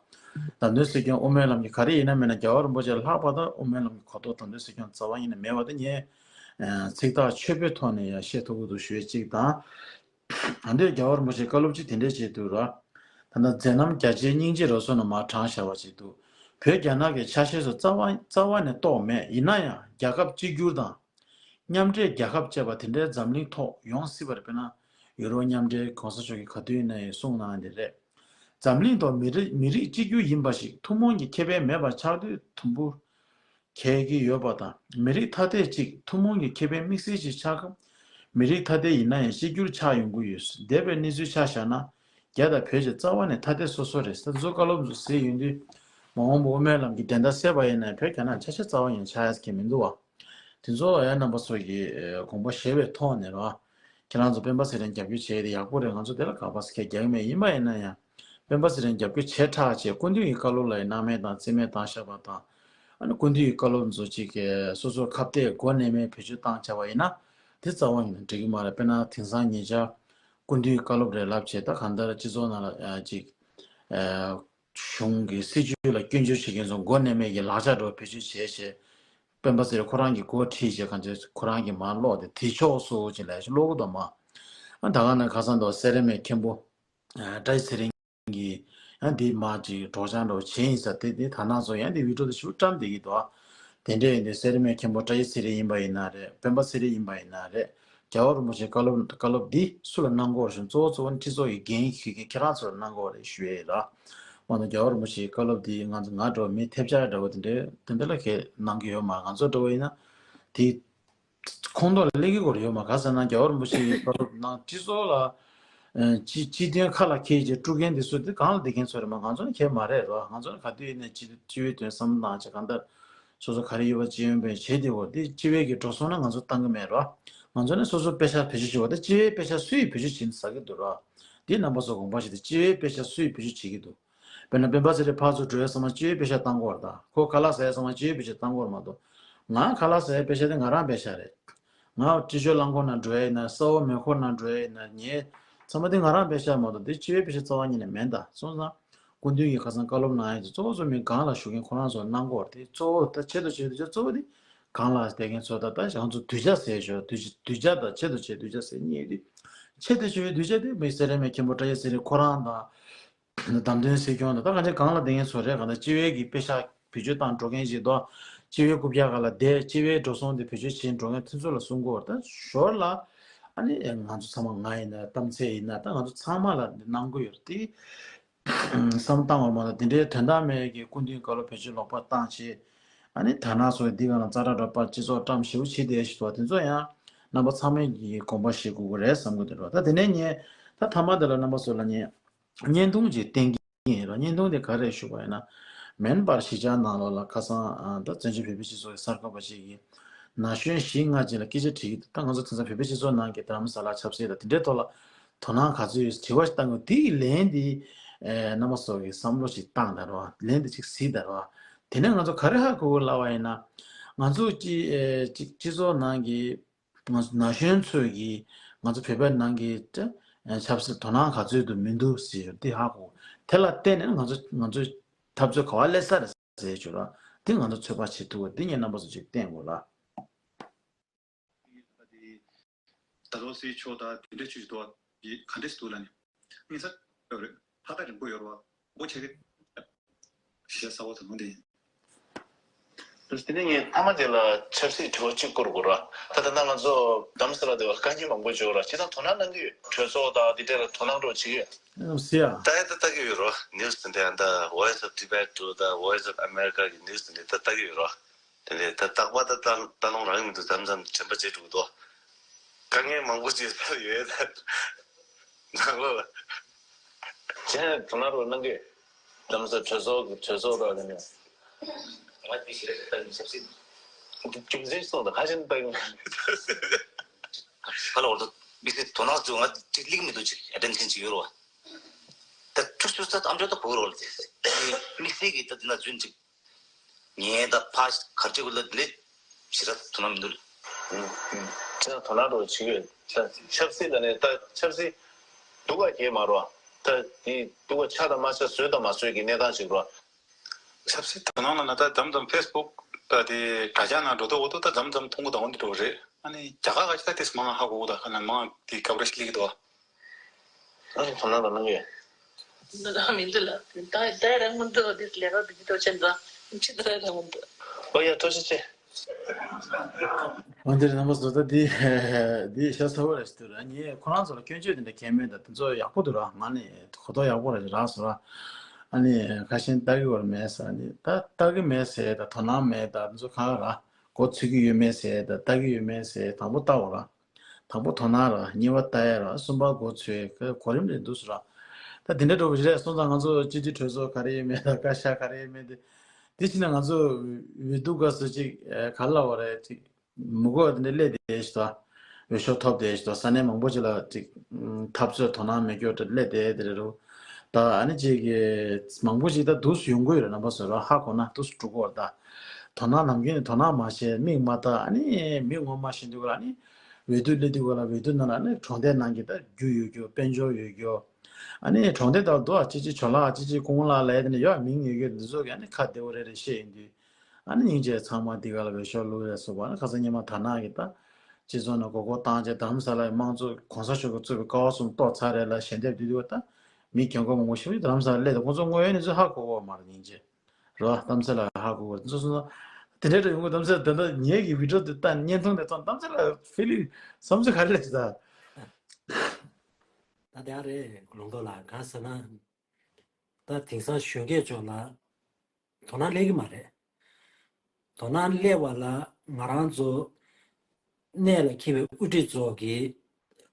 བདམས་ཐོན་སྲིད་སྐྱོང་དབུ་མའི་ལམ་གྱི་ག་རེ་ཡིན་ན་མིན་ན་རྒྱལ་བ་རིན་པོ་ཆེ་ལྷག་པར་དུ་དབུ་མའི་ལམ་གྱི་གོ་རྟོགས་བདམས་ཐོན་སྲིད་སྐྱོང་རྩ་བ་ཉིད་ནས་མེད་པ་དེ་ངས་ཚིག་ཐག་ཆོད་པོའི་ཐོག་ནས་ཡང་བཤད་ཐུབ་ཀྱི་འདུག་ཞུ་ཡ་གཅིག་དང་། ད་ལྟའི་རྒྱལ་བ་རིན་པོ་ཆེའི་བཀའ་སློབ་ཅིག་དེ་འདྲས་བྱས་འདུག་ར། ད་ལྟ་མཛད་རྣམ་རྒྱ་ཆེའི་སྙིང་རྗེ་རུ་སོང་ནས་མར་དྲངས་བཞག་པ་ཅིག་འདུག་བོད་རྒྱ་ནག་གི་ཆ་ཤས་སུ་རྩ་བ་རྩ་བ་ནས་གཏོགས་མེད། ཡིན་ན་ཡང་རྒྱལ་ཁབ་གཅིག་གྱུར་དང་། མཉམ་འབྲེལ་རྒྱལ་ཁབ་ཅེས་པ་དེ་འདྲའི་འཛམ་གླིང་ཐོག་ཡོང་སྲིད་པ་རེད། དཔེར་ན་ཡུ་རོབ་མཉམ་འབྲེལ་གོང་ས་མཆོག་གིས་ག་དུས་ཡིན་ན་ཡང་གསུངས་གནང་ཡོད་རེད། འཛམ་གླིང་ཐོག་མི་རིགས་མི་རིགས་གཅིག་གྱུར་ཡིན་པ་ཞིག་ཐུན་མོང་གི་ཁེ་ཕན་མེད་པ་ཆགས་དུས་དུམ་བུ། འཁེལ་གྱི་ཡོད་པ་དང་། མི་རིགས་ཐ་དད་ཅིག་ཐུན་མོང་གི་ཁེ་ཕན་དམིགས་བསལ་ཞིག་ཆགས་སྐབས། མི་རིགས་ཐ་དད་ཡིན་ན་ཡང་གཅིག་གྱུར་ཆགས་ཡོང་གི་ཡོད། འདས་པའི་གནས་ཚུལ་ཆ་བཞག་ན། རྒྱ་དང་བོད་ཀྱི་རྩ་བ་ནས་ཐ་དད་སོ་སོ་རེད། ད་ཚོ་བཀའ་སློབ་ཚོ་གཟིགས་ཡོང་དུས། མ་འོངས་པ་དབུ་མའི་ལམ་གྱི་བདེན་མཐའ་གསལ་བ་ཡིན་ན་བོད་རྒྱ་ནག་ཆ་ཤས་རྩ་བ་ཡང་ཆགས་ཡ་གི་མི་འདུག་བ། དེ་ཚོ་ཡང་རྣམ་པ་ཚོ་གིས་དགོངས་པ་བཞེས་པའི་ཐོག་ནས་ར། ཁྱེད་རང་ཚོ་སྤེན་པ་ཚེ་རིང་རྒྱབ་སྐྱོར་བྱས་ཏེ་ཡག་པོ་རེད། ང་ཚོ་དེ་ལ་དགག་པ་སྐད་རྒྱག་གི་མེད། ཡིན་པ་ཡིན་ན་ཡང་། སྤེན་པ་ཚེ་རིང་རྒྱབ་སྐྱོར་བྱས་དྲགས་བྱས་སྐུ་མདུན་གྱི་བཀའ་སློབ་ལ་ཡང་སྣང་མེད་དང་རྩིས་མེད་བཏང་བཞག་པ་དང་། ཨ་ནི་སྐུ་མདུན་གྱི་བཀའ་སློབ་ཚོ་གཅིག་གིས་སོ་སོར་ཁ་གཏད་མགོ་མནན་མེད་བེད་སྤྱོད་བཏང་བྱས་པ་ཡིན་ན། དེ་རྩ་བ་ཉིད་ནས་འགྲིག་གི་མ་རེད། དཔེར་ན་དེང་སང་ཉེ་ཆར་སྐུ་མདུན་གྱི་བཀའ་སློབ་རེད་ལབ་བྱས། ད་གང་ལྟར་སྤྱི་ཚོགས་ནང་ལ་ཨ་ཅིག་ཨ་གཞུང་གི་སྲིད་བྱུས་ལ་སྐྱོན་བརྗོད་བྱེད་མཁན་ཚོ་མགོ་མནན་མེད་ཀྱི་ལག་ཆ་འདྲ་བོ་བེད་སྤྱོད་བྱས་བྱས། སྤེན་པ་ཚེ་རིང་ཁོ་རང་གི་མགོ་ཁྲིད་བྱས་གང་ཅི་ཁོ་རང་གིས་མར་ཀློག་སྟེ་དེ་ཕྱོགས་སུ་ཅིག་ལབ་ཀློག་གི་འདུག་མ། ཨ་ད་ག་ནང་ཁ་སང་དུ་སེ་ར་སྨད་མཁན་པོ་ཨ་བཀྲ་ཤིས་ཚེ་རིང་གིས་ཡང་འདི་མ་ཅིག་སྒྲོག་སྦྱང་འདྲ་བོ་བྱས་ཡིན་ས་དེ་དེ་ད་ནང་ཚོ་ཡང་དེ་བི་ཌི་ཡོ་དེ་ཞུ་བཀྲམ་བསྡད་ཀྱི་འདུག་ཨ། དེ་འདྲ་ཡིན་དུས་སེ་ར་སྨད་མཁན་པོ་བཀྲ་ཤིས་ཚེ་རིང་ཡིན་པ་ཡིན་ན་རེད། སྤེན་པ་ཚེ་རིང་ཡིན་པ་ཡིན་ན་རེད། རྒྱལ་བ་རིན་པོ་ཆེའི་བཀའ་སློབ་བཀའ་སློབ་འདི་སུ་ལ་གནང་དགོས་རེད་ཞུ་ན། གཙོ་བོ་གཙོ་བོ་ནི་སྤྱི་ཚོགས་ཀྱི་འགན་འཁྱེར་མཁན་ཁྱེད་རང་ཚོ་ལ་གནང་དགོས་རེད་ཞུ་ཡས་ར། མ་གཏོགས་རྒྱལ་བ་རིན་པོ་ཆེའི་བཀའ་སློབ་འདི་ང་ང་འདྲ་བོ་མི་ཐེབས་ཆག་འདྲ་བོ་དེ་འདྲ་དེ་འདྲ་ལ་ཁྱེད་གནང་གི་ཡོད་མ། ང་ཚོ་འདྲ་བོ་ཡིན་ན་དེ་ཁོངས་གཏོགས་ལ་སླེབས་ཀྱི་ཡོད་མ། ག་ཟེར་ན་རྒྱལ་བ་རིན་པོ་ཆེའི་བཀའ་སློབ་ནང་སྤྱི་ཚོགས་ལ་ཨ་སྤྱི་སྤྱི་དོན་ཁ་ལ་འཁྱེར་བྱས་དཀྲུག་མཁན་དེ་ཚོ་དེ་གང་ལ་བསྡད་མཁན་ཚོ་རེད་མ། ང་ཚོ་ནི་གལ་མ་རེད་ར། ང་ཚོ་ནི་ག་དུས་ཡིན་ནའི་སྤྱི་སྤྱི་བའི་དོན་བསམ་བློ་བཏང་བྱས་གང་ལྟར། སོ་སོ་ག་རེ་ཡོད་པ་སྤྱི་ཡོན་པས་བྱེད་དེ་བོ་དེ་སྤྱི་བའི་གི་འགྲོ་སོང་ན་ང་ཚོ་བཏང་གི་མེད་རོ། ང་ཚོ་ནི་སོ་སོ་པེ་ཤ་བེད་སྤྱོད་བྱེད་པ་དེ་སྤྱི་བའི་པེ་ཤ་སུ་ཡིས་བེད་སྤྱོད་བྱེད་ཟ་གི་འདུག་རོ། དེ་རྣམ་པ་ཚོ་དགོངས་པ་བཞེས་ཏེ་སྤྱི་བའི་པེ་ཤ་སུ་ཡིས་བེད་སྤྱོད་བྱེད་ཀྱི་འདུག་དཔེར་ན་སྤེན་པ་ཚེ་རིང་ཕར་ཚུར་འགྲོ་ཡ་ཚང་མ་སྤྱི་བའི་པེ་ཤ་བཏང་དགོས་རེད་ད། ཁོ་ཁ་ལག་ཟ་ཡ་ཚང་མ་སྤྱི་བའི་པེ་ཤ་བཏང་དགོས་རེད་མ་གཏོགས། ང་ཁ་ལག་ཟ་ཡ་པེ་ཤ་དེ་ང་རང་པེ་ཤ་རེད། ང་སྤྲི་ཆུའི་རླངས་འཁོར་ནང་འགྲོ་ཡ་ཡིན་ན་གསར་བ་མེ་འཁོར་ནང་འགྲོ་ཡ་ཡིན་ན་ངའི་ཚང་མ་དེ་ང་རང་པེ་ཤ་མ་གཏོགས་དེ་སྤྱི་བའི་པེ་ཤ་རྩ་བ་ཉིད་ནས་མེད་ད། སོང་ཙང་། སྐུ་མདུན་གྱིས་ཁ་སང་བཀའ་སློབ་གནང་ཡས་དེ་གཙོ་བོ་གཙོ་མི་སྒང་ལ་བཞུགས་མཁན་ཁོ་རང་ཚོར་གནང་དགོས་རེད། དེ་གཙོ་བོ་ད་ཆེད་དུ་བྱས་དུས་ཆ་གཙོ་བོ་དེ་སྒང་ལ་བསྡད་མཁན་ཚོ་ད་ད་ང་ཚོ་གདུལ་བྱ་ཟེར་ཞོར་གདུལ་གདུལ་བྱ་དང་ཆེད་དུ་བྱས་གདུལ་བྱ་ཟེར་གཉིས་དེ་ ཆེད་དུ་ཞུ་བའི་གདུལ་བྱ་དེ་མི་སེར་རེ་མའི་མཁན་པོ་བཀྲ་ཤིས་ཚེ་རིང་ཁོ་རང་དང་། བདམས་ཐོན་སྲིད་སྐྱོང་དང་ད་གང་ཅི་གང་ལ་བསྡད་མཁན་ཚོ་རེད། གང་ལྟར་སྤྱི་བའི་གི་པེ་ཤག་བེད་སྤྱོད་བཏང་འགྲོ་མཁན་ཞིག་འདུག་སྤྱི་བའི་རྐུབ་བཀྱག་སྒང་ལ་བསྡད། སྤྱི་བའི་འགྲོ་སོང་དེ་བེད་སྤྱོད་བྱེད་འགྲོ་མཁན་དེ་ཚོ་ལ་གསུང་གི་ཡོད་རེད། ད་ཞོར་ལ་ཨ་ནི་ང་ཚོ་ཚང་མ་ང་ཡིན་ན་གཏམ་ཚད་ཡིན་ན་ད་ང་ཚོ་ཚང་མ་ལ་འདི་གནང་གི་ཡོད་རེད་དེ། བསམ་བཏང་བར་མ་གཏོགས་དེ་འདྲའི་དོན་དག་མེད་ཀྱི་སྐུ་མདུན་བཀའ་སློབ་བེད་སྤྱོད་ལོག་པ་བཏང་བྱས། ཨ་ནི་དར་ནག་སོགས་འདི་ག་ལ་ཙ་ར་ར་པར་སྤྱི་ཚོགས་བཀྲམ་ཞེ་པོ་བྱེད་བསྡད་ཞིག་འདུག་དེ་ཚོ་ཡང་རྣམ་པ་ཚང་མས་ཀྱི་དགོངས་པ་བཞེས་དགོས་ཀྱི་རེད་བསམ་གྱི་འདུག་ད་དེ་ནས་ངས་ད་མཐའ་མ་དེ་ལ་རྣམ་པ་ཚོ་ལ་ངས་བརྙན་ཐུང་ཅིག་བསྟན་གྱི་ཡིན་ར། བརྙན་ཐུང་དེ་ག་རེ་ཞུ་བ་ཡིན་ན། མེན་པར་གཞིས་ཆགས་ནང་ལོགས་ལ་ཁ་སང་ཨ་ད་བཙན་བྱོལ་བོད་མི་སྤྱི་ཚོགས་ཀྱི་གསར་འགོད་པ་ཅིག་གིས་ན་གཞོན་བཞི་ལྔ་ཅིག་ལ་སྐད་ཆ་དྲིས་ཀྱི་འདུག་ད་ང་ཚོ་དེང་སང་བོད་པའི་སྤྱི་ཚོགས་ནང་གི་རྡ་རམ་ས་ལ་ཆབ་སྲིད་ལ་དེ་འདྲའི་ཐོག་ལ་དོ་སྣང་ག་ཚོད་ཡོད་དྲི་བ་ཞིག་བཏང་གི་འདུག་དེའི་ལན་དེ་ཨེ་རྣམ་པ་ཚོ་གིས་བསམ་བློ་ཞིག་བཏང་དང་རོགས། ལན་དེ་ཅིག་གཟིགས་དང་རོགས། དེ་ནས་ང་ཚོ་ག་རེ་ཧ་གོ་གི་ལབ་པ་ཡིན་ན། ང་ཚོ་སྤྱི་ཨེ་ཅིག་སྤྱི་ཚོགས་ནང་གི་ང་ཚོ་ན་གཞོན་ཚོས་ཀྱིས་ང་ཚོ་བོད་པའི་ནང་གི་ཨེ་ཆབ་སྲིད་དོ་སྣང་ག་ཚོད་དུ་མི་འདུག་ཟེར་འདི་ཧ་གོ། དེ་ལ་བརྟེན་ནས་ང་ཚོ་ང་ཚོའི་འཐབ་རྩོད་ག་བ་སླེབས་ས་རེད་ཟེར་བྱུང་ར། འདི་ང་ཚོ་ཚོད་དཔག་བྱེད་ཐུབ་པ་འདི་ངས་རྣམ་པ་ཚོ་ཅིག་བསྟན་དགོས་ལ། ད་ལོ་སི་ཆོ་ད་དེ་འདྲ་ཆུ་ཞིག་ཏོ་ཡི་ག་འདྲ་ཞིག་ཏུ་ལ་ནི་ངེས་ས་ཡོད་རེད། ལྷ་ད་རིང་པོ་ཡོད་རོ་འོ་ཆེ་གེ་ཞེས་ས་བོ་ད་མོ་འདི་ཡིན། དེ་ནས་ངས་ཐ་མ་དེ་ལ་ཆབ་སྲིད་དྲི་བ་གཅིག་བསྐུར་དགོས་ར། ད་ད་ལྟ་ང་ཚོ་རྡ་རམ་ས་ལ་དེ་བ་དཀའ་ངལ་མང་པོ་བྱུང་ར་ཇི་ལྟར་དོ་སྣང་གནང་གི་ཡོད། གྲོས་ཚོགས་དང་དེ་འདྲ་ལ་དོ་སྣང་རོགས་བྱེད་ཀྱི་ཡོད། ཨ་སི་ཡ། ད་ཡ་ད་ལྟ་གི་ཡོད་རོ་ནིའུ་སི་དེ་འདྲ་ད་Voice of Tibet འགྲོ་ད་Voice of America གི་ནིའུ་སི་དེ་འདྲ་ད་ལྟ་གི་ཡོད་རོ། དེ་ནས་ད་རྟག་པར་ད་ལྟ་ལྟ་ལོང་རང་མི་འདུག་མཚམས་མཚམས་དྲན་པ་བརྗེད་འགྲོ་གི་འདུག་དཀའ་ངལ་མང་པོ་ཅིག་ཡོད་ད། ནང་ལོགས་ལ། ཅན་དོ་སྣང་རོགས་གནང་གི། རྡ་རམ་ས་གྲོས་ཚོགས་ཀྱི་གྲོས་ཚོགས་རོགས་ལ་ནས། ང་དེ་ཞིག་རེད་ད་ཡིན་ཆབ་སྲིད། རྒྱུ་མཚན་སོང་ད་ཁ་ཤས་ལྟ་གི་མ་རེད། ཧ་ལ་འོར་ད་མི་སེར་དོ་སྣང་ཚོ་ང་ཅིག་ལིག་མི་འདུག་ཅིག་ཨེ་ཊེན་ཤན་ཅིག་ཡོད་རོགས། ད་ཁྲུ་ཆུ་ས་ཨམ་ཅོག་ད་བོར་རོགས་ལ་དེ། དམིགས་བསལ་གྱི་ད་དེ་ན་རྫུན་ཅིག་ངས་ད་ཕ་གར་ཅིག་ལ་ལས་ཞེ་དྲག་དོ་སྣང་མི་འདུག་ཨུམ། ཨུམ། ཁྱེད་རང་དོ་སྣང་རོགས་བྱེད་ཀྱི་ཡོད། ཆབ་སྲིད་ལ་ནས་ད་ཆབ་སྲིད་སྡུག་ག་གས་མ་རོ། ད་དེ་སྡུག་ག་ཆགས་དང་མ་ཆགས་བཟོས་དང་མ་བཟོས་ཀྱི་གནས་སྟངས་ཤིག་རོ། ཆབ་སྲིད་དོ་སྣང་ལ་ན་ད་མཚམས་མཚམས་ཕེ་སི་བུག་ད་དེ་དྲ་རྒྱ་ནང་འགྲོ་དུས་འོ་དུ་ད་མཚམས་མཚམས་མཐོང་གི་དང་འོ་འདི་འགྲོ་གི་རེད། ཨ་ནི་རྒྱ་གར་ག་ཅི་ད་དེ་མང་ཧ་གོ་གི་ད་ཁ་ན་མང་དེ་སྐབས་རེ་ཞིག་སླེབས་ཀྱི་འདུག་ཨ་ནི་དོ་སྣང་དང་གནང་གི་ཡོད། འདི་ལ་མི་འདི་ལ་ད་ད་རང་མི་འདི་འོ་འདི་ལས་ཀ་འདི་ཐོག་ཆེན་འདྲ་ཅི་ད་རང་མི་འདི། ཨོ་ཡ་ཐུགས་རྗེ་ཆེ། འོ་འདིར་རྣམ་པ་ཚོ་ད་འདི་འདི་ཤ་ཚ་བོ་རེད་ཟེར་དུས་ར་ངས་ཁོ་རང་ཚོ་ལ་སྐྱོན་བརྗོད་དེ་འདྲ་གལ་མེད་ད་དེ་ཚོ་ཡག་པོ་འདུག་ར། ང་ནི་གོ་རྟོགས་ཡག་པོ་ར་རག་སོང་ར། ཨ་ནི་ཁ་ཤས་ལྟ་གི་ཡོད་མེད་ཟེར་ནི་ད་ལྟ་གི་མེད་ཟེར་ད་དོ་སྣང་མེད་ད་དེ་ཚོ་གང་ར་མགོ་ཚོད་ཀྱི་ཡོད་མེད་ཟེར་ད་ལྟ་གི་ཡོད་མེད་ཟེར་དང་པོ་ལྟ་འོ་ར། དང་པོ་དོ་སྣང་ར་གཉིས་པ་ལྟ་ཡ་ར་གསུམ་པ་མགོ་ཚོས་གོ་རིམ་རེད་འདུག་སུ་ར། ད་དེ་འདྲ་འགྲོ་བ་ཞིག་རེད་སོང་ཙང་ང་ཚོ་སྤྱི་འཐུས་གྲོས་ཚོགས་ག་རེ་ཡོད་མེད་ད་བཀའ་ཤག་ག་རེ་ཡོད་མེད་དེ། དེ་ཕྱིན་ན་ང་ཚོ་འོས་བསྡུ་སྐབས་སུ་ཅིག་ག་ལ་བ་རེད་ཅིག་མི་དགོས་དེ་འདྲ་སླེབས་བསྡད་ཞིག་ད་འོས་ཤོག་ཐོབ་བསྡད་ཞིག་ད་ས་གནས་མང་པོ་ཅིག་ལ་ཅིག་འཐབ་རྩོད་དོ་སྣང་མེད་སྐྱོ་དེ་སླེབས་བསྡད་དེ་རེད་རོ། ད་ཨ་ནི་ཅིག་མང་པོ་ཅིག་ད་འདུག་སུ་ཡོང་གི་ཡོད་རེད་རྣམ་པ་ཚོ་ར་ཧ་གོ་ན་འདུག་སུ་འགྲོ་གི་ཡོད་རེད་ད། དོ་སྣང་ནམ་རྒྱུན་ནས་དོ་སྣང་མ་བྱས་མིག་མ་བལྟ་ཨ་ནི་མི་ངོ་མ་ཤེས་འདུག་ག་ཨ་ནི། འོས་བསྡུ་སླེབས་དུས་ག་ལ་འོས་བསྡུ་ནང་ལ་ནི་གྲོང་སྡེ་ནང་གི་ད་རྒྱུ་ཡོད་རྒྱུ་དཔལ་འབྱོར་ཡོད་རྒྱུ། ཨ་ནི་གྲོང་སྡེ་དག་ཏུ་ཨ་ཅི་ཅི་ཇོ་ལགས་ཨ་ཅི་ཅི་ཀུང་ལགས་ལ་ཡ་དེ་ནི་ཡོད་མིང་ཡོད་རྒྱུ་འདི་ཚོ་གི་ཨ་ནི་ཁ་བདེ་བོ་རེ་རེ་བཤད་ཡིན་དུས། ཨ་ནི་སྙིང་རྗེ་ཚང་མ་འདི་ག་ལ་འོས་ཤོག་བླུགས་རེད་སོགས་པ་ཨ་ནི་ཁ་སང་ཉི་མ་དར་ནག་གི་ད། སྤྱི་ཚོགས་ནང་མགོ་སྐོར་བཏང་རྗེས་རྡ་རམ་ས་ལའི་དམངས་གཙོ་གོང་ས་མཆོག་གིས་གཙོས་པའི་ཀ་བ་གསུམ་གཏོར་ཚར་རེད་ལ་ཞལ་འདེབས་བསྡུས་དུས་ད། མི་རྒན་གོག་མང་པོ་ཞིག་རྡ་རམ་ས་ལ་སླེབས་ཏེ་ཁོང་ཚོ་དངོས་ཡོད་གནས་ཚུལ་ཧ་གོ་གི་མ་རེད་སྙིང་རྗེ། རོ་གཏམ་ཚེ་ལ་ཧ་གོ་གོ་ཚོ་སོང་ཙང་། དེ་འདྲའི་འདྲ་ཡོང་གི་གཏམ་ཚེ་ད་ལྟ་ངེད་ཀྱི་བི་ཌིའོ་དེ་ལྟ་བརྙན་ཐུང་དེ་ཐོན་གཏམ་ཚེ་ལ་ཕི་ལི་བསམ་ཚུལ་ག་རེ་ལས་ད། ད་དེ་ཨ་རེད་ལུང་རྟོགས་ལགས་གང་ཟེར་ན། ད་དེང་སང་གཞོན་སྐྱེས་ཚོ་ལ་དོ་སྣང་སླེབས་ཀྱི་མ་རེད། དོ་སྣང་སླེབས་པ་ལ་ང་རང་ཚོ་གནད་ལ་འཁེལ་བའི་དབུ་ཁྲིད་ཚོ་གིས་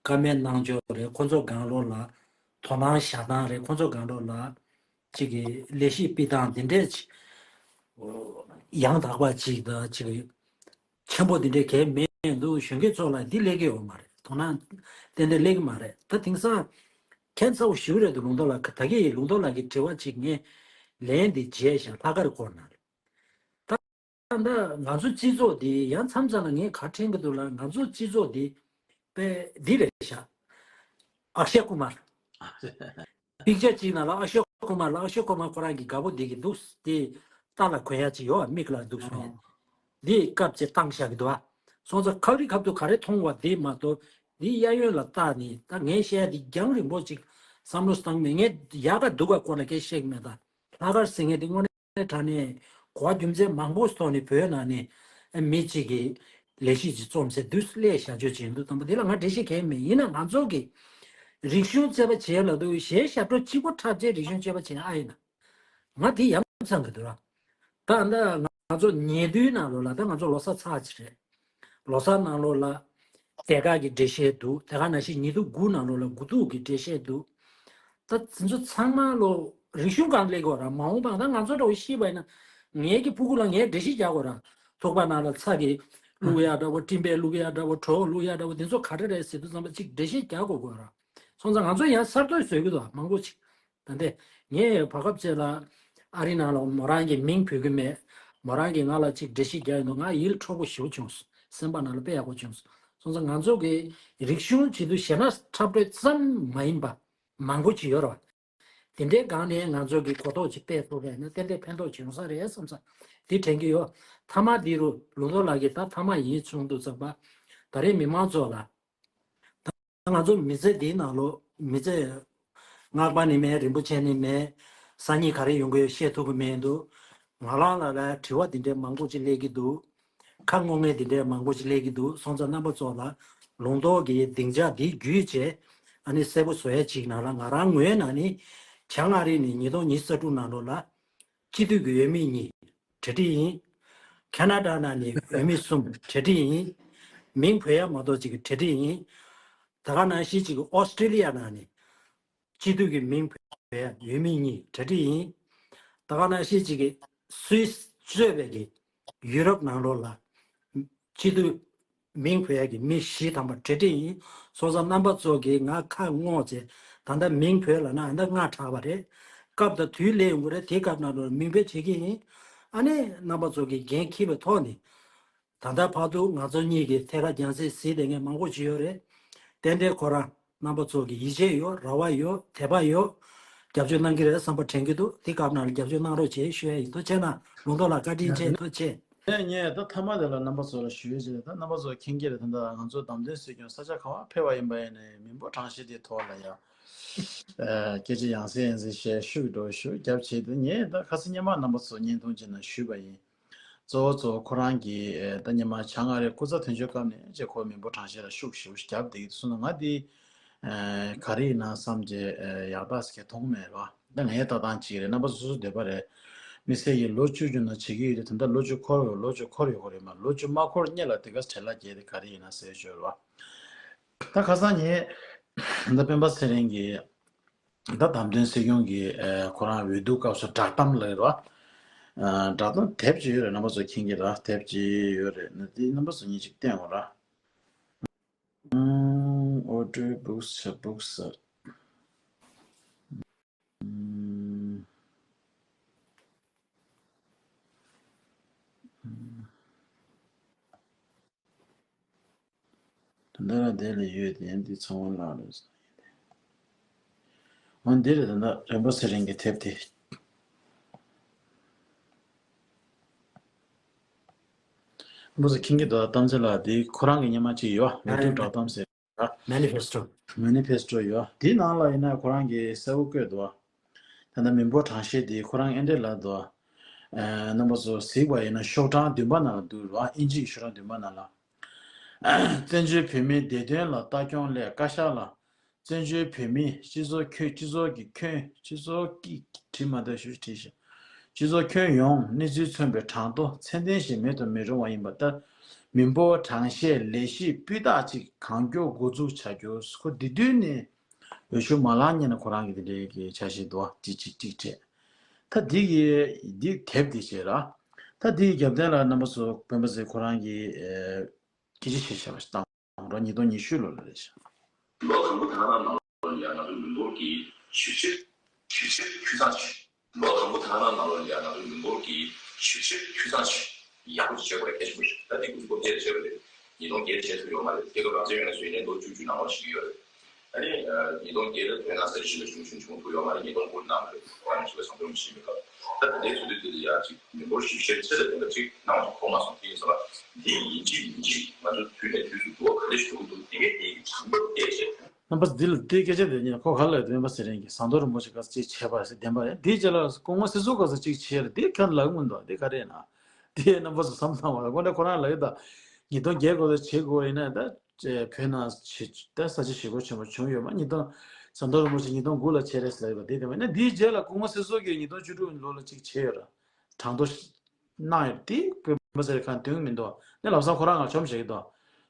བཀའ་མོལ་གནང་ཕྱོགས་རེད། ཁོང་ཚོ་སྒང་ལོགས་ལ་དོ་སྣང་བཞག་སྟངས་རེད། ཁོང་ཚོ་སྒང་ལོགས་ལ་ཅིག་གི་ལས་གཞི་སྤེལ་སྟངས་འདི་འདྲས་ཅིག་ཡང་དག་པ་ཅིག་དང་ཅིག་ཆེན་པོ་འདི་འདྲས་གལ་མེད་འདུག་གཞོན་སྐྱེས་ཚོ་ལ་འདི་སླེབས་ཀྱི་ཡོད་མ་རེད། དོ་སྣང་ཏན་ཏན་སླེབས་ཀྱི་མ་རེད། ད་དེང་སང་ཁྱད་མཚར་པོ་ཞིག་རེད་འདུག་ལུང་རྟོགས་ལགས། ད་གིན་ལུང་རྟོགས་ལགས་ཀྱི་དྲི་བ་ཅིག་ངས་ལན་འདི་བརྗེད་བཞག་ལྷག་དཀར་སྐོར་ན། ད་ད་ང་ཚོ་སྤྱི་ཚོགས་འདི་ཡང་མཚམས་མཚམས་ལ་ངས་ག་དྲན་གྱི་འདུག་ལ། ང་ཚོ་སྤྱི་ཚོགས་འདི་དཔེ་འདི་རེད་ཤག་ཨག་ཤེ་ཀུ་མར། པིག་ཅར་གཅིག་ནང་ལ་ཨག་ཤེ་ཀུ་མར་ལ་ཨག་ཤེ་ཀུ་མར་ཁོ་རང་གི་དགའ་པོ་འདི་གི་འདུག་དེ་རྟ་ལ་གོན་ཡ་ཅིག་ཡོད་ཨ། མིག་ལ་འདུག་སོང་ཡ། འདི་སྐབས་ཅིག་བཏང་བཞག་གི་འདུག་ཨ། སོང་ཙང་ཁབ་རི་ཁབ་ཏུ་ག་རེ་མཐོང་བ་དེ་མ་གཏོགས་ འདིའི་གཡས་གཡོན་ལ་བལྟས་ནས་ད་ངས་བཤད་ཡ་འདི་རྒྱང་རིང་པོ་ཅིག་བསམ་བློ་བཏང་མེད། ངས་ཡག་ག་སྡུག་ག་སྐོར་ལ་སྐད་བཤད་ཀྱི་མེད། ད་ལྷག་དཀར་ཟེར་མཁན་འདི་དངོས་གནས་དྲང་གནས་གོ་བ་རྒྱུ་མཚན་མང་པོ་ཐོག་ནས་བོད་ནང་ནས་མི་གཅིག་གིས་ལས་གཞི་ཅིག་རྩོམ་ཟེར་དུས་སླེབས་བཞག་རྒྱུ་ཅིག་འདུག་དང་པོ་འདི་ལ་ང་འགྲེལ་བཤད་གང་ཡང་མེད། ཡིན་ན་ང་ཚོ་གི་རིག་གཞུང་རྩོད་པ་བྱེད་ལབ་དུས་གཞན་ཞབས་བྲོ་གཅིག་པོ་འཁྲབ་བྱས་རིག་གཞུང་རྩོད་པ་བྱེད་ཨ་ཡིན་ན། ང་དེ་ཡ་མཚན་གྱི་འདུག་ར། ད་ལྟ་ང་ཚོ་ཉེ་དུས་ནང་ལོགས་ལ། ད་ང་ཚོ་ལོ་གསར་ཚར་གཅིག་རེད། ལོ་གསར་ནང་ལོགས་ལ་དེ་ག་གི་འགྲེལ་བཤད་འདུག་དེ་ག་ནང་བཞིན་ཉི་གདུགས་དགུ་ནང་ལོགས་ལ་དགུ་གདུགས་ཀྱི་འགྲེལ་བཤད་འདུག་ད་དེ་ཚོ་ཚང་མ་ལོ་རིག་གཞུང་སྒང་སླེབས་དགོས་ར། མ་འོངས་པ་ད་ང་ཚོ་འདྲ་བོ་ཤེས་པ་ཡིན་ན་ངའི་གི་ཕྲུ་གུ་ལ་ངས་འགྲེལ་བཤད་རྒྱག་དགོས་ར། ཐུག་པ་ནང་ལ་ཚྭ་གི་བླུག་ཡ་འདྲ་བོ། སྤྲིན་པས་བླུག་ཡ་འདྲ་བོ། གྲོ་བླུག་ཡ་འདྲ་བོ། དེ་ཚོ་ག་རེ་རེད་ཟེར་དུས་ཙམ་པ་ཅིག་འགྲེལ་བཤད་རྒྱག་དགོས་དགོས་ར། སོང་ཙང་ང་ཚོ་ཡང་གསར་གཏོད་བཟོ་གི་འདུག་མང་པོ་ཅིག་ད་ལྟ་ངས་བར་སྐབས་ཅིག་ལ་ཨ་རི་ནང་ལ་མོ་རང་གི་མིང་འབོད་ཀྱི་མེད། མོ་རང་གིས་ང་ལ་ཅིག་འགྲེལ་བཤད་རྒྱག་ཡོང་དུས་ང་ཡིད་འཕྲོག་པོ་ཞེ་པོ་བྱུང་སོང་། སེམས་པ་ནང་ལ་དཔེ་ཡག་པོ་བྱུང་སོང་། སོང་ཙང་ང་ཚོ་གི་རིག་གཞུང་བྱེད་དུས་གཞས་སྣ་འཁྲབ་སྟོན་ཙམ་མ་ཡིན་པ་མང་པོ་ཅིག་ཡོད་རེད་བ། དེ་འདྲའི་སྒང་ནས་ང་ཚོ་གི་གོ་རྟོགས་ཅིག་སྤེལ་ཐུབ་པ་ཡིན་ན་ཏན་ཏན་ཕན་ཐོགས་ཅིག་ཡོང་ས་རེད་བསམ་ས་དེ་དྲན་གྱི་ཡོད། མཐའ་མ་འདི་རུ་ལུང་རྟོགས་ལགས་ཀྱིས་ད་མཐའ་མ་ཡིན་བྱུང་དུས་ཙམ་པ་ད་རེས་མི་མང་ཚོ་ལ། ད་ང་ཚོ་མི་ཚེ་འདིའི་ནང་ལོགས་མི་ཚེ་སྔགས་པ་ནི་མེད། རིན་པོ་ཆེ་ནི་མེད། སང་ཉིན་ག་རེ་ཡོང་གི་ཡོད་ཤེས་ཐུབ་ཀྱི་མེད་འདུག་ང་རང་ལ་ལ་དྲི་བ་འདི་འདྲའི་མང་པོ་ཅིག་སླེབས་ཀྱི་འདུག་ཁ་སྔོག་མཁན་འདི་འདྲའི་མང་པོ་ཅིག་སླེབས་ཀྱི་འདུག་སོང་ཙང་རྣམ་པ་ཚོ་ལ་ལུང་རྟོགས་ཀྱི་སྡིངས་ཆ་འདི་བརྒྱུད་བྱས་ཨ་ནི་གསལ་པོ་བཟོ་ཡ་ཅིག་ནང་ལ་ང་རང་ངོས་ནས་ནི་བྱང་ཨ་རི་ནས་ཉིས་སྟོང་ཉི་ཤུ་རྩ་དྲུག་ནང་ལོགས་ལ། སྤྱི་འཐུས་ཀྱི་འོས་མི་གཉིས་གྲ་སྒྲིག་ཡིན། ཁ་ན་ཌ་ནང་ནས་འོས་མི་གསུམ་གྲ་སྒྲིག་ཡིན། མིང་འབོད་ཡ་མ་གཏོགས་ཅིག་གི་གྲ་སྒྲིག་ཡིན། ད་ག་ནང་བཞིན་ཅིག་གི་ཨོ་སི་ཀྲི་ལི་ཡ་ནང་ནས་སྤྱི་འཐུས་ཀྱི་མིང་འབོད་ཡ་འོས་མི་གཉིས་གྲ་སྒྲིག་ཡིན། ད་ག་ནང་བཞིན་ཅིག་གི་སུད་སི་གཙོས་པའི་གི་ཡུ་རོབ་ནང་ལོགས་ལ་སྤྱི་འཐུས་མིང་འབོད་ཡ་གི་མི་བཞི་ཐམ་པ་གྲ་སྒྲིག་ཡིན། སོང་ཙང་རྣམ་པ་ཚོ་གིས་ང་ཁ་སྔོག་བྱས་ད་ལྟ་མིང་འབོད་ལབ་ན་ཨ་ད་སྔ་དྲགས་པ་རེད། སྐབས་དང་དུས་སླེབས་ཡོང་གི་རེད། དེ་སྐབས་ནང་ལོགས་མིང་འབོད་བྱེད་ཀྱི་ཡིན། ཨ་ནི་རྣམ་པ་ཚོ་གིས་འགན་འཁྱེར་བའི་ཐོག་ནས་ད་ལྟ་བར་དུ་ང་ཚོ་གཉིས་ཀྱིས་ཐད་ཀར་རྒྱང་སྲིང་གཟིགས་བསྡད་མཁན་མང་པོ་ཅིག་ཡོད་རེད། ཏན་ཏན་ཁོ་རང་རྣམ་པ་ཚོ་གི་ཡིད་ཆེས་ཡོད། རེ་བ་ཡོད། དད་པ་ཡོད། རྒྱབ་སྐྱོར་གནང་གི་རེད་བསམ་པ་དྲན་གྱི་འདུག་དེ་སྐབས་ནང་ལ་རྒྱབ་སྐྱོར་གནང་རོགས་བྱེད་ཞུ་ཡ་ཡིན། ཐུགས་རྗེ་གནང་། ལུང་རྟོགས་ལགས་བཀའ་དྲིན་ཆེ། ཐུགས་རྗེ་ཆེ། ངས་ངས་ད་མཐའ་མ་དེ་ལ་རྣམ་པ་ཚོ་ལ་ཞུ་ཡས་ཅིག་རེད། ད་རྣམ་པ་ཚོ་མཁྱེན་གྱི་རེད། ད་ལྟ་ང་ཚོ་བདམས་ཐོན་སྲིད་སྐྱོང་ས་ཆ་ག་བར་ཕེབས་པ་ཡིན་པ་ཡིན་ནའི་མི་འབོར་གྲངས་གཞི་དེའི་ཐོག་ལ་ཡ་སྐད་ཆ་ཡང་སེ་ཡང་སེ་བཤད་ཤུགས་འགྲོ་ཤུགས་རྒྱབ་བྱས་ཏེ་ངས་ད་ཁ་སང་སྔོན་མ་རྣམ་པ་ཚོ་བརྙན་ཐུང་ཅིག་ནང་ཞུས་པ་ཡིན། གཙོ་བོ་གཙོ་བོ་ཁོ་རང་གིས་ད་སྔོན་མ་བྱང་ཨ་རིའི་སྐུ་ཚབ་དོན་གཅོད་སྐབས་ནས་ཅིག་ཁོ་མི་འབོར་གྲངས་གཞི་ལ་ཤུགས་ཞེ་པོ་ཞིག་རྒྱབ་བསྡད་ཀྱི་འདུག་སོང་ན་ང་འདི་ག་རེ་ཡིན་ན་བསམ་བྱས་ཡག་རྟགས་ཟེར་མཁན་མཐོང་གི་མེད་རེད་བ། ད་ངའི་ལྟ་སྟངས་གཅིག་རེད། རྣམ་པ་སོ་སོའི་འདོད་པ་རེད། དམིགས་བསལ་གྱི་ལོ་བཅུ་བཅུ་ནང་བྱེད་ཀྱི་ཡོད་དེ་ད་ལྟ་ལོ་བཅུ་འཁོར་ཡོད། ལོ་བཅུ་འཁོར་ཡོད་ཀྱི་རེད་མ། ལོ་བཅུ་མ་འཁོར་སྔོན་ལ་དེ་ག་བྲེལ་བ་བརྒྱབ་དེ་ག་རེ་ཡིན་ན་ཟེར་ཞོར་བ། ད་ཁ་སང་ངས་ད་སྤེན་པ་ཚེ་རིང་གིས་ད་བདམས་ཐོན་སྲིད་སྐྱོང་གི་ཁོ་རང་འོས་བསྡུ་སྐབས་སུ་བསྒྲགས་གཏམ་ལབ་རེད་བ། བསྒྲགས་གཏམ་དེབ་ཅིག་ཡོད་རེད། རྣམ་པ་ཚོ་མཁྱེན་གྱི་རེད། དེབ་ཅིག་ཡོད་རེད། ན་དེ་རྣམ་པ་ཚོ་ཉིད་ཅིག་བསྟན་དགོས་ར། ཨོ་ཌིའོ་བུག་ས་བུག་ས། ད་ལྟ་ར་དེ་ལ་ཡོད་དེ་འདི་ཚང་མ་ལགས་རེད། འོ་འདི་རེད། ད་ལྟ་རིན་པོ་ཆེ་རིང་གི་དེབ་དེ། རིན་པོ་ཆེ་མཁྱེན་གྱི་འདུག་གཏམ་ཚེ་ལགས། འདི་ཁོ་རང་གི་སྔོན་མ་ཅིག་ཡོད། འོས་བསྡུ་བསྒྲགས་གཏམ་ཟེར། Manifesto། Manifesto་ཡོད། དེའི་ནང་ལ་ཡིན་ན་ཁོ་རང་གིས་གསལ་པོ་བཀོད་འདུག་ད་ལྟ་མི་འབོར་གྲངས་བཤེར་དེ་ཁོ་རང་ཨེ་འདྲས་ལབ་འདུག་རྣམ་པ་ཚོ་གཟིགས་པ་ཡིན་ན་ཤོག་གྲངས་བདུན་པ་ནང་ལ་འདུག་ར། ཨིན་ཇིའི་ཤོག་གྲངས་བདུན་པ་ནང་ལ། བཙན་བྱོལ་བོད་མིའི་བདེ་དོན་ལ་ལྟ་སྐྱོང་སླད་བཀའ་ཤག་ལ། བཙན་བྱོལ་བོད་མིའི་སྤྱི་ཚོགས་ཁྱོན། སྤྱི་ཚོགས་ཀྱི་ཁྱོན། སྤྱི་ཚོགས་ཀྱི་བྲིས་མ་འདུག་ཞུ་བྲིས་ཤག་སྤྱི་ཚོགས་ཁྱོན་ཡོངས་གནས་ཚུལ་མཚོན་པའི་གྲངས་ཐོ་ཚད་ལྡན་ཞིག་མེད་དུ་མི་རུང་བ་ཡིན་པ་ལྟར། མི་འབོར་གྲངས་བཤེར་ལས་གཞི་སྤུས་དག་ཅིག་གང་མགྱོགས་འགོ་འཛུགས་བྱ་རྒྱུ། ཁོ་འདི་དུས་ནས་འོས་ཤོག་མ་བླངས་སྔོན་ནས་ཁོ་རང་གི་དེ་འདྲའི་གི་འཆར་གཞི་འདུག་གཅིག་གཅིག་གཅིག་བྱས། ད་འདི་གི་འདི་དེབ་འདི་བྱས་ར། ད་འདི་གི་རྒྱབ་རྟེན་ལ་རྣམ་པ་ཚོ་སྤེན་པ་ཚེ་ཁོ་རང་གི་སྐད་ཆ་བཤད་བྱས་པ་ཞིག་བཏང་རོགས། ཉིས་སྟོང་ཉི་ཤུ་ལོ་ལ་རེད་ཤག་ལོ་དང་པོ་དེ་ག་ནང་ལོགས་ལ་ཡང་ང་ཚོ་མི་འབོར་གྱི་ཇེ་ཆེར་ཇེ་ཆེར་འཕེལ་སྟངས་ཤིག་ལོ་དང་པོ་དེ་ག་ནང་ལོགས་ལ་ཡང་ང་ཚོ་མི་འབོར་གྱི་ཇེ་ཆེར་འཕེལ་སྟངས་ཤིག་ཡག་པོ་ཅིག་བྱེད་དགོས་རེད། གལ་ཆེན་པོ་རེད། ད་དེ་ཀུན་སྤོབས་རྒྱས་བྱས་པ་རེད། ཉིས་སྟོང་བརྒྱད་བྱས་ཐུབ་ཡོད་མ་རེད། རྒྱལ་ཁབ་རང་བཙན་ཡོད་ན་སུ་ཡིན་ནའི་ལོ་བཅུ་བཅུ་ནང་ལོགས་ཤིག་ཡོད་རེད། ཨ་ནི་ཉིས་སྟོང་བརྒྱད་ལ་བོད་ནང་ས་ཡིག་ཞིག་ལ་གཞུང་བཞུང་བྱུང་ཐུབ་ཡོད་མ་རེད། ཉིས་སྟོང་དགུ་ནང་ལ་རེད། ཨ་ནི་ཞིག་ལ་བསམ་བློ་མི་ཤེས་མི་དགོས། ད་དེ་འདྲའི་ཚོད་དུས་དེ་ལ་ཡང་ཅིག་མི་འབོར་ཞིབ་བཤེར་ཚད་ལ་དེ་འདྲ་ཅིག་གནང་བ་ཅིག་གོ་མ་སོང་། དེ་ཡིན་ཙང་འདི་ཡིན་གཅིག་མིན་གཅིག་ང་ཚོ་དུས་ནས་དུས་སུ་འདུག་ག་འདྲ་ཞིག་འགྲོ་གི་འདུག་དེ་གའི་དེ་གི་དྲང་པོ་བལྟས་བྱས། རྣམ་པ་འདི་ལ་དེའི་སྐད་ཆ་དེ་ཉིད་ཁོ་ག་ལ་སྨན་པ་ཚེ་རིང་གིས་ཟམ་གདོང་རིན་པོ་ཆེ་ག་ཚོད་ཅིག་བྱས་པ་རེད་ཟེར་བདེན་པ་རེད། དེའི་རྗེས་ལ་སྐུ་ངོ་སྲིད་ཟུར་ག་ཚོད་ཅིག་བྱས་རེད། དེ་ག་ལབ་མི་འདུག་དེ་ག་རེད་ན། དེ་རྣམ་པ་ཚོ་བསམ་བློ་བཏང་བ་ལ་དངོས་གནས་ཁོ་རང་ལབ་ཡོད་ད། ཉིས་སྟོང་བརྒྱད་གོ་ཚོད་བྱེད་དགོས་ཡིན་ན་ད། བོད་ནང་ཆེ་ད་ས་ཆ་ཞེ་པོ་ཆེན་པོ་བྱུང་ཡོད་མ། ཉིས་སྟོང་ཟམ་གདོང་རིན་པོ་ཆེ་ཉིས་སྟོང་དགུ་ལ་བྱས་རེད་ཟེར་ཡོད་པ་དེ་དེ་མ་ཡིན་ན། དེའི་རྗེས་ལ་སྐུ་ངོ་སྲིད་ཟུར་གྱིས་ཉིས་སྟོང་བཅུ་དྲུག་ལོ་ལ་ཅིག་བྱས་ཡོད་ར། གྲངས་ཐོ་གནང་ཡོད་དེ་དཔེ་མ་ཟེར་གང་དོན་མི་འདུག་ནི་ལམ་སང་ཁོ་རང་ང་ཆོམ་བྱེད་ཀྱི་འདུག་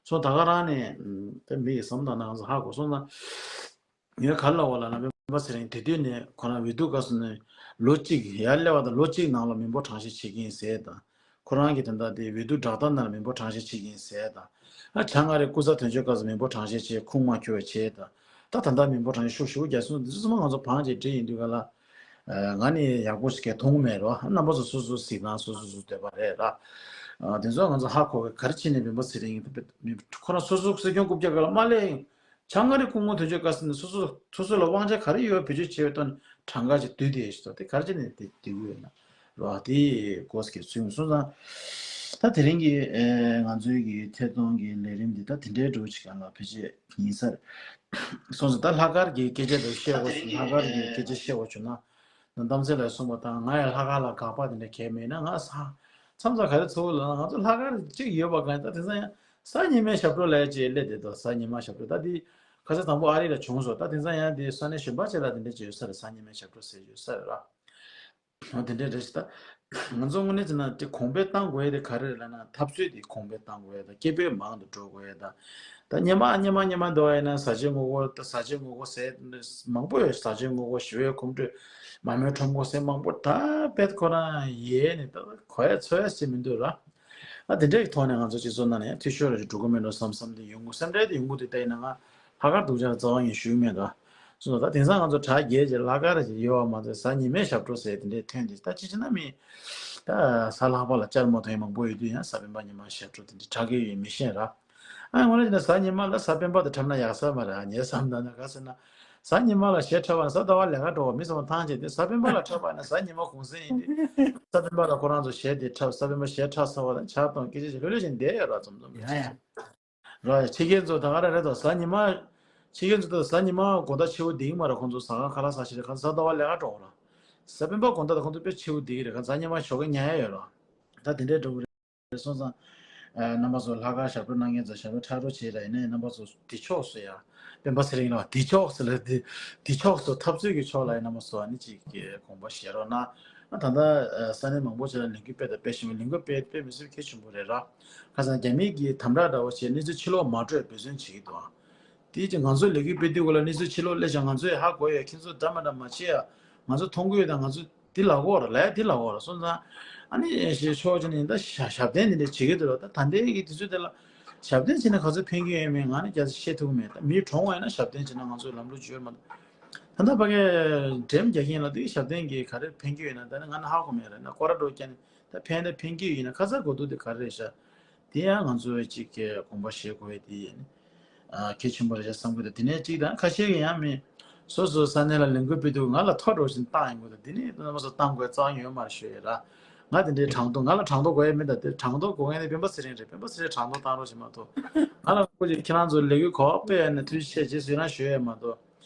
སོང་ད་ག་རང་ནས་དེ་མི་ཡི་བསམ་དང་ནང་ཧ་གོ་སོང་ན། ངས་ག་ལ་བ་ལ་ན་སྨན་པ་ཚེ་རིང་དེ་དུས་ནས་ཁོ་རང་འོས་བསྡུ་སྐབས་སུ་ནས་ལོ་གཅིག་ཡར་སླེབས་པ་དང་ལོ་གཅིག་ནང་ལ་མི་འབོར་གྲངས་བཤེར་བྱེད་ཀྱི་ཡིན་ཟེར་དང་། ཁོ་རང་གིས་དེ་འདྲ་དེ་འོས་བསྡུ་བསྒྲགས་གཏམ་ནང་ལ་མི་འབོར་གྲངས་བཤེར་བྱེད་ཀྱི་ཡིན་ཟེར་དང་། ཨ་བྱང་ཨ་རིའི་སྐུ་ཚབ་དོན་གཅོད་སྐབས་སུ་མི་འབོར་གྲངས་བཤེར་བྱེད་ཁུངས་མ་འཁྱོལ་བ་བྱེད་དང་། ད་ད་ལྟ་མི་འབོར་གྲངས་བཤེར་ཤུགས་ཤུགས་རྒྱག་སོང་། འདི་ཚོ་ཚང་མ་ང་ཚོ་བང་བྱས་བྲིས་ཡིན་དུས་ག་ལ། ང་ནི་ཡག་པོ་ཞིག་གས་མཐོང་མེད་རོ། རྣམ་པ་ཚོ་སོ་སོ་གཟིགས་དང་སོ་སོ་སོ་འདོད་པ་རེད་ར། དེ་ཚོ་ང་ཚོ་ཧ་གོ་གི། ག་རེ་བྱས་ནས་སྨན་པ་ཚེ་རིང་ཁོ་རང་སོ་སོ་སྲིད་སྐྱོང་རྐུབ་བཀྱག་ག་ལ་མ་སླེབས་ཡིན། བྱང་ཨ་རི་སྐུ་ངོ་དོན་གཅོད་བཀའ་ཟུར་ནས་སོ་སོ་སོ་སོ་ལ་དབང་ཆ་ག་རེ་ཡོད་བེད་སྤྱོད་བྱས་པའི་ཐོག་ནས་གྲངས་ཀ་ཅིག་བསྡུས་ཏེ་ཡོད་ཤི་ཏོ། དེ་ག་རེ་བྱས་ནས་དེ་བསྡུས་ཡོད་ན་རོ། དེ་གོ་སྐད་ཚུལ་སོང་ཙང་། ད་དེ་རིང་གི་ང་ཚོའི་གི་ཐད་གཏོང་གི་ལས་རིམ་འདི་ད་དེ་འདྲའི་འགྲོ་ཅིག་ག་ལ་ཕལ་ཆེར་ཡིན་ས་རེད། སོང་ཙང་ད་ལྷག་དཀར་གྱི་སྐད་ཆ་དེ་བཤད་དགོས་ལྷག་དཀར་གྱི་སྐད་ཆ་བཤད་དགོས་བྱུང་ན། གཏམ་ཚེ་ལ་གསུངས་པ་དང་ང་ཡང་ལྷག་དཀར་ལ་དགག་པ་དེ་འདྲ་གས་མེད་ན་ང་ས་མཚམས་མཚམས་ག་རེ་ཚོར་ལ་ང་ཚོ་ལྷག་དཀར་གཅིག་ཡོད་པ་གང་ཡིན། ད་དེང་སང་ཡང་གཟའ་ཉི་མའི་ཞབས་བྲོ་ལས་ཅེས་སླེབས་བསྡད་འདུག་གཟའ་ཉི་མ་ཞབས་བྲོ་ད་དེ་ཁ་སང་དང་པོ་ཨ་རི་ལ་བྱུང་སོང་། ད་དེང་སང་ཡང་དེ་ས་གནས་གཞན་པ་ཅིག་ལ་དེ་འདྲ་ཅིག་ཡོད་ས་རེད། གཟའ་ཉི་མའི་ཞབས་བྲོ་ཟེར་ཡོད་ས་རེད་ར། འོ་དེ་འདྲ་རེད་ཤག་ད་ང་ཚོ་དངོས་གནས་བྱས་ན་དེ་གོང་འཕེལ་བཏང་དགོས་ཡ་དེ་ག་རེ་རེད་ལབ་ན་འཐབ་རྩོད་དེ་གོང་འཕེལ་བཏང་དགོས་ཡ་ད་སྐད་འབོད་མང་དུ་འགྲོ་དགོས་ཡ་ད། ད་སྔོན་མ་སྔོན་མ་སྔོན་མ་འདུག་ཡིན་ན་བཟའ་བཅའི་དངུལ་སྒོར་ད་བཟའ་བཅའི་དངུལ་སྒོར་ཟེར་མང་པོ་ཡོད། བཟའ་བཅའི་དངུལ་སྒོར་ཞི་བའི་ཁོམ་བགྲོད་མ་རྨོས་ཁྲོམ་སྒོར་ཟེར་མང་པོ་ད་དཔེ་ཁོ་རང་ཡལ་ནས་ད་གོ་ཡ་ཚོར་ཡ་ཞིག་མི་འདུག་ར། ཨ་དེ་འདྲའི་ཐོག་ནས་ང་ཚོ་སྤྱི་ཚོགས་ནང་ནས་ཡང་འཐུས་ཤོར་རེ་འགྲོ་གི་མེད་འགྲོ་བསམ་བསམ་དེ་ཡོང་གི་སེམས་ཁྲལ་དེ་ཡོང་གི་འདུག་ད་ཡིན་ན་ང་ལྷག་དཀར་སྡུག་ཅག་རྩ་བ་ཉིད་ཞུ་གི་མེད་འགྲོ། སོང་ཙང་ད་དེང་སང་ང་ཚོ་གྲ་རྒྱས་ཀྱི་ལྷག་དཀར་ཞིག་ཡོད་པ་མ་ཚད་གཟའ་ཉི་མའི་ཞབས་བྲོ་ཟེར་དེ་འདྲའི་ཐོན་དེ་ད་ཅི་བྱས་ན་མི་ད་གཟའ་ལྷག་པ་ལ་བཅར་མ་ཐུབ་མཁན་མང་པོ་ཡོད་དུས་ཡང་གཟའ་སྤེན་པ་ཉི་མ་ཞབས་བྲོ་དེ་འདྲའི་གྲ་གི་ཡོད་མི་ཤེས་ར། ཨ་ངོ་ལ་ཅི་ན་གཟའ་ཉི་མ་ལ་གཟའ་སྤེན་པ་དེ་འཁྲབ་ན་ཡག་ས་མ་རེད། ཨ་ངས་བསམ་ད་ན་ག་ཟེར་ན། གཟའ་ཉི་མ་ལ་གཞས་འཁྲབ་པ་ན་གཟའ་ཟླ་བ་ལས་ཀ་འགྲོ་བ་མི་ཚང་མ་ཐང་ཆད་དེ་གཟའ་སྤེན་པ་ལ་འཁྲབ་པ་ན་གཟའ་ཉི་མ་གུང་སེང་ཡིན་ཏེ། གཟའ་སྤེན་པ་ལ་ཁོ་རང་ཚོ་གཞས་དེ་འཁྲབ་གཟའ་སྤེན་པ་གཞས་འཁྲབ་ཚར་བ་དང་ཇ་འཐུང་སྐད་ཆ་བཤད་ལྷོད་ལྷོད་བྱས་བསྡད་ཡོད་ར། འཛོམས་འཛོམས་ཡ་ཡ། ར་ཡ་ཕྱི་རྒྱལ་ཚོ་ད་ག་ར་རེད་དོ། གཟའ་ཉི་མ་ཕྱི་རྒྱལ་ཚོ་ད་གཟའ་ཉི་མ་དགོང་དག་ཕྱི་པོ་བསྡད་ཀྱི་མ་རེད། ཁོང་ཚོ་ཟ་ཁང་ཁ་ལག་ཟ་ཤེས་རེད། ཁ་གཟའ་ཟླ་བ་ལས་ཀ་འགྲོ་བ་ར། གཟའ་སྤེན་པ་དགོང་དག་ད་ཁོང་ཚོ་དཔེ་ཕྱི་པོ་བསྡད་ཀྱི་རེད། ཁ་གཟའ་ཉི་མ་ཞོགས་ཀས་ཉལ་ཡ་ཡོད་ར། ད་དེ་འདྲའི་འགྲོ་གི་རེད། སོང་ཙང་། རྣམ་པ་ཚོ་ལྷག་དཀར་ཞབས་བྲོ་གནང་མཁན་ཚོ་ཞབས་བྲོ་ཁྲ་ཁྲོ་བྱེད་ལ་ཡིན་ནའི་རྣམ་པ་ཚོ་འདི་ཕྱོགས་སུ་ཡ། སྤེན་པ་ཚེ་རིང་ལ་འདི་ཕྱོགས་སུ་ལ་འདི་འདི་ཕྱོགས་སུ་འཐབ་རྩོད་ཀྱི་ཕྱོགས་ལ་ཡིན་རྣམ་པ་ཚོ་ཨ་ནི་གཅིག་གི་དགོངས་པ་བཞེས་རོགས་གནང་། ད་ལྟ་ས་གནས་མང་པོ་ཅིག་ལ་ལས་འགུལ་སྤེལ་དང་སྤེལ་བཞིན་པ་ལས་འགུལ་སྤེལ་སྤེལ་མི་སྲིད་གལ་ཆེན་པོ་རེད་ར། ཁ་སང་རྒྱ་མི་གི་དམ་དྲག་འདྲ་བོ་བྱས་གནས་ཚུལ་ཕྱི་ལོགས་མ་སྤྲོད་འབད་བརྩོན་བྱེད་ཀྱི་འདུག་ཨ། དེའི་ཕྱིར་ང་ཚོས་ལས་འགུལ་སྤེལ་དུས་སྐབས་ལ་གནས་ཚུལ་ཕྱི་ལོགས་སླེབས་ཀྱང་ང་ཚོས་ཧ་གོ་ཡ། ཁྱེད་ཚོ་འདྲ་མི་འདྲ་མ་བྱེད་ཡ། ང་ཚོ་མཐོང་གི་ཡོད་དང་ང་ཚོ་འདི་ལབ་ཀྱི་ཡོད་རེད། ལབ་ཡ་འདི་ལབ་ཀྱི་ཡོད་རེད། སོང་ཙང་ཨ་ནི་ཞེས་ཕྱོགས་གཅིག་ནས་ད་ཞབས་ཞབས་བརྟན་འདི་འདྲ་བྱེད་ཀྱི་འདུག་ར། ད་ད་ལྟའི་གི་དུས་ཚོད་དེ་ལ་ཞབས་བརྟན་བྱས་ན་ག་ཚོད་ཕན་གྱི་ཡོད་མེད་ང་ནི་རྒྱ་ཆེ་བཤད་ཐུབ་ཀྱི་མེད། ད་མི་གྲོངས་པ་ཡིན་ན་ཞབས་བརྟན་བྱས་ན་ང་ཚོའི་ལམ་ལུགས་ཅིག་ཡོད་མ་གཏོགས། ད་ལྟ་ཕ་གིའི་འགྲེམས་རྒྱག་མཁན་ལ་དེ་ཞབས་བརྟན་གྱི་ག་རེ་ཕན་གྱི་ཡོད་ན་ད་ནི་ང་ནི་ཧ་གོ་མེད་རེད། ན་སྐོར་ར་འགྲོ་རྒྱག་ནས། ད་ཕན་ད་ཕན་གྱི་ཡིན་ན་ཁ་ཚ་དགོས་གཏུགས་དེ་ག་རེ་རེད་ཤག་དེ་ཡང་ང་ཚོས་གཅིག་གི་དགོངས་པ་བཞེས་དགོས་ཡ་དེ་ཡིན། ཨ་གལ་ཆེན་པོ་རེད་ཤག་བསམ་གི་འདུག་དེ་ནས་གཅིག་དང་ཁ་ཤས་ཀྱིས་ཡང་མི་སོ་སོའི་ས་གནས་ལ་ལས་འགུལ་སྤེལ་དུས་ང་ལ་ཐོ་འགྲོ་བཞིན་བཏང་ཡོང་གི་འདུག་དེ་ནས་རྣམ་པ་ཚོ་བཏང་དགོས་རྩ་བ་ཉིད་ཡོད་མ་རེད་ཞུ་ཡ་ར། ང་དེ་འདྲའི་གྲངས་ཐོ་ང་ལ་གྲངས་ཐོ་དགོས་ཡ་མེད། ད་དེ་གྲངས་ཐོ་དགོས་མཁན་དེ་སྤེན་པ་ཚེ་རིང་རེད། སྤེན་པ་ཚེ་རིང་གྲངས་ཐོ་བཏང་རོགས་བྱེད་མ་གཏོགས། ང་ལ་ཁོ་ཅིག་ཁྱེད་རང་ཚོ་ལས་འགུལ་གོ་སྤེལ་ཡ་ནས་ཐུགས་རྗེ་ཆེ་ཅེས་ཟེར་ན་ཞུ་ཡ་མ་གཏོགས།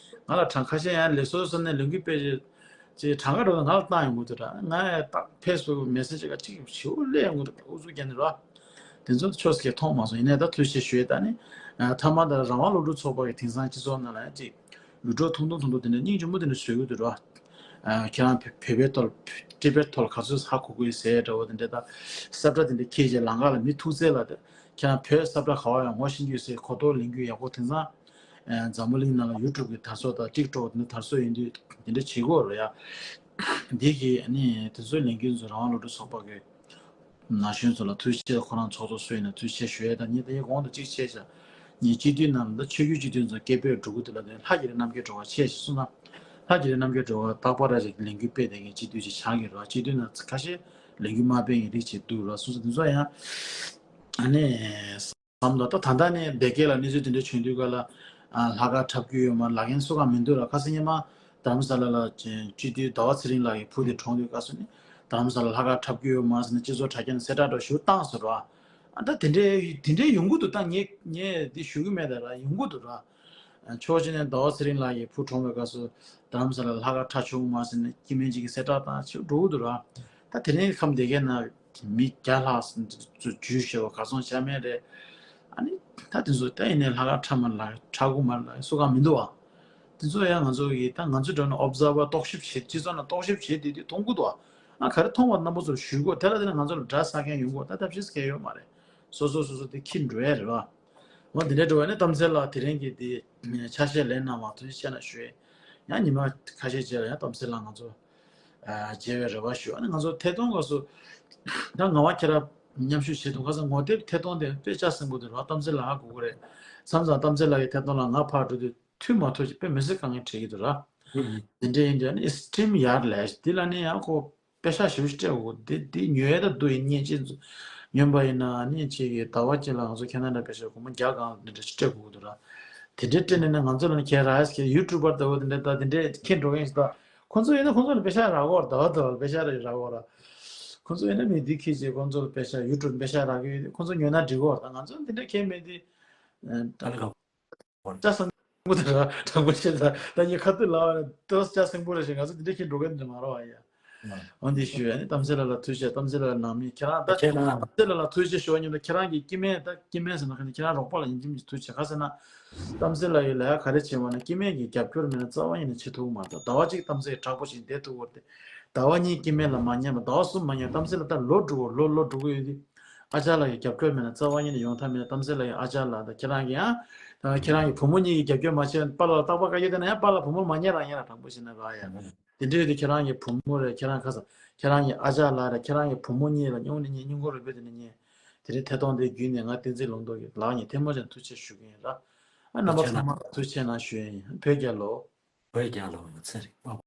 ང་ལ་གྲངས་ཁ་ཤས་ཡང་ལས་བཟོ་བཟོ་ནས་ལས་འགུལ་སྤེལ་རྗེས་ཀྱི་གྲངས་ཀ་འགྲོ་ན་ང་ལ་བཏང་ཡོང་གི་འདུག་ར། ང་ཡང་ད་ཕེ་སི་བུག་མེ་སེ་ཇི་ག་གཅིག་ཞེ་པོ་སླེབས་ཡོང་གི་འདུག་ཨུ་ཚུགས་རྒྱག་ནས་ར། དེ་ཚོ་ཆོས་སྐད་མཐོང་མ་སོང་། ཡིན་ནའི་ད་ཐུགས་རྗེ་ཆེ་ཞུ་ཡས། ད་ནི་ཐ་མ་ད་རང་དབང་སློབ་ཕྲུག་ཚོགས་པ་གི་དེང་སང་སྤྱི་ཚོགས་ནང་ལ་ཡང་ཅིག་འུད་སྒྲོག་ཐུང་ཐུང་ཐུང་ཐུང་དེ་འདྲ་སྙིང་རྗེ་མོ་དེ་འདྲ་བཟོ་གི་འདུག་ར། ཁྱེད་རང་བོད་པའི་ཐོག་ཊི་བེཊ་ཐོག་ག་ཚོད་ཧ་གོ་གི་ཟེར་འདྲ་བོ་དེ་འདྲ། ད་ས་བཀྲ་དེ་འདྲ་འཁྱེར་རྗེས་ལམ་ཁ་ལ་མི་ཐུག་ཚད་ལ་ད་ཁྱེད་རང་བོད་ས་བཀྲ་ག་བ་ཡང་ངོ་ཤེས་ཀྱི་ཡོད་ཟེར་གོ་རྟོགས་ལེན་རྒྱུ་ཡག་པོ། དེང་སང་འཛམ་བུ་གླིང་ནང་ལ་ཡུ་ཊུབ་ཀྱི་དར་སྲོལ་དང་ཊིག་ཊོག་དེ་འདྲ་དར་སྲོལ་ཡིན་དུས་དེ་འདྲ་བྱེད་དགོས་རེད་ཡ། འདི་གི་ཨ་ནི་དེ་ཚོའི་ལས་འགུལ་ཚོ་རང་དབང་སློབ་ཕྲུག་ཚོགས་པ་གི་ན་གཞོན་ཚོ་ལ་ཐུགས་རྗེ་ཆེ། ཁོ་རང་ཚོགས་གཙོ་སུ་ཡིན་ན་ཐུགས་རྗེ་ཆེ་ཞུ་ཡས་དང་། ངས་ད་ཡིན་གོང་དུ་གཅིག་བཤད་བྱ། ངས་སྤྱི་འཐུས་ནང་ལ་ད་ཆོས་བརྒྱུད་སྤྱི་འཐུས་ཚོ་སྐད་འབོད་འགྲོ་གི་འདུག་ལ་དེ་ལྷ་རྒྱ་རི་རྣམ་རྒྱལ་སྒྲོལ་དཀར་ཆེ་ཞེས་གསུངས་ན། ལྷ་རྒྱ་རི་རྣམ་རྒྱལ་སྒྲོལ་དཀར་རྟག་པར་ར་ཅིག་ལས་འགུལ་སྤེལ་བསྡད་མཁན་སྤྱི་འཐུས་ཅིག་ཆགས་ཀྱི་རེད་བ། སྤྱི་འཐུས་ནང་ཁ་ཤས་ལས་འགུལ་མ་སྤེལ་མཁན་རིགས་ཅིག་འདུག་ལ་སོང་ཙང་དེ་ཚོ་ཡང་ཨ་ནི། བསམ་དང་། ད་ད་ལྟ་ནས་སྡེ་དགེ་ལ་གནས་ཚུལ་དེ་འདྲ་བྱུང་དུས་ག་ལ་ ཨ་ལྷག་དཀར་འཁྲབ་རྒྱུ་ཡོད་མ་རེད། ལག་ལེན་སུ་གང་མི་འདུག་ར། ཁ་སང་ཉི་མ་དྷ་རམ་ས་ལ་ལ་སྤྱི་འཐུས་ཟླ་བ་ཚེ་རིང་ལགས་ཀྱི་བུ་དེ་གྲོངས་དུས་སྐབས་སུ་ནི་དྷ་རམ་ས་ལ་ལྷག་དཀར་འཁྲབ་རྒྱུ་ཡོད་མ་རེད་ཟེར་ནས་སྤྱི་ཚོགས་དྲ་རྒྱ་ནས་གསལ་བསྒྲགས་འདྲ་ཞིག་བཏང་སོང་ར། ཨ་ད་དེ་འདྲའི་དེ་འདྲའི་ཡོང་གི་འདུག་ད་ངས་ངས་འདི་ཞུ་གི་མེད་ད་ར། ཡོང་གི་འདུག་ར། ཕྱོགས་གཅིག་ནས་ཟླ་བ་ཚེ་རིང་ལགས་ཀྱི་བུ་གྲོངས་པའི་སྐབས་སུ་དྷ་རམ་ས་ལ་ལྷག་དཀར་འཁྲབ་ཆོག་གི་མ་རེད་ཟེར་ནས་སྐྱེ་དམན་གཅིག་གིས་གསལ་བསྒྲགས་བཏང་ཞིག་འགྲོ་གི་འདུག་ར། ད་དེ་རིང་ཁམས་དེ་གའི་ནང་མི་བརྒྱ་ལྷག་ཙམ་འཛུལ་ཞུགས་པ་གར་སོང་ཆ་མེད་རེད། ཨ་ནི་ད་དེ་ཚོ་ད་ཡིན་ནའི་ལྷག་དཀར་འཁྲབ་མ་ལགས་འཁྲབ་དགོས་མ་ལགས་སུ་གང་མི་འདུག་བ། དེ་ཚོ་ཡང་ང་ཚོ་གི་ད་ང་ཚོ་འདྲ་ན་ཨོབ་ཛར་བར་རྟོག་ཞིབ་བྱེད་སྤྱི་ཚོགས་ནང་རྟོག་ཞིབ་བྱེད་དེ་དུས་མཐོང་གི་འདུག་བ། ཨ་ག་རེ་མཐོང་བ་རྣམ་པ་ཚོར་ཞུ་དགོས། དེ་ལ་དེ་ནས་ང་ཚོ་ལ་དགྲ་ཟ་མཁན་ཡོང་དགོས། ད་ཐབས་ཤེས་གང་ཡོད་མ་རེད། སོ་སོ་སོ་སོ་དེ་ཁྱི་འགྲོ་ཡ་རེད་བ། འོ་དེ་འདྲའི་འགྲོ་བ་ནི་གཏམ་ཚེ་ལགས་དེ་རིང་གི་དེ་ཆ་ཤས་ལེན་གནང་བ་ཐུགས་རྗེ་ཆེ་གནང་ཞུ་ཡས། ཡང་ཉི་མ་ཁ་ཤས་རྗེས་ལ་ཡང་གཏམ་ཚེ་ལགས་ང་ཚོ་ཨ་མཇལ་བའི་རེ་བ་ཞུ། ཨ་ནི་ང་ཚོ་ཐད་གཏོང་སྐབས་སུ་ད་ང་བ་ཁྱེད་རང་མཉམ་ཞུགས་བྱེད་དུས་ཁ་སང་ངོ་དེབ་ཐད་གཏོང་དེ་དཔེ་ལྕགས་སྲིན་པོ་དེ་རེད་བ། གཏམ་ཚེ་ལགས་ཧ་གོ་གི་རེད། མཚམས་མཚམས་གཏམ་ཚེ་ལགས་ཀྱི་ཐད་གཏོང་ལ་ང་ཕར་འགྲོ་དུས་མཐུད་མ་ཐུབ་ཅིག་དཔེ་མི་སྲིད་དཀའ་ངལ་འཕྲད་ཀྱི་འདུག་ར། ཨུ་ཨུ། དེ་འདྲ་ཡིན་དུས་ཨ་ནི་སི་ཊིམ་ཡར་ལས་དེ་ལ་ནི་ཡང་ཁོ་པེ་ཤག་ཞེ་པོ་ཞིག་སྤྲད་དགོས། དེ་དེ་ཉོ་ཡས་ད་སྡུག་ཡིན། མཉེན་ཆས་ཚོ་ཉོས་པ་ཡིན་ན་ཨ་ནི་ཅིག་གི་ཟླ་བ་གཅིག་ལ་ང་ཚོ་ཁེ་ན་ཌ་པེ་ཤག་སྒོར་མོ་བརྒྱ་གང་འདི་འདྲ་ཞིག་སྤྲད་དགོས་ཀྱི་འདུག་ར། དེ་འདྲའི་སྤྲད་ནས་ནི་ང་ཚོ་ལ་ནི་ཁྱེད་ར་ཨེས་ཁེ་ཡུ་ཊུབ་པར་ལྟ་བུ་དེ་འདྲ་ད་དེ་འདྲའི་ཁྱེད་འགྲོ་མཁན་ཞིག་ད་ཁོང་ཚོ་ཡིན་ན་ཁོང་ཚོ་ལ་པེ་ཤག་རག་གོ་ར། ཟླ་བ་ཟླ་བ་ལ་པེ་ཤག་རག་གོ་ར། ཁོང་ཚོ་ཡིན་ན་མི་འདི་ཁྱེད་ཀྱིས་ཁོང་ཚོ་ལ་པེ་ཤག་ཡུ་ཊུབ་པེ་ཤག་རག་གི་ཡོད། ཁོང་ཚོ་ཉོས་ན་འགྲིག་གོ་ར། ད་ང་ཚོ་འདི་འདྲ་ཁྱེད་མེད་དེ། ད་ལ་ག་ལྕགས་སྲིན་པོ་དེ་ར་དྲང་པོ་བཤད་ད་ད་ངས་ཁ་ཐུག་ལབ་པ་རེད། ཏོག་ཙམ་ལྕགས་སྲིན་པོ་རེད་ཤག་ང་ཚོ་འདི་འདྲ་ཁྱེད་འགྲོ་གི་འདི་མ་རེད་བ་ཡ། འོ་འདི་ཞུ་ཡ་ནི་གཏམ་ཚེ་ལགས་ལ་ཐུགས་རྗེ་ཆེ། གཏམ་ཚེ་ལགས་ལ་ནང་མི་ཁྱེད་རང་ད་ཁྱེད་རང་གཏམ་ཚེ་ལགས་ལ་ཐུགས་རྗེ་ཆེ་ཞུ་བ་ཉིད་དུ་ཁྱེད་རང་གི་སྐྱེ་དམན་ད་སྐྱེ་དམན་ཟེར་ན་ཁ་ནི་ཁྱེད་རང་རོགས་པ་ལ་ཡིན་གཅིག་མིན་གཅིག་ཐུགས་རྗེ་ཆེ། ག་ཟེར་ན་གཏམ་ཚེ་ལགས་ཡི་ལས་ཀ་ག་རེ་བྱེད་པ་ན་སྐྱེ་དམན་གྱི་རྒྱབ་སྐྱོར་མེད་ན་རྩ་བ་ཉིད་ནས་བྱེད་ཐུབ་ཀྱི་མ་རེད། ཟླ་བ་གཅིག་གཏམ་ཚེ་དྲག་པོ་ཞིག་བསྡད་ཐུབ་ཀྱི་རེད། ཟླ་བ་གཉིས་སྐྱེ་དམན་ལ་མ་ཉན་པ་ཟླ་བ་གསུམ་མ་ཉན་པ་གཏམ་ཚེ་ལགས་ད་ལོ་དྲུག་གོ་ལོ་ལོ་དྲུག་གོ་ཡོད་དུས། ཨ་ཅག་ལགས་ཀྱི་རྒྱབ་སྐྱོར་མེད་ན་རྩ་བ་ཉིད་ནས་ཡོང་ཐབས་མེད། གཏམ་ཚེ་ལགས་ཀྱི་ཨ་ཅག་ལགས་དང་ཁྱེད་རང་གི་ཨ་ད་ཁྱེད་རང་གི་བུ་མོ་གཉིས་ཀྱི་རྒྱབ་སྐྱོར་མ་བྱས་པ་ལ་རྟག་པར་དཀའ་སྐྱོ་བསྡད་ན་ཡང་པཱ་ལགས་བུ་མོ་མ་ཉན་རང་ཉན་ར་དྲང་པོ་བཤད་ན་ར་ཡ། དེ་འདྲ་ཡོད་དུས་ཁྱེད་རང་གི་བུ་མོ་རེད། ཁྱེད་རང་ཁ་སང་ཁྱེད་རང་གི་ཨ་ཅག་ལགས་རེད། ཁྱེད་རང་གི་བུ་མོ་གཉིས་ལ་སྙིང་ནས་ཉན། སྙིང་ཁོང་རུས་པའི་དེ་ནས་ཉན། དེ་རིང་ཐད་གཏོང་དེ་བརྒྱུད་ནས་ང་བསྟན་འཛིན་ལུང་རྟོགས་ཀྱི་ལག་ཉེ་ཐལ་མོ་ཅན་ཐུགས་རྗེ་ཆེ་ཞུ་གི་ཡིན་ར། ཨ་རྣམ་པ་ཚང་མ་ལ་ཐུགས་རྗེ་ཆེ་གནང་ཞུ་ཡ་ཡིན། བོད་རྒྱལ་ལོ། བོད་རྒྱལ་ལོ། ཚེ་རིང་དཔའ་